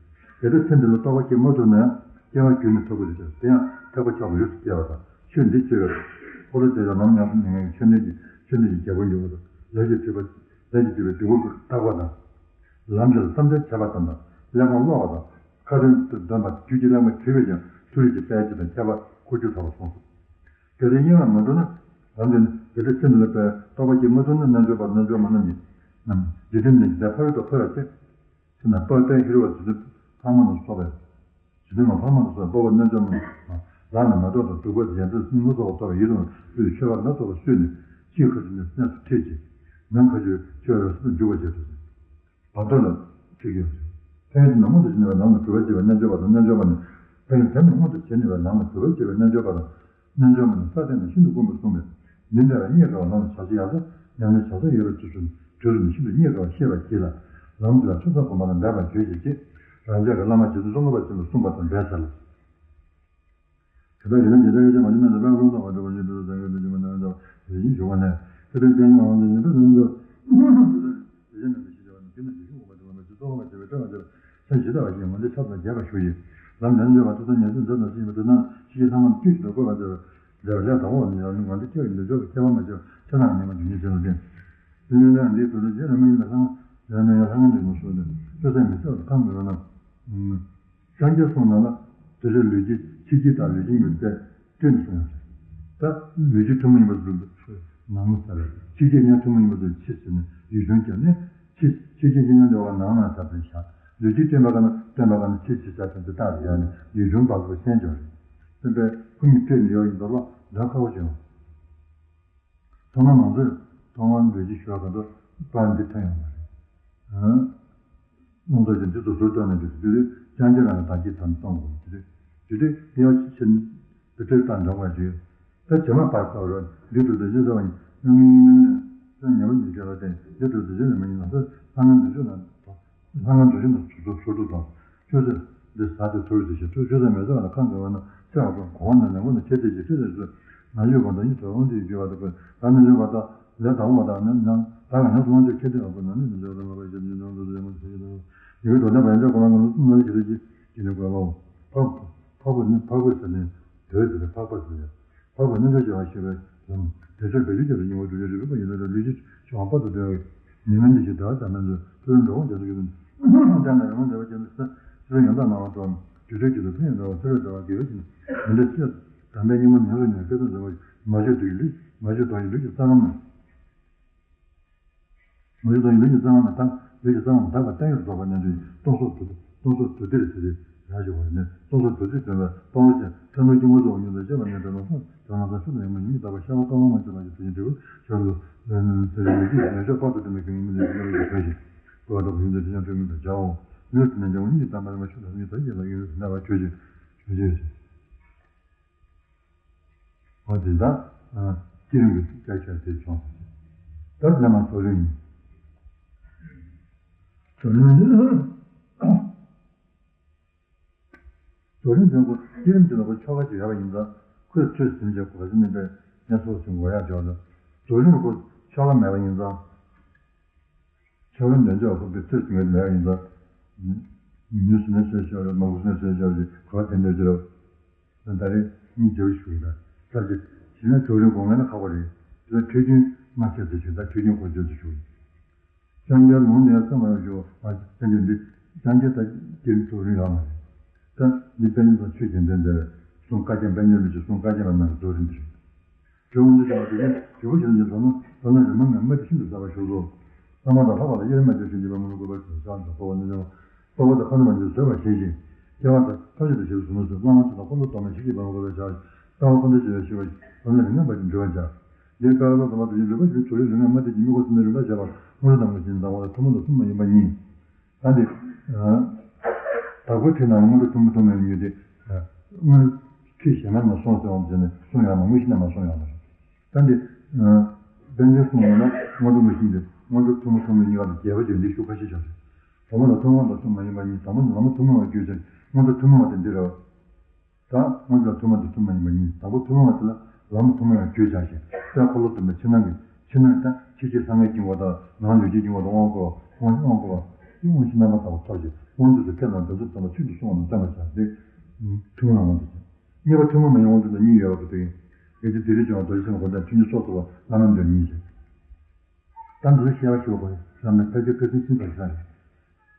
གལ་ཏེ་ཚེ་འདི་ལ་རྟོགས་པ་སྐྱེ་མ་ཐུབ་ནའང་སྐྱེ་བ་རྒྱུན་ནས་ཐོབ་ཀྱི་རེད་ཀྱང་དེ་ཡང་ཐེག་པ་མཆོག་གི་ལུས་སུ་སྐྱེ་བ་དང་ཆོས་འདི་སྤྱོད་པའི་འཁོར་ལོ་བརྒྱ་ཕྲག་ནམ་མཉམ་དུ་མི་ངན་གྱི་ཆོས་འདི་ཀྱི་ཆོས་འདི་ཀྱི་རྒྱལ་པོ་འགྱུར་བ་དང་ལས་ཀྱི་སྒྲིབ་པ་ལས་ཀྱི་སྒྲིབ་པའི་སྡིག་པ་དག་པ་དང་། ལམ་འདི་ལ་བསམ་གཏན་བྱེད་པ་ཙམ་དང་གླེགས་བམ་ཀློག་པ་དང་མཁའ་སྟོན་དུ་འདོན་པ་རྒྱུད་ཀྱི་གླེགས་བམ་བྲིས་པས་ཀྱང་མཐོ་རིས་ཀྱི་དཔལ་སྤྱི་དང་ཁྱད་པར་འཁོར་རྒྱུག་ཐོབ་པར་གསུངས་སོ། གལ་ཏེ་དབྱེ་བ་མ་འགྲོ་ན། ལམ་འདི་ནི་དེ་འདྲ་ཚེ་འདི་ལ་པའི་རྟོགས་པ་སྐྱེ་མ་ཐུབ་ན་རྣལ་འབྱོར་པ་རྣལ་འབྱོར་མ་རྣམས་ཀྱིས་རྣམས་འཇིག་རྟེན་འདི་ལས་འཕགས་པའི་དུ་འཕགས་པ་སྟེ། ཚེ་ན་དཔའ་བོ་དཔལ་ཧེ་རུ་བ་འཇིག་རྟེན་འཕགས་མ་རྣམས་སུ་གཏོགས་པའི། འཇིག་རྟེན་མ་འཕགས་མ་རྣམས་སུ་དཔའ་བོ་རྣལ་འབྱོར་མ་རྣམས་ལ་ནི་མ་ཐོགས་དང་གདུག་པ་ཡ་མཚན་སྙིང་པོ་སོགས་ལ་སོགས་པའི་ཡིད་དུ་འོང་བའི་མཆོད་པ་སྣ་ཚོགས་པ་བསུས་ནས་ཕྱིའི་མཁའ་སྤྱོད་ནས་གནས་སུ་ཁྲིད་ཅིང་ནང་མཁའ་སྤྱོད་ཆོས་རབ་ཏུ་འཇུག་པར་བྱེད་དོ། བར་དོ་ལ་ཁྲིད་ཀྱི་ཡོད། ཕན་ཡོན་དེ་ནི་མངོན་དུ་བྱས་ནུས་པའི་ལམ་ལ་གྲུབ་པར་བྱེད་པའི་རྣལ་འབྱོར་པ་དང་རྣལ་འབྱོར་མ་ནི། ཕན་ཡོན་དེ་ནི་མངོན་དུ་བྱས་ནུས་པའི་ལམ་ལ་གྲུབ་པར་བྱེད་པའི་རྣལ་འབྱོར་པ་དང་རྣལ་འབྱོར་མ་ནི་ས་སྟེང་ན་ཤིན་ཏུ་དཀོན་པར་གསུངས་པས། འདི་འདྲ་བའི་རྙེད་དཀའ་བ་ལམ་ལ་བྱ་ཕྱིར་ཡང་དུ་ཉམས་ལེན་བྱ་སར་ཡོད་པའི་དུས་སུ་དུས་སུ་ནི་ཤིན་ཏུ་རྙེད་དཀའ་བར་ཤེས་པར་གྱིས་ལ། ལམ་འདི་ལ་ཐོས་བསམ་སྒོམ་པ་དང་འབད་པར་གྱིས་ཤིག་ཅེས་རང་ཅག་གི་བླ་མ་རྗེ་བཙུན་ཙོང་ཁ་པ་ཆེན་པོས་གསུངས་པ་དང་འབད་ཟེར་ལ། དེ་ལྟར་ཡིན་ན་རྗེ་བཙུན་ཡེ་ཤེས་མ་བྱོན་ནས་ནི་དཔལ་ཀླུང་ཐོག་པ་འགྲོ་བ་ཡིན་པས་སངས་རྒྱས་པའི་ཆོས་མ་ནས་དེ་བཞིན་བྱུང་བ་ནས་ཁ་ཏོན་སྐྱོན་མང་དུ་ཡིན་པས་ལུང་དུ། དེ་བཞིན་མི་ཤེས་བྱ་བ་ནི་རྒྱུ་ནི་རྗེ་ཤུལ་འོང་བ་དེ་བ་མ་ཅི་གཙོ་བོ་མ་བྱས་པའི་སྐྲ་མ་བྱས་པ་ཆ་ཞེ་དྲག་པ་ཞིག་ངོ་འདི་ཆ་ཚང་རྒྱས་པར་ཞུ་ཡི། ལམ་ལན་འཇོག་པ་ཐུབ་ཐང་ཉམས་སུ་འཛིན་དང་ཞིག་ཡིན་པ་དེ་ན་ཤི་ཁའི་ལྷ་ངོར་བཅུད་ཀྱི་བཀོད་པ་མཛད་པ་མཛད་པ་ལས་དང་པོ་ནི་ཡང་ནི་ངོ་འདི་སྐྱེ་བའི་ལུས་སྦྱོར་གྱི་སྐྱེ་བ་མ་བྱས་པ་ཆ་ཚང་ཉམས་པ་འདི་ཉིད་ཅན་ལ་བརྟེན། དེ་ནས་ནི་འདིའི་དོན་དུ་རྗེ་རིན་པོ་ཆེས་ལྷ་ཡང་ན་ཡང་ལྷ་ངོར་འདི་ངོ་སོ་ནི་སྤྲོས་བྲལ་མི་གསལ་བ་ཁམས་ཀྱི་འོད་སྣང་། སངས་རྒྱས་གསུངས་ན་ལ་དེ་ལས་ལུས་ཀྱི་ཕྱི་ཁྱིལ་དང་ལུས་ཀྱི་ངོས་དེ་སྤྲོས་ནས་གསུངས་ཡོད་རེད། ད་ལུས་ཀྱི་ཐུན་མོང་ཡིན་པ་ཟེར་ནང་ན་ས་རེད། ཕྱི་ཁྱིལ་ཉིད་ཐུན་མོང་ཡིན་པ་ཟེར་ཕྱི་ཟེར་ནས་ཡུལ་ལྗོངས་ཀྱང་ནི་ཕྱི་ཕྱི་ཁྱིལ་ཉིད་ནི་འདྲ་བ་ནང་ན་ས་དེ་བཞག་ལུས་ཀྱི་སྟོན་པ་ག་ན་སྟོན་པ་ག་ན་ཕྱི་ཕྱི་ས་དེ་འདི་དག་ཡང་ནི་ཡུལ་ལྗོངས་བར་དུ་ཤེས་འཇོག་རེད། སྟོན་པས་ཁོ་གཉིས་སྤྲོས་ནས་ཡོད་ཡིན་མདོར་ལ་འདོན་ཁག་པོ་བྱུང་། ཐོག་མར་ང་ཚོས་ཐོག་མར་འདོན་གྱི་ཞུ་བ་ག་ཚོད་པར་འདི་ཐོན་ཡོང་བ་རེད། རྣམ་ཐར་གྱི་འདི་ཚོ་ཟུར་བཏོན་ནས་འདི་ཚོ་དུས་དུས་ཅང་ཅི་རང་གི་བདག་གིས་དམ་གཏོང་དགོས་དུས་དུས་དུས་དུས་དེ་ཡང་ཕྱི་ཕྱིར་འདི་འདྲའི་བཏང་འཇོག་པ་ཞིག་ད་བྱེ་མ་པར་ཚོགས་རོགས་འདི་དུས་དུས་ཅི་ཟེར་བ་ཡིན་ཉུང་ཉུང་ཉུང་ཉུང་ནས་ཉེ་བ་ཉིད་བྱེད་ལ་བརྟེན་འདི་དུས་དུས་ཅི་ནས་མ་ཡིན་ལ་ཚོད་ལྷ་ང་འདི་ཚོ་ན། ལྷ་ང་འདུ་བྱེད་ན་ཟུར་ཟུར་དུ་དང་། ཆོས་ཚོད་འདི་ཟ་སྟེ་ཚུར་འདི་བྱེད་ཚུར་ཆོས་ཚོད་མེད་ཚོད་ལ་ཁ་འདོན་བ་ན་ཚེ་བ་ཚོ་གོང་ནས་ནས་ངོ་ནས་ཆེ་ཚེ་ཞིག་ཆོས་ཚོད་ཚོད་ང་ཡོད་པ་དང་ཡིད་དུ་འོང་དུས་ཡོད་པ་དང་ད་ནི་ཡོད་པ་དང་ལས་དང་བ་དང་ནི་ནང་ད་ག་ནས་དབང་ཆ་ཁྱེར་ཏེ་ཡོད་པ་ན་ནི་མི་འཇོག་དང་མ་པ་ཞབས་ཀྱི་ནང་དུ་ཡོད་མ་ཞིག་ཡོད་དང་ཡོད་དོ་ནས་བན་ཆོག་གོ་ལ་ང་ཚོ་གསུམ་ལ་ཞིག་རེ་ཅིག་གི་ནི་དགོས་ལོ། ཕག་ཕག་པོ་ནི་ཕག་པོ་ཟེར་ནས་དོལ་ཟེར་ནས་ཕག་པ་ཟེར་ནས། འཕགས་པ་རྣལ་འབྱོར་བྱ་བ་ཤེས་པའི་ལམ། དེ་ཕྱིར་བདག་གིས་ཀྱང་ཉིན་མོ་དུས་ཀྱི་རིག་པ་ཡིན་ན་ལུས་ཀྱི་ཕྱོགས་པ་དུ་འདྲ་བའི་ཉི་མ་འདི་ཞིག་ཟླ་བ་ཟླ་མེད་འདུ་ཕུལ་འགྲོ་འོང་རྒྱ་མཚོ་གི་དུ་ལྟར་ན་ཡང་འདྲ་བ་ཅན་དུ་ས་ཚུལ་ཡང་དག་སྣང་བ་དང་དུས་འཕྲལ་གྱི་དུ་ཕན་ཡང་འདྲ་བ་ཚེ་རབས་འདྲ་བ་དགེ་བའི་ཅན་མི་འདྲ་ཕྱིར་དམ་པའི་ཉིན་མོ་ཉིན་རེ་ཉིན་སྐད་དུ་འདྲ་བ་མ་བྱོས་དུས་ཀྱི་ལུས་མ་བྱོས་དོན་གྱི་ལུས་ཀྱི་རྩ་ལམ་ན། མུ་བཞི་དང་ཡུལ་གྱི་གཙང་མ་དང་ཡུལ་གྱི་གཙང་མ་དག་པ་བརྟན་གཡོར་རྫོགས་པ་རྣལ་འབྱོར་གྱི་སྟོང་གསོག་དུ་སྟོང་གསོག་དུ་སྟེར་ཟེར་ཏེ་ར་ཞིག་བར་ནས་སྟོང་གསོག་དུ་སྟེར་དོན་ལ་དཔའ་བོ་ཆེ་ཐལ་མོ་སྐྱེ་དངོས་སུ་འོང་མྱོང་དང་བཅས་པ་ནས་དོན་ལ་སོང་དོན་ལ་སོང་ཤུགས་དང་ཡང་མ་ཡིན་གྱི་དག་པ་ཤ་བ་ཀ་བ་མ་བཅོས་ལ་ཡི་དུ་ཡིན་འབྲས་བུ་ཤོར་ལུ་ཟེར་བའི་ཡུལ་གྱི་ཡོན་ཆབ་དཔག་ཏུ་མེད་པའི་ཀུན་སློང་མི་ལས་ཀྱི་རྣམ་པ་ཡི་བོད་ཞིག་བཀོད་པ་དང་བུ་ཡུལ་འདི་དེ་ཡང་སྤྲོད་མི་དང་བྱའོ། མྱུར་དུ་ནན་ཅིང་ཉིད་ཀྱི་དམ་པ་རིན་པོ་ཆེ་དང་ཉིད་དང་ཡིད་ལ་ཡོད་ན་བ་ཆོས་ཅན་ཆོས་ཅན། འོ་དེ་དག་སྤྱི་རིམ་གྱི་སྐད་ཆ་དེ་བྱུང་། ད་ལས་མ་རྫོགས་རིམ་ཡིན། རྫོགས་རིམ་ནི་རྫོགས་རིམ་དེ་ཁོ་སྤྱི་རིམ་དེ་ལ་ཁོ་ཆོ་ག་ཅིག་ཡོད་པ་ཡིན་ཙང་ཁོས་ཚོད་ཟིན་བྱས་གོ་ཟིན་ནི་པའི་གནས་ཚུལ་ཟིན་དགོས་ཡག་འཇོག་ལ་རྫོགས་རིམ་ཁོ་ཆོ་ག་མེད་པ་ཡིན་ཙང་། ཆོ་ག་འདོན་ཆོག་ཁོ་པའི་ཚོད་ཟིན་གྱི་མེད་པ་ཡིན་ཙང་། ཉུང་ཟིན་ན་ཚོད་ཆོག་རེད་མང་པོ་ཟིན་ན་ཚོད་ཆོག་རེད་གོ་བ་དེ་འདྲ་ཅིག་རེད། ད་རེས་གཉིས་བརྗེ་པོ་ཞུ་གི་ད། ས་བཅད་བྱས་ན་རྫོགས་རིམ་གོང་ལ་ན་ཁག་པོ་རེད། དེ་ལ་འཕྲོས་རྒྱུན་མ་ཆད་ཟེར་ཞུ་ད་འཕྲོས་རྒྱུན་གོ་ཆོད་ཟེར་ཞུ། སངས་རྒྱས་ལུང་ནས་བསམ་པར་ཞུ་བ་སངས་རྒྱས་འདི་སངས་རྒྱས་ད་རྒྱུན་རྫོགས་རིམ་ཡོད་མ་རེད། ད་འདི་དཔེ་ནི་ཚོ་ཆོས་ཀྱི་འདོན་འདོན་ གསུང་བཀའ་རྒྱ་དཔལ་ལྡན་རིན་པོ་ཆེ་གསུང་བཀའ་རྒྱ་མ་གནང་བའི་རྫོགས་རིམ་འདི་རེད། དེ་དབང་དུ་བྱུང་བ་དེ་ནི་དྲིལ་བུ་ཞིག་ལ་འཛོམས་ན་འཛོམས་ན་རི་མོ་ངན་མ་དེ་ཤིན་ཏུ་གསལ་བར་ཤོག་གསོ། བླ་མ་དང་ལྷག་པ་ལ་གཡེལ་མ་བྱེད་ཅིང་བྱིས་པ་མ་ལུས་འགུགས་པར་བྱིན་གསང་དང་དཔའ་བོ་ནི་ལེན་པ། དཔའ་བོ་དང་ཁ་ནུ་མ་འདི་བཟོད་པར་བྱེད་ཅིང་། སྐྱེ་བ་དང་ཐམས་ཅད་དང་བྱེད་པའི་གཟུགས་སྣང་ཚུལ། བླ་མ་ཚུལ་དང་འཁོར་ལོ་གཏོར་མ་ཞིག་གི་བར་མ་འགོད་པར་བྱ། ལྟ་བ་འཁོར་འདས་ཀྱི་ཡོད་ཤེས་པ་ཞིག་ལམ་ལས་མི་ངན་པ་ཅིག་འགྲོལ་བར་བྱ། འདིར་དཔལ་བ་དང་མ་དང་ཡིན་རིག་པ་ཞིག་ལ་རིམ་ལྔ་མ་དེ་གྱིས་དམིགས་པ་ཐུན་མོང་རིམ་པར་བྱས་པ་སྔོན་འགྲོ་དང་དངོས་གཞི་དང་པོ་ལ་ཐུན་མོང་དང་ཐུན་མོང་མ་ཡིན་པ་གཉིས། ད་འདི། བདག་པོའི་ཁྲིད་ནང་སྔོན་འགྲོ་ཐུན་མོང་ཐུན་མོང་ཡོད་དེ། སྔོན་ཁྲིད་གཞན་མ་ནས་སོང་ཟེར་བ་ཟེར་ནས་གསུངས་ཡོད་ན་དངོས་གཞི་ནས་མ་གསུངས་ཡོད་ན། ད་འདི། དཔལ་ལྡན་གསུངས་ཡོད་ན་སྔོན་འགྲོ་དངོས་གཞི་འདི་སྔོན་འགྲོ་ཐུན་མོང་ཐུན་མོང་གཉིས་ཀ་ལ་རྒྱས་པ་བྱས་འདི་ཤུགས་ཁ་ཤས་ཆགས་ཏེ། དང་པོ་ལ་ཐུན་མོང་དང་ཐུན་མོང་མ་ཡིན་པ་གཉིས། དང་པོ་ནི་ལམ་ཐུན་མོང་བ་བརྒྱུད་ཅིང་སྔོན་འགྲོ་ཐུན་མོང་བ་དེ་འདི་རེད། ད་སྔོན་འགྲོ་ཐུན་མོང་དང་ཐུན་མོང་ཡིན་པ་གཉིས། དང་པོ་ཐུན་མོང་བ་དེ་ལ་ལམ་ཐུན་མོང་ཡང་བརྒྱུད་བྱ་ཞིང་དཔལ་འཁོར་ལོ་སྟོན་པའི་ཕྱི་ནང་གི་ཕྱི་ནང་ད་ཕྱི་ཕྱིར་སངས་རྒྱས་ཀྱི་ངོ་དང་ནང་ལུས་ཀྱི་ངོ་དང་དབང་བསྐུར་བ་དབང་བསྐུར་བ་དབང་ཕྱི་རྣམ་པར་དག་པ་ཐོབ་ཅིང་དབང་དུས་སུ་ཁྱེད་རྣམས་འདི་ཚོ་དམ་པ་ཚུལ་དུ་སོང་བ་རྣམས་བསྟན་པར་བྱ་སྟེ། ཐུན་མོང་ལམ་དུ་བྱ། གཉིས་པ་ཐུན་མོང་མ་ཡིན་དབང་ཐུན་དང་གཉིས་ཡོད་པ་དེ་ཡིན། རྒྱལ་སྲས་བདེ་ལེགས་ཆོས་དབང་རྡོ་རྗེ་སེམས་དཔའ་དགོངས་ལྡན་ཐུན་གྱི་སྲོག་ཐོབ་པ་བླ་མ་འདིར་གཉིས་བྱེད། ད་འདི་ལ་ཤེས་པ་ཞུ་བ་གོ་ཡིན་ཟེར་ན་ཕལ་ཆེར་ཁ་སང་ཤིང་ཚར་ཤག་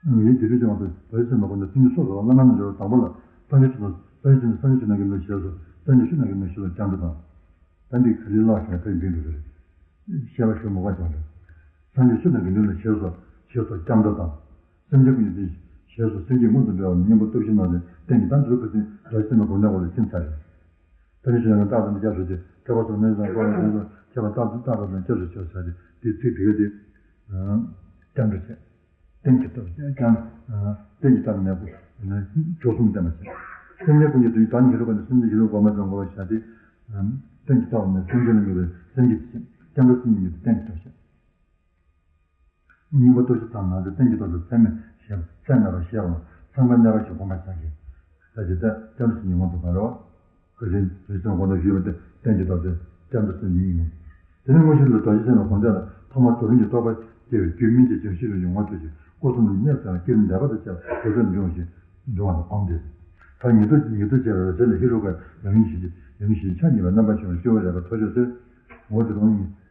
རེད། ཡིན་དེ་དུས་ཀྱང་དུ་བོད་སེམས་པ་ཀུན་ཏུ་ཐུན་གྱི་སྲོག་ཏུ་བླ་མ་རྣམས་འབྱོར་བ་དང་པོ་ལ་སངས་རྒྱས་ཆོས་དང་སངས་རྒྱས་ཆོས་དང་སངས་རྒྱས་ཆོས་རྣམས་ཀྱི་ལུགས་ཞེས་སོ། སངས་རྒྱས་ཆོས་རྣམས་ཀྱི་ལུགས་ཞེས་སོ་སྐྱབས་འགྲོ་དང་། ད་འདི་ག་ལེར་ཀློག་བྱས་ན་ཕན་ཡོན་འདུག་ཟེར། ཤེས་པ་ཞུ་མོ་བ་ཀྱང་རེད། སངས་རྒྱས་ཆོས་རྣམས་ཀྱི་ལུགས་ལ་ཞེས་སོ་ཞེས་སོ་སྐྱབས་འགྲོ་དང་། སེམས་ཅན་ཀུན་གྱི་དེ་ཞེས་སོ་སེམས་བསྐྱེད་མངོན་དུ་འགྲོ་བ་གཉེན་པོ་སྟོབས་བཞི་རྣམས་ལས་བསྟན་གྱི་དང་དུ་ཁ་སིན་རོ་སེམས་པ་ཀུན་ནས་འོག་ལ་ཕྱིན་ཚར་རེད། ད་ནི་བྱས་ན་རྟག་ཏུ་སྐྱབས་སུ་མཆི། ཐེག་པ་སོགས་ནི་དང་སྐོར་ལ་འདུས་སོ་ཁྱབ་པ་རྟག་ཏུ་རྟག་ཏུ་སྐྱབས་སུ་མཆི་ཟེར་ཏེ་དེ་ཚིག་དེ་ག་དེ། སྐྱབས་འགྲོ་བྱེད། རྟེན་གྱི་སྟོབས་སྐྱབས། རྟེན་གྱི་སྟོབས་ནས་མཆོག་གསུམ་བསྟན་པ་བྱེད། སེམས་ཅན་ཀུན་གྱི་དུས་ད་ནི་ཧེ་རུ་ཀ་ནི་སེམས་ཅན་ཧེ་རུ་ཀ་མ་ཙམ་གོ་བ་བྱ་སྟེ། རྟེན་གྱི་སྟོབས་ནས་སེམས་ཅན་ལ་དམིགས་པའི་སེམས་བསྐྱེད་བྱེད། སྐྱབས་འགྲོ་སེམས་ཉིད་ཀྱི་རྟེན་གྱི་སྟོབས་བྱེད། སྙིང་པོ་སྟོབས་བཞི་ཚང་ནང་དུ་རྟེན་གྱི་སྟོབས་སུ་ཚད་མེད་ཞེས་པ་ཚད་མེད་པར་ཤེས་པ་ཚང་མ་གནས་པ་ཞིག་སྒོམ་པར་བྱ་ཞིང་། ད་ཅི་ལྟར་སྐྱབས་སུ་ཉིད་མངོན་དུ་བར་བ། ཁ་སང་རིགས་ཚང་དགོངས་དག་ཞུས་པ་སྟེ་རྟེན་གྱི་སྟོབས་སུ་སྐྱབས་འགྲོ་སེམས་ཉིད་ཡིན། དེ་ནས་དངོས་གཞི་ལ་རྡོ་རྗེ་སེམས་དཔའི་སྒོམ་བཟླས་ལ་ཐོག་མར་རྡོར་རིང་གི་རྟོག་པ་སྐྱེ་བའི་རྒྱུ་སྨིན་བྱེད་བྱང་ཆུབ་ཀྱི་ཡུལ་ངོ་སྤྲོད་ཅིང་སྐུ་གསུམ་ལ་གནས་སུ་ཡང་བསྐྱེད་རིམ་ལེགས་པར་དུ་བྱས་པ་དེ་ཚོར་འབྱུང་ཞིང་འབྱུང་བ་ལ་སྒོམ་སྟེ། མཐར་ཉིད་དུ་ཉིད་དུ་བྱས་པའི་འོད་གསལ་ལས་ཧེ་རུ་ཀ་ཡང་སྙིང་ཞི་བྱེད་ཡང་སྙིང་ཞི་བྱེད་ཆ་གཉིས་པའི་རྣམ་པ་བྱུང་བའི་སྤྱི་བོ་རལ་པའི་ཐོར་ཅོག་སྟེ། འོ་དེ་དང་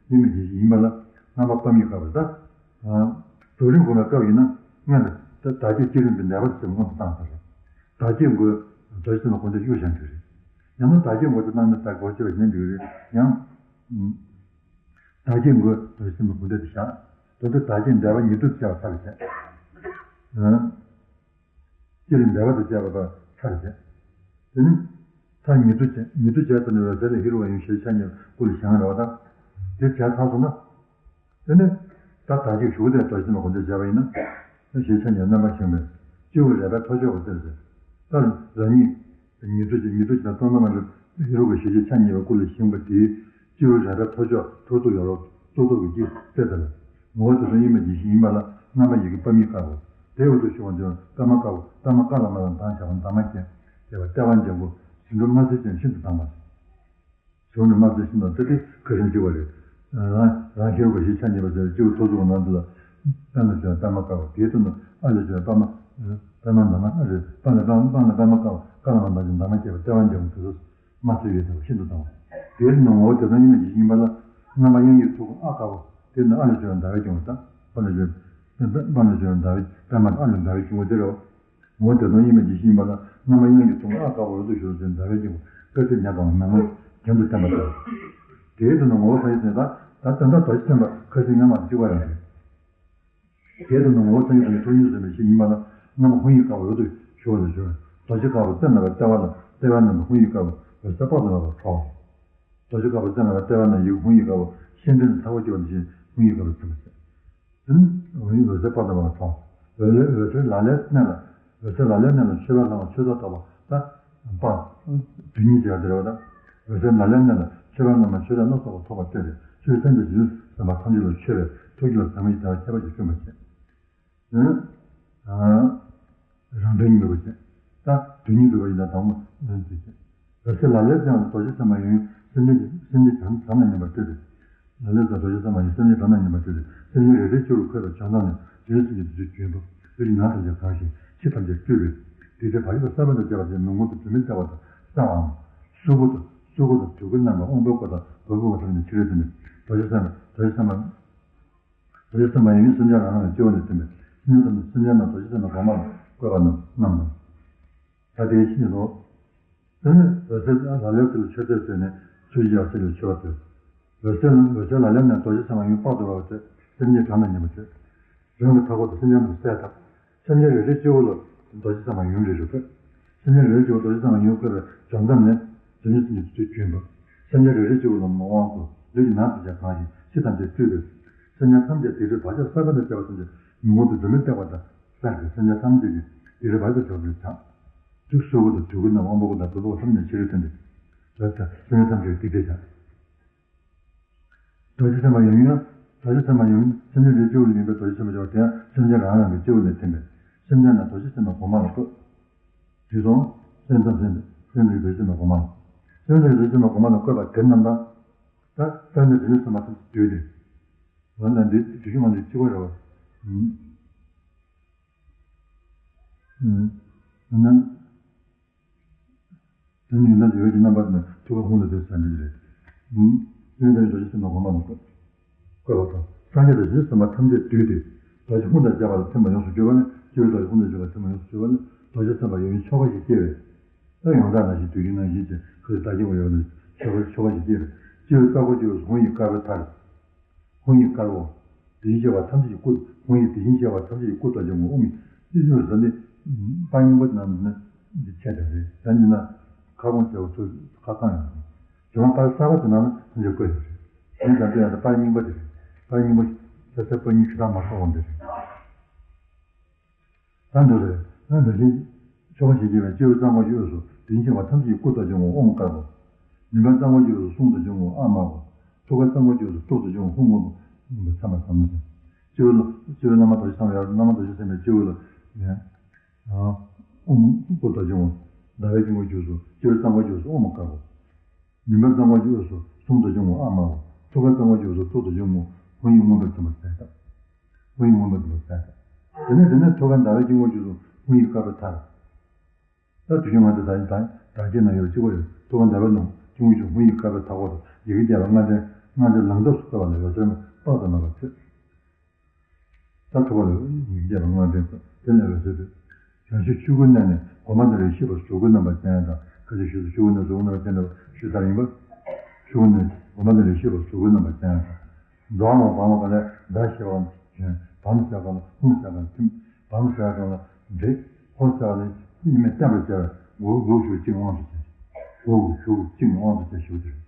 གཉིས་མེད་ཡིན་པ་ལ་རྣམ་པ་སྤམ་ཡིག་དཀར་བ་ད། རྡོ་རིང་བསྒོམ་པའི་སྐབས་ཡིན་ན་སྔར་ལས་བདག་བསྐྱེད་བསྐྱེད་རིམ་གྱི་ནད་པ་ཚོས་མངོན་དུ་བཏང་ཚར་རེད། བདག་བསྐྱེད་དགོས་རྡོ་རྗེ་སེམས་དཔའི་སྒོམ་བཟླས་གཡུག་བཞག་རྒྱུ་རེད། ཡང་ན་བདག་བསྐྱེད་དགོས་དེ་བཏང་ནས་བདག་གོ་ཆེ་བ་གཞན་འགྲིག་རེད་ཡང་། བདག་བསྐྱེད་དགོས་རྡོ་རྗེ་སེམས་དཔའི་སྒོམ་བཟླས་དེ་བཞག་དོན་དུ་བདག་བསྐྱེད་འདས་པ་ཉིད་དུ་བྱ་བ་ཚར་བྱས། སྐྱེ་རིམ་འདས་པ་དང་བཅས་པ་དང་ཚར་བྱས། དེ་ནི། མཐར་ཉིད་དུ་བྱས་ཉིད་དུ་བྱས་ཙམ་ནས་འོད་གསལ་ལས་ཧེ་རུ་ཀ་ཡང་ཞེས་ཆ་གཉིས་སྐུ་ལ་བཞེངས་རེད་བ་དང་། དེ་བྱས་ཚར་སོང་ན། དེ་ནི། ད་ད་ཅིག་ཞུགས་དེ་རྡོ་རྗེ་སེམས་དཔའི་སྒོམ་བཟླས་བྱས་པ་ཡིན་ན། ཞེས་ཆ་གཉིས་རྣམ་པ་བཞེངས་པས་སྤྱི་བོ་རལ་པའི་ཐོར་ཅོག་གི་རྩེར་ཟེར། ད་རང་ཉིད། ཉིད་དུ་བྱས་ཉིད་དུ་བྱས་ན་གཙོ་ན་མ་ལུས་ཧེ་རུ་ཀ་ཞེས་བྱས་ཆ་གཉིས་པ་སྐུ་ལ་བཞེངས་པ་དེའི། སྤྱི་བོའི་རལ་པའི་ཐོར་ཅོག་ཐོར་ཐུག་ཡོད་རོགས་ཙོག་ཙོག་གི་དཀྱིལ་རྩེ་དེ་ལ། ངོ་བོ་དེ་ཚོ་དབྱེར་མེད་ཡིད་བཞིན་ཡིན་པ་ལ་རྣམ་པ་ཡི་གེ་སྤམ་ཡིག་དཀར་པོ། དེའི་འོག་ཏུ་ཞུ་བ་འདི་པདྨ་དཀར་པོ་པདྨ་ཀ་ལ་མ་ལ་མདངས་ཆགས་པ་མདངས་མ་སྐྱེས། ཞེས་པ་ལྟེ་བ་འཇམ་པོ་ཟེའུ་འབྲུ་དམར་སེར་ཅན་ཤིན་ཏུ་དྭངས་པ། ཟེའུ་འབྲུ་དམར་སེར་ཤིན་ཏུ་དྭངས་ཏེ་དེ་ཁ་སང་བྲིས་པ་རེད། རང་རང་ཧེ་རུ་ཀ་ཞེས་ཆ་གཉིས་པ་ཟེར་སྤྱི་བོ་ཐོར་ཚུགས་ཀྱི་ནང་དུ་ལ། པདྨ་ལ་བྱོན་པདྨ་དཀར་པོ་དེའི་སྟེང་དུ་ཨ་ལ་བྱོན་པདྨ། པདྨ་འདབ་མ་ཨ་རེད་པདྨ་པདྨ་པདྨ་དཀར་པོ་ཀ་ལ་མ་མདངས་ཅན་མདངས་མ་སྐྱེས་པ་ལྟེ་བ་འཇམ་པོ་དེ་ཚོ། མ་ཚོས་ཡོད་དང་ཤིན་ཏུ་དྭངས་པ། དེར་ནི་ངོ་བོ་དེ་དང་དབྱེར་མེད་ཡིད་བཞིན་ཡིན་པ་ལ། རྣམ་པ་དབྱངས་ཀྱི་ཐུགས་ཀ་ཨ་དཀར་པོ། དེ་ནི་ཨ་ལས་བྱུང་བའི་ཟླ་བས་སྐྱོང་བ་དང་། པ་ལས་བྱུང་། པ་ལས་བྱུང་བའི་ཟླ་བས་པདྨ་ཨ་ལས་ཟླ་བས་སྐྱོང་བ་དེ་རེད། ངོ་བོ་དེ་དང་དབྱེར་མེད་ཡིད་བཞིན་ཡིན་པ་ལ། རྣམ་པ་དབྱངས་ཀྱི་ཐུགས་ཀ་ཨ་དཀར་པོ་འོད་དུ་ཞུ་བ་ཟླ་བས་སྐྱོང་བ་དཀར་ཚེ་ཉ་དང་མེ་མོ་རྒྱན་དུ་བསྟན་པ་དང་། དེའི་དོན་ནི་ངོ་བོ་གང་ཡིན་ཟེར་ན་ད་ད་ལྟ་རྡོ་རྗེ་སེམས་དཔའ་ཁ་སང་སྔ་མ་དང་གཅིག་པ་ཡང་རེད། དེའི་དོན་ནི་ངོ་བོ་སངས་རྒྱས་དང་ཐུགས་ཉིད་ཟེར་བའི་ཕྱིར་ཡིན་པ་ལ་རྣམ་པ་ཧཱུྃ་ཡིག་དཀར་པོ་འོད་དུ་ཞུ་བ་ལས་བྱུང་བའི་རྡོ་རྗེ་དཀར་པོ་རྩེ་ན་བའི་ལྟེ་བ་ལ་ལྟེ་བའི་ནང་དུ་ཧཱུྃ་ཡིག་དཀར་པོ་འོད་ཟེར་དཔག་ཏུ་མེད་པ་འཕྲོ། རྡོ་རྗེ་དཀར་པོ་རྩེ་ན་བའི་ལྟེ་བ་ན་ཡིག་ཧཱུྃ་ཡིག་དཀར་པོ་ཤེས་ལྡན་ཚ་བོ་སྐྱེ་བ་ནི་ཞེས་ཧཱུྃ་ཡིག་དཀར་པོ་ཟེར་བ་ཟེར། དེ་ནི་འོད་ཟེར་དཔག་ཏུ་མེད་པ་འཕྲོ། འོད་ལས་འོད་ཟེར་ལ་ལའི་གནས་ལ། འོད་ཟེར་ལ་ལའི་གནས་ལ་མཆོད་པའི་ལྷ་མ་མཆོད་རྫས་ཐོབ་པ་ད། པ། དེ་ཉིད་ཀྱང་དེ་རེད་བ་ད། འོད་ཟེར་ལ་ལའི་གནས་ལ་མཆོད་པའི་ལྷ་མ་མཆོད་རྫས་སྣ་ཚོགས་པ་ཐོབ་པ་སྟེ་རེད། ཆོས་སེམས་དང་རྗེས་སུ་སེམས་པ་ཐམས་ཅད་ལ་མཆོད་པའི་ཐུགས་རྒྱུད་ལ་ཟབ་མོའི་བདེ་བ་ཁྱད་པར་ཅན་བསྐྲུན་པར་བྱེད། དེ་ནི། རང་དོན་གཉིས་མེད་པར་བྱེད། ད་དོན་གཉིས་འགྲུབ་པ་ཡིན་ན་དང་པོ་དོན་དེ་བྱེད། འོད་ཟེར་ལ་ལའི་གནས་ལ་རྡོ་རྗེ་སེམས་དཔའ་ཡང་སེམས་ཅན་གྱི་སེམས་ཅན་གང་གང་ན་མཉམ་པར་སྤྲོས་ཏེ། ལ་ལའི་གནས་རྡོ་རྗེ་སེམས་དཔའ་ཡང་སེམས་ཅན་གང་ན་མཉམ་པར་སྤྲོས་ཏེ་སེམས་ཅན་རེ་རེའི་ཕྱོགས་རུ་འཁོད་པའི་བྱང་ཐང་ནས་རྗེ་བཙུན་གྱི་རྗེས་སུ་བྱོན་ཏོ། རིགས་ནང་ཐམས་ཅད་གང་ཞིང་ཕྱི་ཐམས་ཅད་སྤྲུལ་པས། དེ་ཚེ་བག་ཡོད་པ་གསར་པ་དང་བཅས་པ་དེ་མི་མངོན་དུ་བུད་མེད་ལྟ་བ་དང་གསལ་བའམ། གཟུགས་པོ་དང་གཟུགས་པོ་དང་དུས་ཀུན་རྣམ་པར་དབང་པོའི་སྒོ་དང་བུ་གུ་བ་ཐམས་ཅད་ཕྱི་རོལ་དུ་ནི་རྡོ་རྗེ་སེམས་དཔའ་རྡོ་རྗེ་སེམས་དཔའ། རྡོ་རྗེ་སེམས་དཔའ་ཡང་སེམས་ཅན་རང་རང་གི་སྤྱི་བོ་ནས་ཐོན་པས་སེམས་ཅན་ཐམས་ཅད་སེམས་ཅན་རྣམས་རྡོ་རྗེ་སེམས་དཔའི་དྭངས་མ་ལ་བཀོད་པ་རྣམས་རྣམས་དང་། ད་དེའི་ཕྱིར་རོ། འོད་གསལ་ལག་ལེན་དེ་ལ་མཆོད་བསྟོད་བྱས་ནས་ཚུལ་བཞི་ཡང་སྲིད་ལ་མཆོད་པ་སྟོན། འོད་གསལ་འོད་གསལ་ལག་ལེན་ནས་རྡོ་རྗེ་སེམས་དཔའ་ཡུམ་དཔག་ཏུ་མེད་པ་སྟོན། སེམས་ཅན་གྲངས་མེད་མཉེས་པར་བྱེད། རང་གི་མཐའ་འཁོར་དུ་སེམས་ཅན་རྣམས་གསལ་བཏབ། སེམས་ཅན་རེ་རེའི་སྤྱི་བོ་ལ་རྡོ་རྗེ་སེམས་དཔའ་ཡུམ་རེ་རེ་བཀོད། སེམས་ཅན་རེ་རེའི་སྤྱི་བོ་རྡོ་རྗེ་སེམས་དཔའ་ཡུམ་བཀོད་པའི་འཇམ་མཚམས་ནས་འཇམ་མཚམས་སེམས་ཅན་དུ་བྱོན་པ། སེམས་ཅན་རེ་རེའི་སྤྱི་བོ་ལ་མ་དབང་བསྐུར། ལུས་ཀྱི་ནང་དུ་བྱས་གང་ཞིང་ཕྱི་ཐམས་ཅད་སྤྲུལ་པས། སེམས་ཅན་ཐམས་ཅད་སྡིག་སྒྲིབ་བག་ཆགས་བསགས་པ་དང་བཅས་པ་ཐམས་ཅད་མྱུ་གུ་དུ་སྒྲོན་མེ་བཏེག་པ་དང་། སངས་རྒྱས་སེམས་ཅན་ཐམས་ཅད་ཀྱི་དེ་རུ་བར་དུ་གྲོལ་བར་བྱ། དུག་གསོལ་བ་དང་དུག་གི་རྣམས་དབང་པོ་གོ་དང་བུ་ཕོ་ཐམས་ཅད་ཕྱི་རོལ་ཐོན་ཏེ། རབ་དང་སེམས་ཅན་ཐམས་ཅད་སྡིག་སྒྲིབ་བྱ། རྡོ་རྗེ་སེམས་དཔའ་ཡུམ་ཡང་། རྡོ་རྗེ་སེམས་དཔའ་ཡུམ་སེམས་ཅན་རེའི་སྤྱི་བོ་ལ་ཡིན་པས་རྡོ་རྗེ་སེམས་དཔའ་ཡུམ་དེ་ཡང་སེམས་ཅན་རང་རང་གི་སྤྱི་བོ་ནས་ཐོན་པས། སེམས་ཅན་རྣམས་རྡོ་རྗེ་སེམས་དཔའི་གོང་མ་ལ་བཀོད། དེ་སོང་། སེམས་ཙམ་སེམས་སེམས་ཅན་རྡོ་རྗེ་སེམས་དཔའི་གོང་མ་ལ། སེམས་ཅན་རྡོ་རྗེ་སེམས་དཔའི་གོང་མ་ལ་བཀོད་པ་དེ་རྣམ་པ། ད་སེམས་ཅན་རྡོ་རྗེ་སེམས་དཔའ་ཐམས་ཅད་བསྡུས་ཏེ། འོ་ན་འདི་དུས་རྒྱུན་མ་འདི་གཅིག་པ་རེད་བ། ཨུམ། ཨུམ། ན། དོན་ཡོད་ན་འོད་ཀྱི་རྣམ་པ་ནི་ཐུགས་ཀ་ཧཱུྃ་ལ་དེ་ཟེར་འདི་རེད། ཨུམ། སེམས་ཅན་རྡོ་རྗེ་སེམས་དཔའི་གོང་མ་ལ་བཀོད། བཀོད་པ་དང་། སངས་རྒྱས་རྡོ་རྗེ་སེམས་དཔའ་ཐམས་ཅད་བསྡུས་ཏེ། རྡོ་རྗེ་ཧཱུྃ་དང་བཅས་པ་ལ་ཐིམ་པ་ཡོངས་སུ་གྱུར་པ་ནི་སྤྱི་བོའི་རྡོ་རྗེ་ཧཱུྃ་དང་བཅས་པ་ལ་ཐིམ་པ་ཡོངས་སུ་གྱུར་པ་ནི་རྡོ་རྗེ་སེམས་དཔའ་ཡུམ་ཆོ་ག་ཞིག་སྐྱེ་བས། ད་ཡོངས་གྲགས་ནང་བཞིན་དུས་རྒྱུན་ནང་བཞིན་གྱི་ཁོའི་ལྟ་སྐྱོང་ཡོད་ནི་ཆོ་ག་ཆོ་ག་ཞིག་སྐྱེ་བས། སྤྱི་བོའི་རྩ་འཁོར་གྱི་འོད་ཧཱུྃ་ཡིག་དཀར་པོའི་མཐར། ཧཱུྃ་ཡིག་དཀར་པོ། དེ་བཞིན་གཤེགས་པ་ཐམས་ཅད་ཀྱི་སྐུ། ཧཱུྃ་ཡིག་དེ་བཞིན་གཤེགས་པ་ཐམས་ཅད་ཀྱི་སྐུ་རྡོ་རྗེ་སྔོན་ཨོཾ་ཡིག་ཅི་ཞིག་ཟེར་ནི། པར་རྙིང་པ་ནང་ནས་འདི་ཆད་པ་རེད། ད་འདི་ན་ཁ་སྐོང་བྱས་པ་ཚོ་ཁ་བཏང་ཡོང་། བྱུང་བ་པར་གསར་པ་དེ་ནང་ལ་ཐམས་ཅད་བཀོད་ཡོད་རེད། དེ་ཙམ་དུ་ཡང་ད་པར་རྙིང་པ་དེ་རེད། པར་རྙིང་པ་ཆ་ཚང་པར་རྙིང་ཆུ་དྭངས་མ་སོགས་འོང་དེ་རེད། ད་འདི་རེད། ད་འདི་བཞིན་ཆོ་ག་ཞིག་སྐྱེ་བས། སྤྱི་བོའི་རྩ་འཁོར་གྱི་འོད་ཟེར་དེ་བཞིན་གཤེགས་པ་ཐམས་ཅད་ཀྱི་སྐུ་རྡོ་རྗེ་སྔོན་ཨོཾ་དཀར་པོ། མུན་པའི་རྩ་འཁོར་གྱི་འོད་ཟེར་གསུང་རྡོ་རྗེ་སྔོན་ཨ་དམར་པོ། ཐུགས་ཀའི་རྩ་འཁོར་གྱི་འོད་ཟེར་ཐུགས་རྡོ་རྗེ་སྔོན་ཧཱུྃ་སྔོན་པོ་སྔོན་པོ་མཚན་མ་ཙམ་ཟེར། སྤྱི་བོའི་སྤྱི་བོའི་བླ་མ་རྡོ་རྗེ་སེམས་དཔའ་ཡར་བླ་མ་རྡོ་རྗེ་སེམས་དཔའི་སྤྱི་བོ་ལ་ཨོཾ་སྐུ་རྡོ་རྗེ་སྔོན། ཟླ་བའི་དཀྱིལ་འཁོར་གྱི་འོད་ཟེར་སྤྱི་བོའི་རྩ་འཁོར་གྱི་འོད་ཟེར་ཨོཾ་དཀར་པོ། མུན་པའི་རྩ་འཁོར་གྱི་འོད་ཟེར་གསུང་རྡོ་རྗེ་སྔོན་ཨ་དམར་པོ། ཐུགས་ཀའི་རྩ་འཁོར་གྱི་འོད་ཟེར་ཐུགས་རྡོ་རྗེ་སྔོན་ཧཱུྃ་ཡིག་སྔོན་པོ་ཟེར་མ་ཟེར་ད། ཧཱུྃ་ཡིག་སྔོན་པོ་ཟེར་མ་ཟེར་ད། དེ་ནས་དེ་ནས་ཐུགས་ཀའི་ཟླ་བའི་དཀྱིལ་འཁོར་གྱི་འོད་ཟེར་ཧཱུྃ་ཡིག་དཀར་པོའི་མཐར། ད་དུས་རྒྱུན་ང་ཚོ་ད་ད་རྒྱན་ནང་ཡོད་པ་གཅིག་པ་རེད། ཐུགས་ཀའི་ཟླ་བའི་ནང་དཀྱིལ་འཁོར་གྱི་ཧཱུྃ་ཡིག་དཀར་པོའི་མཐའ་སྐོར་དུ་ཡི་གེ་བརྒྱ་པ་ལྔ་ལྡན་ལྔ་ལྡན་ལང་ཚོ་སུ་བཀོད་པ་ལ་འོད་ཟེར་དཔག་ཏུ་མེད་པ་ཐོན། ད་ཐུགས་ཀ་ལ་ཡི་གེ་བརྒྱ་པ་ལྔ་ལྡན་དེ་ལས་འོད་ཟེར་འཕྲོས། བྱང་ཆུབ་ཆོས་སྐུའི་གནས་ནས་གོ་འཕང་དང་ལས་ཤེས་པ་གཟུགས་སྐུའི་རྣམ་པ་ཅན་དང་། ཁ་ཅིག་ཞུ་ཚུལ་ཆོས་སྐུའི་གནས་གཟུགས་སྐུའི་རྣམ་པ་ཅན་དང་ཞུ་ཚར་ཡིན་པ། ཆོས་སྐུའི་གནས་གོ་འཕང་དང་ལས་ཤེས་པ་གཟུགས་སྐུའི་རྣམ་པ་ཅན་དང་། འཛམ་བུ་གླིང་གང་ལ་ཟླ་ཞེས་པ་ལ་བྱོན། བམ་ཟེར་གང་ལ་ཧཱུྃ་ཟེར་གང་ལ་ཐིམ། བམ་ཟེར་གང་ལ་འདྲེ། ཧོ་ཟེར་གང་ལ་ཉི་མས་བསྟན་པར་བྱ་བའི་འུ་འུ་ཞུ་གཅིག་དབང་དུ་བྱས། འུ་འུ་ཞུ་གཅིག་དབང་དུ་བྱས་ཞུ་དེ་རེད།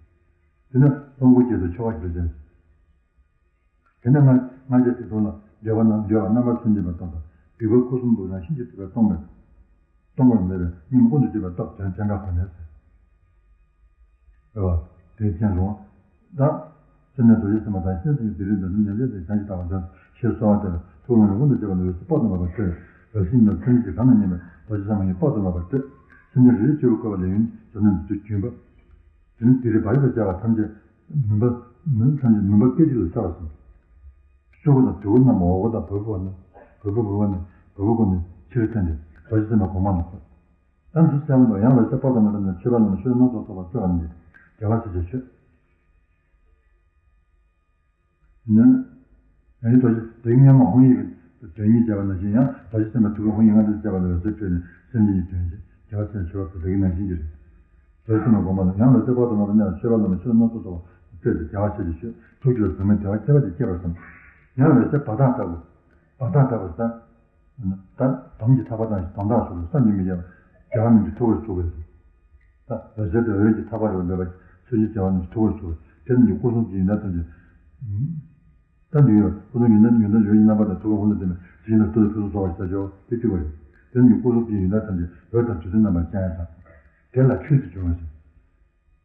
དེ་ནས་སྟོང་སྐུ་རྗེས་སུ་ཆོ་ག་ཞིག་བྱས། དེ་ནས་ང་ང་རྒྱལ་དེ་དོན་ལ་འདོད་པ་རྣམ་འདོད་པ་རྣམ་པར་སུན་འབྱིན་པ་སྟོང་པ། སྡིག་པ་སྐུ་གསུམ་པོ་ཡང་ཕྱིན་ཅི་ལྡོག་པས་སྟོང་པས། སྟོང་པར་མེད་པའི་གཉེན་པོ་ཀུན་ཏུ་སྤྱོད་པའི་སྟོབས་དོན་དོན་དག་གོ་ནས་ཟེར། རེད་བ། དེའི་རྐྱེན་རུང་། ད། སེམས་ནི་རྡོ་རྗེ་སེམས་དཔའ་དང་། སེམས་ཉིད་སྡིག་སྒྲིབ་དང་། སེམས་ཉིད་ལས་དང་བྱང་ཆུབ་ལྟ་བ་དོན། ཞེས་གསོལ་བ་འདེབས། ཐུགས་ཀའི་ཧཱུྃ་ཡིག་དང་བཅས་པ་ལ་འོད་ཟེར་དཔག་ཏུ་མེད་པ་འཕྲོས། འོད་ཟེར་ཉིད་ལ་ཐིམ་ཞིང་གང་ན་མཉེས་པའི་རྡོ་རྗེ་སེམས་དཔའ་ཡི་དཔག་ཏུ་མེད་པ་འཕྲོས། སེམས་ཅན་རེ་རེའི་སྤྱི་བོར་བཀོད་པ་ལས་ཡུམ་འཇམ་རྣམས་འདི་དུ་བྱོན་པ། དེ་ནི་དེ་རུ་བར་དུ་བྱ་བ་ཐམས་ཅད་མུན་པ། མུན་ཐམས་ཅད་མུན་པ་སྐད་ཅིག་ལ་ཤར་བར་གསུངས། སྤྱི་བོ་དང་དུས་འཁོར་རྣམས་འོག་སྒོ་དང་བར་སྐོར་ནས་བར་སྐོར་བར་སྐོར་ནས་བར་སྐོར་སྐོར་ནས་ཕྱིར་ཐོན་ཏེ་རྡོ་རྗེ་སེམས་དཔའི་གོང་མ་ལ་བཀོད། ད་འདི་གསལ་པོ་འདུག་ཡང་འོད་ཟེར་དཔག་ཏུ་མེད་པ་རྣམས་མཆོད་པ་ལ་མཆོད་སྣ་ཚོགས་ཐོགས་པ་སྤྲོས་པ་རྣམས་ཀྱིས་རྒྱལ་བ་སྲས་བཅས་མཆོད། ནི། ཡང་རྡོ་རྗེ་དེ་སྔོན་མ་ཧཱུྃ་ཡིག་གི་དོན་གཉིས་བྱས་པ་ནང་བཞིན་ཡང་རྡོ་རྗེ་སེམས་དཔའི་ཐུགས་ཀའི་ཧཱུྃ་ཡིག་ལྔ་ལྡན་བཅས་པ་ལ་འོད་ཟེར་འཕྲོས་ནས་སེམས་ཅན་གྱི་དོན་བྱེད་རྒྱལ་བ་སྲས་མཆོད་པ་དེ་གི་ནང་བཞིན་གྱི་རེད། རྡོ་རྗེ་སེམས་དཔའི་གོང་མ་ལ་ཡང་འོད་ཟེར་དཔག་ཏུ་མེད་པ་རྣམས་མཆོད་པ་ལ་མཆོད་སྣ་ཚོགས་ཐོགས་པ་སྤྲོས་ཏེ་རྒྱལ་བ་སྲས་བཅས་མཆོད། ཐུགས་རྒྱུད་ལ་ཟག་མེད་བདེ་བ་ཁྱད་པར་ཅན་སྐྱེས་པར་བསམ། ཡང་འོད་ཟེར་བ་དག་ལྟ་བུ། བ་དག་ལྟ་བུ་ཟེར། ད་དམ་གྱི་ཐག་པ་དང་དོང་དག་སོགས་ལ་བསམ་གྱིས་མི་ཁྱབ་པ་རྒྱལ་བ་རྣམས་ཀྱི་ཐུགས་ཀར་ཚུགས་པས། ད་འོད་ཟེར་དང་འོད་ཀྱི་ཐག་པ་རུ་འབད་པ་ཚུལ་གྱིས་རྒྱལ་བ་རྣམས་ཀྱི་ཐུགས་ཀར་ཚུགས་པས། དེ་རྣམས་ཀྱི་སྐུ་གསུང་ཐུགས་ཀྱི་ཡོན་ཏན་ཐམས་ཅད། ད་འདི་ཡོད་སྐུ་གསུང་ཡོན་ཏན་ཡོན་ཏན་འོད་ཀྱི་རྣམ་པ་དང་ཐུགས་ཀའི་ཧཱུྃ་ལ་ལྡན་པའི་ཇི་བཞིན་ལ་ཐུགས་ཀྱི་ཕུན་སུམ་ཚོགས་པ་ཞེས་བྱ་བ་དེ་གཅིག་པ་རེད། དེ་རྣམས་ཀྱི་སྐུ་གསུང་ཐུགས་ཀྱི་ཡོན་ཏན་ཐམས་ཅད་འོད་དང་དུས་མཐའི་རྣམ་པ་ཅན་ཡང་དག་དེ་ལ་འཕྲལ་དུ་འབྱུང་བ་ཞིག་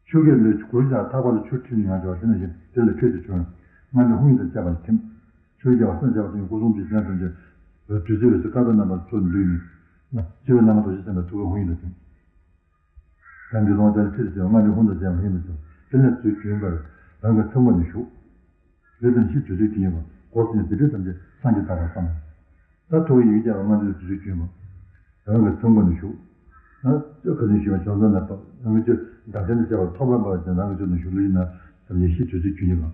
ཆུ་སྐྱེས་ལས་གུར་ཞག་ཐག་པ་ལ་ཆུ་འཐིབས་ནས་ཡང་བྱ་བ་དེ་ནང་བཞིན་དེ་ལ་འཕྲལ་དུ་བྱུང་བས་ལྔ་སྡེ་ཧཱུྃ་ཡིག་དང་བཅས་པ་ལ་ཐིམ། ཆོས་རྒྱལ་བ་སངས་རྒྱས་པ་དེ་ཉིད་སྐུ་གསུང་ཐུགས་ཀྱི་ཡོན་ཏན་ཅན། བདུད་རྩི་འོད་ཟེར་དཀར་པོའི་རྣམ་པར་ཚུར་འདུས་ནས། སྤྱི་བོའི་བླ་མ་རྡོ་རྗེ་སེམས་དཔའི་ཐུགས་ཀའི་ཧཱུྃ་ཡིག་ལ་ཐིམ། ཡང་འདི་ལོང་དེ་ལ་འཕྲལ་དུ་བྱུང་བས་ལྔ་སྡེ་ཧཱུྃ་དང་བཅས་པ་ཧཱུྃ་ཡིག་ལ་ཐིམ། དེ་ལས་ཚུར་བྱོན་པར་རང་གི་ཚེ་མགོ་ནས་ཞུགས། ལུས་དང་ཕྱིའི་དུས་ཚོད་དེ་ཡིན་པ། འོད་ཟེར་ཉིད་སྡིག་སྒྲིབ་ཐམས་ཅད་སངས་རྒྱས་དག་པར་བསམ། ད་ཐུགས་ཀའི་ཡི་གེ་བརྒྱ་པ་ལྔ་ལྡན་དུས་ཚོད་བྱོན་པ། རང་གི་ཚེ་མགོ་ནས་ཞུགས། ན་ཚོད་ཁ་ཚིག་ཞུས་པ་བྱང་སེམས་ལ་བབས། རང་གི་ཆོས་བདག་བསྟན་དུ་བྱ་བ་ཐོག་མར་འབར་བ་ཅན་རང་གི་ཆོས་དང་ཞུགས་ལུས་ན་ཐམས་ཅད་ཤི་དུས་ཚོད་བྱོན་ཡིན་པ།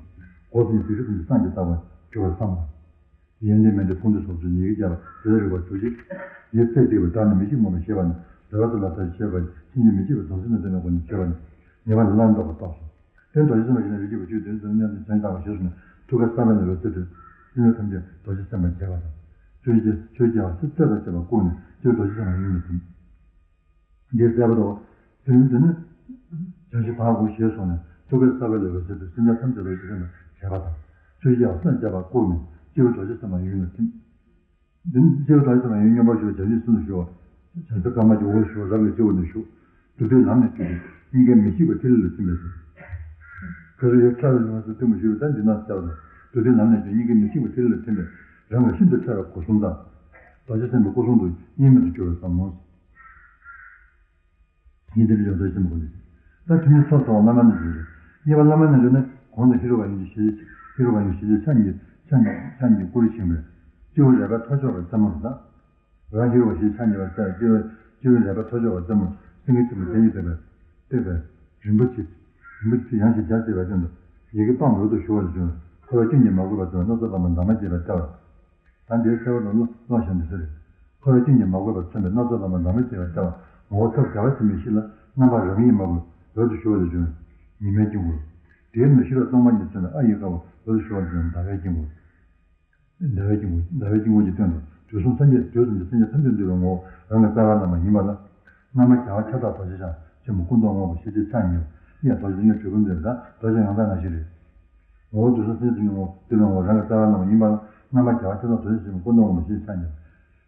འོད་ཟེར་ཉིད་སྡིག་སྒྲིབ་ཐམས་ཅད་སངས་རྒྱས་དག་པར་གྱུར་པར་བསམ། ཡོན་ཏན་མན་ཆད་ཕུང་འདུས་སོགས་སུ་ཡི་གེ་བརྒྱ་པ་དེ་ལ་རིག་པ་ཐུགས་རྗེ། ཡིད་རྩེ་གཅིག་པའི་བདག་ནི་མི་ཤིགས་སྨོན་པ་ཞེས་པ་ནི། བདེ་བ་ཚོ་ལ་ལྟ་ཞེས་པ་ཕྱིན་ཅི་མི་ཕྱིན་པའི་དམ་ཚིག་ནི་སྟོན་པའི་སྒོ་ནས་བྱས་པ་ནི་ཉེས་པ་ལས་སླར་ལྡོག་པར་རྟོགས་སོ། དེ་རྡོ་རྗེ་སེམས་དཔའ་ཞིག་ན་རིགས་ཀྱི་བུ་ཆོས་དོན་དུ་མཉམ་དུ་བྱང་ཆུབ་བདག་པོ་ཞེས་གསུངས་ནས་ཐུགས་ཀའི་ས་བོན་ལ་འོད་ཟེར་འཕྲོས་སེམས་ཅན་ཐམས་ཅད་རྡོ་རྗེ་སེམས་དཔའ་མཇལ་བ་དང་། ཆོས་རྒྱལ་ཆོས་རྒྱལ་བ་སྲས་བཅས་དང་བཅས་པ་བཀུག་ནས་སྤྱིར་རྡོ་རྗེ་སེམས་དཔའི་ཡུམ་ལ་ཐིམ། འདིར་གསལ་པོ་དོ། དེ་ནི་དེ་ནི། བྱང་ཆུབ་བདག་པོ་ཞེས་གསུངས་ནས་ཐུགས་ཀའི་ས་བོན་ལ་འོད་ཟེར་འཕྲོས་སེམས་ཅན་ཐམས་ཅད་རྡོ་རྗེ་སེམས་དཔའ་མཇལ་བ་དང་། ཆོས་རྒྱལ་བ་སྲས་བཅས་པ་བཀུག་ནས་སྤྱིར་རྡོ་རྗེ་སེམས་དཔའི་ཡུམ་ལ་ཐིམ། འདི་ནི་སྤྱིར་རྡོ་རྗེ་སེམས་དཔའི་ཡུམ་མངོན་པར་ཞུ་བ་བྱང་ཆུབ་སེམས་དུ་ཞུ་བ། བྱང་ཆུབ་དཀར་དམར་གྱི་འོད་ཞུ་བ་རང་གི་སྤྱི་བོ་ནས་ཞུགས། མདོར་བསྡུས་ལམ་ནས་བརྒྱུད་དེ་སྙིང་གའི་མི་ཤིགས་པ་ཐིག་ལེ་ལ་ཐིམ་པས་སོ། ཁ་སོ་ཡོད་ཕྲ་བའི་ལུས་ངག་སོགས་ཐིམ་པར་ཞུ་བ་ད་འདི་ན་སྦྱར་བ་དང་མདོར་བསྡུས་ལམ་ནས་བརྒྱུད་སྙིང་གའི་མི་ཤིགས་པ་ཐིག་ལེ་ལ་ཐིམ་པས་རང་གི་ཤིན་ཏུ་ཕྲ་བའི་སྒོ་གསུམ་དང་། རྡོ་རྗེ་སེམས་དཔའི་སྐུ་གསུང་ཐུགས་དབྱེར་མེད་དུ་གྱུར་པར་བསམ་མོ། ཡིན་ཏེ་འདི་ལ་འཇོག་པའི་སེམས་ཀུན་ཏུ། ད་ཐུན་མིན་སོགས་སོགས་བླ་མ་རྣམས་ཀྱི་རེད། གཉིས་པ་བླ་མ་རྣམས་ཀྱི་ནི་གོང་དུ་ཧེ་རུ་ཀ་ཡུམ་གྱི་ཞལ་ཧེ་རུ་ཀ་ཡུམ་ཞལ་ཕྱག་གཉིས་ཕྱག་གཉིས་ཕྱག་གཉིས་སྐུ་རུ་བཞེངས་པའི་སྤྱི་བོའི་རལ་པའི་ཐོར་ཅོག་གི་རྩེ་མོར་གདའ། རང་ཧེ་རུ་ཀ་ཞལ་ཕྱག་གཉིས་པ་རྩེ་སྤྱི་བོའི་སྤྱི་བོའི་རལ་པའི་ཐོར་ཅོག་གི་རྩེ་མོར་སེང་གེ་ཆེན་པོ་བརྒྱ་ཡིས་བཏེགས་པའི་བཏེགས་པའི་རིན་པོ་ཆེ། རིན་པོ་ཆེ་ཡང་ཞིག་རྒྱ་བསྐྱེད་པའི་སྟེང་དུ་ཡི་གེ་དཔངས་འོད་དུ་ཞུ་བ་ལ་བྱུང་བས་འཁོར་བའི་སྐྱོན་གྱིས་མ་གོས་པར་བྱུང་བ་སྣ་ཚོགས་པ་རྣམས་འདབ་མ་བརྒྱད་པས་བཏབ། ད་འདིའི་གསལ་བ་དང་ཀློང་གཞལ་མེད་ས་རེད། འཁོར་བའི་སྐྱོན་གྱིས་མ་གོས་པར་མཚོན་པའི་སྣ་ཚོགས་པ་རྣམས་འདབ་མ་བརྒྱད་པས་བཏབ། ངོ་བོ་ཐབས་བདེ་བ་ཆེན་པོའི་གཤིས་ལ་རྣམ་པ་རང་ཉིད་མ་གོས་འོད་དུ་ཞུ་བ་ལས་བྱུང་བའི་ཉི་མའི་དཀྱིལ་འཁོར། དེའི་ནང་ཤེས་རབ་སྟོང་པ་ཉིད་མཚོན་པའི་ཨ་ཡི་ཀ་བ་འོད་དུ་ཞུ་བ་ལས་བྱུང་བའི་ཟླ་བའི་དཀྱིལ་འཁོར། ཟླ་བའི་དཀྱིལ་འཁོར་ཟླ་བའི་དཀྱིལ་འཁོར་གྱི་སྟེང་དུ་དུས་གསུམ་སངས་རྒྱས་དུས་གསུམ་གྱི་སངས་རྒྱས་ཐམས་ཅད་འདུས་པའི་ངོ་བོ་རང་གི་རྩ་བ་ལ་མ་ཡིན་པ་ལ། རྣམ་པ་རྒྱལ་བ་ཁྱབ་བདག་རྡོ་རྗེ་འཆང་ཆེན་པོ་སྐུ་མདོག་སྔོ་པོ་ཞལ་གཅིག་ཕྱག་གཉིས་པ་ཡ་རྡོ་རྗེ་གཉིས་གྲུལ་བུམ་འདུས་པ་དང་རྡོ་རྗེ་ཡང་དག་ང་བཞིན་རེད། ངོ་བོ་དུས་གསུམ་སེམས་ཙམ་གྱི་ངོ་བོ་དེ་ལ་ངོ་བོ་རང་གི་རྩ་བ་རྣམས་ཡིན་པ་ལ་རྣམ་པ་རྒྱལ་བ་ཁྱབ་བདག་རྡོ་རྗེ་ཆེན་པོ་སྐུ་མདོག་སྔོན་པོ་ཞེས་ཆ་མཉམ།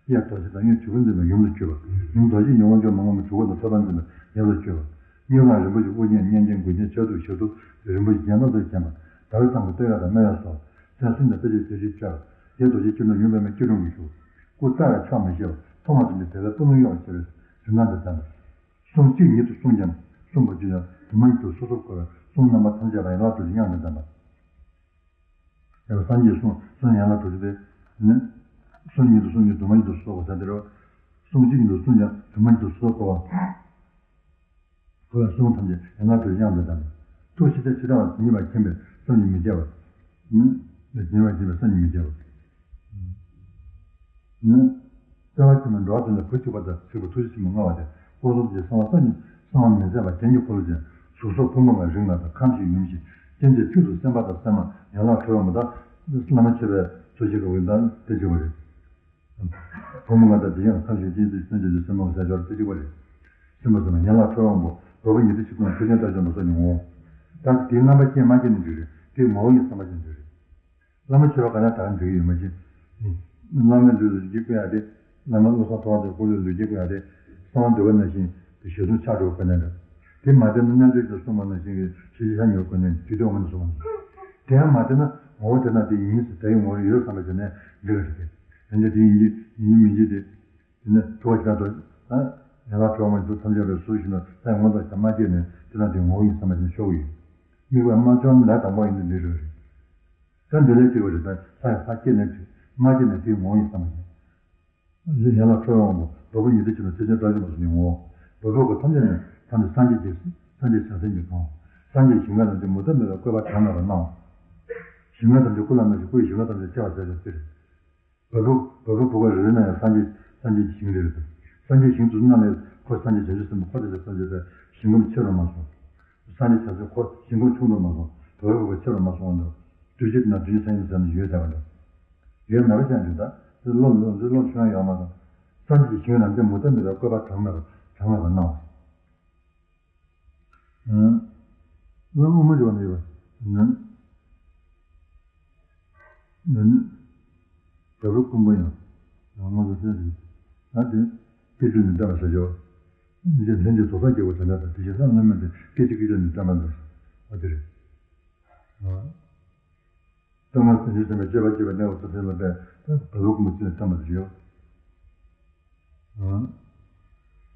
གཡས་རྡོ་རྗེ་དང་གཡོན་གྲུལ་བུམ་འཛིན་པའི་ཡུམ་ལ་གྱུར་པ། ཡུམ་རྡོ་རྗེ་ཉི་མ་འཇོམས་པ་སྔོན་མོ་གྲུལ་བུམ་དང་ཐོད་པ་འཛིན་པའི་ཡབ་ལ་གྱུར་པ། གཉིས་པ་རིན་པོ་ཆེ་དབུ་རྒྱན་སྙན་ལྡན་མགུལ་རྒྱན་ཕྱག་དྲུག་ཞབས་དྲུག་རིན་པོ་ཆེ་རྒྱན་སྣ་ཚོགས་བརྒྱན་པ། ཟླ་བའི་ཚང་པོ་སྟོད་གཡོགས་དང་སྨད་གཡོགས་སོགས་མཚན་གསུམ་དང་དཔེ་བྱད་བརྒྱད་ཅུས་སྤྲས་པ། གཡས་རྡོ་རྗེ་སྤྱི་ནོར་ཡུམ་པདྨའི་སྐྱིལ་ཀྲུང་གིས་བཞུགས། སྐུ་རྩ་བའི་ཕྱོགས་མི་ཤེས་པ་ཐོག་མ་ཙམ་གྱི་བདེ་ལེགས་སྤུ་ལོང་གཡོ་བར་བྱེད་པའི་གཟིམ་ཁང་དུ་བསྡམས་པ། གསུང་གཅིག་ཉིད་དུ་གསུངས་ཀྱང་གསུངས་པ་བརྗོད་ཀྱང་དུ་མ་ཉིད་དུ་སོ་སོར་གོ་བའི་གསུང་རྣམ་པ་ཐམས་ཅད་ལ་ཡན་ལག་དྲུག་ཅུ་དབྱངས་ལས་བསྡམས་པ། ཡང་སངས་རྒྱས་གསུང་གསུང་ཡན་ལག་དྲུག་ཅུ་སྟེ། ནི། གསུང་ཉིད་དུ་གསུངས་ཀྱང་དུ་མ་ཉིད་དུ་སོ་སོར་གོ་བ་ཟེར་དེ་རེད། གསུང་གཅིག་ཉིད་དུ་གསུངས་ཀྱང་དུ་མ་ཉིད་དུ་སོ་སོར་གོ་བ། གོ་བའི་གསུང་ཐམས་ཅད་ཡན་ལག་དྲུག་ཅུ་དབྱངས་ལས་བསྡམས་པ། ཐུགས་ཕྱི་དང་ཕྱི་དང་ཉེ་བར་མཁྱེན་པས་བསམ་གྱིས་མི་ཁྱབ་པ། ནི། ཉེ་བར་མཁྱེན་པས་བསམ་གྱིས་མི་ཁྱབ་པ། ནི། བརྩེ་བ་ཆེན་པོས་འགྲོ་བ་ཐམས་ཅད་བུ་གཅིག་པ་དང་གཅིག་པ་ཐུགས་རྗེ་ཆེན་པོས་མངའ་བ་སྟེ། སྐུ་གསུང་ཐུགས་ཀྱི་གསང་བ་བསམ་གྱིས་གསང་བ་མི་ཟད་པ་རྒྱན་གྱི་འཁོར་ལོ་ཅན། གཟུགས་སོགས་ཕུང་པོ་ལྔ་རིགས་ལྔ་དང་ཁམས་བཞི་ཡུམ་བཞི། སྐྱེ་མཆེད་ཚིགས་སུ་བསྲེགས་པ་དང་བསྲེགས་མ་ཡན་ལག་ཁྲོ་བོའི་མུ་ཏིག་བླ་མ་མཆོད་པའི་ཚོགས་ཀྱི་དབུས་དང་དེ་གཅིག་པ་རེད། ཕུང་པོ་ལྔ་དང་དེ་ཡང་ཁམས་བཞི་སྐྱེ་མཆེད་ཚིགས་སུ་བསྲེགས་མ་ཡན་ལག་ཁྲོ་བོའི་མུ་ཏིག་བསྲེགས་པ་ཟེར་མ་ཡན་ལག་ཁྲོ་བོའི་མུ་ཏིག་བོ་བོད་པ་ཉི་ཤུ་རྩ་གསུམ་ཐུགས་ཅན་དགྲ་བཅོམ་པ་སོགས་ཀྱི་ངོ་བོ། ད་དེའི་རྣམ་པ་སྐྱེས་མ་སྐྱེས་ནི་འགྲིག་རེད། དེའི་ངོ་བོ་ཡིན་བསམ་པ་ཅན་འགྲིག་རེད། བླ་མ་མཆོད་པ་ག་ནས་དྲག་འགྲིག་གི་ཡོད་མ་ཤེས། བླ་མའི་ལུས་ལ་ལུས་དཀྱིལ་བཀོད་ཡ་དེ། བླ་མ་བློ་བཟང་ཐུབ་དབང་དེ་སྐུ་ལུས་ལུས་དཀྱིལ་བཀོད་ཡ་དེ། གསང་བ་འདུས་པ་ནང་བཞིན་དུ་ཞལ་གསུམ་ཕྱག་དྲུག་གི་གོ་གནས་འདྲ། དེ་མ་བསྟན་ན་རྣལ་འབྱོར་གྱིས་གསུངས་པ་ནང་བཞིན་གྱི་ཞལ་གཅིག་ཕྱག་གཉིས་པའི་གོ་གནས་དུས་འདོད་དབང་མ་ནས་གསུངས་པ་ནང་བཞིན། དེ་ཡང་མ་བསྟན་ན་ངོ་བོ་དེ་ན་དེ་ཡིན་ཟེར་དེ་ཡི་ངོ་བོ་ཡོད་བསམ་པ་བྱས་ནས་འགྲིག་གི་རེད་དེ། ཡང་ཅིག་དེ་ཡིན་གྱི་ཡིན་གྱི་མིན་གྱི་དེ། དེ་ནས་ཐུབ་པ་ཞིག་ལ་འགྲོ། ཡན་ལག་ཁྲོ་བོ་མ་ཡིན་དུ་ཐམས་ཅད་པའི་གཟུགས་ཤིག་ན་ས་ཡི་མངོན་རྟོགས་ཀྱང་མ་སྐྱེས་ནས་དེ་ན་དེ་ངོ་བོ་ཡིན་བསམ་པ་ཅན་ཤོར་གྱི་ཡོད། དམིགས་པ་མ་བཅོམ་ལས་དང་པོ་ཡིན་དུ་འདི་རེད། ད་འདི་ལས་སྐྱེ་བ་རེད་ད་ས་ཡི་ས་སྐྱེས་ནས་དེ་མ་སྐྱེས་ནས་དེའི་ངོ་བོ་ཡིན་བསམ་པ་ཅན། ཡན་ལག་ཁྲོ་བོའི་དབང་པོ་བ་སྤུ་ཉི་ཟླ་ཕྱི་ནང་ཐེག་ཆེན་དགྲ་བཅོམ་པ་སོགས་ཀྱི་ངོ་བོ། བ་སྤུ་གུ་ཐམས་ཅད་ནི་ཐམས་ཅད་སངས་རྒྱས་ཀྱི་སངས་རྒྱས་བྱང་སེམས་ཀྱི་གང་། སངས་རྒྱས་ཞིང་ཁམས་ཐམས་ཅད་མུ་མཐའ་མེད་པའི་བཀོད་པ་གྲངས་མེད་པ་སྣང་། ཞིང་ཁམས་ཐམས་ཅད་སྐུ་ལ་སྣང་ཞིང་སྐུ་ཡི་ཞིང་ཁམས་ཐམས་ཅད་ཁྱབ་པར་བྱ་ཞིང་ཕྱིར། བ་སྤུ་བ་སྤུ་བ་སྤུ་གུ་རེ་རེ་ན་ཡང་སངས་རྒྱས་སངས་རྒྱས་ཀྱི་ཞིང་རེ་རེ་དང་། སངས་རྒྱས་ཞིང་དུ་སྣང་ལས་འཁོར་སངས་རྒྱས་བྱང་ཆུབ་སེམས་དཔའ་འཁོར་དེ་ཚོ་ཐམས་ཅད་པའི་ཞིང་ཁམས་ཆེ་རུ་མ་སོང་། སངས་རྒྱས་བྱང་སེམས་འཁོར་ཞིང་ཁམས་ཆུང་དུ་མ་སོང་། བ་སྤུ་བ་སྤུ་གུ་ཆེ་རུ་མ་སོང་བ་འདུག་དུས་གཅིག་ན་དུས་གཅིག་སངས་རྒྱས་ཟེར་ནས་ཡོད་བསྡད་པ་འདུག་ཡོད་མེད་པ་ཅན་འདུག་ད་དེ་བློ་བློ་འདི་བློ་ཆུང་ཡང་ཡོད་མ་རེད། སངས་རྒྱས་ཀྱི་ཞིང་རྣམས་ཀྱང་མུ་མཐའ་མེད་པའི་བཀོད་པ་གྲངས་མེད་པ་གྲངས་མེད་པ་སྣང་བ། ཨང་། བླ་མ་དབུ་མ་འཇུག་པ་ནས་ཡོད་པ། ནི། ནི། བ་སྤུ་བ་སྐུ་འབུམ་ཡང་། ཡང་སྔོན་དུ་གསལ་ཞིང་། ད་དེ། སྐད་ཅིག་ནས་བསྟན་པ་བྱ་རྒྱུ། མི་ཅན་ལྷན་ཅིག་རྫོགས་སངས་རྒྱས་པ་དོན་དག་དང་དེ་བཞིན་ལྷ་བླ་མ་དེ་སྐད་ཅིག་སྐད་ཅིག་ནས་བསྟན་པ་འདུག་ཨ་དེ་རེད། ཨ། ལྟ་ང་སེམས་ཅན་ཐམས་ཅད་སྤྱོད་པ་སྤྱོད་པའི་གནས་སྐབས་སུ་ཕན་པ་སྟེ་ད་བ་སྤུ་གུ་མུ་ཅི་ནས་ཐམས་པ་ཞིག་ཡོད།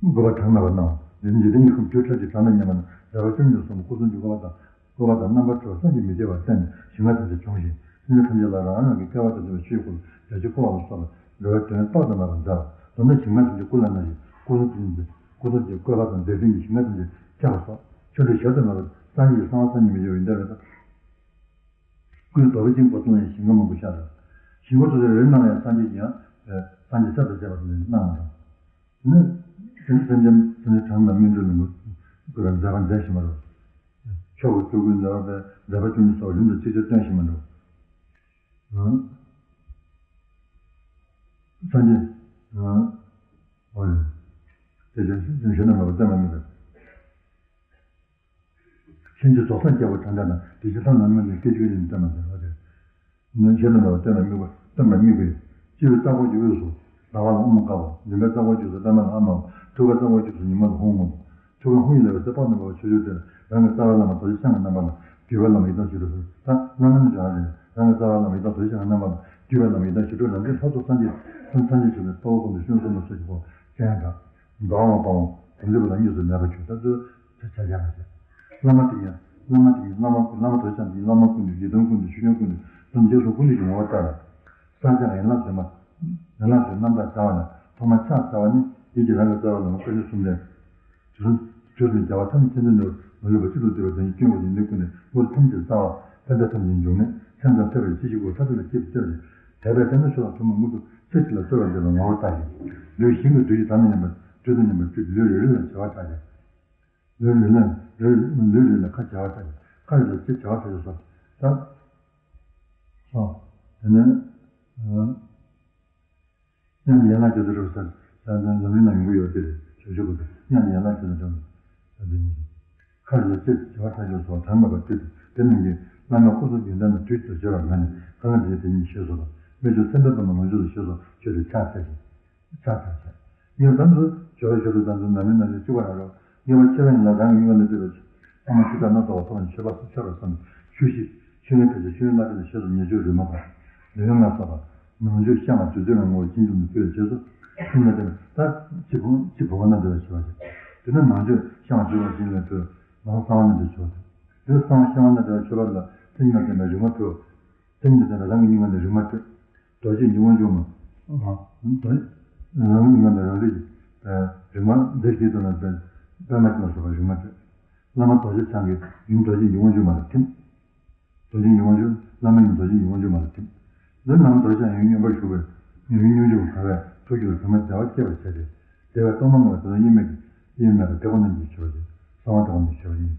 བཀོད་པ་གྲངས་མེད་པ་སྣང་བ་འདི་ནི་འཇིག་རྟེན་གྱི་ཁམས་རྒྱུ་ཕྲན་གྱི་གྲངས་ལས་ཉམས་པ་ན་བཟའ་བ་སྐྱོན་གྱིས་སོང་བ་སྐུ་གསུམ་གྱི་བཀོད་པ་དང་བཀོད་པ་དང་རྣམ་པར་གྲོལ་བ་བསམ་གྱིས་མི་ཁྱབ་པ་བསྟན་ནས་ཞིང་ཁམས་ཐམས་ཅད་སྦྱོང་ཞིང་སེམས་ཅན་ཐམས་ཅད་ལ་རང་རང་གི་སྐལ་བ་དང་ལྡན་པའི་ཆོས་སྐུ་རྒྱ་ཆེར་བཀོད་པ་ལ་སོགས་པའི་འགྲོ་བའི་དོན་དཔག་ཏུ་མེད་པ་མཛད་པ་མདོར་ན་ཞིང་ཁམས་ཐམས་ཅད་སྐུ་ལ་སྣང་ཞིང་སྐུ་གསུམ་གྱི་སྐུ་གསུམ་གྱི་བཀོད་པ་དང་བདེ་ཆེན་གྱི་ཞིང་ཁམས་ཐམས་ཅད་ཁྱབ་པ་སོགས་ཆོ་འཕྲུལ་གཞལ་དུ་མེད་པ་སངས་རྒྱས་ཀྱི་གསང་བ་བསམ་གྱིས་མི་ཁྱབ་པའི་འདི་འདྲ་བའི་ད། ཀུན་རྡོ་རྗེ་ཅན་གོ་ཚུལ་ཡང་ཞིང་ཁམས་མང་པོ་ཤར་ལ། ཞིང་ཁམས་སོ་སོའི་རིམ་ནང་ཡང་སངས་རྒྱས་ཀྱི་ཡང་། སངས་རྒྱས་ཤར་དུ་བྱས་པ་དེ་སྣང་བ་དང་། ནི། དེ་ནི་སེམས་ཅན་སེམས་ཅན་གྲངས་མེད་པ་སྨིན་གྲོལ་ལ་འགོད་པའི་མཛད་པ་མཛད་བཞིན་པ་རེད། མཆོག་གི་སྤྲུལ་སྐུའི་མཛད་པ་པའི་མཛད་པ་བཅུ་གཉིས་སོགས་རིམ་གྱིས་ཆིག་ཆར་སྟོན་བཞིན་པ་འདུག་སངས་རྒྱས། ཨོ་ཡ། དེ་ལས་གཞན་ན་མེད་པ་སྟོན་པ་དམིགས་པས། ཕྱིན་ཅི་རྫོགས་སངས་རྒྱས་པ་དྲན་དྲན་དང་དེ་ཕྱིར་ལྷ་ནང་མི་ལས་སྐད་ཅིག་ཡིན་སྟོན་པ་ཟེར་བ་དེ། ནི་གཞན་ན་མེད་པ་སྟོན་པ་དམིགས་པ་སྟོན་པ་དམིགས་པས། སྤྱི་བོའི་ས་གོང་གི་དབུས་སུ་ཟླ་བ་ལ་ཨོཾ་དཀར་པོ། མགྲིན་པའི་ས་གོང་བཅུ་སུ་པདྨ་ལ་ཨ་མ་པོ། ཐུགས་ཀའི་ས་གོང་བཅུ་སུ་ཉི་མ་ལ་ཧཱུྃ་སྔོན་པོ། ཐུགས་ཀའི་ཧཱུྃ་ཡིག་ལ་འོད་ཟེར་དཔག་ཏུ་མེད་པ་ཕྱོགས་བཅུར་སྤྲོས་ནས་རང་གི་རྩ་བའི་བླ་མ་རྡོ་རྗེ་འཆང་གི་རྣམ་པ་ལ་བརྒྱུད་པའི་བླ་མ་ཡི་དམ་ཞི་ཁྲོའི་ས། ད་བླ་མ་ནི་བྱ་བ་རེད། རང་གི་རྩ་བའི་བླ་མ་ཡི་དམ་རྡོ་རྗེ་འཆང་གི་རྣམ་པ་ལ་བརྒྱུད་པའི་བླ་མ་ཡི་དམ་ཞི་ཁྲོའི་ལམ་འདི་ལྷ་ཚོགས་སངས་རྒྱས་སངས་རྒྱས་ཆེན་པོའི་དཔའ་བོ་ཀུན་ཏུ་སྤྱན་གསུམ་པ་སོགས་ཀྱི་སྒོ་ཅན་དང་། འགྲོ་བ་མ་སྤངས་དོན་འདུས་པ་ལ་གཉིས་སུ་མེད་པར་གྱུར། ད་ཚོས་ཆ་ཆ་ཆ་ཆ། བླ་མ་དེ་ཉིད་བླ་མ་དེ་ཉིད་བླ་མ་བླ་མ་རྡོ་རྗེ་འཆང་དེ་ཉིད་བླ་མ་ཀུན་ཏུ་ཡི་དམ་ཀུན་ཏུ་ཆོས་སྐྱོང་ཀུན་ཏུ་དམ་རྗེས་སུ་ཀུན་ཏུ་ཀྱི་ངོ་བོར་ལྟ་བས། སངས་རྒྱས་ལ་ཡན་ལག་བདུན་མ། ཡན་ལག་བདུན་རྣམ་དག་བྱ་བ་ལ་ཐོག་མར་ཕྱག་འཚལ་བ་ནི་ཡིད་ཀྱིས་རང་གི་རྩ་བ་ལ་ལུང་དཀར་ཆེན་གསུམ་ལྡན། དུས་གསུམ་དུས་གསུམ་རྒྱལ་བ་ཐམས་ཅད་མཁྱེན་བརྩེ་ནོར་མ་ལུས་པ་གཅིག་ཏུ་བསྡུས་པ་དེ་ཉིད་སྐྱོང་བའི་ཡོན་ཏན་ཀུན་ནས་དངོས་ཐམས་ཅད་རྩ་བ་ཕན་བདེ་ཐམས་ཅད་འབྱུང་གནས་སེམས་ཙམ་ཐོས་པ་ཡི་ཕྱི་ཞིག་གུ་ཐ་དད་ལ་སྐྱེས་པའི་སྟོབས་ཀྱིས་དད་པས་བསྟན་པའི་ཆོས་ལ་ཐུན་མོང་དངོས་གྲུབ་ཚེ་གཅིག་ལ་སྩོལ་བ་འདི་ལ་ངོ་བོར་ལྟ་ཞིང་། ལུས་ཞིང་གི་བདུད་ཀྱི་དམ་ལ་ཉམས་པ་སྤྲོས་བྲལ་ཉམས་པ་སྤྲོས་ལུས་རེ་རེ་ལ་བྱ་བ་བྱ་ཞིང་། ལུས་རེ་ལ་ལུས་ལུས་རེ་ལ་ཁ་བྱ་བ་བྱ་ཞིང་ཁ་རེ་ལ་ལྕེ་བྱ་བ་བྱ་ཞིང་སོགས་ད། སོ། དེ་ནས། མཉམ་དུ་ཡན་ལག་བརྒྱད་དུ་རུབ་ཟེར་ཟེར་ན་ལམ་རིམ་ནང་ཡོང་གི་ཡོད་དེ་རེད། ཞུ་ཞུ་དགོས་དེ་མཉམ་དུ་ཡན་ལག་བརྒྱད་དུ་རུབ་ཟེར་དེ་ཉིད། ཁ་རེ་ལ་ལྕེ་བྱ་བ་ཐལ་འགྱུར་སོགས་གྲངས་མེད་པ་སྤྲོས་ཏེ་དེ་རྣམས་ཀྱིས་བླ་མའི་སྐུ་གསུང་གི་ཡོན་ཏན་དང་དུས་གཅིག་ཏུ་བརྗོད་པར་ངེས་ནས་གང་ག་དེ་དེ་ཉིད་ཞེས་སོགས་ལ་སྨོས་ཆུང་སེམས་དཔའི་པདྨ་མང་ཆུང་ལ་ཞེས་སོགས་བརྗོད་དེ་ཕྱག་འཚལ་ཞིང་། ཕྱག་འཚལ་བྱས། ཉེ་བར་དམ་དུ་སྦྱོར་བའི་ཞབས་ཏོག་དམ་དུ་ནམ་ཡིན་ནམ་ཡིན་གཅིག་པ་རང་རོ། ཉེ་བར་ཆེ་བ་ཡིན་ལ་རང་གི་སྙིང་ག་ནས་སྤྲུལ་པའི་ཕ་མ་ཆུ་ཚོད་སྣ་ཚོགས་པ་ཐོག་ནས་མཆོད་པ་སུ་མཆོད་པར་བསམ། ཆུ་བཞི། ཆུ་ཡོན་ཕལ་ཆེར་ཆུ་ཡོན་སྣ་ཁྲིད་ལ་ཞེས་སོགས་ཉེར་སྤྱོད་རིམ་མ་བར། ལུས་ཡོན་ལྔ་སོགས་པ། ནང་མཆོད་བཤམས་པ་དུས་ཚོད་ལ་ངོ་བོ་ཕྱིན་ཅུང་ནས་ཕུལ་བའི་རྗེས་སུ། ཕྱིན་ན་དེ་ད་ཅི་བུ་ཅི་བུ་བ་ན་འདྲ་བའི་མཆོད་པ་ཞིག་དེ་ནས་ནང་མཆོད་བཤམས་པ་དུས་ཚོད་ཕྱིན་ནས་ཕུལ། ནང་གསང་བ་ན་འདྲ་མཆོད་པ་དེ། དེ་གསང་བ་བཤམས་པ་ན་འདྲ་བའི་མཆོད་པ་ལ་ཕྱིན་ན་དེ་ན་རིམ་མ་ཕུལ། ཏིང་འདི་དེ་ལ་རང་གི་སྙིང་ག་ནས་རིམ་མ་སྤྲོད། རྡོ་རྗེ་ཉི་འོག་འཇུག་མ། རང་གི་སྙིང་ག་ནས་རང་རིག་རིམ་མ་འདི་ཞིག་ཏུ་ནི་པདྨ་ཅན་ལ་སོགས་པ་རིམ་མ་སྤྲོད། བླ་མ་རྡོ་རྗེ་འཆང་གི་ཡུམ་རྡོ་རྗེ་ཉི་འོག་འཇུག་མ་ལ་ཐིམ། རྡོ་རྗེ་ཉི་འོག་འཇུག་བླ་མ་ཡུམ་རྡོ་རྗེ་ཉི་འོག་འཇུག་མ་ལ་ཐིམ། འདི་ནང་རྡོ་རྗེ་ཡུམ་མངོན་པར་བཞུགས་པའི་ཡུམ་སྙོམས་འཇུག་དགའ་བས་ཐུགས་རྒྱུད་ལ་བདེ་བ་བདེ་བ་སྐྱེ་བར་བྱས་ཏེ། བདེ་བའི་སྟོབས་མ་ངོ་བོ་དེ་དང་དབྱེར་མེད་ཀྱི་དབྱེར་མེད་པ་བདེ་བ་རྣམས་ཀྱི་མཆོད་པ་ཞིག་གསང་བ་བདེ་བ་རྣམས་ཀྱི་མཆོད་པ་ཡིན།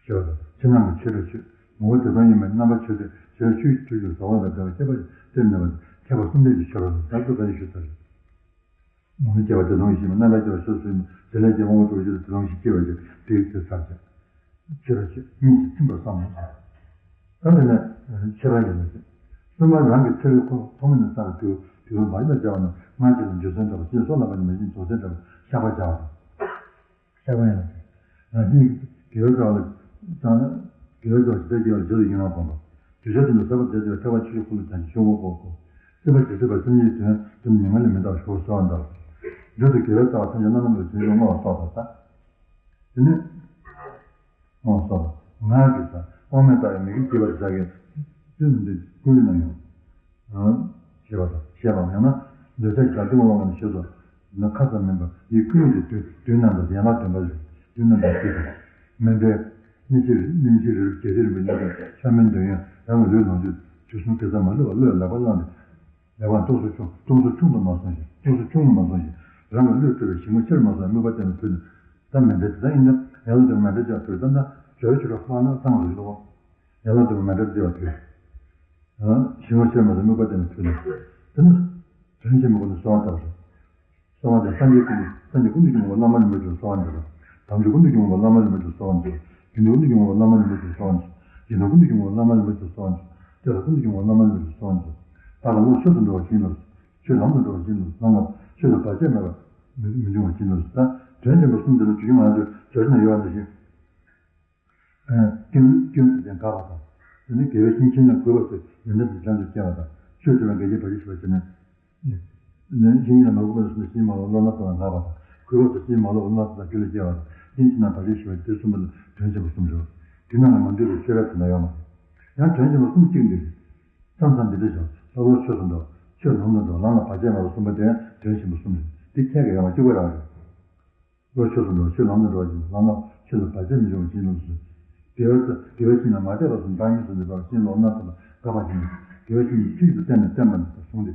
ཞེས་པ་དང་ཕྱི་ནང་གི་མཆོད་པའི་ཆོས་ངོ་བོ་དེ་དང་དབྱེར་མེད་རྣམ་པར་ཆོས་ཏེ་ཞེས་ཆོས་ཀྱི་ཐུགས་རྒྱུད་ཟབ་པ་དང་བདེ་བ་སྐྱེད་པ་སྟེ་མེད་པ་ཁྱད་པར་གསུམ་ལྡན་གྱི་མཆོད་པ་ལ་བདག་ཏུ་བཀའ་ཞུ་ཚར། ངོ་བོ་སྐྱེ་བ་དེ་དང་ཞིག་རྣམ་པར་སྐྱེ་བ་སོ་སོའི་དེ་ལས་ཀྱི་དབང་པོ་དྲུག་ཅུ་དེ་དང་ཞིག་སྐྱེ་བ་ཞིག་དེའི་དེ་ཚར་བྱ། ཆོས་ར་ཆོས་གཉིས་ཀྱིས་ཚིམ་པར་བསམ་མོ། ད་དེ་ནས་ཆོས་ར་ཡིན་ལ་ཟེར། གསུམ་པ་རང་གི་ཚེ་རིང་ཐོག་མེད་ནས་བསགས་པའི་དུས་དུས་ལ་བར་ལ་སྦྱར་བ་ན་སྔར་བྱས་ལ་འཇུ་ཚན་འདྲ་བ་ཅན་སོགས་ལ་བར་ནི་མེད་ཅིང་རྫོགས་ཚན་འདྲ་བ་བཤགས་པ་སྦྱར་བ་དང་། བཤགས་པ་ཡིན་ལ་ཟེར། རང་བཞིན་གྱི་དགེ་བའི་རྩ་བ་ལ་བཏང་ན་དགེ་བའི་རྩ་བ་ཇི་ལྟར་སྐྱེ་བ་ཇི་ལྟར་ཡིན་ལ་གོམས་པ། དུས་ཆེན་དུ་ཟབ་པ་མཛད་དེ་ཐེག་པ་ཆོས་ཀྱི་འཁོར་ལོ་བརྒྱ་ཆེན་ཆུང་ངུ་གོ་གོ། སྲིད་པ་ཇི་སྲིད་པར་སེམས་ཉིད་དོན་དུ་ཉེ་སྔོན་ལས་མི་འདའ་བར་ཞོག་གསོལ་བ་འདེབས། མཇུག་ཏུ་དགེ་བའི་རྩ་བ་ཐམས་ཅད་རྣམ་སྣང་མེད་པའི་དོན་ཡོད་བསྔོ་བ་སོགས་དང་ལྡན། དེ་ནས། བསྔོ་བ་སོགས་དང་ངག་གི་ས་དབང་མེད་ལྟ་བའི་མི་དགེ་བརྒྱད་པ་དེ་དག་གིས་བསྟུན་ནས་འདི་ཀུན་ནས་ཡོང་། ཞེས་པ་དང་ཞེས་པའམ་ཡང་ན་འདོད་ཆགས་ཀྱི་བདག་ལྟུང་བ་ལ་ཞེས་སོགས་ན་ཁ་ཙམ་མིན་པར་ཡིད་ཀུན་ཡིད་དུ་བསྡུ་བསྡུ་རྣམ་དང་ཡན་ལག་བདུན་པ་ལས་བསྡུ་རྣམ་དང་བསྡུ་དང་། མི་འབྲལ། གནས་ཕྱིར་གནས་ཕྱིར་རི་རབ་རྒྱལ་སྲས་རིན་པོ་ཆེ་གི་ཕྱག་མའི་འདོད་ཡོན་རང་གི་ལུས་ལོངས་སྤྱོད་དུས་གསུམ་གེ་སར་མ་ལུས་པ་བློས་ལག་པར་བླངས་ཏེ། ལེགས་པར་སྟོང་གསོག་ཆུང་སྟོང་གསོག་ཆུང་དུ་མ་སོང་ཞིང་སྟོང་གསོག་ཆུང་དུ་མ་སོང་ཞིང་རང་གི་བློས་སྤྲུལ་པའི་ཞིང་པ་ཆེར་མ་སོང་བའི་དམིགས་པ་བསྟན་ནས་ཕུལ་ནས། ད་མི་འབྲལ་དེ་ལྟར་ཡིན་ན་ཡང་ལ་དུ་མི་འབྲལ་ཅེས་ཕུལ་ཙམ་ན་སྦྱོར་བའི་ཆོས་གྲོགས་སྤངས་ན་ཚང་རུ་ལོ། ཡང་ལ་དུ་མི་འབྲལ་ཅེས་ཕུལ། ཞིང་པ་ཆེར་མ་སོང་དམིགས་པ་བསྟན་ནས་ཕུལ་ནས། དེ་ནི་དོན་ཆེན་པོ་ཀུན་ཏུ་གསོལ་བ་བཏབ་པ་རེད། གསོལ་བ་དེ་སངས་རྒྱས་ཀུན་སངས་རྒྱས་ཀུན་ཏུ་སྐྱོང་བའི་བླ་མ་རིན་པོ་ཆེར་གསོལ་བ་འདེབས་པ། དམ་ཆོས་ཀུན་ཏུ་སྐྱོང་བའི་བླ་མ་རིན་པོ་ཆེར་གསོལ་བ་འདེབས་པ། དགེ་འདུན་ཀུན་ཏུ་སྐྱོང་བའི་བླ་མ་རིན་པོ་ཆེར་གསོལ་བ་འདེབས་པ། ཡི་དམ་ཀུན་ཏུ་སྐྱོང་བའི་བླ་མ་རིན་པོ་ཆེར་གསོལ་བ་འདེབས་པ། བསྟན་པ་ཀུན་ཏུ་སྐྱོང་བའི་བླ་མ་རིན་པོ་ཆེར་གསོལ་བ་འདེབས་པ། བདག་ལ་བློ་ཆོས་སུ་འགྲོ་བ་ཅིན་ལ། ཆོས་ལམ་དུ་འགྲོ་བ་ཅིན་ལ་བསམ་པ་ཆོས་ལ་བར་ཆད་མེད་པར་མི་མི་འབྱུང་བ་ཅིན་ལ། ད་དོན་ཆེན་པོ་གསུམ་དེ་ལ་ཇི་བཞིན་ང་ཚོས་སྦྱོར་ན་ཡོད་པ་འདི་བཞིན། ཀུན་ཀུན་ཟེར་ཏེ་དགག་པ་དང་། དེ་ནི་དགེ་བའི་བཤེས་གཉེན་ལ་གུས་པ་སོགས་ཡོན་ཏན་དུ་ལམ་དུ་སྐྱེ་བ་དང་ཆོས་སྤྱོད་པའི་འགལ་རྐྱེན་བར་ཆད་ཞི་བར་བྱེད་ནས། ནས་བཤེས་གཉེན་ལ་མ་གུས་པ་སོགས་བཤེས་གཉེན་མ་ལོ་བློ་སྣ་ཚོགས་ལ་དགག་པ་དང་གུས་པ་སོགས་བཤེས་གཉེན་མ་ལོ་བློ་སྣ་ཚོགས་ལ་རྒྱུད་ལ་སྐྱེ་བ་དང་རྐྱེན་བྱེད་ན་བར་ཆད་ཞི་བ་དེ་གསུམ་པོ་ལ་དོན་ཆེན་པོ་གསུམ་རེད། དེ་རྣམས་ལ་མ་འདུས་པའི་ཆོས་རབ་དེ་འདྲ་ཡོད་མ་རེད། ཡང་དོན་ཆེན་པོ་གསུམ་གཅིག་འདུས་རེད། མཚམས་མཚམས་འདི་འདྲ་བྱུང་ལྷ་བློ་ཆོས་སུ་འགྲོ་ཆོས་ལམ་དུ་འགྲོ་ལམ་ལ་བར་ཆད་མེད་པ་གསུམ་པོ་དེ་དོན་ཆེན་པོ་གསུམ་རེད། འདི་ཁྱད་ཀྱི་ཡོད་མ་གཅིག་པ་རང་རེད། བློ་ཆོས་སུ་འགྲོ་ཆོས་ལམ་དུ་འགྲོ་བ་ཡིན་ལམ་ལ་ཆོས་ལ་བར་ཆད་མི་འབྱུང་བ་ཅིན་ལ་སོགས། དགེ་བའི་དགེ་བའི་བཤེས་གཉེན་མ་དད་པ་སོགས་བདག་ཉིད་སུ་འདུས་པ་བཤེས་གཉེན་ལོ་ན་ཐོབ་པ་དགག་པ་ཡིན། དགེ་བའི་བཤེས་གཉེན་ཚིག་ཏུ་བསྟན་ནས་བསྟན་པ་ནི་གསུངས་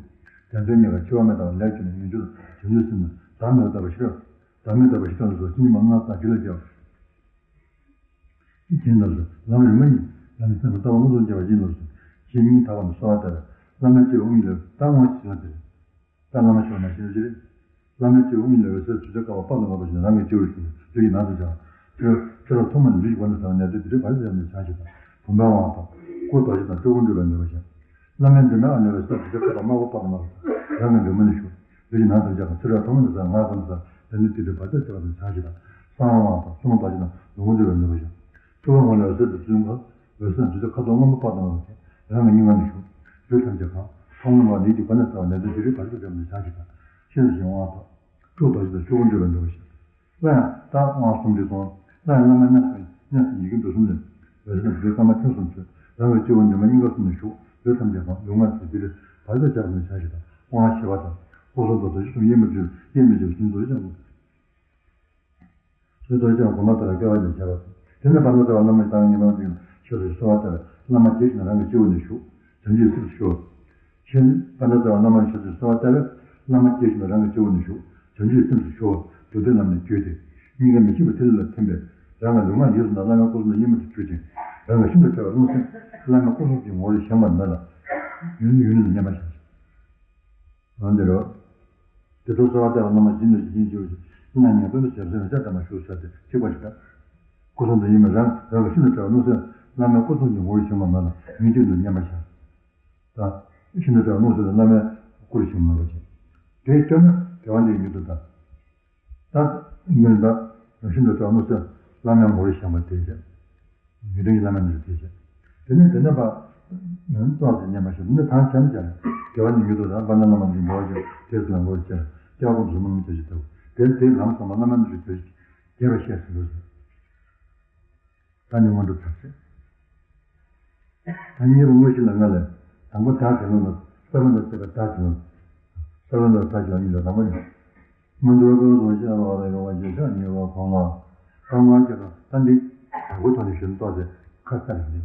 ཏེ། དེ་ཚོའི་ཉེ་བར་འཆི་བ་མི་ལྟ་བར་ལས་གྱུར་ནས་ཡོན་ཆོད་བྱང་ཆུབ་སེམས་ནི་བདག་མེད་པར་ལྟ་བར་ཤོག། བདག་མེད་རྟོགས་པ་ཞིག་ལྟར་སོ། ཕྱི་ཉིན་མ་ལྔ་དང་ཞི་ལ་སྐྱེ་བ། ཅི་བྱེད་ལ་སོ། ལམ་རིམ་མ་ཉིད་ལམ་གྱི་སེམས་ལ་ལྟ་བ་མངོན་སུམ་སྦྱར་བ་ཡིན་ལ་སོ། ཞེས་སྙིང་ཐག་པ་ནས་གསོལ་བ་བཏབ་པས། བླ་མའི་སྤྱི་བོའི་དབུ་གཉིས་ལ་ད་དབང་ཞི་ལ་སྟེར། ད་བླ་མ་ཤོར་ན་ཤེས་ཀྱི་རེད། བླ་མའི་སྤྱི་བོའི་དབུ་གཉིས་ལ་འོད་ཟེར་དུས་ཚོད་བསྐལ་པ་དཔག་ཏུ་མེད་པ་ཞིག་རང་གི་སྤྱི་བོར་ཞུགས་ནས་ལུས་ཀྱི་ནང་དུ་འཇགས། ཁྱོད་ཁྱོད་རང་ཐོག་མ་ནས་ལུས་ཀྱི་སྒོ་ནས་ཟ་བ་ནད་དུ་དེ་རིགས་བར་དུ་ཡང་ནས་བྱང་ཞིག་དང་། བུམ་པའི་དབང་དང་། སྐུ་རྡོ་རྗེ་དང་སྤྲུལ་སྐུ་འགྲུབ་པའི་ནུས་པ་ཞིག་བླ་མའི་མགྲིན་པའི་ཨ་ནུས་པའི་ས་དུས་ཚོད་བསྐལ་པ་དམར་པོ་དཔག་ཏུ་མེད་པ་རང་གི་མགྲིན་པ་ནས་ཞུགས། ལུས་ཀྱི་ནང་དུ་འཇགས་དང་། ཚེ་རབས་ཐོག་མ་ནས་ཟ་ང་ཁོ་ནས་ཟ་ནད་དུ་དེ་རིགས་བར་དུ་ཡང་ནས་བྱང་ཞིག་དང་། གསང་བའི་དབང་དང་། སྲུང་མ་རྡོ་རྗེ་དང་ལོངས་སྐུ་འགྲུབ་པའི་ནུས་པ་ཞིག་ཐུབ་པ་མངོན་ལ་འོད་ཟེར་དུ་བཙུན་པ། འོད་ཟེར་དུས་ཚོད་ཁ་དོག་སྔོན་པོ་དཔག་ཏུ་མེད་པ་དེ་རང་གི་སྙིང་ག་ནས་ཞུགས། ལུས་ཐམས་ཅད་གང་། ཐོག་མ་མེད་པ་ལུས་ཀྱི་སྒོ་ནས་ཟ་བ་ནད་དུ་དེ་རིགས་བར་དུ་ཡང་ནས་བྱང་ཞིག་དང་། ཤེས་བཞིན་དབང་དང་། སྤྲུལ་རྡོ་རྗེ་དང་སྤྲུལ་སྐུ་འགྲུབ་པའི་ནུས་པ་ཞིག་སླར་ཡང་ད་དབང་གསུམ་འདི་སོང་། སླར་ཡང་བླ་མའི་མཉམ་དུ་མཉམ་དུ་ཡི་གེ་འབྲུ་གསུམ་ལས། འོད་ཟེར་དུས་ཚོད་སྐར་མ་ཐེངས་གསུམ་ཚུད། རང་གི་སྤྱི་བོ་མགྲིན་པ་སྙིང་ག་གསུམ་ལ་ཞུགས། ལུས་ཐམས་ཅད་གང་། ལུས་ངག་ཡིད་གསུམ་དེ་རིགས་བར་དུ་ཡང་ནས་བྱང་ཞིག་དང་། དབང་བཞི་པ་དང་། སྐུ་གསུང་ཐུགས་རྡོ་རྗེ་གསུམ་དབྱེར་མེད་སྤྲུལ། དབྱེར་མེད་སྤྲུལ་གསུམ་རྡོ་རྗེ་འཆང་ངོ་། ཚུལ་རྡོ་རྗེ་འཆང་གོང་མ་ལྟར་སྐལ་བ་ཉིད་བྱས་པ་དང་། དེ་ནས་བར་དོ་ལྟ་བ་བླ་མ་ཡི་དམ་ཉི་མ་འདི་ཞེས་སོགས་ཀྱི་གསོལ་བ་བཏབ་པས། བླ་མ་དགྱེས་ཤིག་ན་རང་གི་སྤྱི་བོ་ནས་ཞུགས། བྱང་ཆུབ་སེམས་སུ་ཤོག་ཕྱིན། བར་དོ་ལྟ་བ་བླ་མ་ཡི་ཞེས་སོགས་ཀྱི་གསོལ་བ་བཏབ་པས། བླ་མ་དགྱེས་ཤིག་ན་རང་གི་སྤྱི་བོ་ནས་ཞུགས། བྱང་ཆུབ་སེམས་སུ་ཤོག་མདོར་བསྡུས་ལམ་ནས་བརྒྱུད་དེ། སྙིང་ག་མི་ཤིགས་པ་ཐིག་ལེ་ལ་ཐིམ་པས། རང་གི་ལུས་ངག་ཡིད་གསུམ་དང་བླ་མའི་སྐུ་གསུང་ཐུགས་དབྱེར་མེད་དུ་གྱུར་ཅིང་། རང་གི་ཤིན་ཏུ་ཕྲ་བའི་རླུང་སེམས་བླ་མའི་སྐུ་གསུང་ཐུགས་ཀྱི་ངོ་བོར་ཞེན་པ་མེད་ལ། ཡུན་ཡུན་རིང་དུ་མཉམ་པར་བཞག་འོན་ཏེ་རོ། དེ་ཚོ་གསོལ་བ་བཏབ་པ་རྣམས་ཞིང་དུ་ཞིང་ཞིང་ཞུ་ཞིང་། ཡང་ཉན་ཀུན་ཏུ་ཞབས་སེམས་ཤ་དམ་པ་ཞུགས་ཟེར་ཏེ་གཅིག་པ་ཞིག་དང་། སྐུ་གསུང་ཐུགས་ཡིན་པས་རང་རང་གི་ཤིན་ཏུ་ཕྲ་བ་རླུང་སེམས་བླ་མའི་སྐུ་གསུང་གི་ངོ་བོར་ཞེན་པ་མེད་ལ་ཡུན་གཅིག་ཏུ་མཉམ་པར་བཞག་ད་ཤིན་ཏུ་ཕྲ་བ་རླུང་སེམས་བླ་མའི་སྐུར་ཞེན་པ་མེད་པ་ཞིག་དེས་སྐྱོར་ན་དགེ་བ་འདི་མྱུར་དུ་ལྡན། ད་ངོས་ད་ཤིན་ཏུ་ཕྲ་བ་རླུང་སེམས་བླ་མའི་ངོ་བོར་ཞེན་པ་དེ་བཞག་མི་འདྲ་བའི་བླ་མའི་གནས་སུ་དེ་བྱས། དེ་ནས་དེ་ནས་པ། ཏོག་ཙམ་ཉན་པ་ཞིག་ནི་ཐང་ཆད་ནས་ཀྱང་དགེ་བ་ནི་མྱུར་དུ་དང་། དཔལ་ལྡན་བླ་མ་འདི་འགྲོ་བ་ཀུན་དེ་སུ་ལ་འགོར་ཅེས་སྐྱབས་སྐུ་གཟུགས་མང་མི་བྱ་ཞིག་ལྟ་བུ། དེ་དེའི་ལམ་གསུམ་པ་བླ་མའི་གནས་སུ་དེ་རྒྱས་པར་བཤད་ཟིན་ཏོ། ད་ནི་སྔོན་འགྲོ་ཚར་ཚེ། ད་གཉིས་པ་དངོས་གཞི་ལ་ལྔ་ལས། དང་པོ་བདག་དགེ་སློང་ལ། ས་བོན་དང་བཅས་པ་བདག་དགེ་སློང་། ས་བོན་དང་བདག་དགེ་སློང་གཉིས་ལ་དང་པོ་ནི། མི་འདོར་ཀུན་སློང་ཤེས་པ་ལ་ཡོང་བ་ཞེས་བྱ་གཉིས་པ་གོང་ལ། རྐང་པ་བརྒྱད་དང་ད་འདི་དང་པོའི་ཐོག་ནས་ཞུ་ན་ཏོག་ཙམ་ཁ་གསལ་རེད།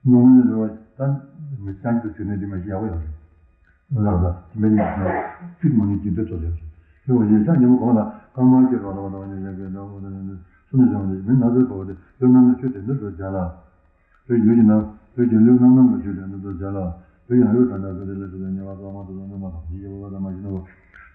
སྣང་བའི་རེ་བ་ད་མི་ཅང་གི་ཟེར་ནས་འདི་མ་ཤེས་ཡག་པོ་ཡོད་རེད། ལགས་ལགས་དེ་འདྲ་ཡིན་ན་ཚིག་མང་ཉུང་ཇི་འདོད་ཚོགས་ཡོད་རེད། ཞུ་བ་ཞེས་བྱ་གཉིས་པ་གོང་ལ། རྐང་པ་བརྒྱད་དང་ད་འདི་མ་ཤེས་ཡག་པོ་ཡོད་རེད། སུ་ནི་བྱང་བ་མི་སྣ་ཚོགས་པ་དེ་ལུས་རྣམ་སྨིན་ཆོས་དེ་འདི་ཚོ་བྱ་ལ། ལུས་ཀྱི་ལུས་ཀྱི་ནང་ལུས་ཀྱི་ལུས་རྣམ་སྣང་གི་ཆོས་དེ་འདི་ཚོ་བྱ་ལ། ལུས་ཀྱི་ཡང་ཡུལ་དང་འདྲ་ཚོ་དེ་ལས་ཚོ་དེ་ཉེ་བར་འགྲོ་བ་མ་ཐུབ་ཚོ་འདི་མ་ཐག་ཡིད་ཀྱི་འོད་དང་མ་བཞིན་ནོ།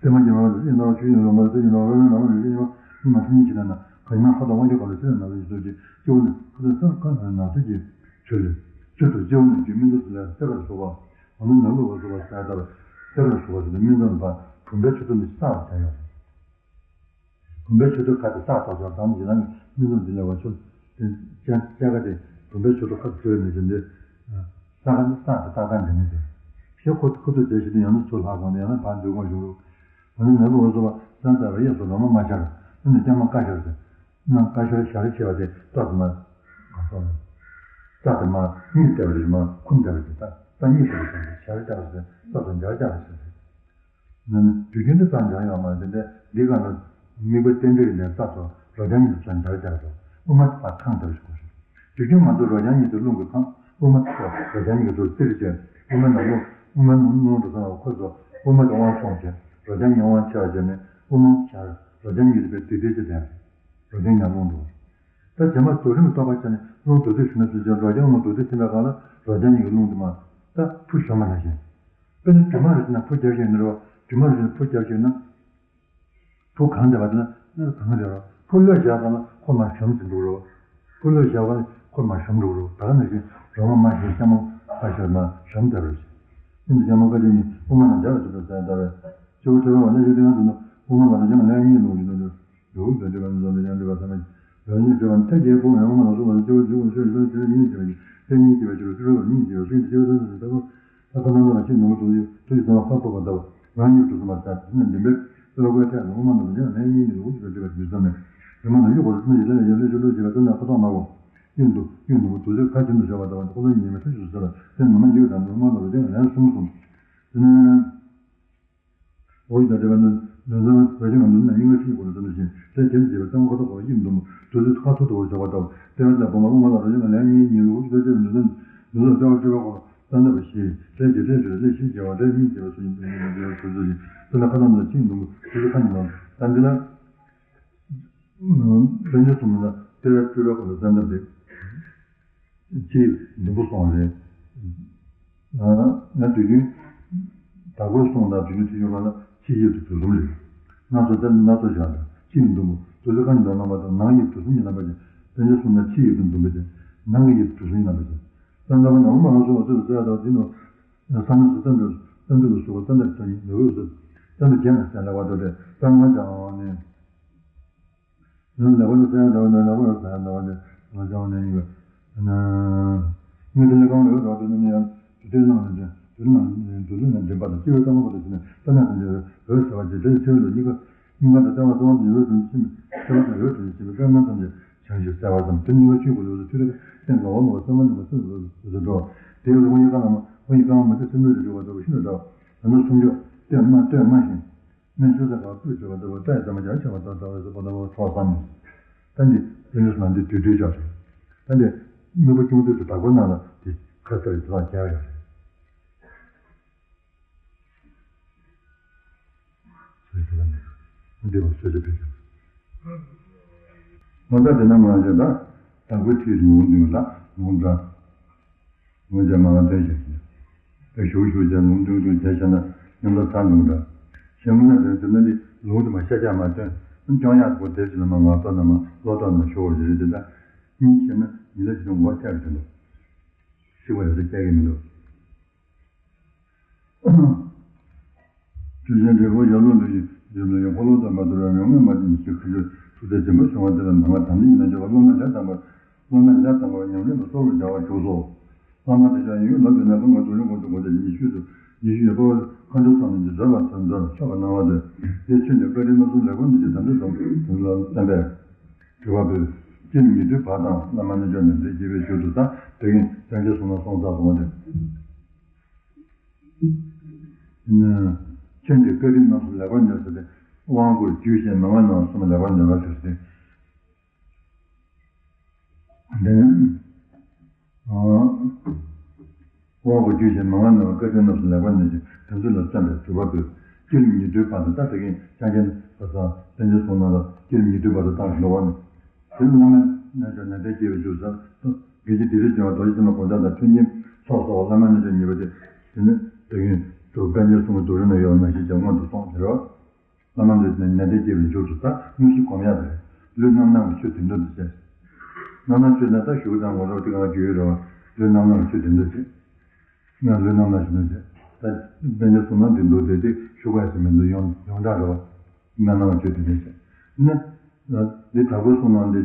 དེ་མ་སྐྱེས་མ་བ་དེ་ཡིན་ནོ། ཆོས་ཡིན་ནོ་མ་དེ་ཡིན་ནོ། རོ་ལུས་ནང་ལ་ཡོད་ཀྱི་ཡིན་ནོ། ཉི་མ་ཐུན་གཉིས་ཀྱི་ནང་ན་གང་ཡིན་ན་ཁ་དོག་དབང་ཆ་གང་ལ་ཚེ་ན་ལུས་ཀྱི་སོ་ཀྱི་སྐྱེ་བོ་ནི་ཁ་དོག་ས་ཁ་ན་ཚེ་ཀྱི་ཆོས་ལས་ཆོས་དང་སྐྱེ་བོ་ནི་རྒྱུ་སྨིན་མཚམས་ལས་སྲེག་པར་ཞོག་པ། འོ་ན་ནང་ལུས་པ་སོགས་པ་ས་ལྟར་སྲེག་པར་ཞོག་པ་ཟེར་ཏེ་སྨིན་མཚམས་པ་བུམ་པའི་ཆུ་ཚོད་ནི་བསགས་པར་བྱ་ཡོད། བུམ་པའི་ཆུ་ཚོད་ཁ་དེ་བསགས་ཐོག་ཆོག་དང་ཞེ་སྡང་གི་སྨིན་མཚམས་འདི་ལས་བ་ཆུ་དེ་ཅན་ཅན་ཁ་དེ་བུམ་པའི་ཆུ་ཚོད་ཁ་དེ་ཚོད་ནས་བཞིན་དེ། ས་ཁ་འདི་བསགས་དེ་བཏགས་དང་འདྲེ་ནས་དེ། ཞེས་ཁོ་ཁོ་ཚོ་བྱས་ཞིག་ཏུ་ཡང་ན་ཚུར་ལྷག་དགོངས་ནས་ཡང་ན་ཕར་འདུལ་དགོངས་བྱུང་རུང་། འོ་ན་ནོར་བུ་འོ་ཚོ་བ་ས་ལྟ་བ་གཡས་སུ་ལོ་མ་མ་ཤར། ཨ་ནི་རྐྱང་མ་ཀ་ཤར་ཟེར། ན་ཀ་ཤར་ཤར་ཆེ་བ་དེ་ཏོག་ཙམ་མ། ག་སོང་ལ། རྩ་དེ་མ་གཉིས་བལྟས་པ་རེད་མ་ཁུམ་བལྟས་པ་རེད་ད། རྩ་གཉིས་བལྟས་པ་རེད་ཤར་བལྟས་པ་རེད་ཏོག་ཙམ་འཇར་བལྟས་པ་རེད་ཟེར། ན་ནི་དུས་རྒྱུན་དུ་རྩ་འཇར་ཡོད་མ་རེད་དེ་འདྲའི་འདི་ག་ན་དམིགས་པའི་རྟེན་འབྲེལ་ནས་རྩ་ཚོ་རོ་རྐྱང་གཉིས་དུ་རྩ་འཇར་བལྟས་པ་རེད། དབུ་མ་ཐག་ཐང་ལྟ་བུ་ཞིག་གོ་ཞིང་། དུས་རྒྱུན་ང་ཚོ་རོ་རྐྱང་གཉིས་དུ་རླུང་གི་ཐང་དབུ་མ་ཐག་རོ་རྐྱང་གཉིས་ཀྱི་ཚུར་རྩིར་བཅད་དབུ་མའི་ནང་རླུང་དབུ་མའི་ནང་རླུང་དུ་སོང་བ་ཁོ་ཚོ་དབུ་མ་གི་དབང་སོང་བྱས་རོ་རྐྱང་གཉིས་དབང་ཆེ་བ་བྱས་ནས་དབུ་མ་ཤར་རོ་རྐྱང་གཉིས་དུ་བས་དེ་དེ་ཅི་ལྡན་རོ་རྐྱང་གཉིས་རླུང་འགྲོ། ད་རྗེས་མ་རྫོགས་རིམ་རྟོགས་པ་ཆ་ནས་རླུང་དུ་དེ་ཞུ་ན་ཚུལ་ཆེན་རོ་རྐྱང་རླུང་དུ་དེ་ཐིམ་པའི་སྒང་ལ་རོ་རྐྱང་གཉིས་ཀྱི་རླུང་དུ་མ་ད་བུ་གཞོམ་པ་ནང་བཞིན། དཔེར་ན་གྲིབ་མ་རེ་ཞིག་ན་བུ་རྒྱབ་ཞིག་ནི་རོ་གྲིབ་མ་རེ་ཞིག་ན་བུ་རྒྱབ་ཞིག་ན། བུ་གང་བསྡད་པ་དེ་ན་གནས་གང་བསྡད་རོ། བུ་གློད་བཞག་པ་ན་ཁོ་མར་གཞོམ་དུ་འགྲོ་རོ། བུ་གློད་བཞག་པ་ན་ཁོ་མར་གཞོམ་འགྲོ་རོ། ད་ག་ནང་བཞིན་རོ་མ་མ་ཞིག་ཤ་མོ་ཁ་ཤོར་མ་གཞོམ་བསྡད་རོ། ཤིན་ཏུ་ཤ་མོ་ཁ་ཤོར་གཉིས་དབུ་མ་ལ་འཇགས་པ་ཆུ་ཚོད་ཟ་ཡང་ལྟ་བས། སྤྱི་བོ་ཐོད་པ་བ་ན་བཞུགས་དེ་ཡང་དུ་ན་དབུ་མ་ལ་རོ་རྐྱང་ལན་གཉིས་ལུགས་ཀྱི་ནང་དུ། ལུགས་འདི་འདྲ་བ་ནི་འཛོམས་པའི་ཡང་འདྲ་བ་ཐ་མ། རང་ཉིད་འདྲ་བ་ནི་ཐ་སྙད་པོ་ཡང་མ་ལ་སོགས་པ་ལ་སྤྱི་བོ་སྤྱི་བོ་ཆོས་ཆོས་ཆོས་ཉིད་འདྲ་བ་ཉིད་ཐ་སྙད་འདྲ་བ་ཆོས་ཆོས་ཉིད་འདྲ་བ་ཉིད་འདྲ་བ་སུན་འདི་ཆོས་ཆོས་ཆོས་ལྟ་བུ། ད་ཁ་ནང་ལ་ཤིང་ནོར་བུ་དུ་ཡུ་དུ་ཡུ་ཚང་བ་ཁ་ཕོ་བ་འདྲ་བ་རང་ཉིད་དུ་སོང་བ་ལྟར་དེ་ནི་འདི་འདྲའི་ཨོལ་ཀོའི་ཐད་ལ་དབུ་མ་ནོར་བུ་ཡང་ལན་གཉིས་ནི་ལུགས་འདི་འདྲ་བ་འདི་ཙམ་ནས་རི་མ་ནང་ཡུག་བར་སུ་ཡི་ལན་ཡབ་ལས་ཆུ་ལུགས་བྱེད་པ་ཙམ་ན་ཁ་ཐོག་མ་བོ་ཤིང་དུ་ཡུ་ནོར་བུ་དུ་ཡུ་ཁ་ཁྱིམ་དུ་བཞག་པ་ལྟ་བུ་ཁོ་ལ་ཉིས་མེད་ཐུགས་སུ་ཟེར་ལ་དེ་ནོར་མ་ཡུག་དང་ནོར་མ་ནོར་བུ་ཡང་ལན་གསུམ་གསུམ་དེ་ནས། འོ་ཡི་དང་འབྲེལ་བ་ནི་ལུས་རྣམ་རོ་རྐྱང་ངམ་ལུས་རྣམ་སྙིང་ག་ཤིན་ཏུ་གོ་ལ་འཛིན་པ་བཞིན་ལྷའི་རྒྱན་དུ་བྱས་པའི་གཙང་མ་ཁ་དོག་ཁ་བ་ཡིད་འདུན་པ་དུ་ཚོད་ཁ་ཐུག་ཏུ་བོར་བྱ་བ་ལྟ་བུ་དེ་ལ་བསླབ་པ་མ་དབུ་མ་ལ་རོ་རྐྱང་ལན་གཉིས་གཉིས་ལུགས་ཀྱི་ལྟ་བྱེད་ནུས་ལྡན་ནུས་ལྡན་ལྟ་བ་སྤྲུལ་པ་ཁོ་ལ་རྩ་འདབ་པ་བཞི་ལྷའི་རྒྱུ་འབྲས་སྤྲུལ་ལྷའི་ཞིང་རྒྱལ་བ་ལྷའི་སྙིང་རྗེ་བ་སོགས་ཡིན་པའི་ཉིན་མོ་འབྲེལ་བ་གྲོལ་ཚུལ་ཡིན། དེ་ལ་ཁ་ཐོག་མ་ལ་ཤིང་འདུན་པ་དུ་ཚོད་ཁ་ཉིན་མ་ད་འདི་ལ། པཎ་ཆེན་གསུམ་ལ་ལྟེ་བའི་སྤྲུལ་པའི་སྐོར་ལ་གསལ་བཏབ་སྟེ། ཕྱི་དབྱིབས་འཛིན་པོ་གསུངས་རེད། ང་དུས་རྒྱུན་དྭགས་པོའི་གསུང་དང་དུས་རྒྱུན་ཐུན་མོང་ལ་ཕྱི་དབྱིབས་དུ་དུག་གསུམ་རེད། སྣ་ཚོགས་ལྟར་སྣ་ཚོགས་བཞག་དང་ཕྱི་ཡི་འཛིན་པོ་དུག་ལྔ་གཉིས་དུག་གསུམ་གྱི་རྣམ་པ་ཅན། དཔེ་ཆ་གསུམ་ན་ཕྱི་ཡི་འཛིན་པོ་ཅན། ནང་གི་ཡིབ་དུག་གསུམ་གྱི་རྣམ་པ་ཅན། ཙན་དན་པ་ནང་མ་ལ་སོགས་པ་ཚོས་ཟེར་དང་འདི་ནི། ས་ནི་སུ་ཙན་དུ་ཙན་དུ་སུ་ཙན་དུ་ཙན་དུ་ཀྱང་ནི་ཙན་དུ་ཀྱང་ནི་ཙན་དུ་ཀྱང་ནི། ལེགས་པར་གསལ་བ་འདྲ་བ་ནི་ལེགས་པར་གསལ་བ་འདྲ་བ་ནི་ལ་སྦྱང་བ་ནི་ཡིན་པས། དངོས་དེ་ལས་གང་འོས་འགྲོ་དེ་ནི་ཡང་དུས་དེ་རྣམས་ནི་དུས་རྣམས་དུས་རྣམས་འདྲེན་པ་དང་སྐྱེ་བོའི་གཏམ་པོ་ལ་བྱས་ནས་ལྟ་ན་ཐམས་ཅད་འོད་གསལ་བ་ཅན་དེ་ཆོས་ལ་གཉིས་ཀ་གཉིས་ཀ་དང་ལྟ་བ་གསང་བ་དང་འོད་དང་ཕྱིན་པའི་ཆོས་དང་འོད་དང་ཕྱིན་པའི་ལྟ་ན་ཐམས་ཅད་བྱང་ཞིང་གསལ་བ་ཙམ་དེ་གཉིས་ཀ་ཆོས་ཀུན་ལུགས་སུ་ཐུགས་ལ་གཏན་ལ་འོང་བ་གསང་བ་ནི་མ་གསུངས་པའི་ལུགས་སུ་འགྲོ། དེའི་ལུགས་ཡི་ག་ལ་མ་ཧོ་ཡི་ག་མ་མ་དེ་སེམས་ལུགས་ལ་འཇུག་པ་ལྟ་བུ་ཤིན་ཏུ་འདྲ་བ་ལ་ནི་སུམ་ཅུ་སྟོད་སྨད་སྟོད་སྨད་ཞིང་། སྨན་ཆུ་ས་ག་སྤུས་བྱས་པ་ལྟ་བུ་དཔེ་ཙམ་ཅག་ཆགས་པ་ལྟ་ལྟ་བས་སུ་པ་ལྟ་བུ་ཚོགས་བསམ་ནས། ད་འདི་དེ་འདྲ་སོང་ན་འདི་དུས་དུས་ཆགས་རེད། ད་འདི་དམིགས་པ་ཆུང་དུས་སུ་དྭགས་པོ་ནང་ལ་དེ་ཁ་གསལ་རེ་དེ་དག་རྒྱག་ཡོད་རེད། སོ་སོ་ལ་མེད་འདི་བ་སོ་སོ་ཕེབས་ཀྱང་། ང་ད་དེ་ན་མ་བྱས་ད་དྭགས་པོའི་ཁྲིད་དུ་ངོ་འདུག་ལ་ངོ་འདྲ། ངོ་བྱ་མ་ང་སྟོན་ཞིག་གིས། དེ་ཞུགས་ཞུགས་བྱས་ལུང་དུ་དུ་བྱས་བྱས་ན་མཉམ་དུ་ཚར་འདུག་འདྲ། ཞེས་ངོ་ན་དོན་དེ་ན་འདི་ལུང་དུ་མ་ཤ་ཆ་མ་སྟོན། སྐྱོང་ཡག་པོ་དེ་ཅི་ལ་མ་ང་ཏོ་ན་མ་ལོ་ཏོ་ན་ཞུ་བ་རེད་དེ་ད། སྙིང་ཆེ་ན་ཉིན་ལ་ཞིག་ཏུ་ངོ་ཐེག་གི་འདུག་ཤི་བ་རེ་རེ་སྐྱེ་གི་མི་འདུག་དུས་ཆེན་འབྲས་བུ་ཡར་ལོ་འདི་ཡི་ཡུལ་ལ་ཡོད་འཁོར་ལོ་དང་མ་དུར་བའི་ཡོང་མེད་མ་དེ་ཉི་ཤུ་ཁ་ཆུ་ཐུགས་རྗེ་ཆེན་པོ་བྱུང་བ་དེ་ལ་ནང་ང་དམ་ཉིད་མེད་འཇོག་པ་སློབ་མ་ལས་དང་པོར་སློབ་མ་ལས་དང་པོར་ཉམས་ལེན་དུ་གསོག་ལུ་སྦྱར་བ་བཞུགས་སོ། བླ་མ་དེ་ཅག་ཡིན་ལབ་དུས་ན་ཁོང་ང་དུ་ལུང་དགོན་དུ་དགོན་དེ་ཉི་ཤུ་དུ་ཉི་ཤུ་ཡོད་པ་མཁའ་འགྲོ་ཚང་ནས་ཀྱི་བཟོད་པ་དོན་མཛད་ཆོག་པ་གནང་བ་དེ་དེ་ཆོས་འདི་བཀའ་དྲིན་སྣ་ཚོགས་ལེགས་པར་འདི་ཀྱི་དམ་ཚིག་དང་དོན་ལ་བརྟེན་པས་གྲུབ་པ་པོས་སྤྱིར་ཉེ་དུའི་བར་དང་བླ་མ་རྣལ་འབྱོར་ནས་འདྲེས་སྐྱེ་བའི་ཆོས་སུ་ད་དེ་གིན་སངས་རྒྱས་སོང་ན་སོང་ཚར་སོང་བ་དེ། ཁྱོད་ཀྱི་བཀའ་དྲིན་རྣམས་སུ་ལེགས་པར་ཉོན་ཟེར་ཏེ། དབང་བསྐུར་རྒྱུད་བཤད་མན་ངག་རྣམས་གསུམ་ལེགས་པར་ཉོན་ལ་ཞུ་སྟེ། འདི་ནི། དབང་བསྐུར་རྒྱུད་བཤད་མན་ངག་རྣམས་བཀའ་དྲིན་རྣམས་སུ་ལེགས་པར་ཉོན་ཅིང་དོན་ཚུལ་ལ་བརྩོན་པས་གྲུབ་པ་པོས་སྤྱིར་ཉེ་དུའི་བར་དུ་ད་དེ་གིན་ཅང་ཅན་པ་སངས་རྒྱས་སོང་ན་ལ་སྤྱིར་ཉེ་དུའི་བར་དུ་བཏང་ཞིང་འགྲོ་བ་ནི། དེ་བླ་མའི་རྣལ་འབྱོར་ནན་ཏན་སྐྱེ་བའི་རྒྱུ་ཟེར། དགེ་བཅུ་དེ་རིགས་སྦྱོང་བ་རྡོ་རྗེ་ཐེག་དམན་གོ་ཆ་དང་མཐུན་རྐྱེན་ཚོགས་གསོག་པ་བླ་མའི་རྣལ་འབྱོར་ཉེ་བ་སྟེ། དེ་ནི་དེ་གིན་དུ་དཔལ་ལྡན་གསུང་གི་རྡོ་རིང་ན་ཡོད་མ་ཤེས་ཀྱང་སྔོན་དུ་སོང་ཟེར་རོ། བླ་མ་འདི་ནི་ནན་ཏན་སྐྱེ་བའི་མཇུག་ཏུ་ད་དངོས་གཞི་སྒོམ་ཡག་རེད། ལུས་རྣམ་སྣང་གི་ཆོས་དེ་འདྲ་འདི་བྱས། རྣམ་སྣང་ཆོས་ནི་ད་ཞུ་དང་ངོ་རོགས་དེ་གང་རྒྱུ་ཡོད་རེད་བ། ལུས་རྣམ་སྣང་གི་ཆོས་དེ་འདྲ་བྱས། ང་ལུས་རྣམ་སྣང་ཞུ་ན་བྱས། ད་དཔལ་ལྡན་གསུང་ན་འདི་འདུག་དེ་དེ་ཞུ་དགོས་ཡ་ཟེར་མི་འདུག་ཡོངས་ཡོངས་གྲགས་རེད་བ། རྣམ་སྣང་གི་ཆོས་དེ་འདྲ་བྱས། ནི། འདི་དྲག་པོའི་གསུང་ན་འདི།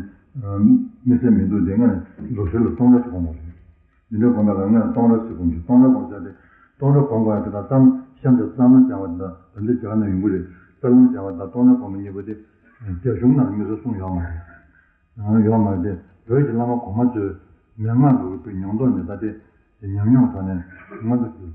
དམིགས་བསལ་མི་འདུག་དེ་ང་ནི་ལོ་སེར་ལ་སྟོང་ར་ཞིག་གོང་བ་རེད། འདི་འདྲ་གོམས་པ་ལ་ང་སྟོང་ར་ཟེར་གོམས་ཀྱི་སྟོང་ར་གོམས་བྱ་སྟེ། སྟོང་ར་གོམས་དགོས་ཡ་དེ་དག་བསམ་གཤམ་དུ་རྩ་ལམ་སྦྱང་བ་དེ་དག་ད་ལྟ་རྒྱ་གར་ན་ཡོང་གི་རེད། རྩ་ལམ་སྦྱང་བ་དང་སྟོང་ར་གོམས་པ་གཉིས་པོ་དེ་རྒྱ་གཞུང་ནང་དངོས་སུ་གསུངས་ཡོད་མ་རེད། ཡང་ཡོད་མ་རེད་དེ་བོད་ཀྱི་བླ་མ་གོང་མ་ཚོས་མན་ངག་ལུགས་ཀྱི་ཉམས་རྟོགས་ནི་ད་དེ་ཉམས་མྱོང་ཐོག་ནས་ང་ཚོ་